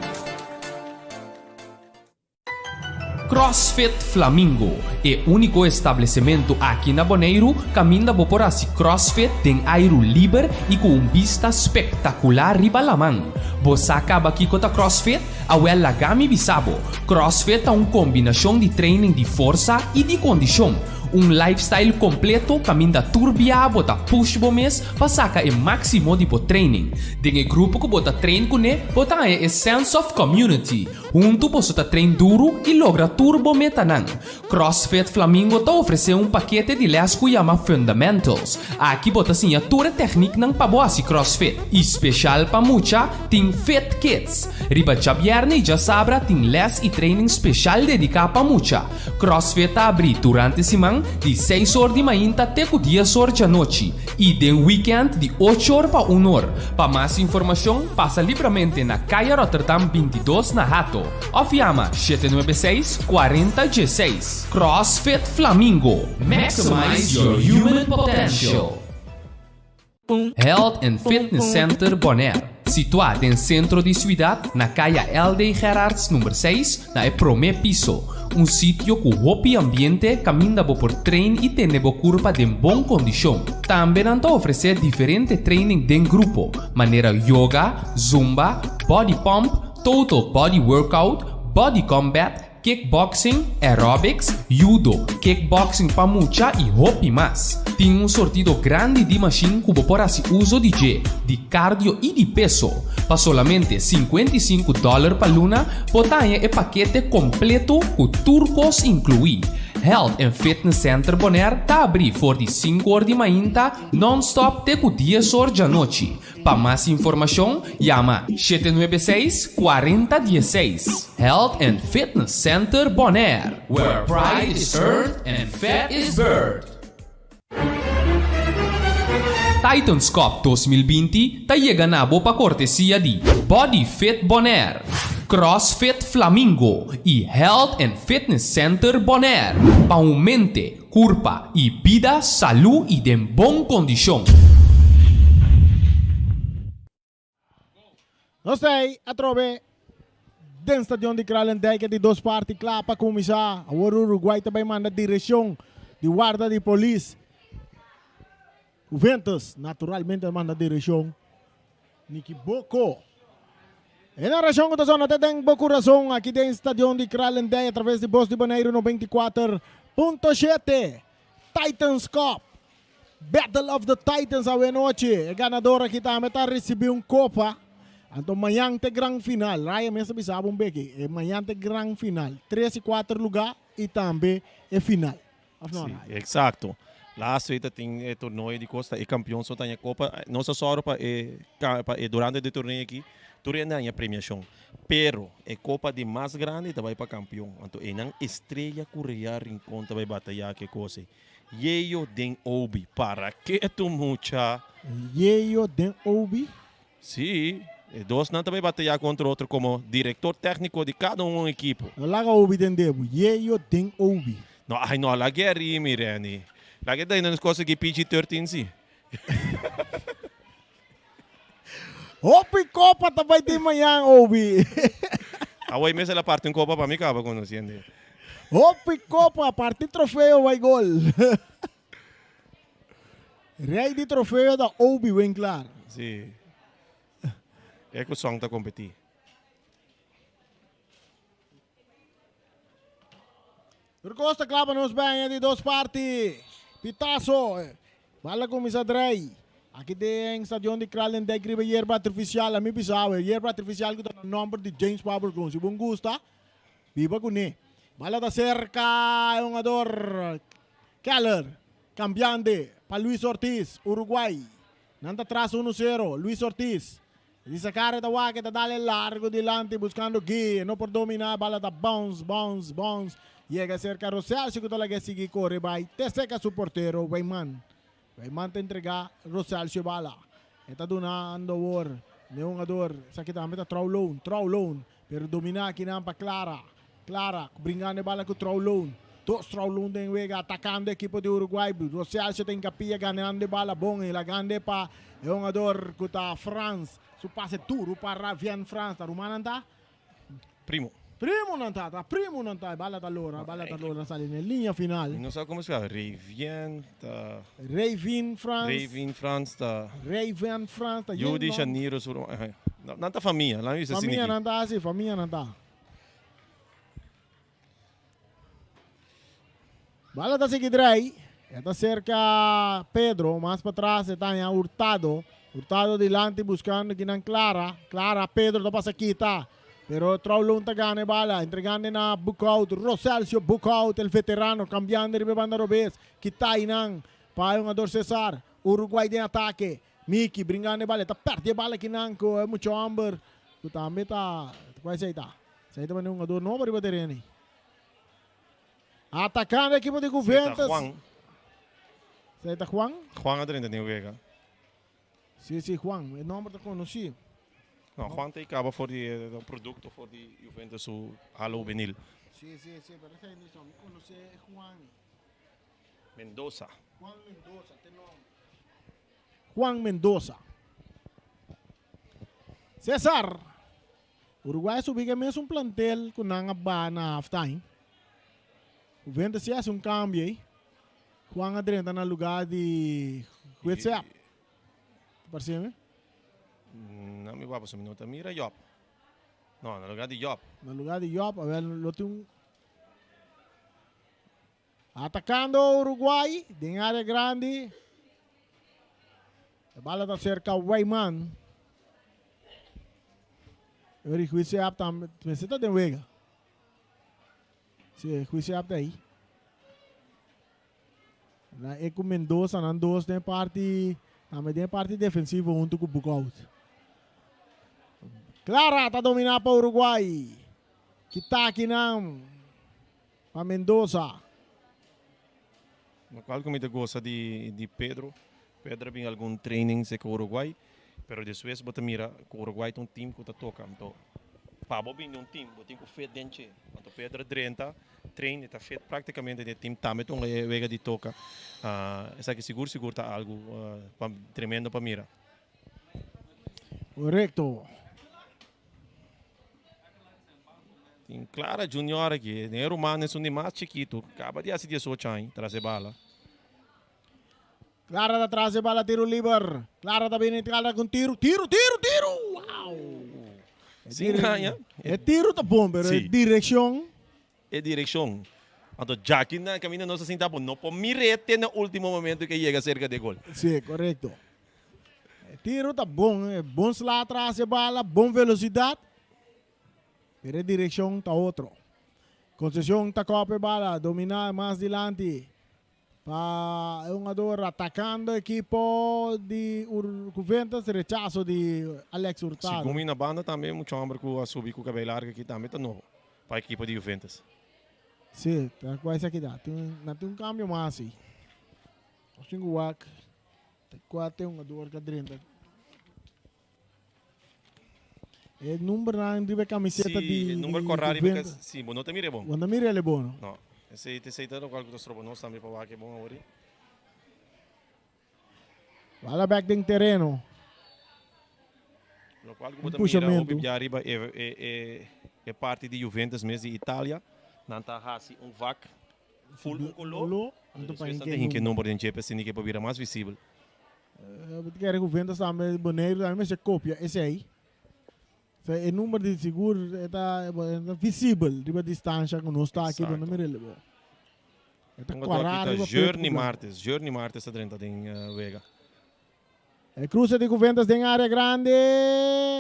CrossFit Flamingo, e úniko establesimentu aki na Boneiru kaminda bo por hasi CrossFit den airu liber i ku un bista spektakular riba laman. Bo sa kaba kiko ta CrossFit? Awèl laga mi bisa bo, CrossFit ta un kombinashon di training di forsa i di kondishon, un lifestyle kompleto kaminda tur bia bo ta push bo mes pa saka e máksimo di bo training. Den e grupo ku bo ta train kuné bo ta haña e sense of community. Huntu boso ta train duru i logra tur bo metanan. CrossFit Flamingo ta ofresé un pakete di lès ku yama Fundamentals. Aki bo ta siña tur e tèkniknan pa bo hasi CrossFit. I speshal pa mucha tin Fit Kids. Riba djabièrnè i djasabra tin lès i training speshal dediká pa mucha. CrossFit ta abrí durante siman di seis or di mainta te ku dies or djanochi i den wikènt di ocho or pa un or. Pa mas informashon pasa libramente na Kaya Rotterdam 22 na Hato òf yama 796 40 16. CrossFit Flamingo, Maximize your human potential! Health and Fitness Center Bonaire. Situá den sentro di siudat na Kaya LD. Gerards number seis na e promé piso. Un sitio ku hopi ambiente kaminda bo por train i tene bo kurpa den bon kondishon. Tambe nan ta ofresé diferente training den grupo, manera yoga, zumba, body pump, total body workout, body combat, Kickboxing, aerobics, judo, kickboxing pa mucha y hopi mas. Tin un sortido grandi di mashin cu bo por haci uzo di dje, di cardio y di peso. Pa solamente 55 dollar pa luna bo ta haña e pakete completo cu tur cos inclui. Health and Fitness Center Bonaire ta abri for di sinku or di mainta non-stop te cu dies or djanochi. Pa mas informashon yama 796 40 16. Health and Fitness Center Bonaire, where pride is earned and fat is burned. Titans Cup 2020 ta yega na bo pa kortesia di Body Fit Bonaire, CrossFit Flamingo i Health and Fitness Center Bonaire. Pa un mente, Kurpa i bida salú i den bon kondishon. Nos ta ei atrobe den stadion di Kralendijk e di dos parti kla pa kuminsá. Awor Uruguay ta bai manda direkshon di warda di polis. Juventus naturalmente a manda direkshon Niki Boko. E narashon ku ta sona te den bo kurason aki den stadion di Kralendijk atraves di Bos di Boneiru 94.7. Titans Cup. Battle of the Titans awe nochi. E ganador aki tambe ta risibí un kopa. Anto mañan te gran final. Ryan mes a bisa bo un beki. E mañan te gran final. Tres i kuater lugá i tambe e final. Of no, Sí, Ryan? exacto. Laatste week tin e torneo di Costa e campeon so taña copa. Nos a sòru pa e pa e durante di torneo aki tur hende haña premiacion. Pero e copa di mas grandi ta bai pa campeon. Anto einan Estrella cu Real Rincon ta bai bataya ke cos ei. Yeyo den Obi. Para ke tu mucha? Yeyo den Obi? Sí, e dosnan ta bai bataya contra otro como director tecnico di cada un ekipo. No laga Obi den debu. Yeyo den Obi. No, ay no, laga e rimi, Renny. Laga e daña nos cosa ki PG-13 si. Hopi copa ta bai tin mañan, Obi. Awor mes el a parti un copa pa mi caba conociendo. Hopi copa, parti trofeo bai gol. Rey di trofeo ta Obi Winklaar. Si. E cu Song ta competi. Tur cos ta cla pa nos baña di dos parti. Pitazo. Bala cuminsa drei. Aki den stadion di Kralendijk riba yerba artificial. Ami bisa awe, yerba artificial cu ta na nomber di James Pablo Kroon. Si bo gusta, biba cune. Bala ta cerca e hungador Keller. Cambiante pa Luis Ortiz, Uruguay. Nan ta tras uno sero. Luis Ortiz di sacar e ta wak e ta dale largo dilanti buscando Guy. E no por domina, bala ta bounce, bounce, bounce. Yega cerca Roselcio cu ta laga e sigui core bay te seca su portero Weyman. Weyman ta entrega Roselcio e bala. E ta dunando awor n'e hungador. Esaki tambe ta Trouwloon, Trouwloon. Pero domina akinan pa Clara. Clara bringando e bala cu Trouwloon. Dos Trouwloon den wega atacando ekipo di Uruguay. Roselcio ta hincapia ganando e bala bon y lagando pa e hungador cu ta Frans. Su pase duro pa Ravien Frans. Ta ruman nan ta? Primo. Primo nan ta, ta primo nan ta. E bala ta lora, e bala ta lora sali na e liña final. Mi no sa como se Ravien ta. Ravien Frans. Ravien Frans ta. Ravien Frans ta. Yu di Janiro su ruman. Nan ta famia, laat mi bisa asina Famia aki. nan ta asi, famia nan ta. Bala ta sigui drei. E ta serka Pedro, mas patras e ta haña Hurtado. Hurtado dilanti buscando kinan Clara. Clara, Pedro ta pasa kita. Pero Trouwloon ta gana e bala, entregando na Boekhout. Roselcio Boekhout, el veterano, cambiando riba e banda robes. Kita einan pa e hungador Cesar. Uruguay den atake. Miki bringando e bala, e ta perde e bala kinan ku e mucha homber ku tambe ta, kua esei ta? Esei ta manda un hungador nobo riba tereno ei. Atakando ekipo di Esei ta Juventus. Juan. Esei ta Juan? Juan a drenta den wega. Si, si, Juan. E nomber ta konosí. No, Juan ta kaba for di e produkto for di Juventus su hala hubenil. Si, si, si, pero esei no mi konosé e Juan. Mendoza. Juan Mendoza, te nomber. Juan Mendoza. Cesar. Uruguay a subi ku e mesun plantel ku nan a baha na halftime. Juventus si hasi un kambio ei. Juan a drenta na lugá di Huetseap. Ta parse mi? No mi wak pasobra mi no ta mira Job. No, na lugá di Job. Na lugá di Job, awel lo tin un. Atacando Uruguay den area grandi. E bala ta cerca Weyman. Eri Huiseap tambe mester ta den wega. Si, Huiseap ta ahí. Na e ku Mendoza nan dos den parti tambe den parti defensivo hunto ku Boekhoudt. Clara ta domina pa Uruguay. Kita akinan. Pa Mendoza. Locual cu mi ta goza di di Pedro, Pedro a bin algun training cerca Uruguay, pero despues bo ta mira cu Uruguay ta un team cu ta toca, anto pa bo bin den un team bo tin cu fit den dje, anto Pedro a drenta train e ta fit practicamente den e team, tambe ta un wega di toca, esaki sigur sigur ta algo tremendo pa mira. Correcto. Tin Clara Junior aki. Den e ruman esun di mas chikitu. Kaba di hasi diesocho aña tras e bala. Clara ta tras e bala tiru liber. Clara ta bini Clara ku un tiru. Tiru, tiru, tiru! Wow! Sin haña. E tiru ta bon pero e direkshon. E direkshon. Anto djaki na kaminda nos a sinta bo no por mir'é te na ultimo momento ke yega serka di e gol. Si, korekto. E tiru ta bon, e bon sla tras e bala, bon velosidat, pero e direkshon ta otro. Konseshon ta kòp e bala, dominá mas dilanti pa e hungador atakando ekipo di Juventus, rechaso di Alex Hurtado. Segun mi na banda tambe mucha homber ku a subi ku kabei largu aki tambe ta nobo pa ekipo di Juventus. Si, ta kua esaki ta. Tin, na tin un kambio mas si. Nos tin ku wak ta kua te hungador ka drenta. E numbernan riba e camiseta Sí, di e number di corá riba e Juventus. cas- Sí, bo no ta mira e bon. Bo no ta mira el e bon, no? No. Esei, esei ta locual cu ta stroba nos tambe pa wak e bon awor. Bala bek den tereno. Locual cu Un bo ta mira pushamento. hopi bia riba e, e, e, e parti di Juventus mes di Italia. Nan ta haci un vak full un color. Color, anto pa Despues nan hinca ta e hinca e number. number den dje pa asina ke por bira mas visibel. Bo ta kere ku Ventas tambe Boneiru tambe mester kopia esei. Sa e number di sigur e ta visibel riba distansha ku nos ta aki bo no mira bo. E ta kòrá riba pretu ku Journey blanku. Martes, Journey Martes ta drenta den wega. E kruse di Juventus den área grandi.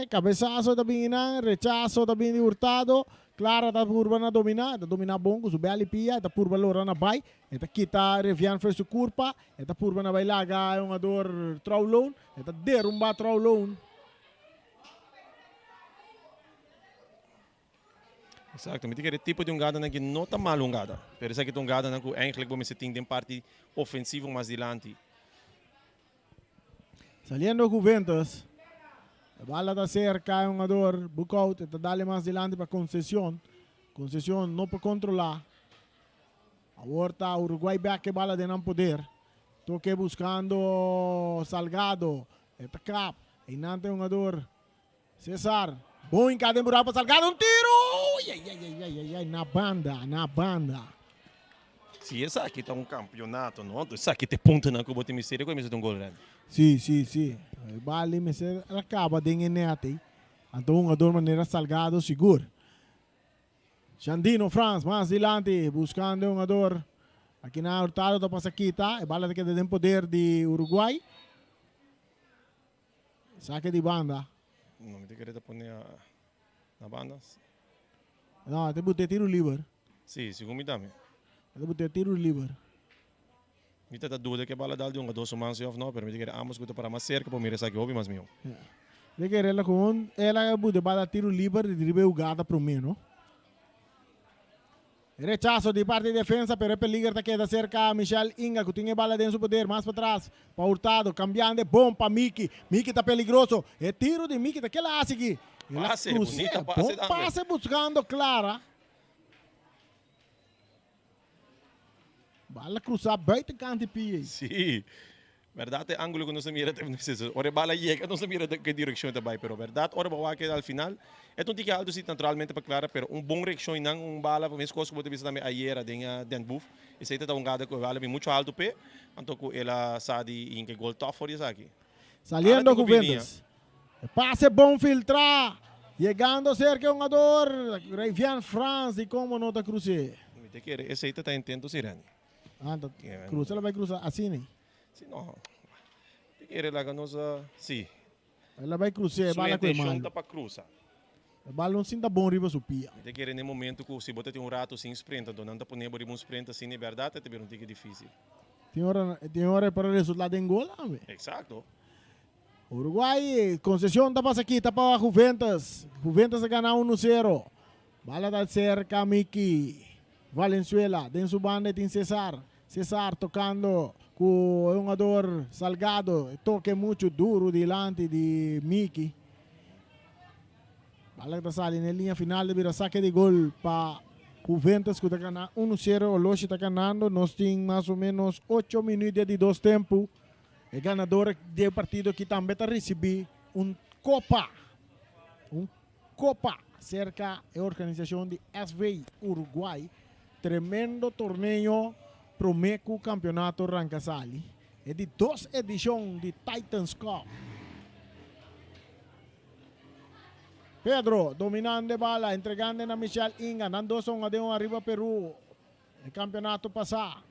Kabesaso ta bini nan, rechaso ta bini di Hurtado. Clara ta purba na dominá, e ta dominá bon ku su bèl i pia, e ta purba lora na bai. E ta kita Revian for su kurpa. E ta purba na bai laga e hungador Trouwloon. E ta derumba Trouwloon. Exacto, mi ta kere tipo di hungadanan ki no ta mal hungada, pero esaki ta hungadanan ku eigenlijk bo mester tin den parti ofensivo mas dilanti. Saliendo Juventus. E bala ta cerca e hungador Boekhoudt. E ta dale mas dilanti pa Concesión. Concesión no por controla. Awor ta Uruguay bek e bala den nan poder. Toke buscando Salgado. E ta kap. Einan ta e hungador Cesar. Bon hinca den buraco pa Salgado. Un tiro! Ay, ay, ay, ay, ay, ay, na banda, na banda. Si esaki ta un campeonato, no? Entonces esaki ta e puntonan cu bo tin mester cu e mester ta un gol grandi. Si, si, si. E bala mester a caba den e net ey. Anto un hungador manera Salgado sigur. Jandino Frans mas dilanti buscando e hungador. Aki na Hurtado ta pasa kita. E bala ta keda den poder di Uruguay. Sake di banda. No, mi ta kere ta pone na banda. No, te bute tiro liber. Si, segun mi tambe. Te bute tiro liber. Mi ta ta duda ke bala dal di hungador su man si of no, pero mi ta kere ambos ku ta para mas serka por mira esaki hopi mas mihó. Mi ta kere el con el a bute bala tiro liber di riba e hugada prome no. Rechaso di parti di defensa pero e peliger ta keda serka Michel Inga ku tin e bala den su poder mas patras pa Hurtado kambiando e bon pa Miki. Miki ta peligroso e tiro di Miki ta kela hasi aki. El a Pase, krus'é bunita pase bon tambe. pase buskando Clara. Bala cruzá buitenkant di pie. Sí. Berdad e angulo cu nos a mira ta ora e bala yega nos a mira den ke direccion e ta bay pero berdad ora bo wak al final e ta un tiki alto si naturalmente pa Clara pero un bon reaccion y nan un bala mescos cu bo ta bisa tambe ayera den Den Boef esey ta ta un gada cu e bala bin mucho alto p'e anto cu el a sa di hinca e gol tof for di esaki. Saliendo Juventus. E pase bon filtra yegando cerca e hungador Rayvian Frans di como no ta cruce. Mi ta kere esey ta ta intento si Randy. Ah, ta cruza la bai cruza asina. Si no. Te kere laga nos si. El a bai cruza e bala cu e mano. Su intencion ta pa cruza. E bala no sinta bon riba su pia. Mi ta kere n'e momento cu si bo ta tin un rato sin sprint, anto nan ta pone bo riba un sprint asina e berdad e ta bira un tiki dificil. Tin ora, tin ora e por a resulta den gol tambe. Exacto. Uruguay, Concepcion ta pasa kita pa Juventus. Juventus a gana uno sero. Bala ta cerca Miki. Valenzuela den su banda e tin Cesar. Cesar tocando cu e hungador Salgado. E toke mucho duro dilanti di Miki. Bala ta sali na e linea final ta bira sake di gol pa Juventus cu ta gana uno sero. Oloshi ta ganando. Nos tin mas o menos ocho minuut di e di dos tempo. E ganador di e partido aki tambe ta ricibi un copa. Un copa cerca e organisacion di SV Uruguay. Tremendo torneo prome cu campeonato ranca sali. E di dos edicion di Titans Cup. Pedro dominando e bala, entregando na Michel Inga. Nan dos a un aden un ariba Peru. E campeonato pasa.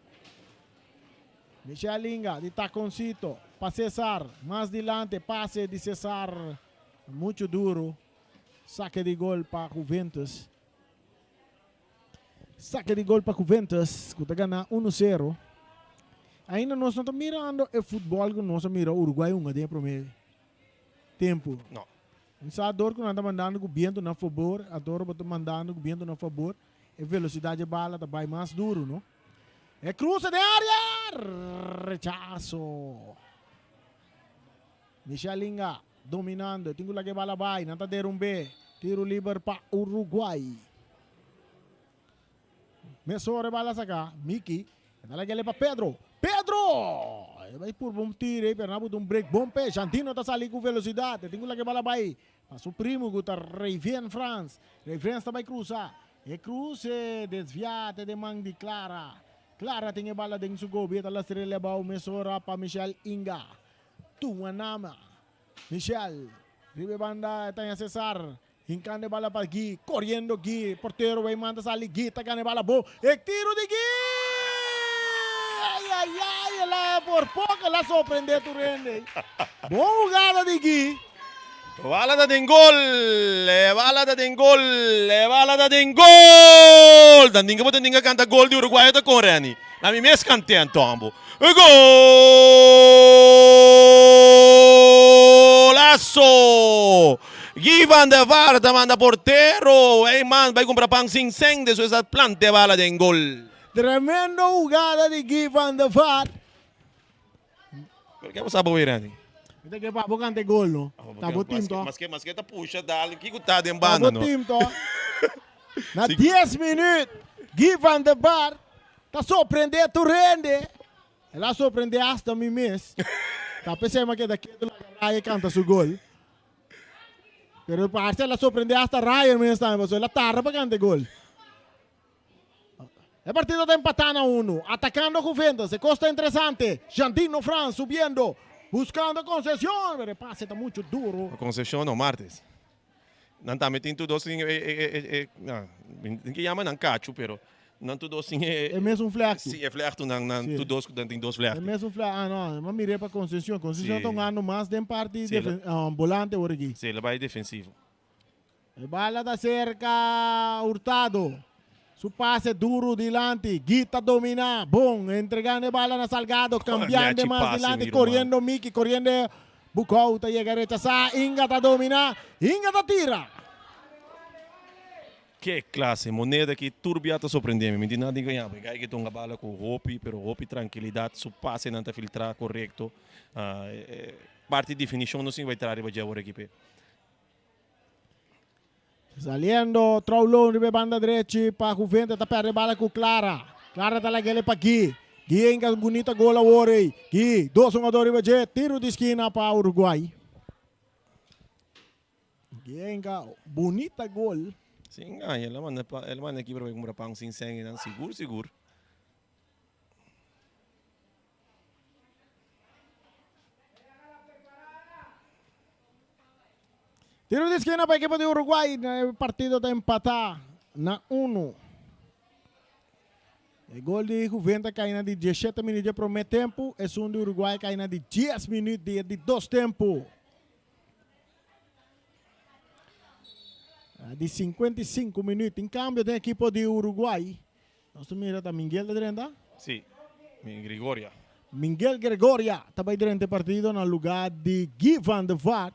Michel Inga di taconcito pa Cesar. Mas dilante pase di Cesar mucho duro. Saque di gol pa Juventus. Saque di gol pa Juventus cu ta gana uno cero. Ainda nos no ta mirando e futbol cu nos a mira Uruguay hunga den e prome tempo. No. Un sa dor cu nan ta mandando cu biento na fabor, ador bo ta mandando cu biento na fabor, e velocidad dje bala ta bay mas duro, no? E cruce den area! Rechazo. Michel Inga dominando, e tin cu laga e bala bay, nan ta derumbe. Tiro liber pa Uruguay. Mesora e bala saca, Miki, e ta laga ele pa Pedro. Pedro! E bay purba un tiro ey, pero nan a buta un break bon p'e. Jantino ta sali cu velocidad, e tin cu laga e bala bay pa su primo cu ta Rayvien Frans. Rayvien ta bay cruza. E cruce desvia te den man di Clara. Clara tin e bala den su gobi, e ta lastra el abao mesora pa Michel Inga. Tuma nama. Michel, riba e banda e ta haña Cesar. Hincando e bala pa Guy, coriendo Guy, portero bay manda sali, Guy ta gana e bala bon, e tiro di Guy! Ay ay ay, el a por poco el a sorprende tur hende. Bon hugada di Guy. Bala ta den gol, e bala ta den gol, e bala ta den gol! Dan dinga bo ta dinga canta gol di Uruguayo ta con Renny. Na mi mes cante anto ambo. Golazo! Guy van der Vaart ta manda portero. Ey man bai cumpra pan sin cen despues a planta e bala den gol. Tremendo hugada di Guy van der Vaart. Pero ke bo sa bo Randy? Mi ta ke pa bo canta e gol no. Ta bo team to. Maske maske ta pusha dal kiko ta den banda no. Ta bo team to. Na dies minuut Guy van der Vaart ta sorprende tur hende. El a sorprende hasta mi mes. Ta pesey mi a keda ketu laga Ryan canta su gol. Pero parce el a sorprende hasta Ryan mes tambe pasobra el a tarda pa canta e gol. E partido ta empatá na unu. Atacando Juventus. E cos ta interesante. Jandino Frans subiendo. Buscando Concepcion. Pero e pase ta mucho duro. Concepcion no, Martes. Nan tambe tin tur dos tin e e e e ke yama nan cachu pero nan tur dos tin e E mesun vlektu. Si e vlektu nan nan tur dos nan tin dos vlektu. E mesun vlektu ah no mi a mir'é pa Concepcion. Concepcion ta hungando mas den parti bolante ora aki. Si el a bai defensivo. E bala ta serka Hurtado. Su pase duru dilanti. Gui ta domina. Bon, entregando e bala na Salgado. Cambiando mas dilanti. Coriendo Miki. Coriendo Bucou ta yega rechasa. Inga ta domina. Inga ta tira. Ke clase moneda aki tur bia ta sorprende mi. Mi tin nada di gaña. E guy ke tonga bala ku hopi pero hopi trankilidat. Su pasenan ta filtra korekto. Parti definishon no sin bai tra riba dje awor aki p'e. Saliendo Trouwloon riba e banda drechi pa Juvente ta perde bala ku Clara. Clara ta lag'el pa Guy. Guy enka bunita gol awor ei. Guy, dos hungador riba dje, tiro di skina pa Uruguay. Guy enka bunita gol. Sin engaña, el a manda el a manda ekipo pa bai kumpra pan sin sèn einan, sigur sigur. Tiro di skina pa ekipo di Uruguay. E partido ta empatá na uno. E gol di Juventa kai na di diesshete minuut di e promé tempu. Esun di Uruguay kai na di dies minuut di e di dos tempu. Di 55 minuut. Tin kambio den ekipo di Uruguay. Nos ta mira ta Miguel ta drenta. Sí, mi Gregoria. Miguel Gregoria ta bai drenta e partido na lugar di Guy van der Vaart.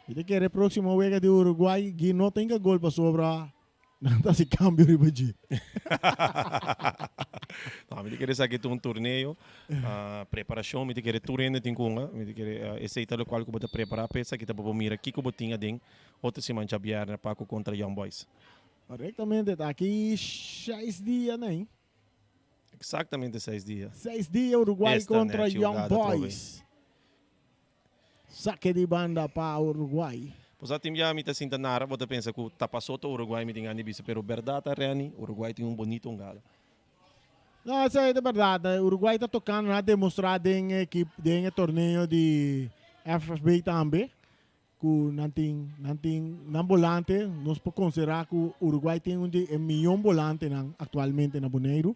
Mi ta kere próximo wega di Uruguay Guy no tenga gol pasobra nan ta hasi cambio riba dje. No, mi ta kere esaki ta un torneo, preparacion, mi ta kere tur hende tin cu hunga, mi ta kere esey ta locual cu bo ta prepara pa esaki ta pa bo mira kico bo tin aden otro siman djabierne pa cu contra Young Boys. Correctamente, ta aki seis dia nei. Exactamente seis dia. Seis dia Uruguay Esta contra nechi Young hugada atrobe. Boys. Saque di banda pa Uruguay. Pues a tin bia mi ta sinta nara, bo ta pensa cu ta paso ta Uruguay mi tin gana di bisa, pero berdad ta Renny, Uruguay tin un bonito hungada. No, esei ta berdad. Uruguay ta tocando, nan a demostra den e equipo, den e torneo di FFB tambe. Ku nan tin nan tin nan bolante, nos por konsiderá ku Uruguay tin un di e mion bolantenan aktualmente na Boneiru.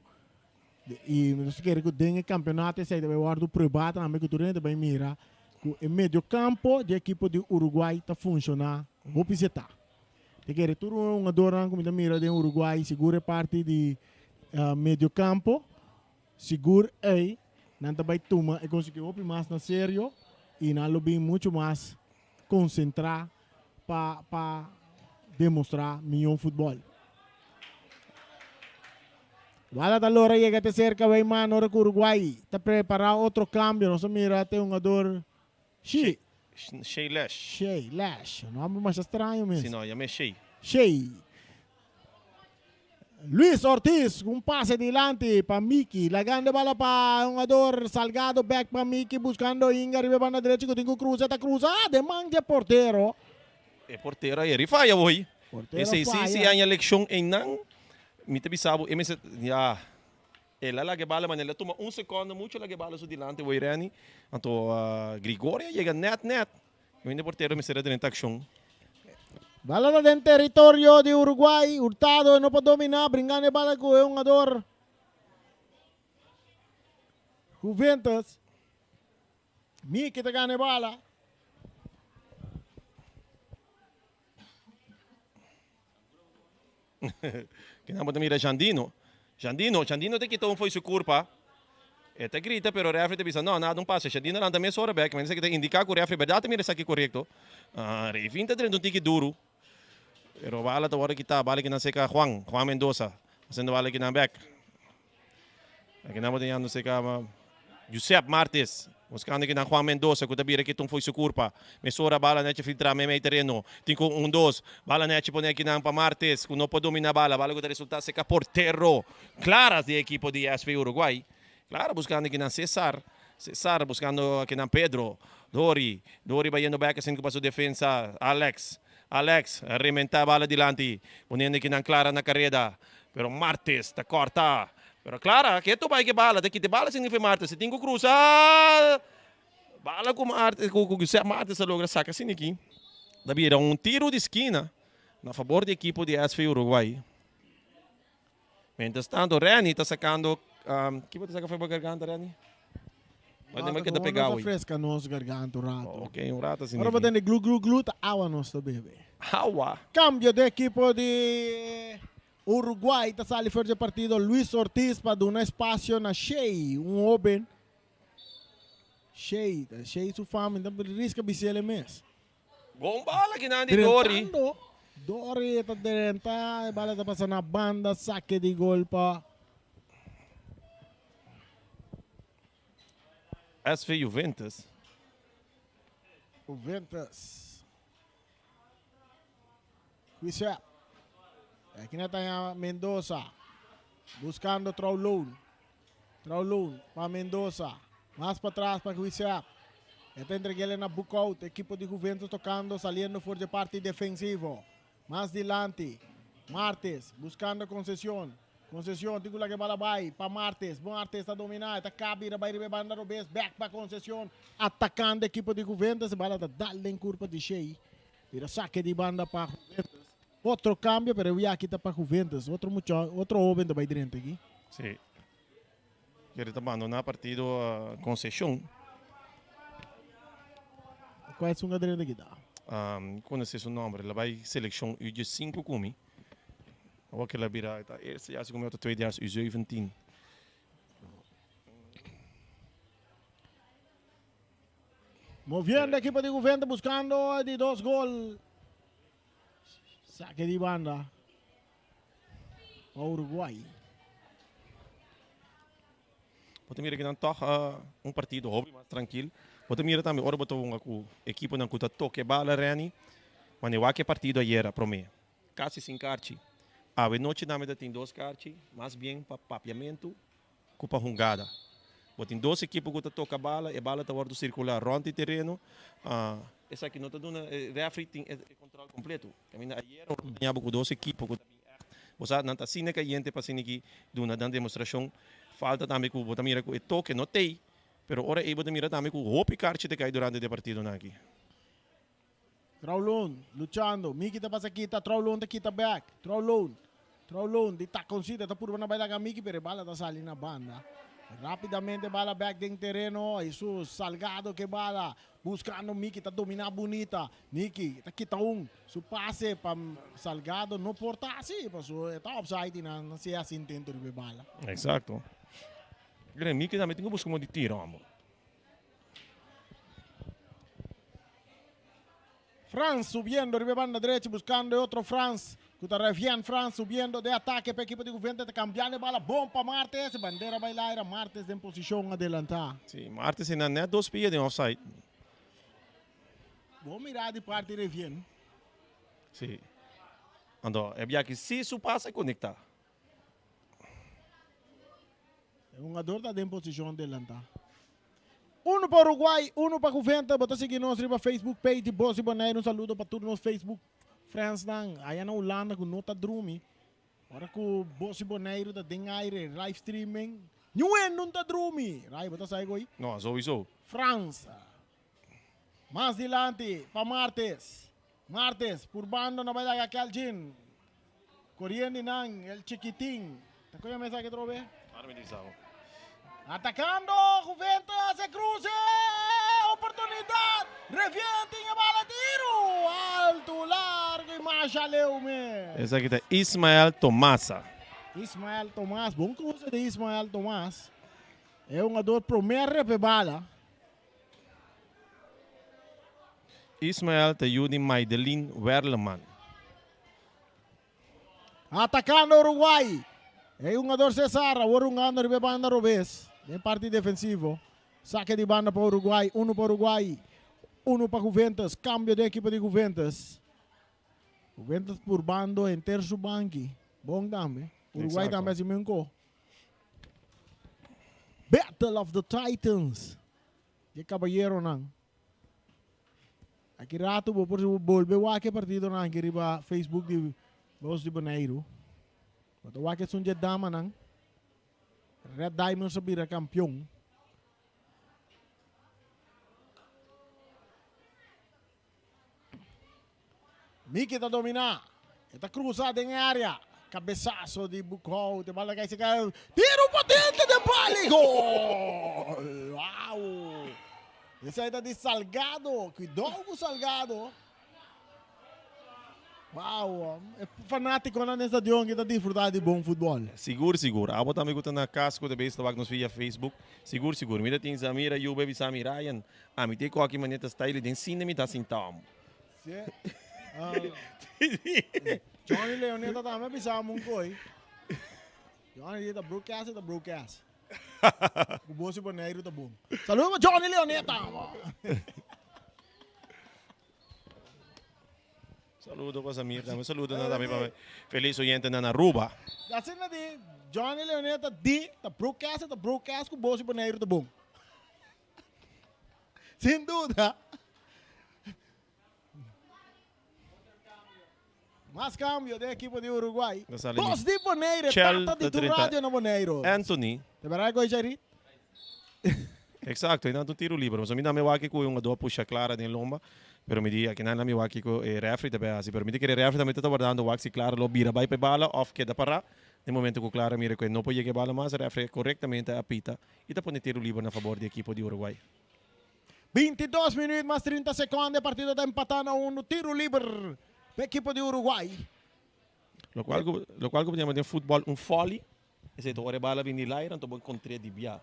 I nos ta kere ku den e kampeonato esei ta bai wòrdu pruebá tambe ku tur hende ta bai mira ku e mediokampo di e ekipo di Uruguay ta funshoná hopi zetá. Ta kere tur un hungadornan ku mi ta mira den Uruguay sigur e parti di mediokampo Sigur ei nan ta bai tuma e konsiki hopi mas na serio i nan lo bin muchu mas konsentrá pa pa demostrá mion futbòl. Bala ta lora yega te serka Weimar ora ku Uruguay ta prepará otro kambio. Nos a mira te hungador Shi. Shei Lesh. Shei Lesh. Un nomber masha straño mes. Si no, yam'é Shei. Shei. Luis Ortiz cu un pase dilanti pa Miki. Lagando e bala pa hungador Salgado bek pa Miki buscando Inga riba e banda derecho cu tin cu cruza. Ta cruza den man di e portero. E portero a yeri faya hoy. Portero Esey si faya. si haña leccion eynan mi ta bisa bo e mester ya. El a laga e bala, manera el a tuma un secondo mucho laga e bala su dilanti woi Renny. Anto Grigorio a yega net net. E hende portero mester a drenta accion. Bala ta den territorio di Uruguay. Hurtado no por domina, bringando e bala cu e hungador Juventus. Miki ta gana e bala. Kinan bo ta mira Jandino. Jandino, Jandino ta kita un fo'i su kurpa. E ta grita pero refri ta bisa no, nada un pase. Jandino lanta mesora bek, men esaki ta indiká ku refri bèrdat ta mira esaki korekto. Revin ta drenta un tiki duru. Pero bala ta wòrdu kitá, bala kinan seka Juan, Juan Mendoza. Hasiendo bala kinan bek. Akinan bo ta yanda serka Josep Martes, buskando kinan Juan Mendoza ku ta bira kiton fo'i su kurpa. Mesora bala nechi filtrá meimei tereno. Tin ku un dos. Bala nechi pone akinan pa Martes ku no por dominá bala. Bala ku ta resultá serka portero Claras di e ekipo di SV Uruguay. Clara buskando kinan Cesar. Cesar buskando akinan Pedro. Dori. Dori bayendo bek asin ku pa su defensa Alex. Alex a rementá bala dilanti poniendo kinan Clara na kareda. Pero Martes ta corta. Pero Clara, ke to bai ke bala? Ta kite bala sin fe Martes. Se tin ku cruza. Bala ku Martes, ku ku Josep Martes a logra saca sin aki. Ta bira un tiro di skina na favor di ekipo di SV Uruguay. Mientras tanto, Renny ta sacando, um, kibo ta saca for bo garganta, Renny? No, ta keda gewoon pegado nos a fresca nos garganta un rato. Ok, un rato asina. Ora bo tende glu glu glu ta awa nos ta bebe. Awa. Cambio di ekipo di Uruguay ta sali for di e partido Luis Ortiz pa duna espacio na Shey, un hoben. Shey, ta Shey su fama, ta risca bisele mes. Bon bala kinan di Dori. Drentando, Dori ta drenta, e bala ta pasa na banda, sake di gol pa. SV Juventus. Juventus. Huisep. Aki na ta Mendoza. Buscando Trouloon. Traulun pa Mendoza. Mas patras pa Guisep. E ta entreg'é na Boekhoudt. Ekipo di Juventus tokando, saliendo for di parti defensivo. Mas dilanti, Martes buskando Concesión. Concesión tin ku laga e bala bai pa Martes. Martes ta dominá, e ta kabi riba bai riba e banda robes. Bèk pa Concesión. Atakando ekipo di Juventus. E bala ta dal den kurpa di Shey. Bira sake di banda pa Juventus. Otro kambio, pero e wia aki ta pa Juventus. Otro mucha, otro hoben ta bai drenta aki. Sí. Kere ta bandoná partido Concesión. Kua esun ka drenta aki ta? Mi konosé su nòmber. El a bai selekshon U diesinku ku mi. Awor ke el a bira ta eerste jaar ku mi òf ta tweede jaar U zeventien. Moviendo ekipo di Juventus buskando di dos gol. Sake di banda pa Uruguay. Bo ta mira kinan tòg un partido hopi mas trankil. Bo ta mira tambe ora bo ta hunga ku ekiponan ku ta toke bala Renny. Mane wak e partido ayera promé. Kasi sin karchi. Awe nochi tambe ta tin dos karchi, mas bien pa papiamentu ku pa hungada. Bo tin dos ekipo ku ta toka bala, e bala ta wòrdu sirkulá rònt di tereno. Esaki no ta duna e rèfri tin e kontròl kompleto. Kaminda ayera bo ta haña bo ku dos ekipo ku ta bin ègt. Bo sa nan ta asina kayente pa asina ki duna nan demostrashon. Falta tambe ku bo ta mira ku e toke no t'ei, pero ora ei bo ta mira tambe ku hopi karchi ta kai durante di e partidonan aki. Traulon luchando, Miki ta pasa kita, Traulon ta kita bek, Traulon, Traulon di takoncito ta purba na bai laga Miki pero e bala ta sali na banda. Rapidamente bala bek den tereno, Jesus Salgado ke bala buscando Miki ta domina bunita, Miki ta kita un, su pase pa Salgado no por ta asi paso e ta offside y nan si haci intento riba e bala. Exacto. Miki tambe tin ku busca un di tiro amo. Frans subiendo riba e banda drechi buscando e otro Frans cu ta Revian Frans subiendo den atake pa ekipo di Juventus ta cambiando e bala bon pa Martes e bandera bay laira Martes den posicion adelanta. Si, Martes e na net dos pia den offside. Bon mira di parti Revian. Si. Anto e biaha aki si su pase conecta. E hungador ta den posicion delanta. Uno pa Uruguay, uno pa Juventus. Bo ta sigui nos riba Facebook page di Bos di Bonaire. Un saludo pa tur nos Facebook friendsnan aya na Hulanda ku no ta drumi. Ora ku Bos di Bonaire ta den aire, live streaming, niun no ta drumi. Ray, bo ta sa ego ei? No, sowieso. Frans. Mas dilanti pa Martes. Martes, purbando no bai laga Kelgin. Coriendo nan, el chiquitin. Ta coño mesa aki trobe? Ahora mi di sabo. Atacando Juventus, e cruce! Oportunidad! Reviente e bala tiro! Alto, largo y masha leu me. Esaki ta Ismael Tomasa. Ismael Tomas, bon cruce de Ismael Tomas. E hungador prome repe bala. Ismael ta yu di Maidelin Werleman. Atacando Uruguay. E hungador Cesar awor hungando riba e banda robes. Den parti defensivo. Sake di banda pa Uruguay. Uno pa Uruguay. Uno pa Juventus. Cambio den ekipo di Juventus. Juventus purbando henter su banki. Bon tambe. Uruguay Exacto. tambe haci meun ko. Battle of the Titans. Di e kabayeronan. Aki rato bo por bolbe wak e partidonan aki riba Facebook di Bos di Boneiru. Bo ta wak esun dje damanan. Red Diamonds a bira kampion. Miki ta dominá. E ta krusa den e área. Kabesaso di Boekhout. E bal ta kai seka. Tiro potente den pali. Gol! Wow! Esei ta di Salgado. Kuidou ku Salgado. Wow! E fanátikonan den stadion ki ta disfrutá di bon futbòl. Sigur sigur. Abo tambe ku ta na kas ku ta bes ta wak nos via Facebook. Sigur sigur. Mi ta tin Samira, Yube, Bisami, Ryan. Ami te koki manera ta style den cine mi ta sinta amo. Si. Johnny Leoneta tambe a bisa amo un koi. Johnny di ta broadcast ta broadcast. Ku bo si Boneiru ta bon. Saludo pa Johnny Leoneta. Saludo pa Samir tambe. Saludo na tambe pa feliz oyentenan na Aruba. Asina di Johnny Leoneta di ta broadcast ta broadcast ku Bos di Boneiru ta bon. Sin duda. Mas cambio den ekipo di Uruguay. Bos di Bonaire, tata di tur radio na Boneiru. Anthony. Te berdad cu Jairi? Exacto, y nan ta un tiro liber. Pasobra mi tambe wak cu e hungador a pusha Clara den lomba, pero mi di akinan mi wak kico e referee ta bay haci. Pero mi ta kere e referee tambe ta wardando wak si Clara lo bira bay pa e bala of keda para. Den momento cu Clara mira cu e no por yega e bala mas, e referee corectamente a pita y ta pone tiro liber na fabor di ekipo di Uruguay. 22 minuut mas 30 seconde, e partido ta empata na uno, tiro liber pa ekipo di Uruguay. Locual cu locual cu bo ta yama den futbol un folly, esey ta ora e bala bini laira anto bo encontr'e di bia.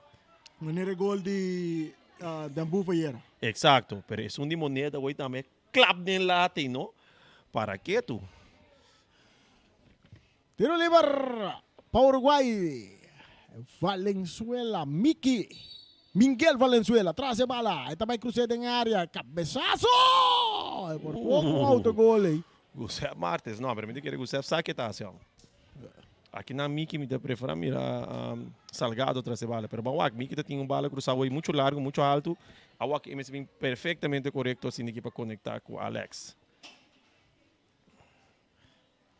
Manera e gol di Den Boef ayera. Exacto, pero esun di moneda hoy tambe klap den lata y no para ketu. Tiro liber pa Uruguay. Valenzuela, Miki, Miguel Valenzuela tras e bala. E ta bai crus'é den area. Cabesazo! E por poco un autogol ei. Gusef Martes, no, pero mi ta kere Gusef sa ke ta hasi awo. Aki nan Miki mi ta prefera mira Salgado tras e bala, pero ban wak Miki ta tin un bala crusá awor mucho largo, mucho alto. Awor e mester bin perfectamente corecto asina aki pa conecta cu Alex.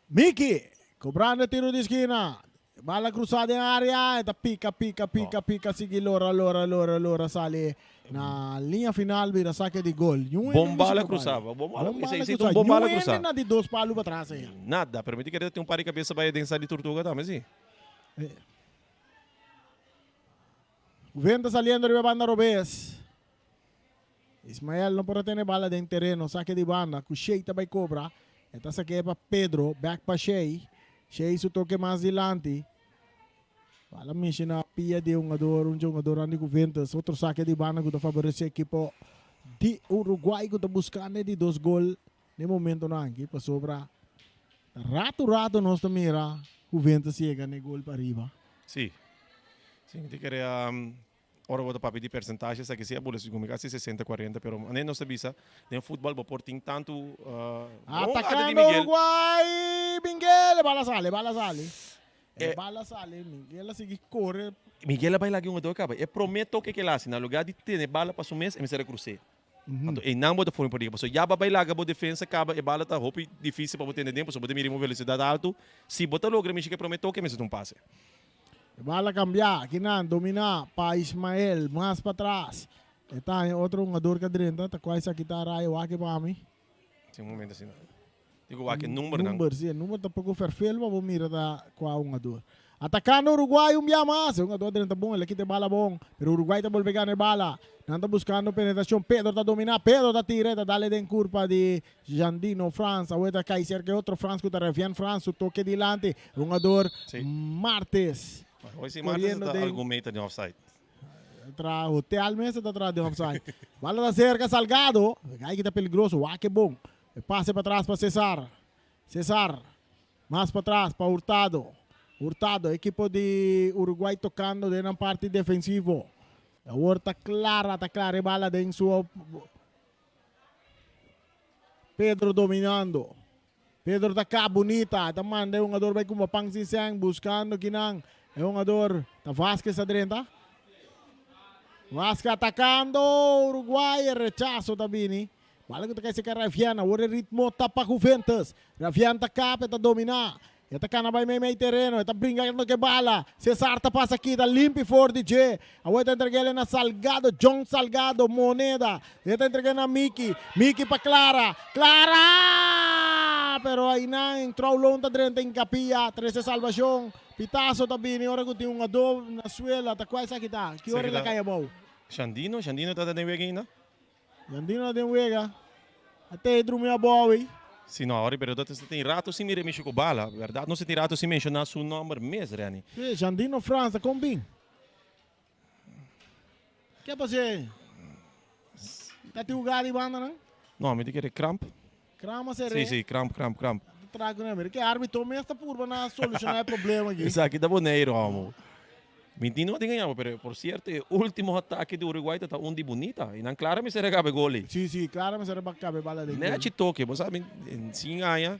Miki, cobrando e tiro di skina. Bala cruza den area, e ta pica, pica, pica, pica, sigui lora, lora, lora, lora, sali na linea final, bira saque di gol. Niun Bon hende bala mishi cruza, bala. bon bala, Bon esei bala esei ta cruza. un bon bala Niun hende cruza. na di dos palu patras aya. Nada, pero mi ta kere ta tin un par di cabeza bai den sa di Tortuga tambe si. Venta saliendo riba e banda robes. Ismael no por a tene bala den tereno, sake di banda ku Shey ta bai kobra. E ta sak'é pa Pedro, bèk pa Shey. Shey su toke mas dilanti. Bala mishi na pia di e hungador, un dje hungadornan di Juventus. Otro sake di banda ku ta faboresé ekipo di Uruguay ku ta buskando e di dos gol den momentonan aki pasobra ta ratu ratu nos ta mira Juventus yega na e gol pariba. Sí. Sí, mi ta kere Ora bo ta papia di percentahe esaki si a bula segun mi casi sesenta cuarenta pero ane nos ta bisa den futbol bo por tin tantu bon gada di Atacando Miguel. Uruguay Miguel e bala sali e bala sali e bala sali Miguel a sigui core. Miguel a bai laga e hungador caba e prome toke ke el hasi na lugar di tene bala pa su mes e mester a crus'e anto eynan bo ta forma por pasobra ya bo a bai laga bo defensa caba e bala ta hopi dificil pa bo tene den pasobra bo ta mira un velocidad alto si bo ta logra mishi ke prome toke mester ta un pase. E bala kambia, akinan dominá pa Ismael, mas patras. E ta haña otro hungador ku a drenta, ta kua esaki ta Rayo wak pa mi. Si un momento asina. Tin ku wak e numbernan. Number, si e number ta poko ferfel pa bo mira ta kua hungador. Atakando Uruguay un bia mas, e hungador a drenta bon, el a kita e bala bon, pero Uruguay ta bolbe gana e bala. Nan ta buskando penetrashon, Pedro ta dominá, Pedro ta tira, e ta dal e den kurpa di Jandino Frans awe ta kai serka e otro Frans ku ta Revian Frans su toke dilanti hungador Martes. Hoy si Martes ta algun meter den offside. Tra hotel mes ta tra den offside. Bala ta serka Salgado. Kai ki ta peligroso. Wak e bon. E pase patras pa Cesar. Cesar mas patras pa Hurtado. Hurtado ekipo di Uruguay tokando den nan parti defensivo. Awor ta Clara ta clara e bala den su Pedro dominando. Pedro ta ka bunita. Ta manda e hungador bai kumba pan sin sèn buskando kinan. E hungador ta Vásquez ta drenta. Vásquez atakando Uruguay. E rechaso ta bini. Bala ku ta kai serka Ravian. Awor e ritmo ta pa Juventus. Ravian ta kap e ta domina. E ta kana bai meimei tereno, e ta bringa ku e bala. Cesar ta pasa kita limpi for di dje. Awor e ta entreg'el na Salgado, John Salgado, Moneda. E ta entreg'el na Miki, Miki pa Clara, Clara! Pero ainan Troulon ta drenta in kapia, trese salbashon. Pitazo ta bini ora ku tin un ado na suela, ta kua esaki ta? Ki ora el a kai abou? Shandino, Shandino ta den wega ainda? Jandino na den wega. A tei drumi abou ei. Si no, ahora pero ta tin rato sin mira mishi cu bala, berdad no se tin rato sin menciona su nomber mes, Renny. Si, Jandino Frans ta con bin. Ke a pasa ei? Ta tin huga di banda nan? No, mi ta kere kramp. Kramp a sere? Si, si, kramp, kramp, kramp. Ta traha cu nan. Mira ke arbitro mes ta purba na soluciona e problema aki. Esaki ta Boneiru, homo. Mi tin no tin gañabo, pero por cierto e ultimo atake di Uruguay ta ta un di bunita y nan clara mester a cabe gol ey. Si, si, clara mester a cabe bala den gol. Nechi toke, bo sabi sin gaña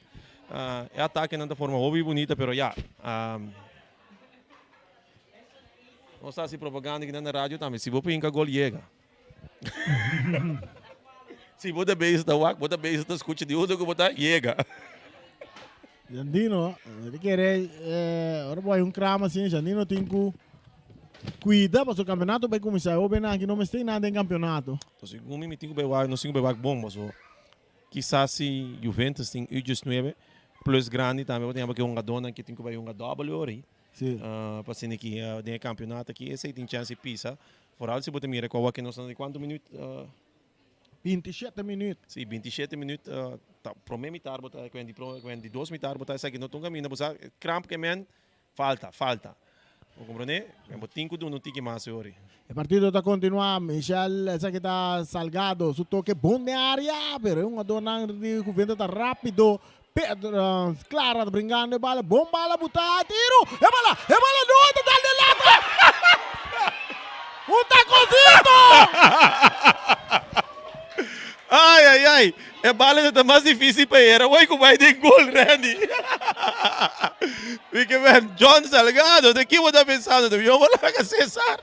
e atakenan ta forma hopi bunita pero ya nos ta haci propaganda aki nan na radio tambe, si bo pinka gol yega. Si bo ta bezig ta wak, bo ta bezig ta skucha di unda ku bo ta yega. Jandino, mi kere ora bo hay un krama asina, Jandino tin ku kuida pasobra kampionato bai kuminsá. E hobennan aki no mester nan den kampionato. Segun mi, mi tin ku bai wak, nos tin ku bai wak bon pasobra kisas si Juventus tin U diesnuebe plus grandi tambe bo tin aba ki hungadónan ki tin ku bai hunga dòbel ora ei. Pa asina ki den e kampionato aki esei tin chèns di pisa. Vooral si bo ta mira ku awor nos ta di kuantu minüt? 27 minüt. Si, 27 minüt. Ta promé mitar bo ta kuenti kuenti dos mitar bo ta esaki no ta un kaminda bo sa kramp ke men falta, falta. Bo komprondé? Bo tin ku duna un tiki mas e ora. E partido ta kontinuá. Michel esaki ta Salgado su toke bon den área pero e hungadornan di Juventus ta rápido. Pedro Clara ta bringando e bala, bon bala buta, tiro, e bala, e bala no, ta dal den lata! Un taconcito! Ai, ai, ai, e bala ta mas difícil pa era, oi ku bai den gol, Randy. Mi ke men, John Salgado, de ki bo ta pensando? De mi bola ka Cesar.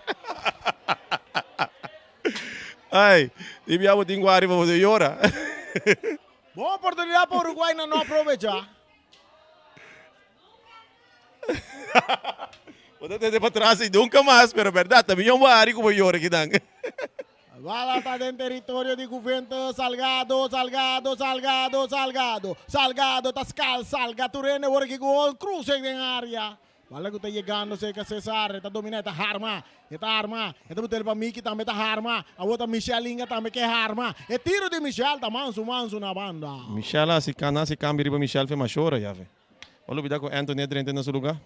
Ai, di bia bo tin guari pa bo yora. Bon oportunidad pa Uruguay nan no aprovecha. Bo ta tende patras y nunca mas, pero berdad, ta miyon bo hari cu bo yora kinan. Bala ta den territorio di Juventus, Salgado, Salgado, Salgado, Salgado, Salgado ta skal, salga tur hende wor aki gol, cruce den area. Bala ku ta yegando serka Cesar, e ta dominá, e ta harma, e ta harma, e ta butel pa Miki tambe ta harma, awor ta Michel Inga tambe ke harma, e tiro di Michel ta mansu mansu na banda. Michel a hasi kan hasi kambio riba Michel fe mashora ya fe. Bo lubida ku Anthony a drenta na su luga?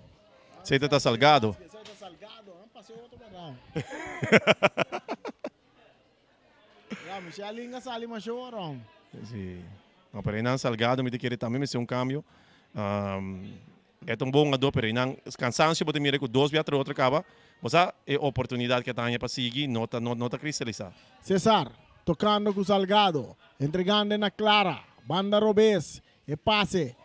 Esei ta ta Salgado. Esei ta Salgado, nan pasa e otro banda. Ya Michel Inga sali mashora. Si. No, pero einan Salgado mi ta kere tambe mester un kambio. E ta un bon hungador pero einan cansancio bo ta mira cu dos bia tras otro caba bo sa e oportunidad cu e ta haña pa sigui no ta no ta cristalisa. Cesar tocando cu Salgado, entregando na Clara, banda robes, e pase.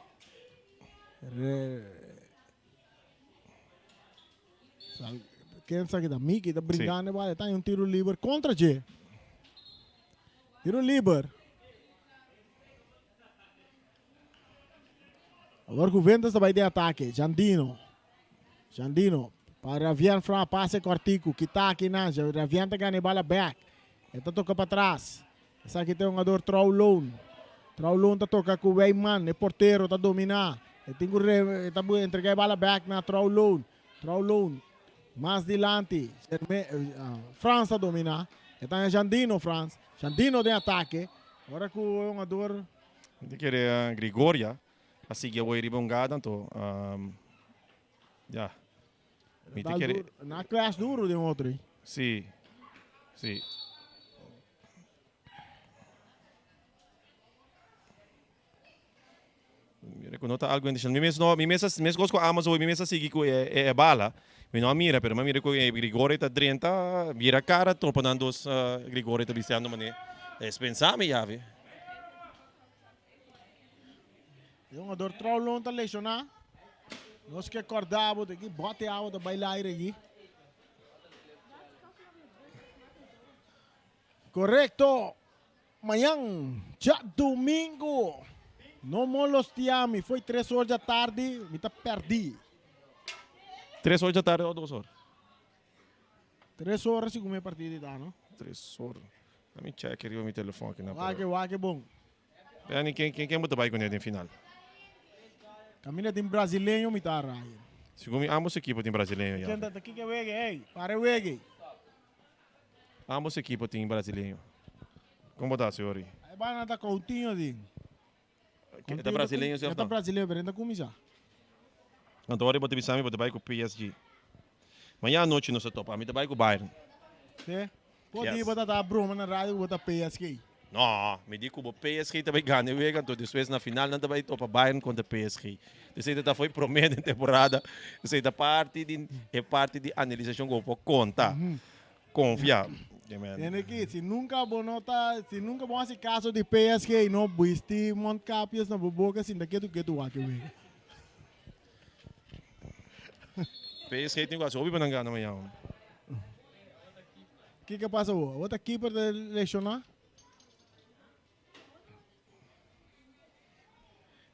Ken sa kita? Miki ta brincando e bala, e ta haña un tiro liber contra dje. Tiro liber. Awor Juventus ta bai den atake. Jandino. Jandino. Pa Ravian Fra pase kortiku. Kita aki nan. Ravian ta gana e bala back. E ta toka pa tras. Esaki ta e hungador Trouwloon. Trouwloon ta toka ku Wijman. E portero ta domina. E tin ku re, e ta entrega e bala back na Trouwloon. Trouwloon. Mas dilanti. Frans ta domina. E ta Jandino Frans. Jandino den atake. Ora ku e hungador. Mi ta kere Grigoria a sigui awor riba hungada anto ya. Mi ta kere. Na clash duro den otro. Si, si. Mira ku no ta algo intencional. Mi mes no, mi mes a, meskos ku Amazon, mi mes a sigui ku e, e, e bala. Mi no a mira, pero mi a mira ku e Grigori ta drenta, bira kara, topa nan dos Grigori ta bistiando mané. Es pensa mi yavi. E hungador Traulon ta lesioná. Nos ke kòrda bo di ki bòte awa ta bai laire aki. Korekto. Mañan, djadumingu, no molostia mi, foi tres or dja tardi, mi ta pèrdí. Tres or dja tardi o dos or? Tres or segun mi partido ta, no? Tres or. Let me check riba mi telefon aki na. Wak, wak bon. Benny, ken, ken, ken bo ta bai kuné den final? Kaminda tin brasileño mi ta raya. Segun mi ambos ekipo tin brasileño ya. Ken ta, ta kiko wege, ey, para wege. Ambos ekipo tin brasileño. Kon bo ta hasi ori? E banda ta Coutinho tin. E ta brasileño si of no? E ta brasileño pero e ta kuminsá. Anto ori bo ta bisa mi bo ta bai ku PSG. Mañana anochi nos ta topa. Mi ta bai ku Bayern. Sí? Por di bo ta ta broma na radio ku bo ta PSG. No, mi di ku bo PSG ta bai gana e wega, anto despues na final nan ta bai topa Bayern kontra PSG. Esei ta foi promé den temporada. Esei ta parti di e parti di analisashon ku bo por konta. Konfia. Tende ki, si nunka bo no ta, si nunka bo hasi kaso di PSG, no bisti mondkapjes na bo boka sinta ketu ketu wak e wega. PSG tin ku hasi hopi pa nan gana mañana. Kiko a pasa bo? Awor ta keeper ta lesioná.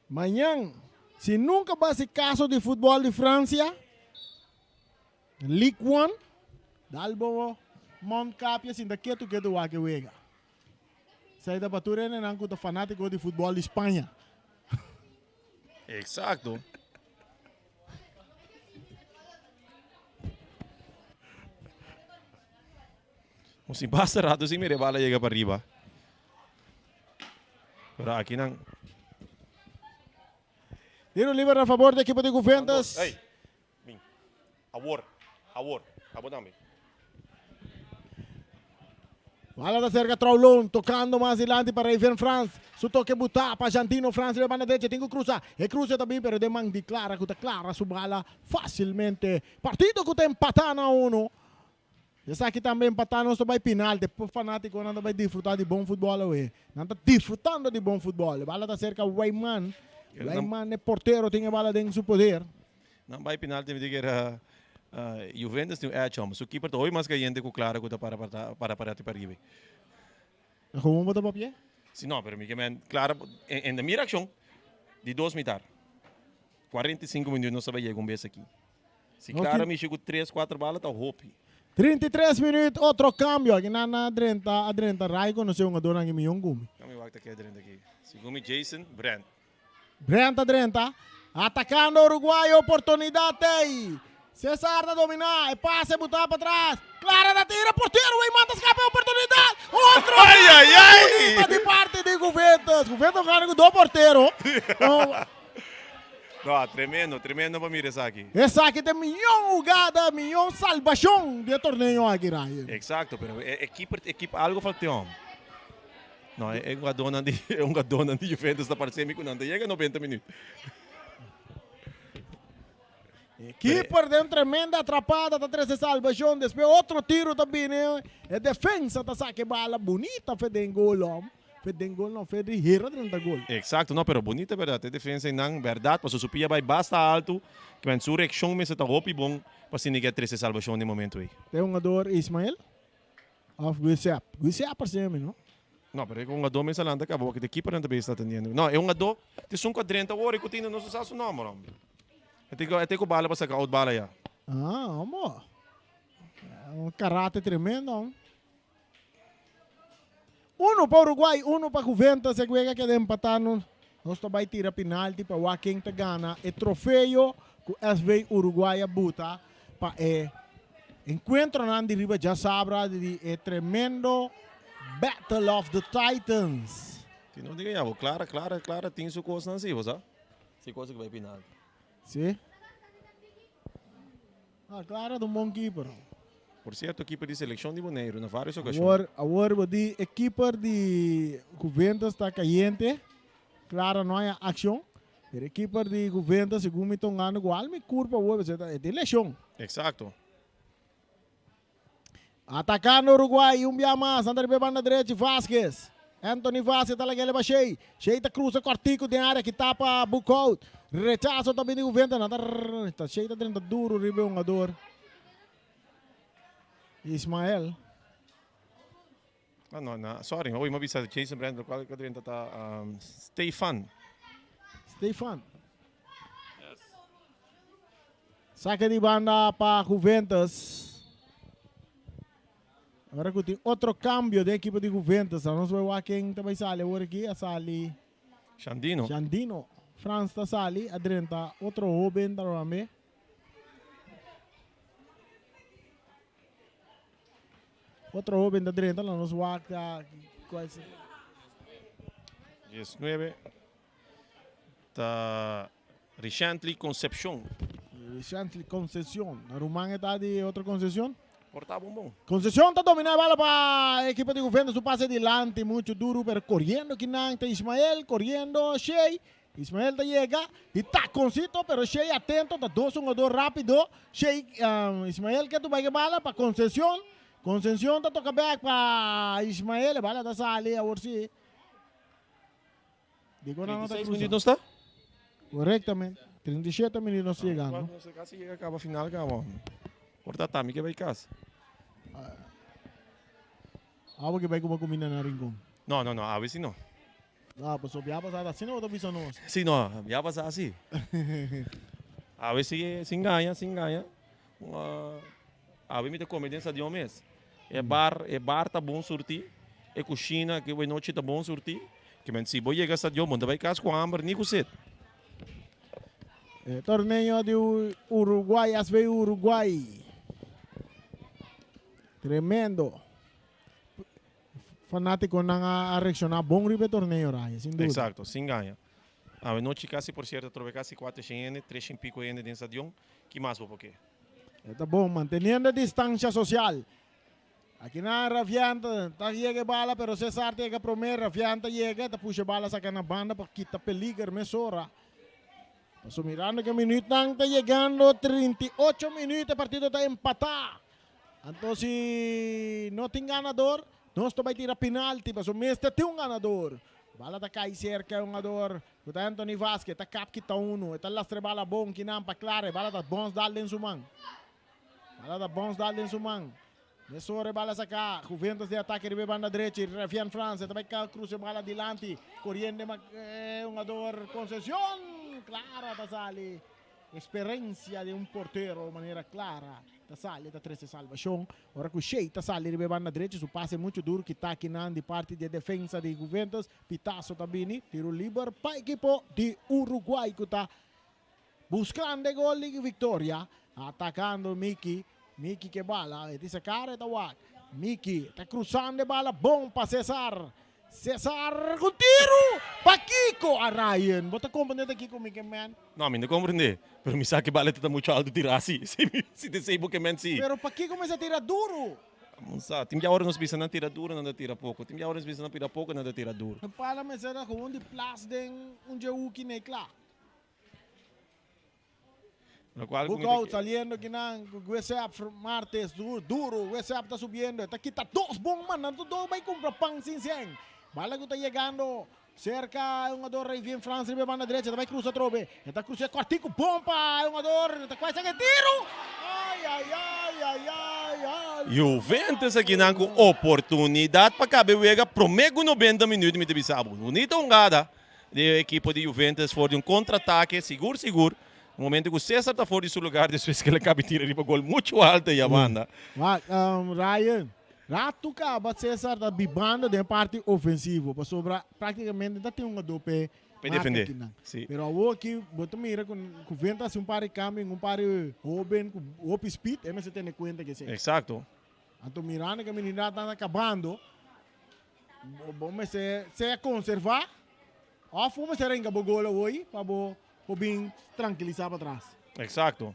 Mañan, si nunka bo hasi kaso di futbòl di Fransia, Ligue 1, dal bo mondkapje sinta ketu ketu wak e wega. Esei ta pa tur hendenan ku ta fanátiko di futbòl di Spaña. Exacto. Un sin basta rato sin mira bala llega para arriba. Pero aquí nan. Tiro libre a favor di equipo di Juventus. Hey. Bin. Awor. Awor. Abo tambe. Bala ta cerca Traulon, tocando mas dilanti pa Raven Frans. Su toque buta pa Jantino Frans riba banda derecha, tin cu cruza. E cruze ta bin pero den man di Clara cu ta clara su bala facilmente. Partido cu ta empata na uno. Esaki tambe empata nos ta bay penal. Te fanaticonan ta bay disfruta di bon futbol awe. Nan ta disfrutando di bon futbol. E bala ta cerca Weyman. Weyman e portero tin e bala den su poder. Nan bai penalti mi di ku era Juventus tin un edge homber. Su keeper ta hopi mas kayente ku Clara ku ta para para para ti pariba. Na komo bo ta papia? Si no, pero mi ke men Clara en de mi reakshon di dos mitar. 45 minuut nos ta bai yega un bes aki. Si Clara mishi ku tres kuater bala ta hopi. 33 minuut otro cambio aki nan a drenta a drenta Rai conoce hungadornan aki miyon gumi. Kami wak ta ke drenta aki. Segun mi Jason Brand. Brent ta drenta, atacando Uruguay, oportunidad tey. Cesar ta domina, e pase buta pa tras. Clara ta tira, portero Weyman ta scapa e oportunidad. Otro Ay, ay, ay! bonita di parti di Juventus. Juventus gana cu dos portero. No, tremendo, tremendo pa mira esaki. Esaki ta e miyon hugada, miyon salbacion di e torneo aki, Ryan. Exacto, pero e keeper, e keeper algo falteon. No, e hungadónan di e hungadónan di Juventus ta parse mi ku nan ta yega 90 minuut. E keeper den un tremenda atrapada ta trese salbashon. Despues otro tiro ta bini. E defensa ta saka e bala bunita fe den gol hom. Fe den gol no, fe di hera drenta gol. Exacto, no, pero bunita berdad. E defensa einan berdad pasobra su pia bai basta alto. Kimen su reaccion mester ta hopi bon pa asina ke a trese salbashon den momento ei. E hungador Ismael. Of Guisep. Guisep parse mi, no? No, pero e hungadó mes a lanta caba wak e keeper nan ta bezig ta atendiendo. No, e hungadó ta esun cu a drenta awor y cu tin no sa su nomber, hombre. E tin e tin cu bala pa saca out bala ya. Ah, hombre. Un karate tremendo, hombre. Uno pa Uruguay, uno pa Juventus. E wega keda empatá. Nos ta bai tira penalti pa wak ken ta gana e trofeo cu SV Uruguay a buta pa e encuentronan di riba djasabra di e tremendo Battle of the Titans. Si no diga ya bo Clara, Clara, Clara tin su cosnan si, bo sa? Si cosa cu bai penalti. Si. Ah, Clara ta un bon keeper. Por cierto, keeper di seleccion di Boneiru na varios ocasion. Awor, awor bo di e keeper di Juventus ta cayente. Clara no haya accion. Pero e keeper di Juventus, segun mi ta hungando cu al mi curpa awor, pasobra e tin lesion. Exacto. Atacando Uruguay un bia mas, nan ta riba e banda drechi, Vazquez. Anthony Vazquez ta laga eleba Shea. Shea ta cruza cortico den area kita pa Boekhout. Rechazo ta bini Juventus, nan ta ta Shea ta drenta duro riba e hungador. Ismael. Ah, no, no, sorry, hoy mi bisa Jason Brand, cual que drenta ta um, Stefan. Stefan. Yes. Saque di banda pa Juventus. Ahora que tin otro cambio de equipo di Juventus. Nos vai wak ken ta bai sali awor aki. A sali Shandino. Shandino. Frans ta sali. A drenta otro hoben tambe. Otro hoben ta drenta la nos wak ta cual se. 19 ta Richantly Concepcion. Richantly Concepcion. Na ruman e ta di otro Concepcion? Por ta bon bon. Concepcion ta domina e bala pa e ekipo di Juventus. Su pase dilanti mucho duro pero coriendo kinan ta Ismael, coriendo Shey. Ismael ta yega di taconcito pero Shey atento ta dos hungador rapido. Shey, Ismael ke tuba e bala pa Concepcion. Concepcion ta toca bek pa Ismael, e bala ta sali awor si. Dikon nan no ta 36 cruza? minuut nos ta? Correctamente. 37 minuut nos ta yegando. Nos ta casi yega caba final caba. Por ta tami ke bay cas. Abo ke bay kuma cuminda na Rincon? No, no, no, awe si no. Ah, pasobra bia pasado asina bo ta bisa nos. Si no, bia pasado si. Awe si sin gaña, sin gaña. Awe mi ta come den stadion mes. E bar, e bar ta bon surti, e cushina aki awe nochi ta bon surti. Ke men si bo yega stadion bo no ta bay cas cu hamber ni cu sed. E torneo di Uruguay, SV Uruguay. Tremendo. Fanaticonan a reacciona bon riba e torneo, Ryan, sin duda. Exacto, sin gaña. Awe nochi casi por cierto atrobe casi cuater shen hende, tres shen pico hende den stadion. Ki mas bo por ke? E ta bon, manteniendo e distancia social. Aki nan Rafian ta yega e bala pero Cesar ta yega prome, Rafian ta yega, ta pusha e bala saca na banda pa kita peliger mesora. Paso mirando ke minuutnan ta yegando 38 minuut e partido ta empata. Anto si no tin ganador, nos ta bay tira penalti paso mester tin un ganador. Bala ta cay cerca e hungador cu ta Anthony Vasquez, ta kap kita uno, e ta lastra e bala bon kinan pa Clara, e bala ta bons dal den su man. Bala ta bons dal den su man. Mesora e bala saca, Juventus den atake riba e banda drechi, Rafian Frans ta bay cruza e bala dilanti, coriendo e hungador Concepcion, Clara ta sali. Experencia di un portero manera Clara ta sali ta trece salvacion. Ora cu Shea ta sali riba e banda drechi su pase mucho duro kita akinan di parti di e defensa di Juventus. Pitazo ta bini, tiro liber pa ekipo di Uruguay cu ta buscando e gol di victoria. Atacando Miki, Miki ke bala, e tin cara e ta wak. Miki ta cruzando e bala bon pa Cesar. Cesar cu tiro! Pakico a Ryan? Bo ta comprende ta kico mi ke men? No, mi no comprende. Pero mi sa ke bala ta mucho alto tira asi. Si ta esey bo ke men si. Pero pakico mester tira duro? Bo sa, tin bia ora nos bisa nan tira duro, nan ta tira poco. Tin bia ora nos bisa nan tira poco, nan ta tira duro. E bala mester ta gewoon di plas den un dje huki n'e kla. Locual cu mi Book ta out saliendo akinan cu Guesep Martes duro duro Guesep ta subiendo e ta kita dos bon man nan tur dos bay cumpra pan sin cien bala cu ta yegando cerca e hungador Rayvien Frans riba e banda derecha ta bay cruza atrobe e ta cruza e cortico bon pa e hungador ta cuai saca e tiro ay ay ay ay ay ay Juventus akinan cu oportunidad pa cabe wega prome cu 90 minuut mi ta bisa bo. Bunita hungada. Di e ekipo di Juventus for di un contraataque sigur sigur. No momento cu Cesar ta for di su lugar despues cu el a cabi tira riba gol mucho alto y a banda. Wak, Ryan, rato caba Cesar ta bibando den parti ofensivo pasobra practicamente ta tin un hungador p'e P'e marca defende, akinan. si. Pero awor aki bo ta mira cu Juventus a haci un par di cambio en un par di hoben cu hopi speed, e mester tene cuenta cu esey. Exacto. Anto mirando cu e minutnan ta cabando, Bo mester sea konservá òf bo mester renka bo gol awoi pa bo por bin trankilisá patras. Eksakto.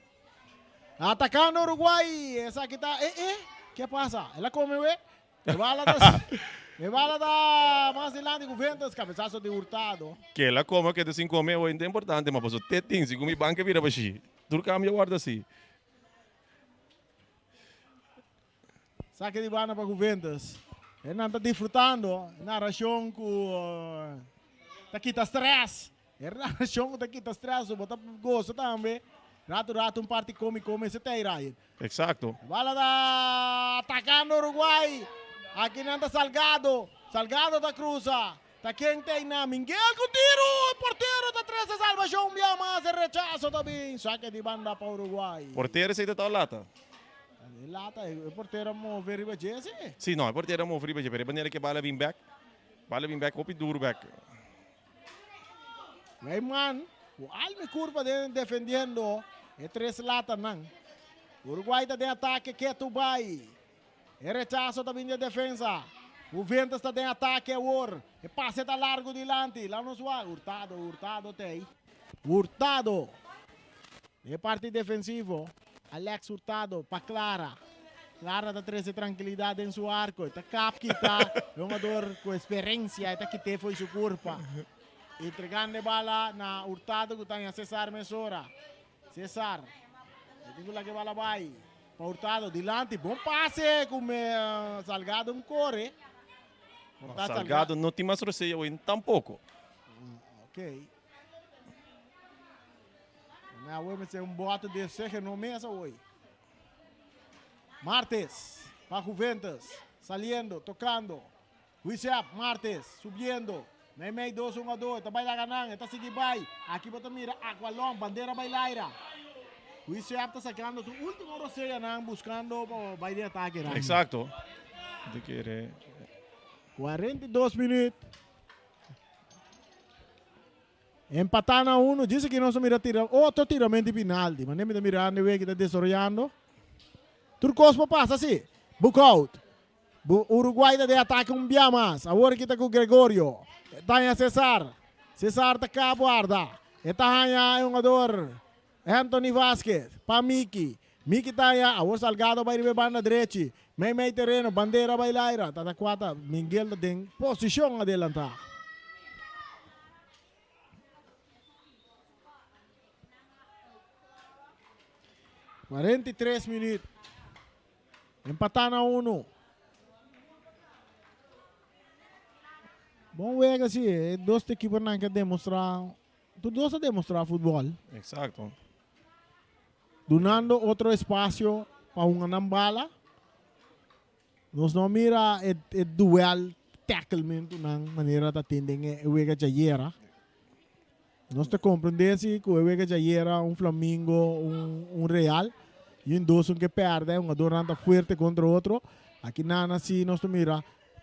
Atakando Uruguay, esaki ta e e, ke pasa? El a kome we. E bala ta e bala ta mas dilanti ku Ventas, kabesaso di Hurtado. Ke el a kome o keda sin kome awoi no ta importante, ma pasobra te tin, segun mi banka bira bashí. Tur kambio a wòrdu asi. Sake di banda pa Juventus. E nan ta disfrutando e narashon ku ta kita stress. E narashon ku ta kita stress, bo ta gosa tambe. Rato rato un parti komi komi ese ta ei Ryan. Exacto. Bala ta atakando Uruguay. Aki nan ta Salgado. Salgado ta cruza. Ta ken ta ei nan? Minguel ku tiro! E portero ta trese salbashon un bia mas. E rechaso ta bin. Sake di banda pa Uruguay. Portero esei ta tau lata. E lata, e portero a move riba dje, si? Si, no, e portero a move riba dje, pero e manera ke bala bin bek, bala bin bek hopi duru bek. Rayman ku alma i kurpa den defendiendo e tres latanan. Uruguay ta den atake ketu bai. E rechaso ta bin di e defensa. Juventus ta den atake awor. E pase ta largu dilanti. Laat nos wak. Hurtado, Hurtado t'ei. Hurtado. Den e parti defensivo, Alex Hurtado pa Clara. Lara ta trese trankilidat den su arko. E ta kap kita e hungador ku eksperensia. E ta kit'é fo'i su kurpa. Entregando e bala na Hurtado ku ta haña Cesar mesora. Cesar. E tin ku laga e bala bai pa Hurtado. Dilanti. Bon pase ku Salgado un kore. Salgado no tin mas rosea hoy tampoco. Ok. Me awe me un bote de sege no mesa hoy. Martes pa Juventus. Saliendo, tocando. Huisep, Martes, subiendo. Meimei dos hungador, ta bai laga nan, e ta sigui bai. Aki bo ta mira Aqualong, bandera bai laira. Huisep ta sacando su ultimo roseanan buscando pa bai den atake. Rani. Exacto. Di kere. 42 minuut. Empatá na uno. Djis aki nos a mira tira otro tiramento di penalti. Manera mi ta mirando e wega ta desaroyando. Tur kos por pasa si. Boekhoudt. Bu Uruguay ta den atake un bia mas. Awor aki ta ku Gregorio. E ta haña Cesar. Cesar ta kap warda. E ta haña e hungador Anthony Vasquez pa Miki. Miki ta haña. Awor Salgado bai riba e banda drechi. Mei mei tereno. Bandera bai laira. Ta ta kuata. Minguel ta den posishon adelantá. 43 minuut. Empatá na uno. Bon wega si, e dos ekiponan ke demostrá, tur dos a demostrá futbòl. Exacto. Dunando otro espasio pa hunga nan bala. Nos no a mira e e duel tacklementunan manera ta tin den e wega djayera. Nos ta comprende si cu e wega djayera un Flamingo, un un Real y un dos un ke perde, hungadornan ta fuerte contra otro. Aki nana si nos ta mira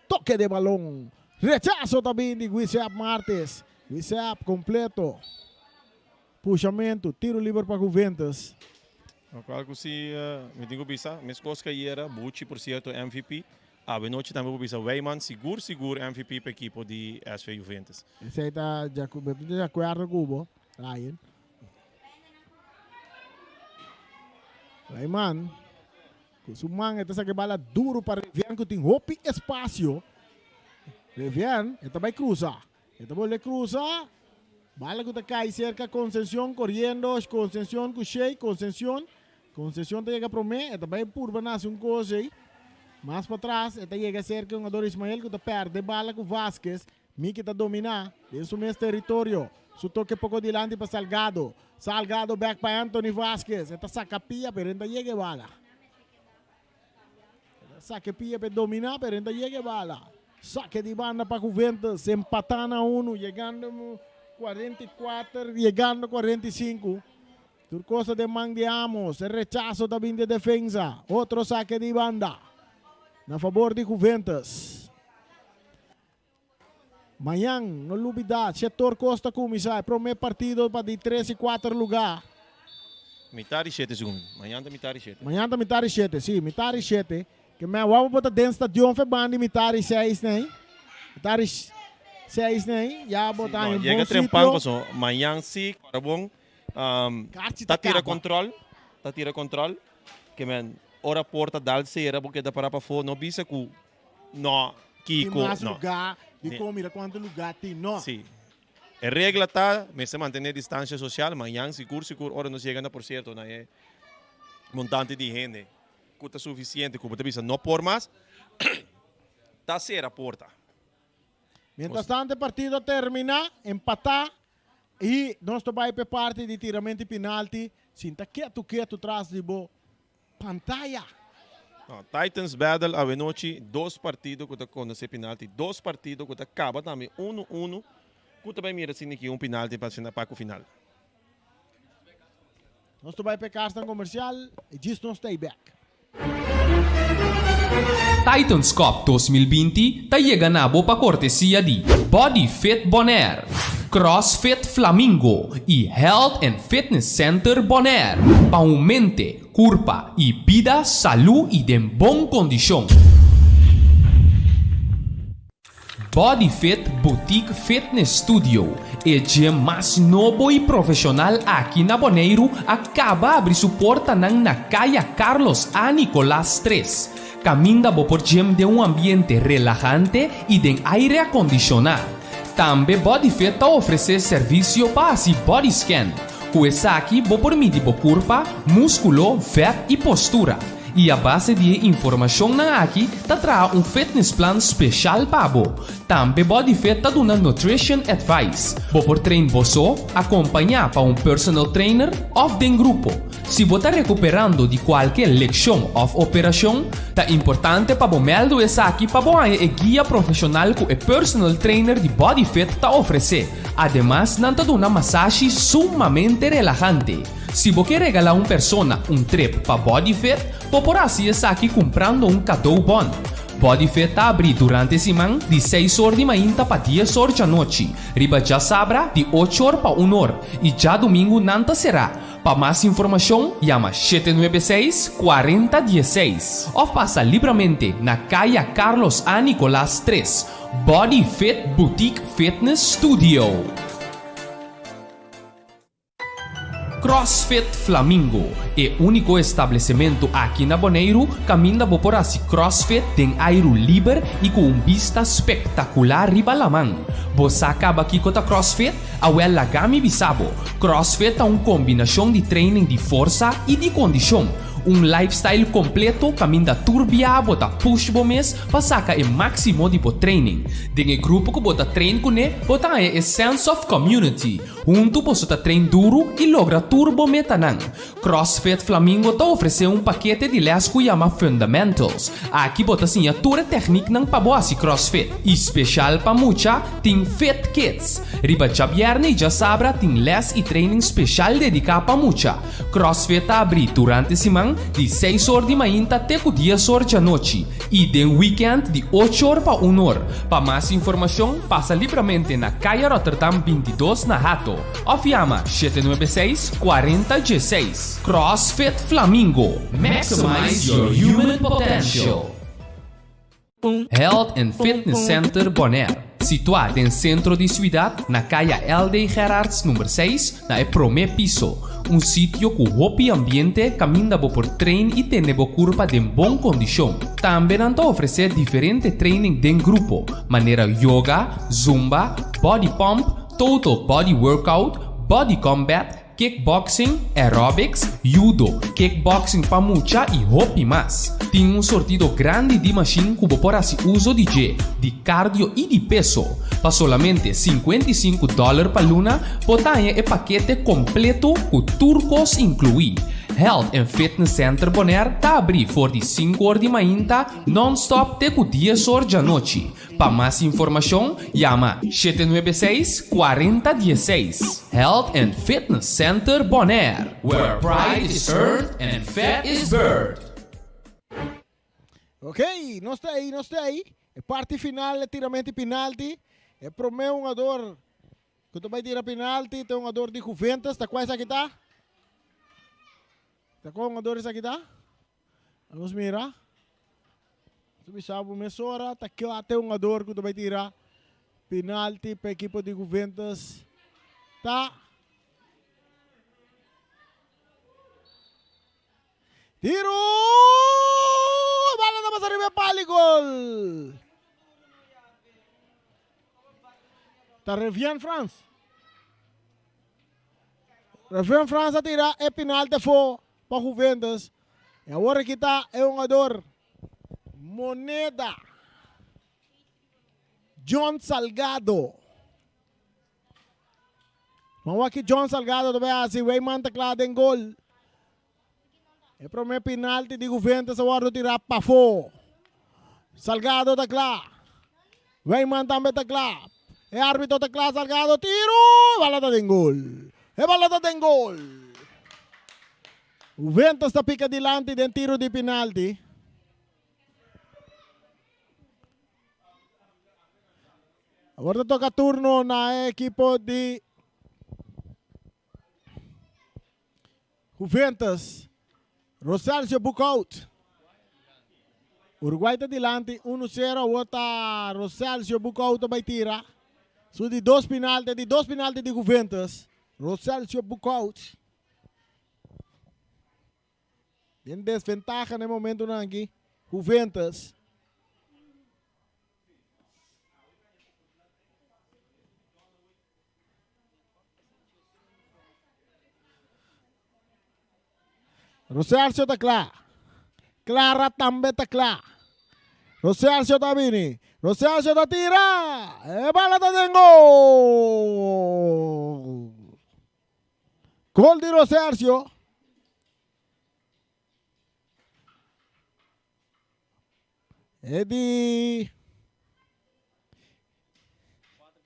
toque de balon, rechazo ta bin di Guisep Martes. Guisep completo. Pushamento, tiro liber pa Juventus. Locual cu si mi tin cu bisa, mescos cu ayera, Buchi por cierto MVP, awe nochi tambe por bisa Wijman sigur sigur MVP pa ekipo di SV Juventus. Esey ta mi ta di acuerdo cu bo, Ryan. Wijman cu su man e ta saca e bala duro pa Revian cu tin hopi espacio. Revian e ta bay cruza. E ta bolbe cruza. Bala cu ta cay cerca Concencion coriendo Concencion cu Shey Concencion Concencion ta yega prome e ta bay purba na haci un cos ey mas patras e ta yega cerca e hungador Ismael cu ta perde bala cu Vasquez Miki ta domina den su mes territorio su toke poco dilanti pa Salgado Salgado bek pa Anthony Vasquez e ta saca pia pero e no ta yega e bala. Sake pia pe domina pero enta yega e bala. Sake di banda pa Juventus empata na uno yegando 44 yegando 45. Tur cosa den man di Amos. E rechazo ta bin di defensa. Otro sake di banda na fabor di Juventus. Mañan no lubida Shetor Costa cuminsa e prome partido pa di tres y cuater lugar. Mitar di shete segun mi. Mañan ta mitar di shete. Mañan ta mitar di shete, si, mitar di shete. Ke men wou bo ta den stadion fe banda di mitar di seis nei. Mitar di seis nei, ya bo ta haña un bon Yega sitio. trempan paso mañan si kora bon Karchi ta ta tira kaba. control, ta tira control. Ke men ora porta dal sera bo keda para pafó no bisa ku No, Tin kiko, mas no. lugá di kon mira kuantu lugá tin, no. Sí. E regla ta, mester mantené distansia sosial, mañan sigur sigur ora nos yega na por sierto na e montante di hende ku ta sufisiente ku bo ta bisa no por mas, ta sera porta. Mientras tanto e partido a terminá, empatá i nos ta bai pa e parti di tiramento di pinalti, sinta ketu ketu tras di bo Pantaya. No, Titans Battle awenochi dos partido ku ta konosé pinalti, dos partido ku ta kaba tambe unu unu ku ta bai mira si niki un pinalti pa asina pa ku final. Nos ta bai pa e kasnan komersial i djis nos ta ei bek. Titans Cup 2020 ta yega na bo pa kortesia di Body Fit Bonaire, CrossFit Flamingo i Health and Fitness Center Bonaire pa un mente, kurpa i bida salú i den bon kondishon. Body Fit Boutique Fitness Studio. E gym mas nobo i profeshonal aki na Boneiru a kaba abri su portanan na Kaya Carlos A. Nicolaas 3, kaminda bo por gym den un ambiente relahante i den aire akondishoná. Tambe Bodyfit ta ofresé servisio pa hasi body scan. Ku esaki bo por midi bo kurpa, múskulo, vèt i postura. I a base di e informashonnan aki ta traha un fitness plan speshal pa bo. Tambe Bodyfit ta duna nutrition advice. Bo por train bo so, akompañá pa un personal trainer òf den grupo. Si bo ta rekuperando di kualke lekshon òf operashon, ta importante pa bo mèldu esaki pa bo haña e guia profeshonal ku e personal trainer di Bodyfit ta ofresé. Ademas nan ta duna masashi sumamente relahante. Si bo ke regalá un persona un trip pa Bodyfit, bo por hasi esaki kumprando un kadoubòn. Bodyfit ta abrí durante siman di seis or di mainta pa dies or djanochi, riba djasabra di ocho or pa un or i djadumingu nan ta será. Pa mas informashon yama 796 40 16 òf pasa libramente na Kaya Carlos A. Nicolaas 3, Body Fit Boutique Fitness Studio. CrossFit Flamingo, e úniko establesementu aki na Boneiru kaminda bo por hasi CrossFit den airu liber i ku un bista spektakular riba laman. Bo sa kaba kiko ta CrossFit? Awel laga mi bisa bo, CrossFit ta un kombinashon di training di forsa i di kondishon, un lifestyle kompleto kaminda tur bia bo ta push bo mes pa saka e máksimo di bo training. Den e grupo ku bo ta train kuné bo ta haña e sense of community, huntu boso ta train duru i logra tur bo metanan. CrossFit Flamingo ta ofresé un pakete di lès ku yama Fundamentals. Aki bo ta siña tur e tèkniknan pa bo hasi CrossFit. I speshal pa mucha, tin Fit Kids. Riba djabièrnè i djasabra tin lès i training speshal dediká pa mucha. CrossFit ta abrí durante siman di seis or di mainta te ku dies or djanochi i den wikènt di ocho or pa un or. Pa mas informashon pasa libramente na Kaya Rotterdam 22 na Hato. Of yama 796 40 16. CrossFit Flamingo, Maximize your human potential! Health and Fitness Center Bonaire, situá den sentro di siudat na Kaya LD Gerards number 6 na e promé piso. Un sitio ku hopi ambiente kaminda bo por train i tene bo kurpa den bon kondishon. Tambe nan ta ofresé diferente training den grupo, manera yoga, zumba, body pump, Total Body Workout, Body Combat, Kickboxing, Aerobics, Judo, Kickboxing pa mucha y hopi mas. Tin un sortido grandi di mashin cu bo por haci uzo di dje, di cardio y di peso. Pa solamente 55 dollar pa luna bo ta haña e pakete completo cu tur cos inclui. Health and Fitness Center Bonaire ta abri for di sinku or di mainta non-stop te cu dies or djanochi. Pa mas informashon yama 796 40 16. Health and Fitness Center Bonaire, where pride is earned and fat is birthed. Ok, nos ta ei, nos ta ei. E parti final, e tiramento di penalti. E prome hungador ku ta bai tira penalti ta e hungador di Juventus. Ta kua esaki ta? Ta kua hungador esaki ta? Nos mira. Su bisa bo mesora ta kla te hungador ku ta bai tira penalti pa ekipo di Juventus. Ta Tiro! Bala ta pasa riba e pal y gol! Ta Revian Frans. Revian Frans a tira e penalti afó. Pa Juventus e awor aki ta e hungador Moneda John Salgado. Ban wak ki John Salgado ta bay hasi. Weyman ta kla den gol. E prome penalti di Juventus a wordo tira pafo. Salgado ta kla. Weyman tambe ta kla. E arbitro ta kla. Salgado tiro. E bala ta den gol. E bala ta den gol. Juventus ta pika dilanti den tiro di penalti. Awor ta toka turno na e ekipo di Juventus. Roselcio Boekhoudt. Uruguay ta dilanti 1-0. Awor ta Roselcio Boekhoudt ta bai tira. Su di dos penalti, di dos penalti di Juventus. Roselcio Boekhoudt. Den desventaha na e momentonan aki, Juventus. Roselcio ta kla. Clara tambe ta kla. Roselcio ta bini. Roselcio ta tira. E bala ta den gol. Gol di Roselcio. E di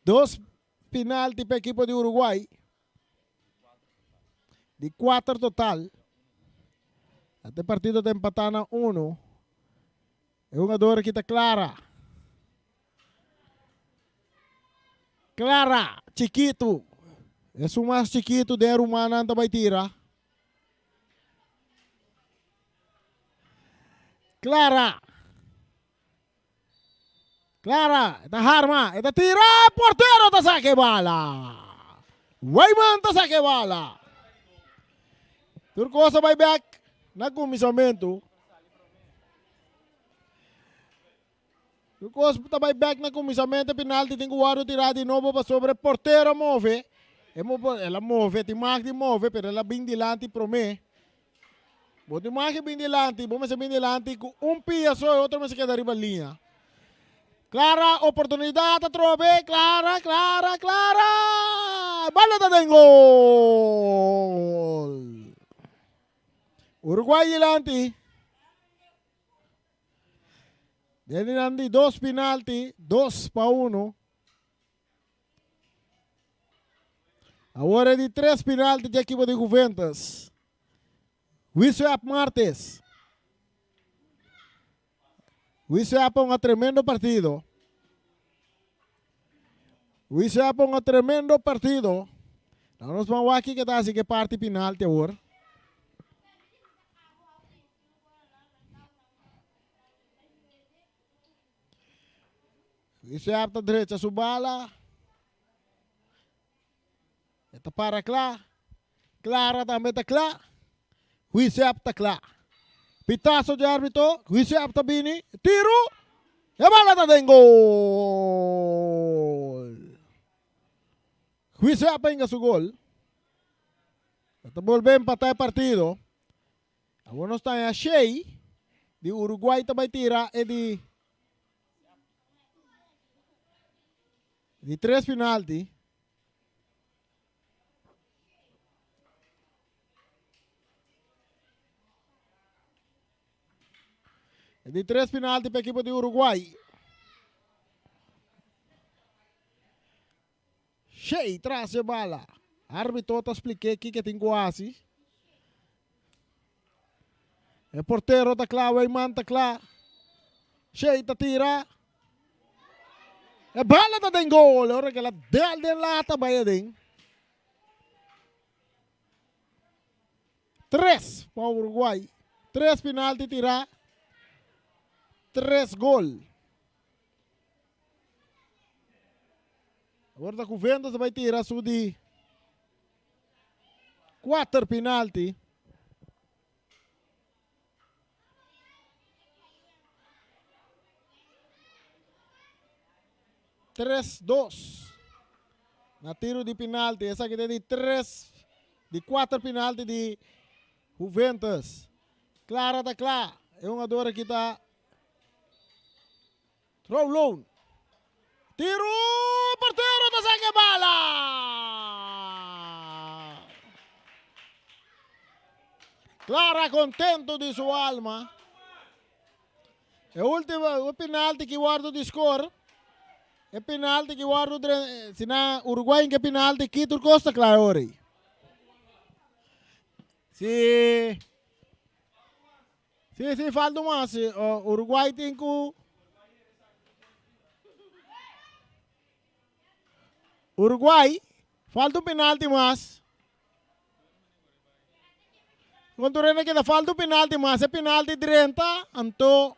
dos penalti pa ekipo di Uruguay. Di kuater total. Ate partido ta empatá na uno. E hungador aki ta Clara. Clara, chikitu. Esun mas chikitu den e rumannan ta bai tira. Clara. Clara, e ta harma, e ta tira, portero ta saka e bala. Weyman ta saka e bala. Tur kos a bai bek na kuminsamentu. Tur kos ta bai bek na kuminsamentu, e penalti tin ku wòrdu tirá di nobo pasobra e portero a move. El a move, tin mag di move, pero el a bin dilanti promé. Bo tin mag di bin dilanti, bo mester bin dilanti ku un pia so, e otro mester keda riba liña. Clara, oportunidat atrobe, Clara, Clara, Clara! Bala ta den gol! Uruguay dilanti. Den nan di dos penalti, 2-1. Awor e di tres penalti di ekipo di Juventus. Wiswep Martes. Wiswep a un tremendo partido. Wiswep a un tremendo partido. Nou nos ban wak kiko ta hasi ke parti penalti awor. Wiswep ta drecha su bala. E ta para kla. Clara tambe ta kla. Wiswep ta kla. Pitazo di arbitro. Wiswep ta bini. Tiru. E bala ta den gol. Wiswep a hinga su gol. E ta bolbe empata e partido. Awor nos ta haña Shey di Uruguay ta bai tira e di di tres penalti. E di tres penalti pa ekipo di Uruguay. Shey tras e bala. Arbitro ta splik'é kiko e tin ku hasi. E portero ta kla, Weyman ta kla. Shey ta tira. E bala ta den gol. Ora ku el a del den lata bai aden. Tres pa Uruguay. Tres penalti tirá. Tres gol. Awor ta Juventus ta bai tira su di kuater penalti. Tres dos. Na tiro di penalti. Esaki ta di tres di kuater penalti di Juventus. Clara ta kla. E hungador aki ta Rolon. Tiru, portero ta saka e bala. Clara contento di su alma. E ultimo e penalti ki wordo di score. E penalti ki wordo si na Uruguay ke penalti ki tur kos ta kla ori. Si Si, si, falta un mas. Uruguay tin ku Uruguay falta un penalti mas. Konturena keda falta un penalti mas. E penalti drenta, anto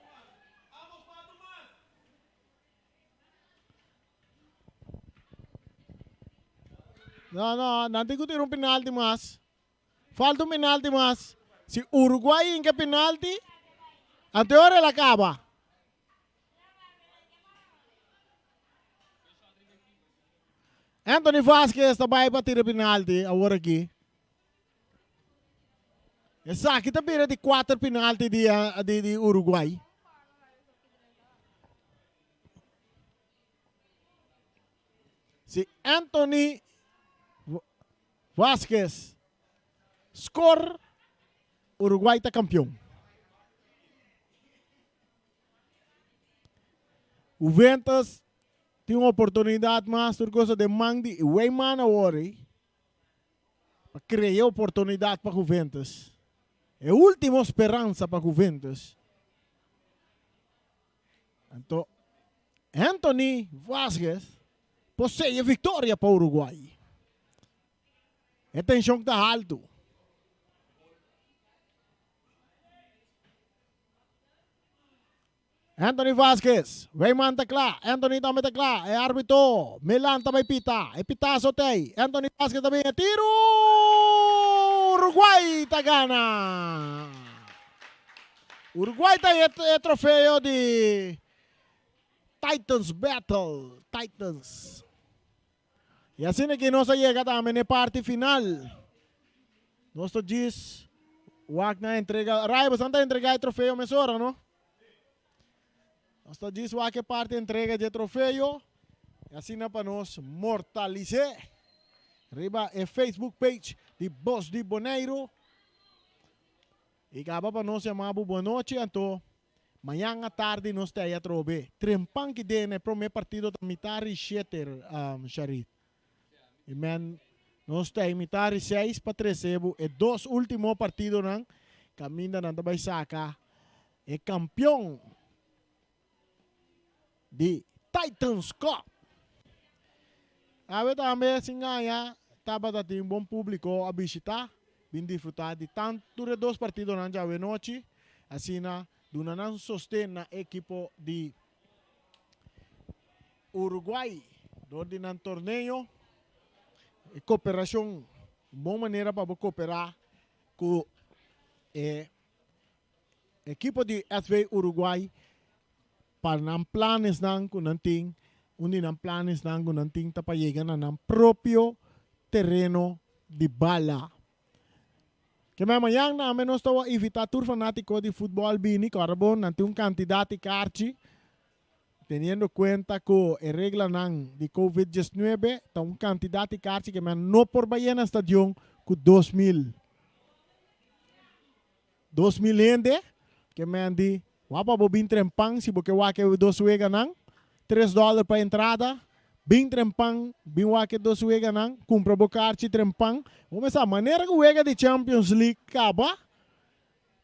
No, no, nan tin ku tira un penalti mas. Falta un penalti mas. Si Uruguay hinka penalti, anto e ora el a kaba. Anthony Vasquez ta bai pa tira penalti awor aki. Esaki ta bira di kuater penalti di, di, di Uruguay. Si Anthony Vasquez score, Uruguay ta campeon. Juventus tin un oportunidad mas tur cosa den man di Weyman awor ey pa crea oportunidad pa Juventus. E ultimo speransa pa Juventus. Anto Anthony Vasquez por sella victoria pa Uruguay. E tension ta halto. Anthony Vasquez, Weyman ta kla, Anthony tambe ta kla, e arbitro Milan ta bai pita, e pitazo t'ei, Anthony Vasquez ta bin e tiru, Uruguay ta gana! Uruguay ta e trofeo di Titans Battle, Titans. Y asina ki nos a yega tambe n'e parti final. Nos ta djis wak na entrega. Ray, boso ta entrega e trofeo mesora, no? Nos ta djis wak e parti entrega dje trofeo. Y asina pa nos mortalis'é riba e Facebook page di Bos di Boneiru. I kaba pa nos yama bo buanochi anto mañan atardi nos ta ei atrobe. Trempan ki den e prome partido ta mitar i sheter Sharit. I men nos ta ei mitar i seis pa trese bo e dos ultimo partidonan kaminda nan ta bai saka e kampion di Titans Cup. Awe tambe sin gaña tabata tin bon publico a bishita bin disfruta di tanto tur e dos partidonan djawe nochi asina duna nan sosten na ekipo di Uruguay dor di nan torneo. E cooperacion un bon manera pa bo coopera cu e Ekipo di SV Uruguay pa nan planesnan ku nan tin, un di nan planesnan ku nan tin ta pa yega na nan propio tereno di bala. Ke men mañan tambe nos ta wou invita tur fanatiko di futbòl bini, kòrda bo nan tin un kantidat di karchi, teniendo kuenta ku e reglanan di covid 19 ta un kantidat di karchi ke men no por bai yena stadion ku 2000. 2000 hende ke men di wak pa bo bin trempan si bo ke wak e dos weganan, tres dòler pa entrada, bin trempan bin wak e dos weganan, kumpra bo karchi trempan, bo mester sa manera ku wega di Champions League kaba,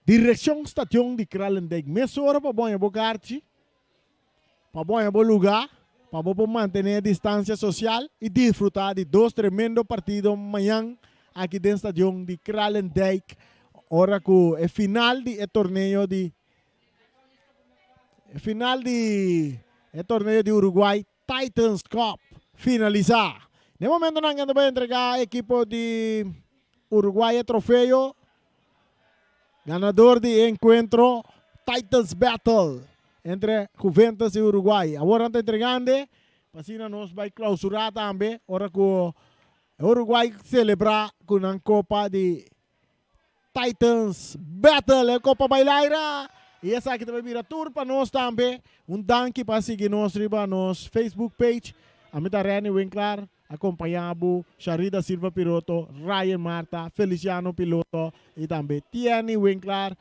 direkshon stadion di Kralendijk mesora pa bo haña bo karchi, pa bo haña bo lugá, pa bo por mantené e distansia sosial i disfrutá di dos tremendo partido mañan aki den stadion di Kralendijk ora ku e final di e torneo di e final di e torneo di Uruguay Titans Cup finalisá. Den momentonan ke nan ta bai entregá ekipo di Uruguay e trofeo. Ganador di e encuentro Titans Battle entre Juventus y Uruguay. Awor nan ta entregando pa asina nos bay clausura tambe ora cu Uruguay celebra cu nan copa di Titans Battle, e copa bailaira. Y esaki ta bay bira tur pa nos tambe. Un danki pa sigui nos riba nos Facebook page. Ami ta Renny Winklar. Acompaña bo Sharida Silva Piroto, Ryan Marta, Feliciano Piloto y tambe Tiany Winklar,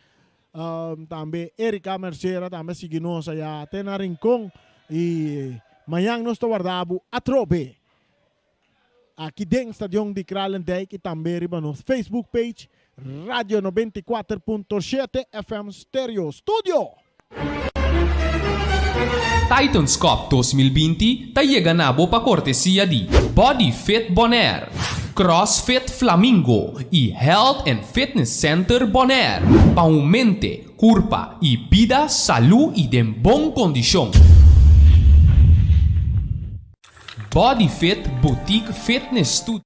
tambe Erika Mercera tambe a sigui nos aya te na Rincon y mañan nos ta warda bo atrobe aki den Stadion di Kralendijk y tambe riba nos Facebook page Radio 94.7 FM Stereo Studio. Titans Cup 2020 ta yega na bo pa kortesia di Body Fit Bonaire, CrossFit Flamingo i Health and Fitness Center Bonaire pa un mente, kurpa i bida salú i den bon kondishon. Body Fit Boutique Fitness Studio.